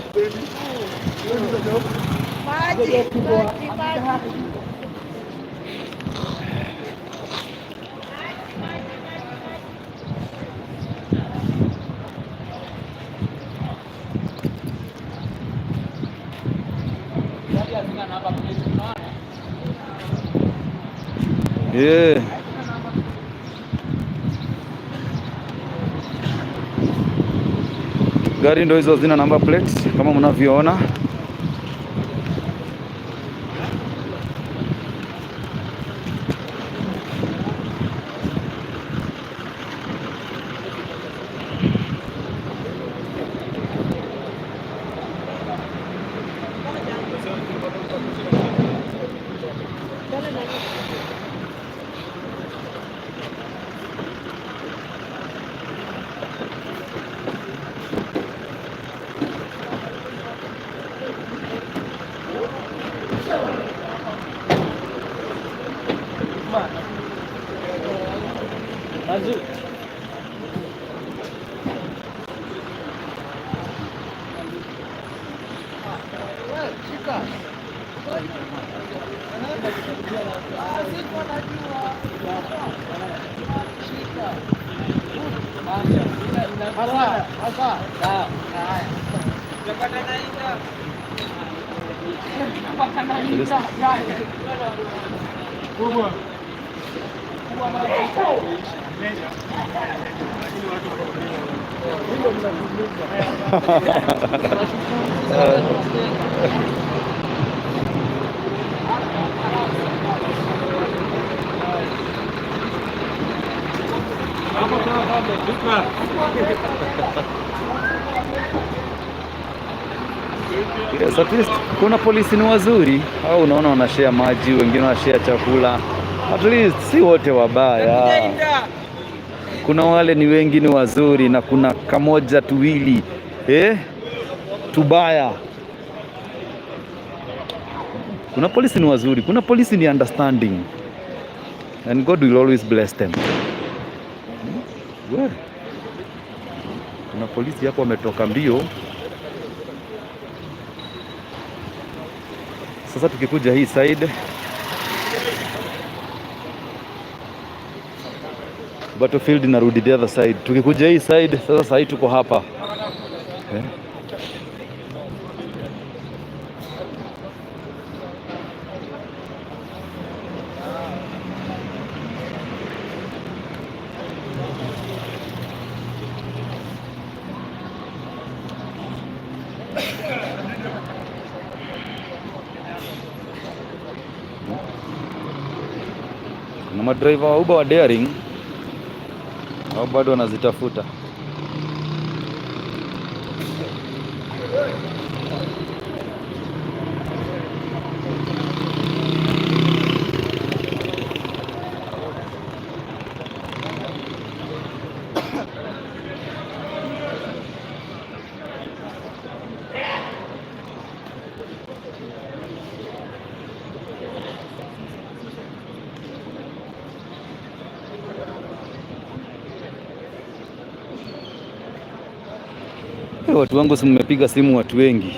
Yeah. Gari ndo hizo zina number plates kama mnavyoona. Yes, at least kuna polisi ni wazuri, au unaona wanashare maji, wengine wanashare chakula. At least si wote wabaya. Kuna wale ni wengi ni wazuri na kuna kamoja tuwili tubaya. Kuna polisi ni wazuri, kuna polisi ni understanding. And God will always bless them. Well, kuna polisi hapo wametoka mbio. Sasa tukikuja hii side, battlefield inarudi the other side. Tukikuja hii side sasa, sasa tuko hapa Kuna madriver wa Uber wa daring au bado wanazitafuta. Watu wangu, si mmepiga simu watu wengi.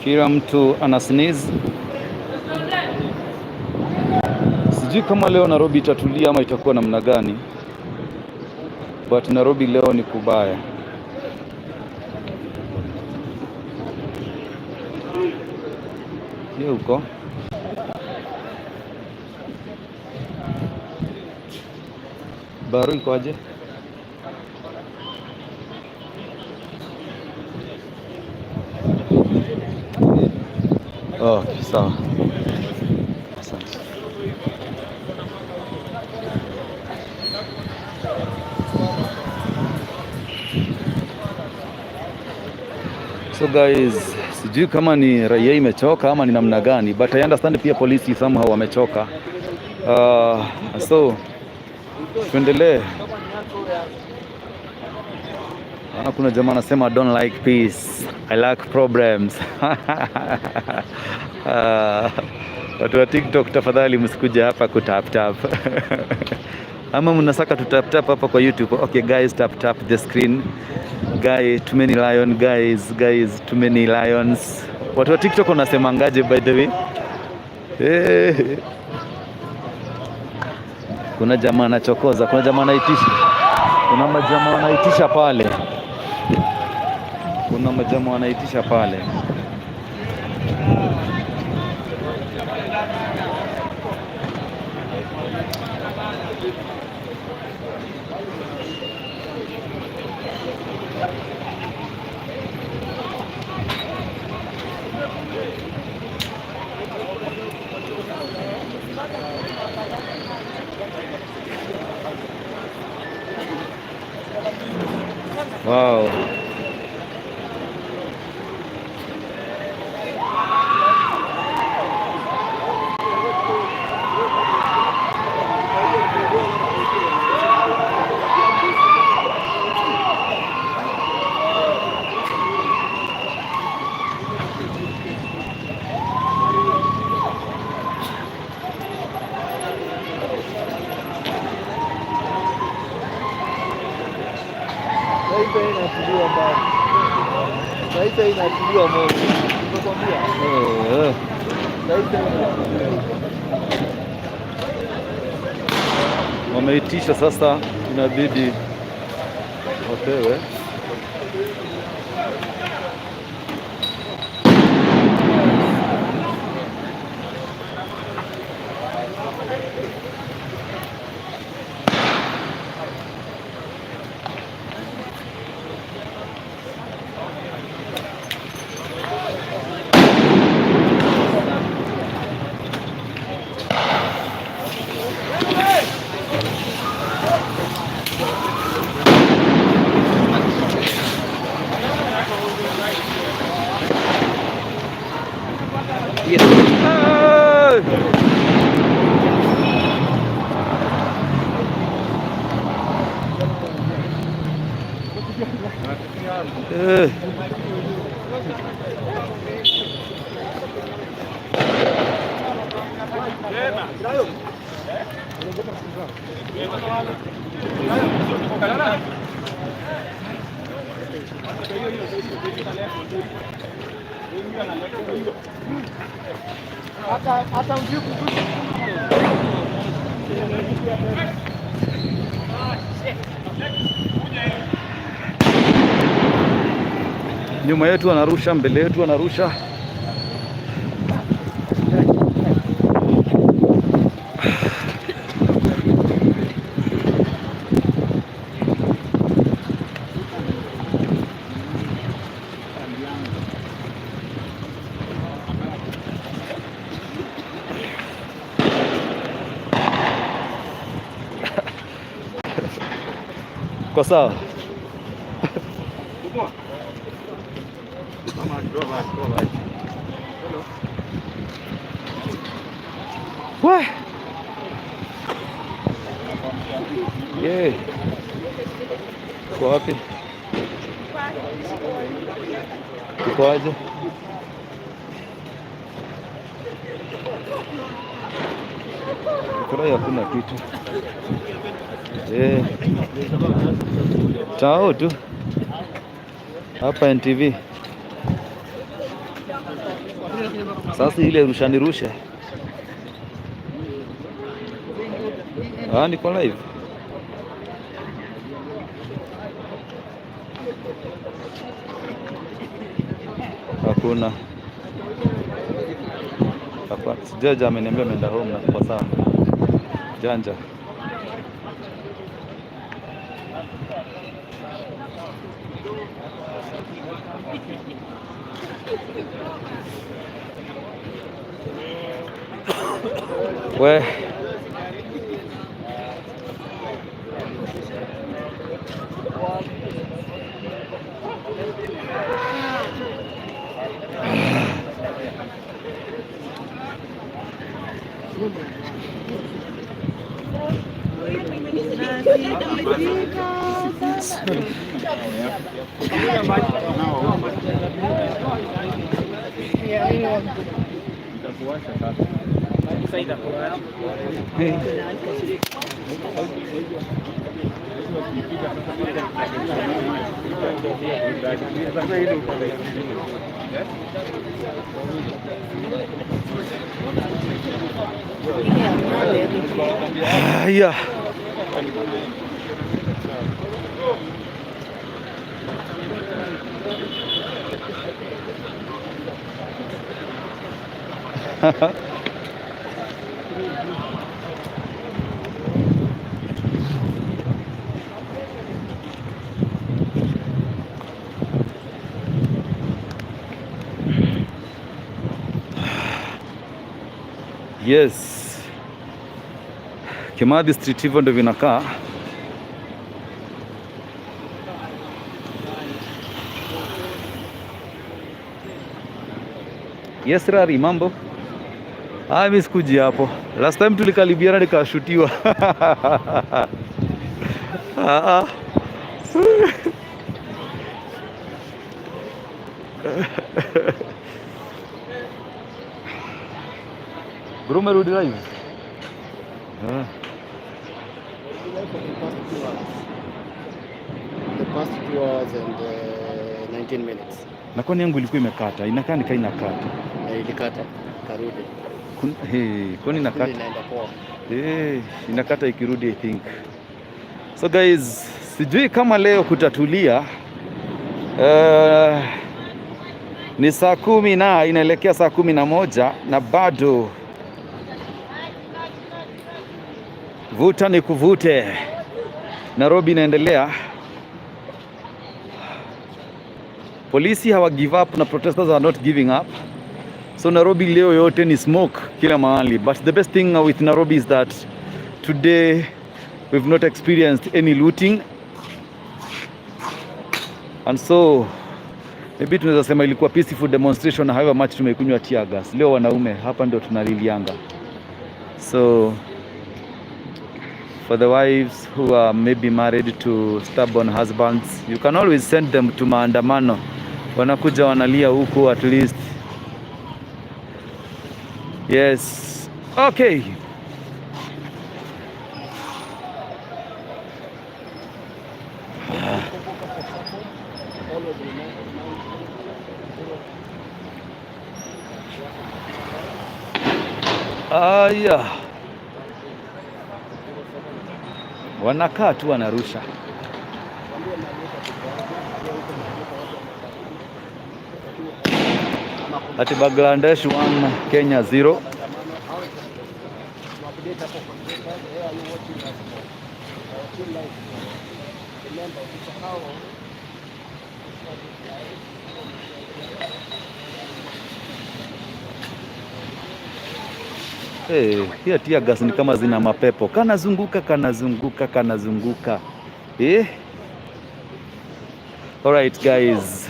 Kila mtu ana sneeze. Sijui kama leo Nairobi itatulia ama itakuwa namna gani, but Nairobi leo ni kubaya. Hiyo huko baru iko aje? Okay, sawa. Asante. So guys, sijui kama ni raia imechoka ama ni namna gani, but I understand pia polisi somehow wamechoka. So tuendelee. Naona kuna jamaa anasema, "I don't like peace, I like problems." Watu wa TikTok, tafadhali msikuje hapa kutap tap ama mnasaka tu tap tap hapa kwa YouTube. Okay guys, tap tap the screen. Guy, too many lion, guys, guys, too many lions. Watu wa TikTok wanasemangaje, by the way? Hey. Kuna jamaa anachokoza, kuna jamaa anaitisha, kuna majamaa wanaitisha pale, kuna majamaa wanaitisha pale. Wow.
Taifa inaachiliwa mbali. Taifa inaachiliwa moto. Nimekwambia. Taifa inaachiliwa.
Wameitisha sasa, inabidi wapewe. Hey! Eh.
Hata ujui.
Nyuma yetu anarusha, mbele yetu anarusha. Kwa sawa? We. Yeah. Uko wapi? Uko aje? Furahi hakuna kitu. Eh. Tao tu. Hapa NTV. Sasa ile rusha nirushe. Ah, niko live. Hakuna. Hapa sijaja, ameniambia ameenda home na kwa sawa. Janja. We. Haya. Yes. Kimathi Street hivyo ndio vinakaa. Yes, Rari, mambo? Ah, mimi sikuji hapo. Last time tulikaribiana nikashutiwa. Ah, ah. Bro, umerudi live? Ah.
For the past 2 hours. The past 2 hours and 19 minutes.
Na kwani yangu ilikuwa imekata, inakaa nikaa inakata.
Na ilikata karudi.
Hey, kwani inakata?
Inaenda poa.
Eh, inakata ikirudi, I think. So guys, sijui kama leo kutatulia. Ni saa 10 na inaelekea saa 11 na bado vuta ni kuvute. Nairobi inaendelea. Polisi hawa give up na protesters are not giving up. So Nairobi leo yote ni smoke kila mahali. But the best thing with Nairobi is that today we've not experienced any looting. And so maybe tunaweza sema ilikuwa peaceful demonstration, however much tumekunywa tear gas. Leo wanaume hapa ndio tunalilianga. So for the wives who are maybe married to stubborn husbands, you can always send them to maandamano. Wanakuja wanalia huku at least. Yes. Okay. Aya, wanakaa tu wanarusha. Ati Bangladesh 1, Kenya 0.
Update hapo kwa Twitter. Where are you watching us from? Chill live. Remember, usisahau.
Hey, pia tear gas ni kama zina mapepo. Kanazunguka, kanazunguka, kanazunguka. Eh? Alright guys.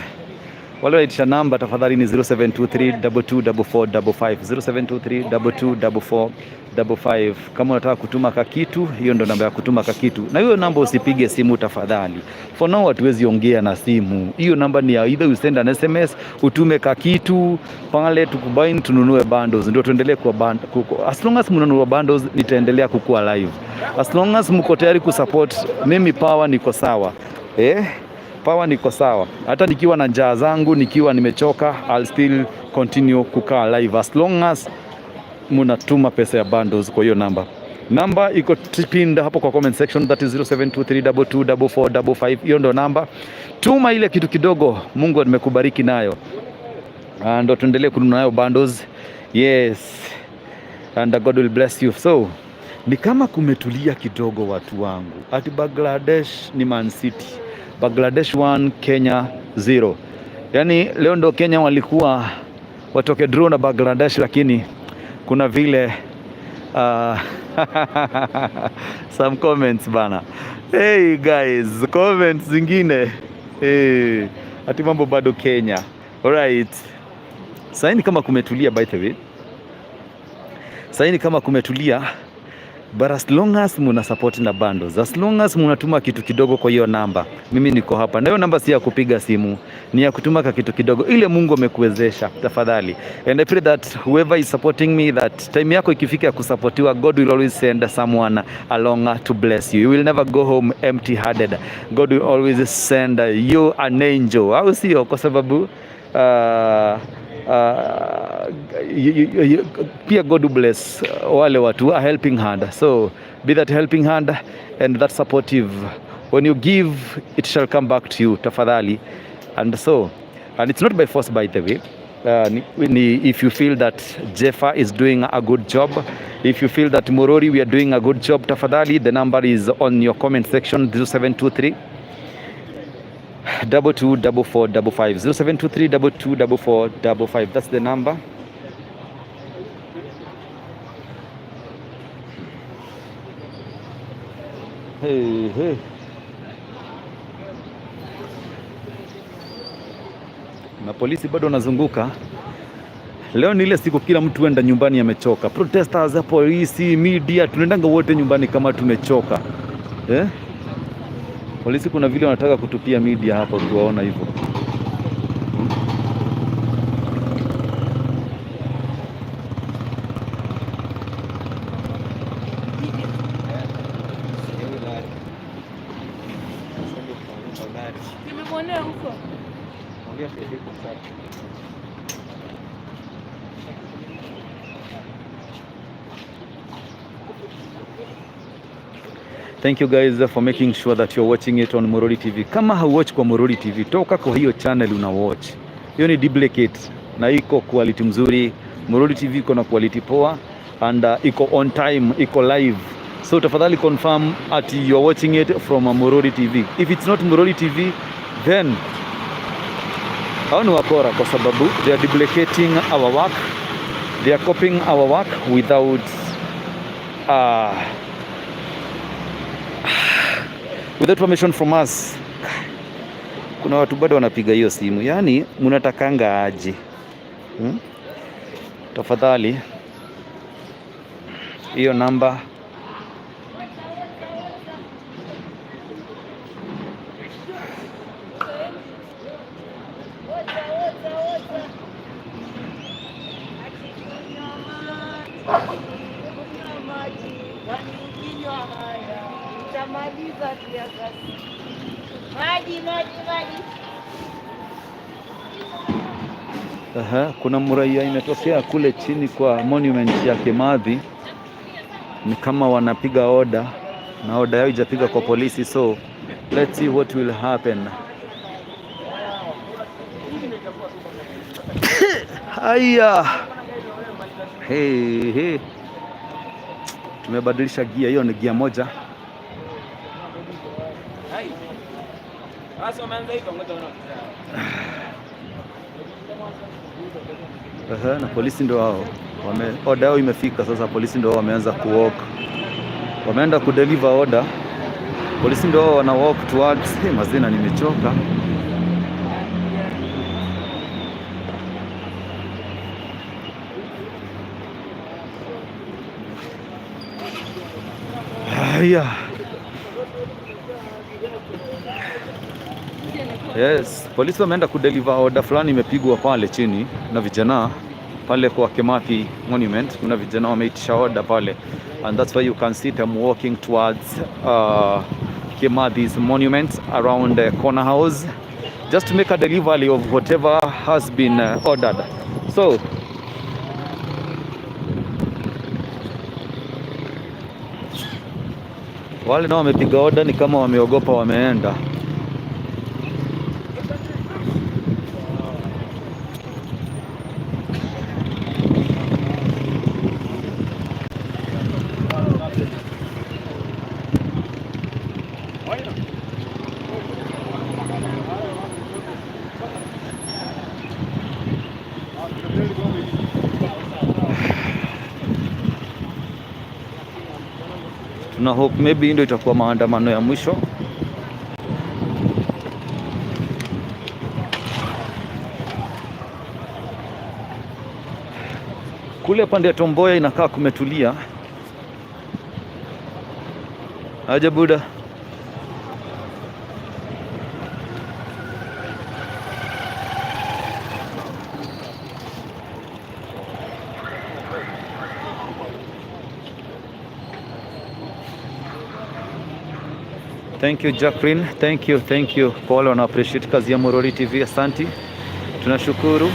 Wale waitisha namba tafadhali ni 0723 224455, 0723 224455. Kama unataka kutuma kakitu, hiyo ndo namba ya kutuma kakitu. Na hiyo namba usipige simu tafadhali. For now hatuwezi ongea na simu. Hiyo namba ni ya either you send an SMS, utume kakitu pale tukubind tununue bundles ndio tuendelee kuwa band. As long as mnanunua bundles nitaendelea kukua live. As long as mko tayari kusupport mimi, power niko sawa. Eh? Power niko sawa. Hata nikiwa na njaa zangu, nikiwa nimechoka, I'll still continue kukaa live as long as munatuma pesa ya bundles kwa hiyo namba. Namba iko pinned hapo kwa comment section, that is 0723224455. Hiyo ndo namba. Tuma ile kitu kidogo Mungu amekubariki nayo, ndo tuendelee kununua nayo bundles. Yes, and God will bless you. So ni kama kumetulia kidogo, watu wangu. Ati Bangladesh ni Man City, Bangladesh 1 Kenya 0. Yani leo ndo Kenya walikuwa watoke draw na Bangladesh, lakini kuna vile some comments bana. Hey guys, comments zingine, hey, ati mambo bado Kenya. Alright. Sasa ni kama kumetulia, by the way. Sasa ni kama kumetulia, but as long as muna support na bundles, as long as munatuma kitu kidogo kwa hiyo namba, mimi niko hapa. Na hiyo namba si ya kupiga simu, ni ya kutuma ka kitu kidogo ile Mungu amekuwezesha, tafadhali. And I pray that whoever is supporting me, that time yako ikifika ya kusupportiwa, God will always send someone along to bless you. You will never go home empty handed. God will always send you an angel, au sio? Kwa sababu pia God bless wale watu, a helping hand. So be that helping hand and that supportive. When you give, it shall come back to you, tafadhali. And so, and it's not by force, by the way. If you feel that Jeffa is doing a good job, if you feel that Murori, we are doing a good job, tafadhali, the number is on your comment section, 0723 224455, 0723 224455. That's the number. Hey, hey. Na polisi bado wanazunguka. Leo ni ile siku kila mtu enda nyumbani amechoka. Protesters, polisi, media, tunaendanga wote nyumbani kama tumechoka. Eh? Polisi kuna vile wanataka kutupia media hapa ukiwaona hivyo.
Nimemwonea huko.
Thank you guys for making sure that you're watching it on Murori TV. Kama hauwatch kwa Murori TV, toka kwa hiyo channel una watch. Hiyo ni duplicate na iko quality mzuri. Murori TV iko na quality poa and iko on time, iko live. So tafadhali confirm at you're watching it from Murori TV. If it's not Murori TV, then hao ni wakora kwa sababu they are duplicating our work. They are copying our work without permission from us. Kuna watu bado wanapiga hiyo simu. Yaani mnatakanga aje? Tafadhali hiyo namba Aha, kuna muraia imetokea kule chini kwa monument ya Kimathi, ni kama wanapiga oda na oda yao ijapiga kwa polisi, so let's see what will happen. Haya, hey, hey. Tumebadilisha gia, hiyo ni gia moja. Aha, na polisi ndio hao order yao imefika sasa. Polisi ndio wameanza kuwalk, wameenda kudeliver order. Polisi ndio hao wana walk towards. Hey, mazina nimechoka. Haya. Yes, polisi wameenda kudeliver order fulani imepigwa pale chini na vijana pale kwa Kimathi Monument. Kuna vijana wameitisha order pale, and that's why you can see them walking towards Kimathi's monument around Corner House, just to make a delivery of whatever has been ordered. So wale nao wamepiga order ni kama wameogopa, wameenda. Tuna hope maybe hii ndio itakuwa maandamano ya mwisho. Kule pande ya Tom Mboya inakaa kumetulia. Aje buda. Thank you Jacqueline, thank you, thank you kwa wale wana appreciate kazi ya Murori TV, asanti, tunashukuru,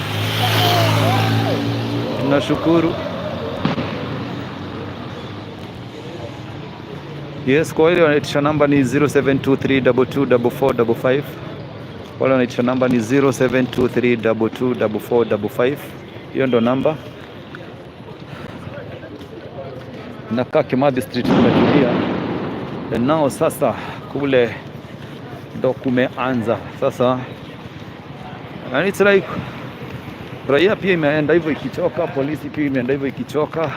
tunashukuru. Yes, kwa wale wanaitisha namba ni 0723224455. Wale wanaitisha namba ni 0723224455. Hiyo ndo namba. Nakaa Kimathi Street kumetulia. And now sasa kule ndo kumeanza sasa, and it's like raia pia imeenda hivyo ikichoka, polisi pia imeenda hivyo ikichoka,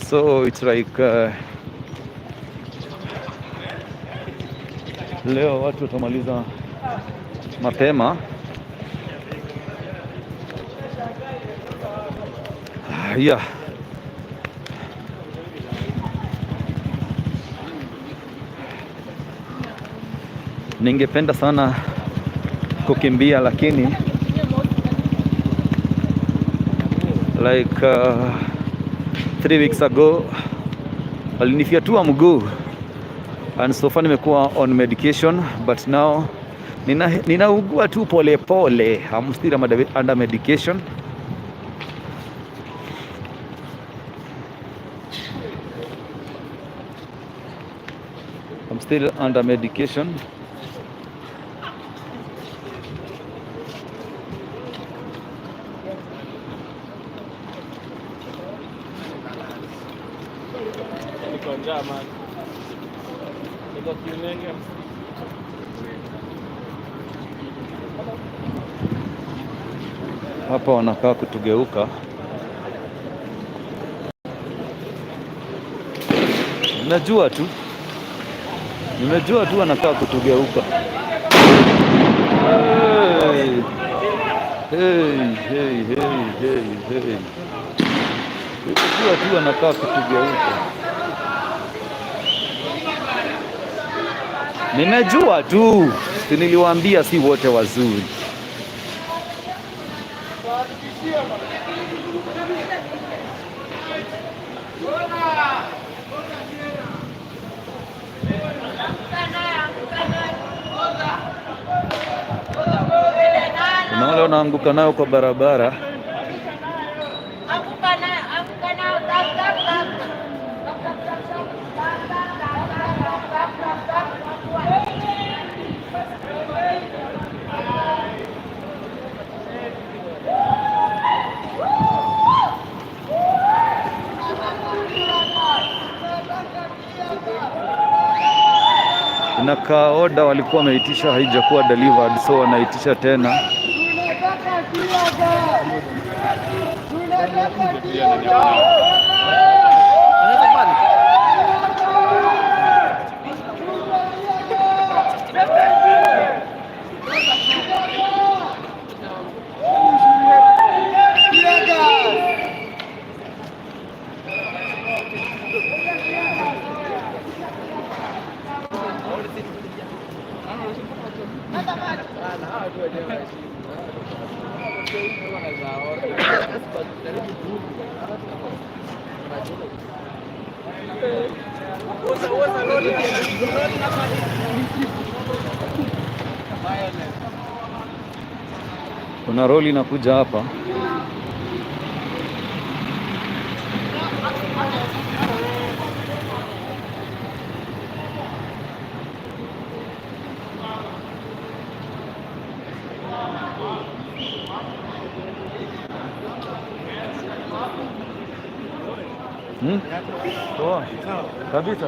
so it's like leo watu watamaliza mapema. Yeah. Ningependa sana kukimbia lakini like 3 weeks ago walinifyatua mguu and so far nimekuwa on medication, but now ninaugua tu pole pole. I'm still under medication. I'm still under medication.
Niko njaa, man. Niko kiunenge.
Hapa wanakaa kutugeuka. Nimejua tu, nimejua tu wanakaa kutugeuka. Hey. Hey, hey, hey, hey, hey. Nimejua tu wanakaa kutugeuka. Nimejua tu, si niliwaambia si wote wazuri. Kuna wale wanaanguka nayo kwa barabara.
Anguka nayo, anguka nayo, tap, tap, tap. Tap, tap, tap, tap. Tap, tap, tap, tap, tap, tap, tap, tap.
Inakaa oda walikuwa wameitisha haijakuwa delivered, so wanaitisha tena.
Tunataka tear gas. Tunataka tear gas. Tear gas.
Kuna roli inakuja hapa. Poa. Kabisa.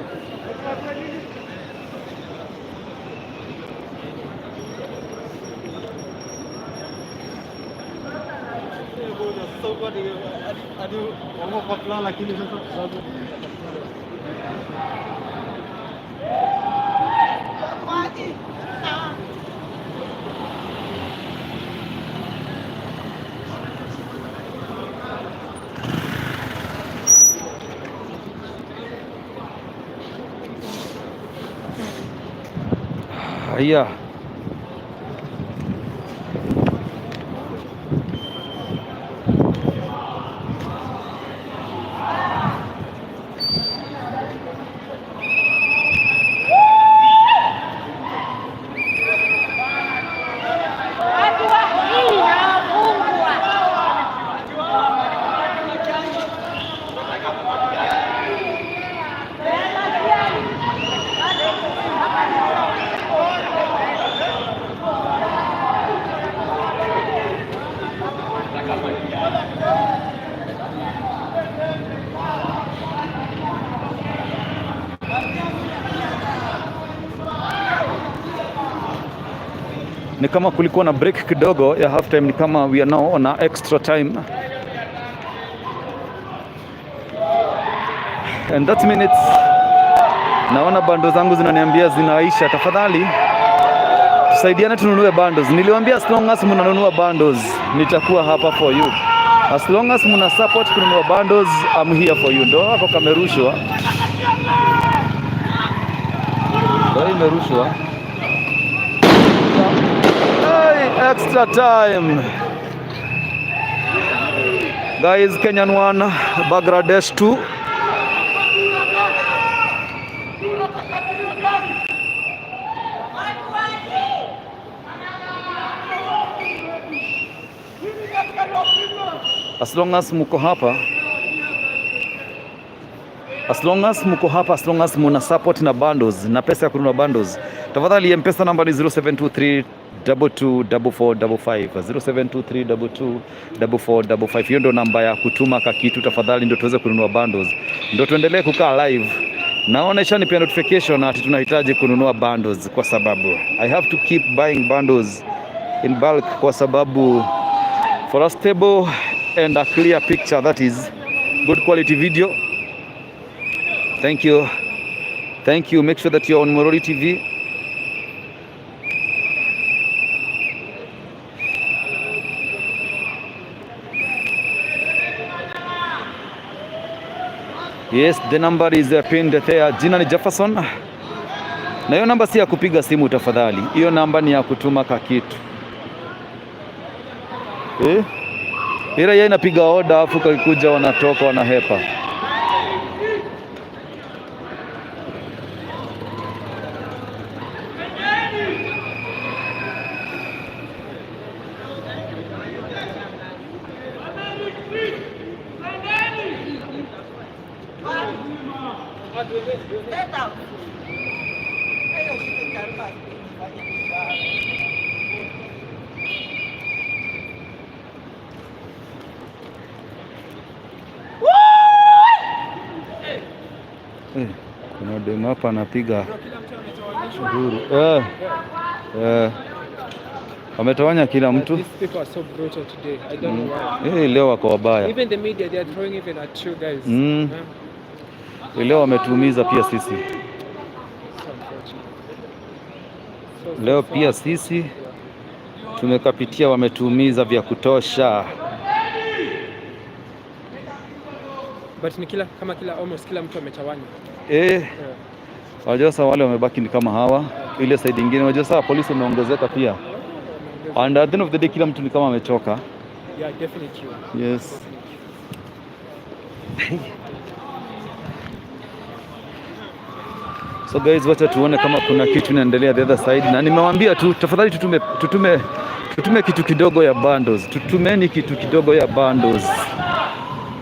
Haya. Ni kama kulikuwa na break kidogo ya half time, ni kama we are now on a extra time and that minutes, naona bundles zangu zinaniambia zinaisha. Tafadhali tusaidiane tununue bundles. Niliwaambia as long as mnanunua bundles nitakuwa hapa for you. As long as mna support kununua bundles, I'm here for you. Ndo wako kamerushwa, ndo imerushwa. Hey, extra time guys, Kenyan 1 Bangladesh 2. As long as muko hapa, as long as muko hapa, as long as muna support na bundles na pesa ya kununua bundles, tafadhali M-Pesa namba ni 0723 224455, 0723 224455. Hiyo ndo namba ya kutuma kakitu tafadhali, ndio tuweze kununua bundles, ndio tuendelee kukaa live. Naona ishanipea notification ati tunahitaji kununua bundles, kwa sababu I have to keep buying bundles in bulk, kwa sababu for a stable and a clear picture, that is good quality video. Thank you, thank you. Make sure that you're on Moroli TV. Yes, the number is pinned there. Jina ni Jefferson. Na hiyo namba si ya kupiga simu tafadhali. Hiyo namba ni ya kutuma kakitu. Eh? Ila yeye inapiga order afu kakikuja wanatoka wanahepa. Eh, kuna demu hapa anapiga nduru. Wametawanya kila mtu.
These people are so brutal today. I don't know why.
Eh, leo wako wabaya.
Even the media, they are throwing even at you guys. Yeah.
Leo wametuumiza pia sisi.
So unfortunate. So, so
Leo pia
sad.
sisi tumekapitia, wametuumiza vya kutosha.
But ni kila kama kila almost kila mtu ametawanya.
Eh,
Yeah.
wajua sasa wale wamebaki ni kama hawa, ile side ingine wajua sasa polisi wameongezeka pia. And at the end of the day kila mtu ni kama amechoka.
Yeah, definitely.
Yes. So guys, wacha tuone kama kuna kitu inaendelea the other side, na nimewaambia tu tafadhali tutume kitu kidogo ya bundles, tutumeni kitu kidogo ya bundles.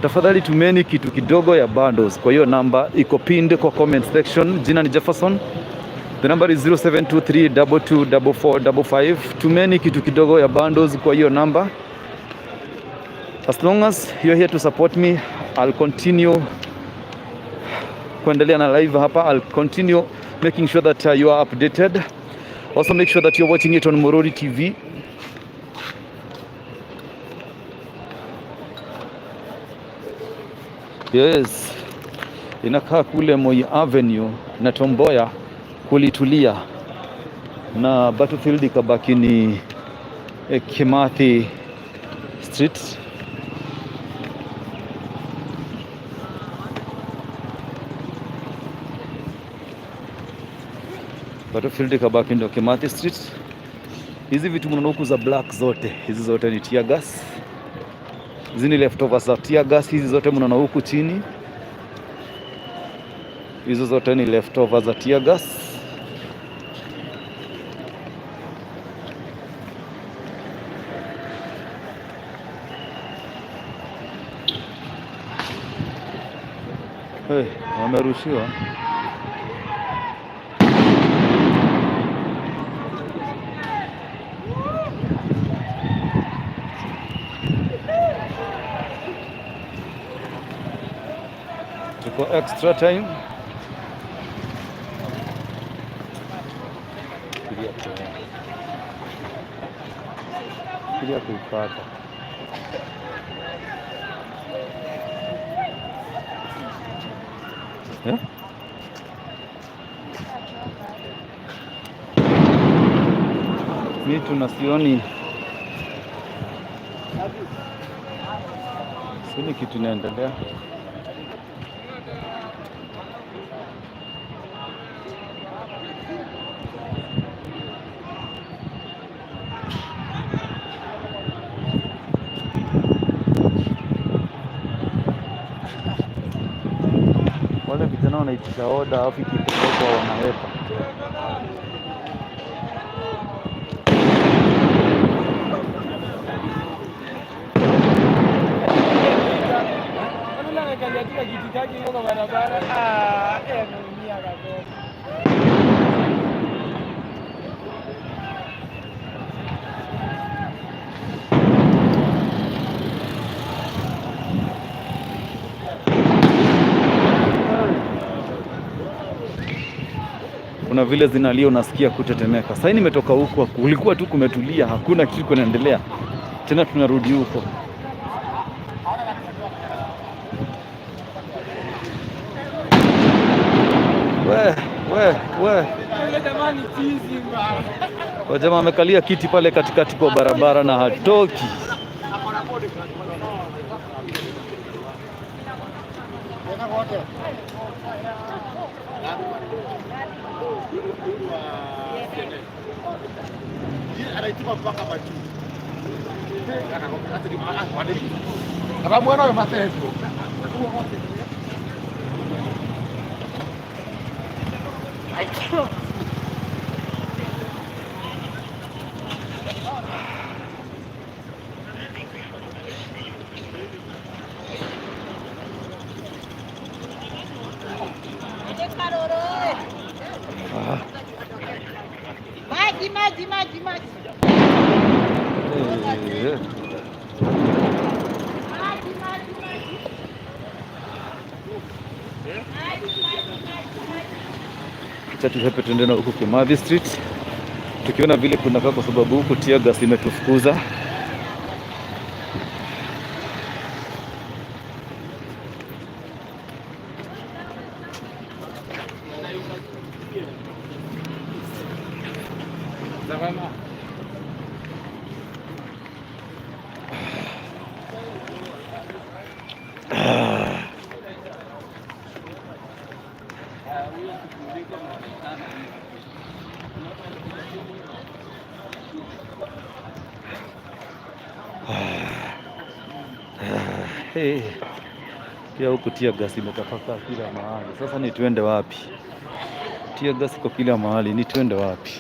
Tafadhali tumeni kitu kidogo ya bundles. Kwa hiyo namba iko pinned kwa comment section. Jina ni Jefferson. The number is 0723224455. Tumeni kitu kidogo ya bundles kwa hiyo namba. As long as you're here to support me, I'll continue kuendelea na live hapa. I'll continue making sure that you are updated. Also make sure that you're watching it on Morori TV. Yes, inakaa kule Moi Avenue na Tom Mboya kulitulia na battlefield ikabaki ni Kimathi Street. Battlefield ikabaki ndio Kimathi Street. Hizi vitu mnaona huku za black zote, hizi zote ni tear gas. Hizi ni leftovers za tear gas, hizi zote mnaona huku chini. Hizo zote ni leftovers za tear gas. Hey, wamerushiwa. Tuko extra time. Fikiria kuipata. Yeah? Mi sioni kitu inaendelea. Wale vijana wanaitisha oda alafu ikipelekwa wanahepa. Kuna vile zinalia unasikia kutetemeka. Sasa nimetoka huko, kulikuwa tu kumetulia, hakuna kitu kinaendelea. Tena tunarudi huko. We, we, we. Wajamaa amekalia kiti pale katikati kwa barabara na hatoki.
Maji, maji, maji, maji. Maji, maji, maji.
Acha tuhepe tuende na huku Kimathi Street. Tukiona vile kunakaa kwa sababu huku tear gas imetufukuza. Hey. Pia huku tear gas imetapakaa kila mahali. Sasa ni tuende wapi? Tear gas iko kila mahali, ni twende wapi?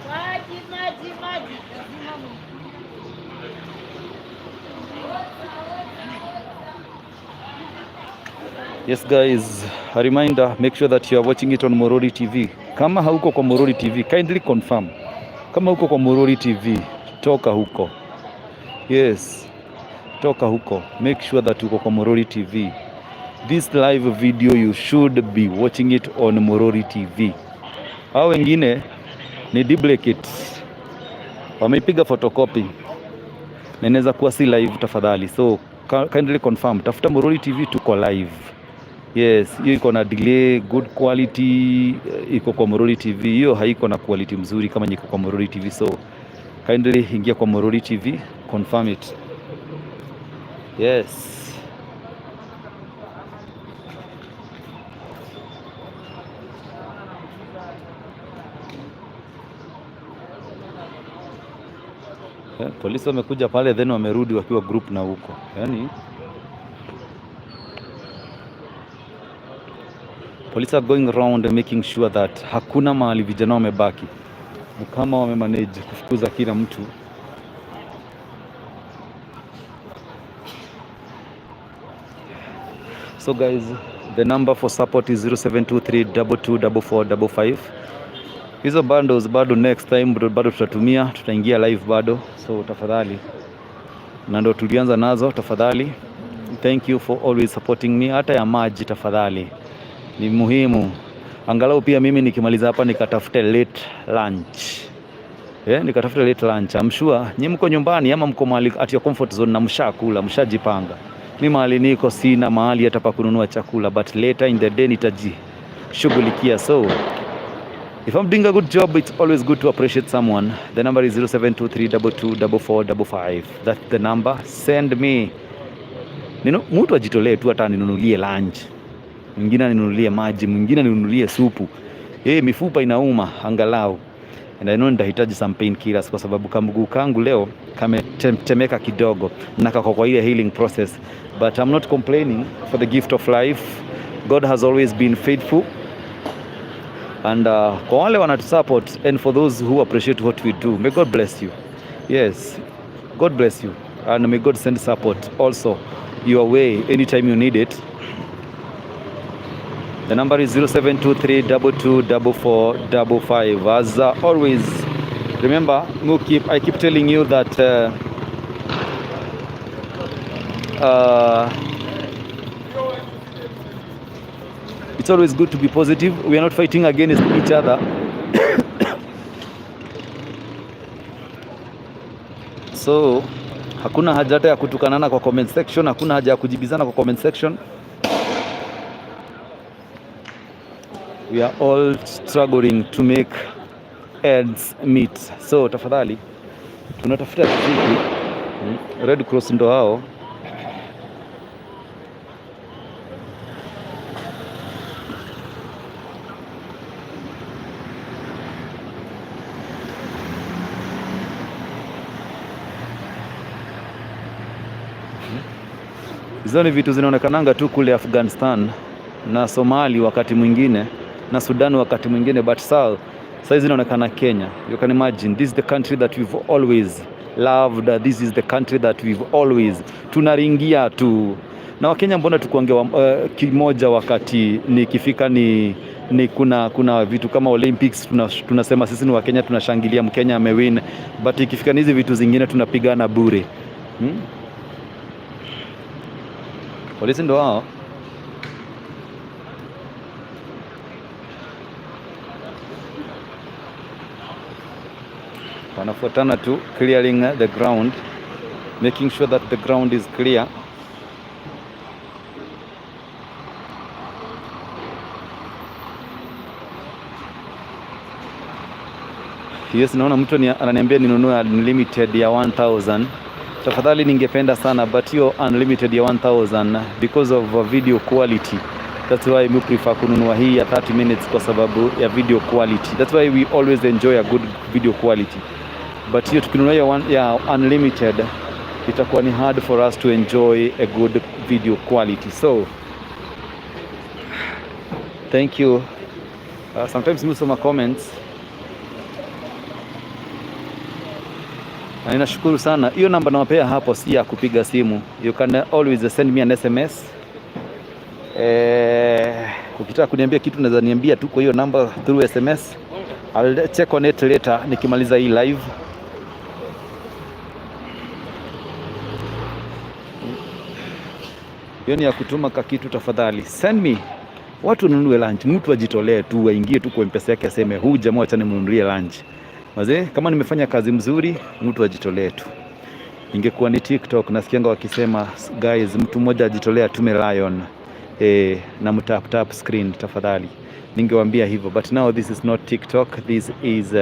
Maji, maji, maji.
Yes guys, a reminder, make sure that you are watching it on Morori TV. Kama hauko kwa Morori TV, kindly confirm. Kama huko kwa Morori TV, toka huko. Yes, toka huko. Make sure that uko kwa Morori TV. This live video you should be watching it on Morori TV. Hao wengine ni duplicate. Wameipiga photocopy. Na inaweza kuwa si live tafadhali. So kindly confirm. Tafuta Morori TV, tuko live. Yes, hiyo iko na delay, good quality, iko kwa Morori TV. Hiyo haiko na quality mzuri kama iko kwa Morori TV. So kindly ingia kwa Morori TV, confirm it. Yes. Yeah, polisi wamekuja pale then wamerudi wakiwa group na huko. Yaani police are going round making sure that hakuna mahali vijana wamebaki. Ni kama wamemanage kufukuza kila mtu. So guys, the number for support is 0723224455. Hizo bundles bado next time bado tutatumia, tutaingia live bado. So tafadhali, na ndo tulianza nazo, tafadhali. Thank you for always supporting me. Hata ya maji tafadhali ni muhimu. Angalau pia mimi nikimaliza hapa nikatafute late lunch. Nikatafute late lunch. I'm sure nyi mko nyumbani ama mko mahali at your comfort zone na mshakula, mshajipanga. Mi mahali niko sina mahali hata pa kununua chakula, but later in the day nitajishughulikia. So if I'm doing a good job, it's always good to appreciate someone. The number is 0723224455. That's the number. Send me. Nino, mtu ajitolee tu hata ninunulie lunch. Mwingine aninunulie maji, mwingine aninunulie supu. Mifupa inauma angalau. And I know nitahitaji some painkillers kwa sababu kamguu kangu leo kametemeka kidogo na kako kwa ile healing process. But I'm not complaining for the gift of life. God has always been faithful. And kwa wale wanatusupport and for those who appreciate what we do, may God bless you. Yes, God bless you. And may God send support also your way anytime you need it. The number is 0723224455. As always, remember, I keep telling you that it's always good to be positive. We are not fighting against each other. So, hakuna haja hata ya kutukanana kwa comment section, hakuna haja ya kujibizana kwa comment section. We are all struggling to make ends meet. So tafadhali tunatafuta riziki. Red Cross ndo hao. Hizo ni vitu zinaonekananga tu kule Afghanistan na Somali wakati mwingine na Sudan wakati mwingine, but saizi inaonekana Kenya. You can imagine, this is the country that we've always loved. This is the country that we've always tunaringia tu. Na Wakenya mbona tukuange kimoja wakati nikifika ni kuna vitu kama Olympics tunasema sisi ni Wakenya, tunashangilia Mkenya amewin, but ikifika ni hizi vitu zingine tunapigana bure. Polisi ndo hao. Wanafuatana tu, clearing the ground, making sure that the ground is clear. Yes, naona mtu ananiambia ninunue unlimited ya 1000. Tafadhali ningependa sana, but hiyo unlimited ya 1000 because of video quality. That's why we prefer kununua hii ya 30 minutes kwa sababu ya video quality. That's why we always enjoy a good video quality. But hiyo tukinunua hiyo ya unlimited itakuwa ni hard for us to enjoy a good video quality. So thank you. Sometimes mi husoma comments na ninashukuru sana. Hiyo namba nawapea hapo si ya kupiga simu. You can always send me an SMS. Ukitaka kuniambia kitu unaweza niambia tu kwa hiyo namba through SMS. I'll check on it later nikimaliza hii live. Hiyo ni ya kutuma kakitu, tafadhali send me. Watu wanunue lunch, mtu ajitolee tu, aingie tu kwa mpesa yake aseme huu jamaa acha nimnunulie lunch. Mazee, kama nimefanya kazi mzuri, mtu ajitolee tu. Ingekuwa ni TikTok nasikianga wakisema, "Guys, mtu mmoja ajitolee atume lion na mtap tap screen tafadhali." Ningewaambia hivyo, but now this is not TikTok, this is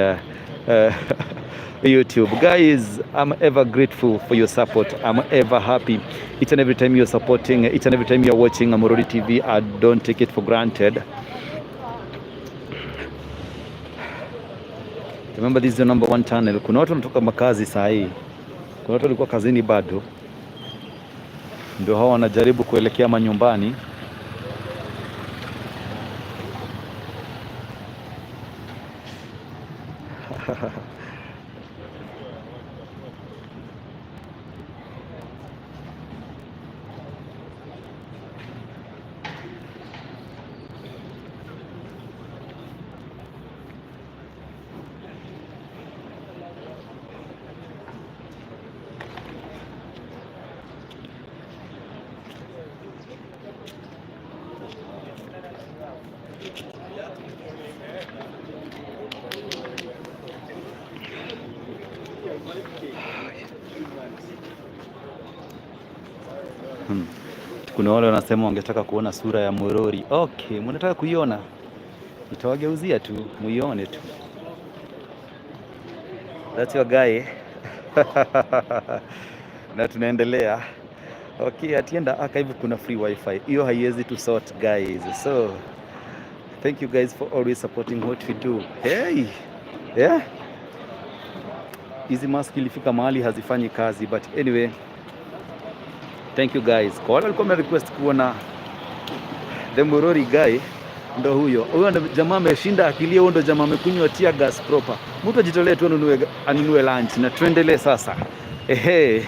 YouTube. Guys, I'm ever grateful for your support. I'm ever happy each and every time you're supporting, each and every time you're watching Amurori TV. I don't take it for granted. Remember, this is your number one channel. Kuna watu wanatoka makazi saa hii, kuna watu walikuwa kazini bado, ndio hao wanajaribu kuelekea manyumbani. Kuna wale wanasema wangetaka kuona sura ya Murori. Okay, mnataka kuiona? Nitawageuzia tu muione tu. That's your guy. Na tunaendelea. Okay, atienda archive kuna free wifi. Hiyo haiwezi to sort, guys. So thank you guys for always supporting what we do. Hey. Yeah. Hizi mask ilifika mahali hazifanyi kazi, but anyway, thank you guys. Kwa wale walikuwa request kuona the Murori guy, ndo huyo. Huyo ndo jamaa ameshinda akilia, huyo ndo jamaa amekunywa tear gas proper. Mtu ajitolee tu anunue lunch na tuendelee sasa. Ehe.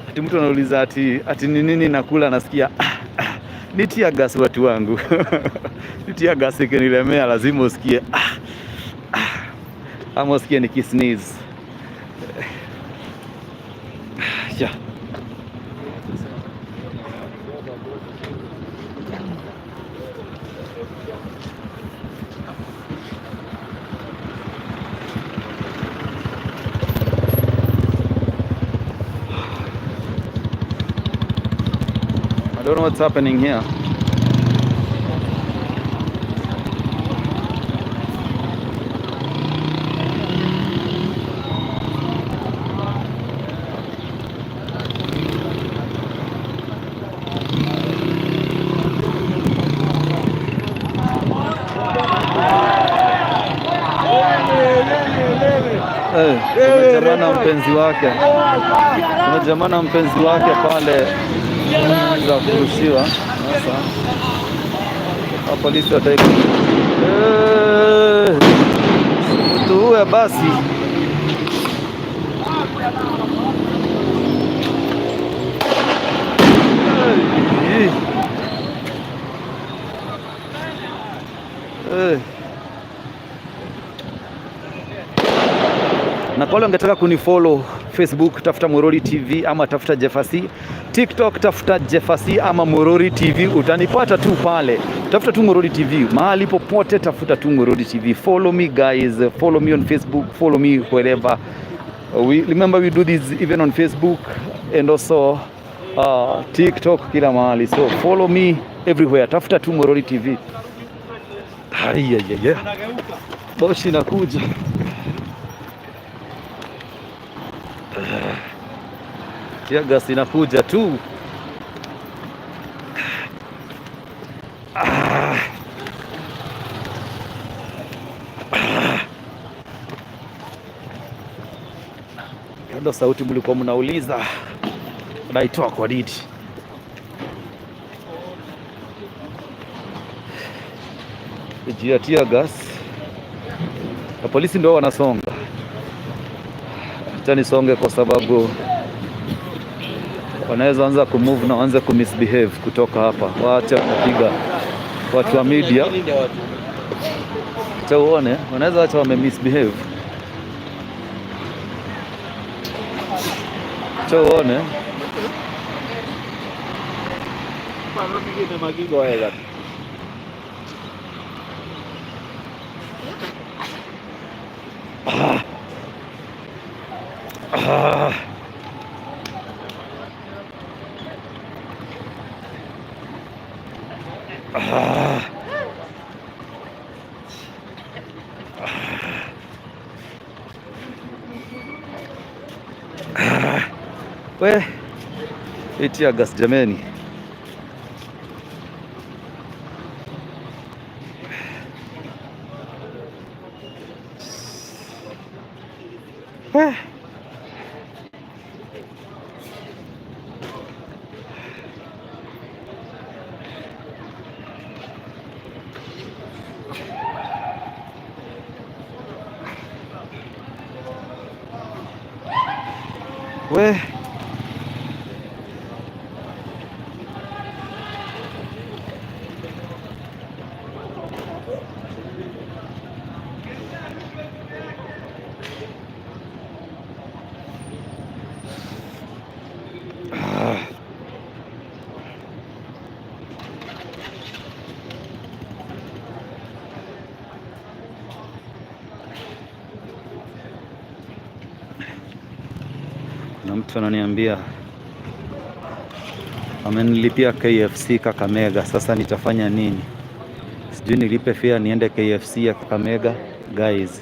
Ati mtu anauliza ati ni nini nakula, nasikia ni tear gas watu wangu. Ni tear gas ikinilemea lazima usikie ama usikie nikisneeze. Yeah. I don't know what's happening here. Kuna jamaa na mpenzi wake, kuna jamaa na mpenzi wake pale za kurushiwa. Sasa polisi wataki tuue basi. Hey. Na kwa wale wangetaka kunifollow Facebook, tafuta Murori TV ama tafuta Jeffasi. TikTok tafuta Jeffasi ama Murori TV, utanipata tu pale. Tafuta tu Murori TV mahali popote, tafuta tu Murori TV. Follow me guys, follow me on Facebook, follow me wherever. We remember we do this even on Facebook and also TikTok, kila mahali. So follow me everywhere. Tafuta tu Murori TV. Haya ya. Boshi nakuja. Tear gas inakuja tu. Ndo sauti mlikuwa mnauliza naitoa kwa nini? Juu ya tear gas na polisi ndio wanasonga. Acha nisonge kwa sababu wanaweza anza kumove na waanze kumisbehave kutoka hapa. Waache watapiga watu wa media, acha uone, wanaweza acha wame misbehave. Acha uone. Ah. Ah. Ah. Ah. We, hii tear gas jameni. We. We. Ah. Kuna mtu ananiambia amenilipia KFC Kakamega, sasa nitafanya nini? Sijui nilipe fare niende KFC ya Kakamega guys.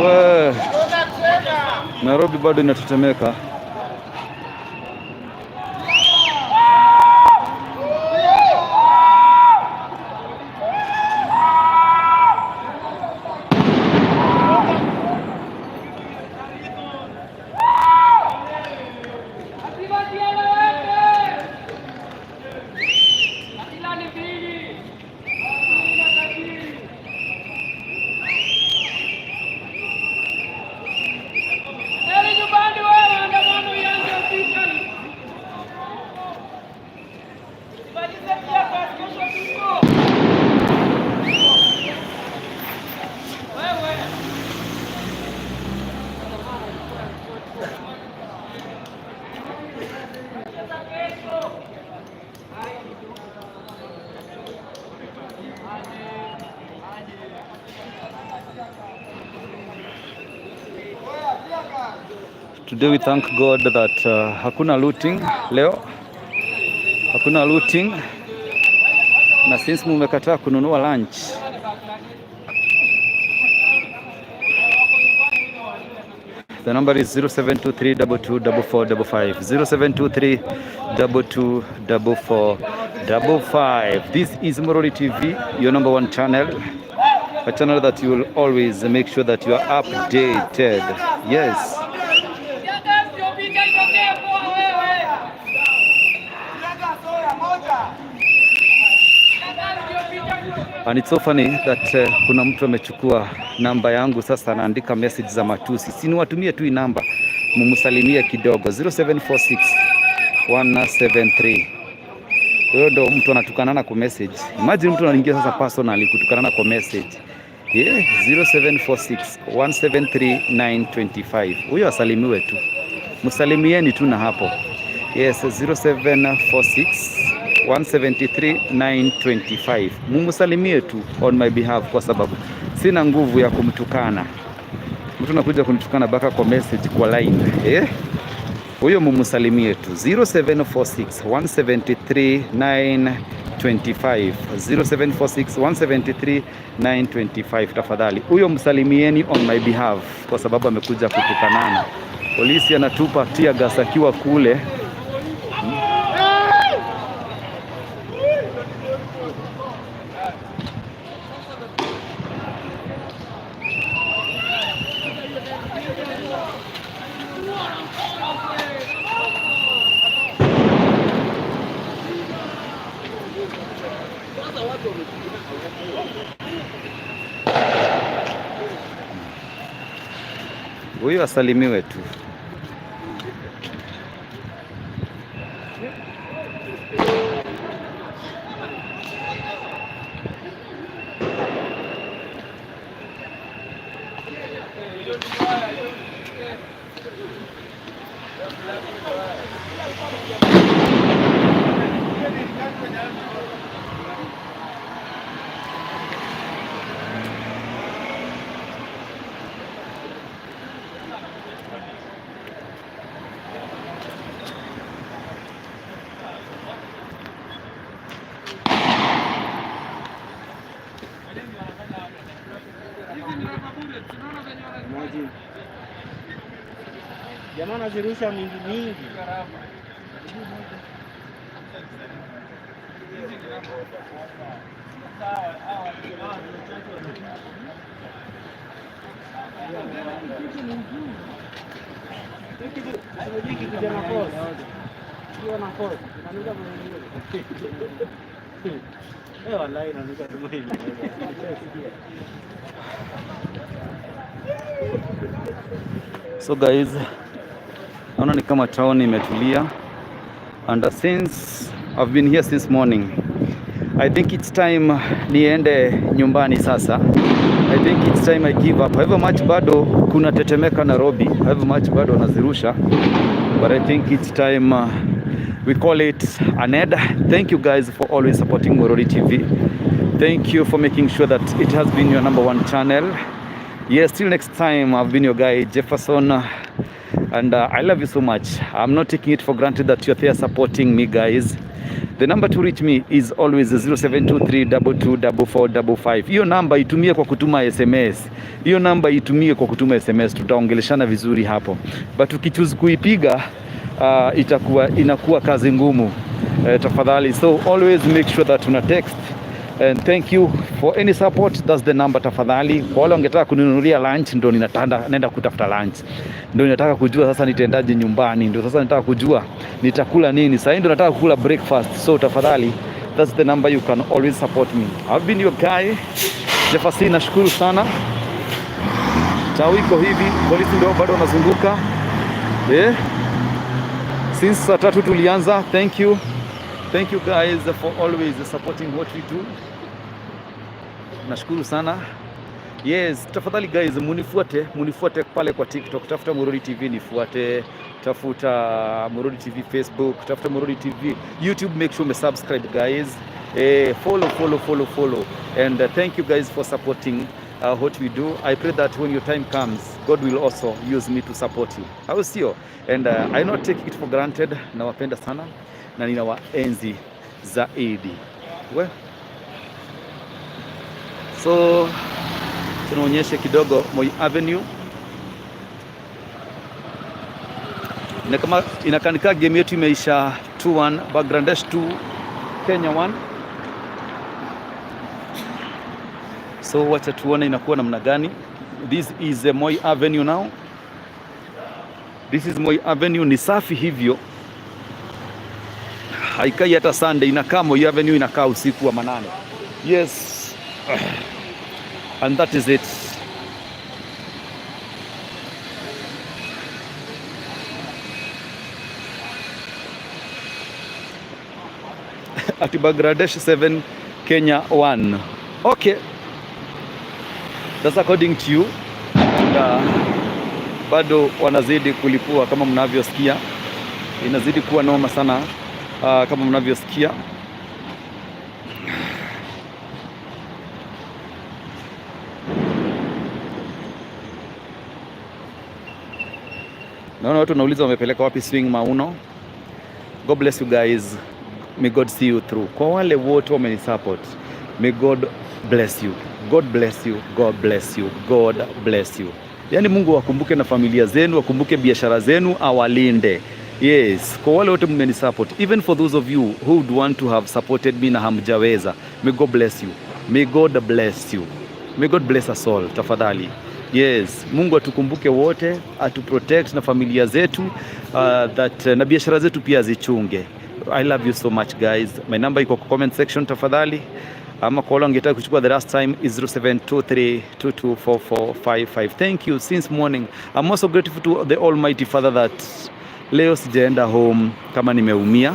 We, Nairobi bado inatetemeka. Today we thank God that hakuna looting leo, hakuna looting, na since mumekataa kununua lunch, the number is 0723224455, 0723224455. This is Moroli TV, your number one channel, a channel that you will always make sure that you are updated. Yes. And it's so funny that kuna mtu amechukua namba yangu sasa anaandika message za matusi. Si niwatumie tu hii namba mumsalimie kidogo, 0746 173. Huyo ndo mtu anatukanana kwa message. Imagine mtu anaingia sasa personally kutukanana kwa message. Yeah, 0746 173 925. Huyo asalimiwe tu. Msalimieni tu na hapo. Yes, 0746 173 925. Mumsalimie tu on my behalf kwa sababu Sina nguvu ya kumtukana. Mtu anakuja kunitukana baka kwa message kwa line. Eh? Huyo mumsalimie tu 0746 173 925, 0746 173 925 tafadhali. Huyo msalimieni on my behalf kwa sababu amekuja kutukanana. Polisi anatupa tear gas akiwa kule. Huyo asalimiwe tu.
Jamaa anazirusha mingi mingi.
So guys, naona ni kama town imetulia and since I've been here since morning, I think it's time niende nyumbani sasa. I think it's time I give up. However much bado kuna tetemeka Nairobi, however much bado wanazirusha, but I think it's time we call it an end. Thank you guys for always supporting Morori TV. Thank you for making sure that it has been your number one channel. Yes, till next time, I've been your guy Jefferson, and I love you so much. I'm not taking it for granted that you're there supporting me, guys. The number to reach me is always 0723224455. Hiyo namba itumie kwa kutuma SMS. Hiyo namba itumie kwa kutuma SMS, tutaongeleshana vizuri hapo. But ukichoose kuipiga itakuwa inakuwa kazi ngumu. Tafadhali, so always make sure that una text. And thank you for any support. That's the number tafadhali. Kwa wale wangetaka kuninunulia lunch, ndo ninatanda naenda kutafuta lunch, ndo ninataka kujua sasa nitaendaje nyumbani, ndo sasa nataka kujua nitakula nini. Sasa ndo nataka kukula breakfast. So tafadhali, that's the number you can always support me. I've been your guy Jefferson, nashukuru sana. Tao iko hivi, polisi ndio bado wanazunguka eh? Since saa 3 tulianza. Thank you. Thank you guys for always supporting what we do. Nashukuru sana. Yes, tafadhali guys, munifuate, munifuate pale kwa TikTok, tafuta Murori TV nifuate, tafuta Murori TV Facebook, tafuta Murori TV YouTube, make sure umesubscribe guys. Follow, follow, follow, follow. And thank you guys for supporting what we do. I pray that when your time comes, God will also use me to support you. Au sio? And I not take it for granted. Nawapenda sana na ninawaenzi zaidi. Well, so tunaonyeshe kidogo Moi Avenue. Na kama inakanika game yetu imeisha 2-1, Bangladesh 2 Kenya 1. So wacha tuone inakuwa namna gani. This is Moi Avenue now. This is Moi Avenue, ni safi hivyo. Haikai hata Sunday, inakaa Moi Avenue inakaa usiku wa manane. Yes. And that is it. Ati Bangladesh 7 Kenya 1. Okay. That's according to you. And, bado wanazidi kulipua kama mnavyosikia. Inazidi kuwa noma sana kama mnavyosikia. Naona watu wanauliza wamepeleka wapi Swing Mauno. God bless you guys. May God see you through. Kwa wale wote wamenisupport, may God bless you. God bless you. God bless you. God bless you. Yaani Mungu awakumbuke na familia zenu, akumbuke biashara zenu, awalinde. Yes, kwa wale wote mmenisupport, even for those of you who would want to have supported me na hamjaweza, may God bless you. May God bless you. May God bless us all, tafadhali. Yes, Mungu atukumbuke wote, atuprotect na familia zetu that na biashara zetu pia zichunge. I love you so much, guys. My number iko kwa comment section, tafadhali. Ama kwa wale wangetaka kuchukua, the last time is 0723224455. Thank you since morning. I'm also grateful to the Almighty Father that leo sijaenda home kama nimeumia.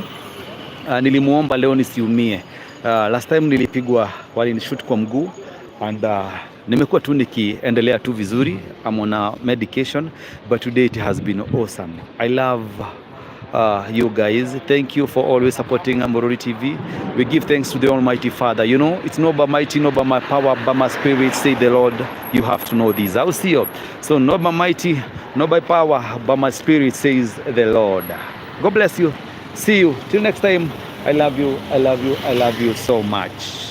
Nilimuomba leo nisiumie. Last time nilipigwa, walinishoot kwa mguu and nimekuwa tu nikiendelea tu vizuri. I'm on a medication, but today it has been awesome. I love you guys. Thank you for always supporting Amorori TV. We give thanks to the Almighty Father. It's not by mighty, not by my power, but my spirit, say the Lord. You have to know this. I'll see you. So, not by mighty, not by power, but my spirit, says the Lord. God bless you. See you. Till next time. I love you. I love you. I love you so much.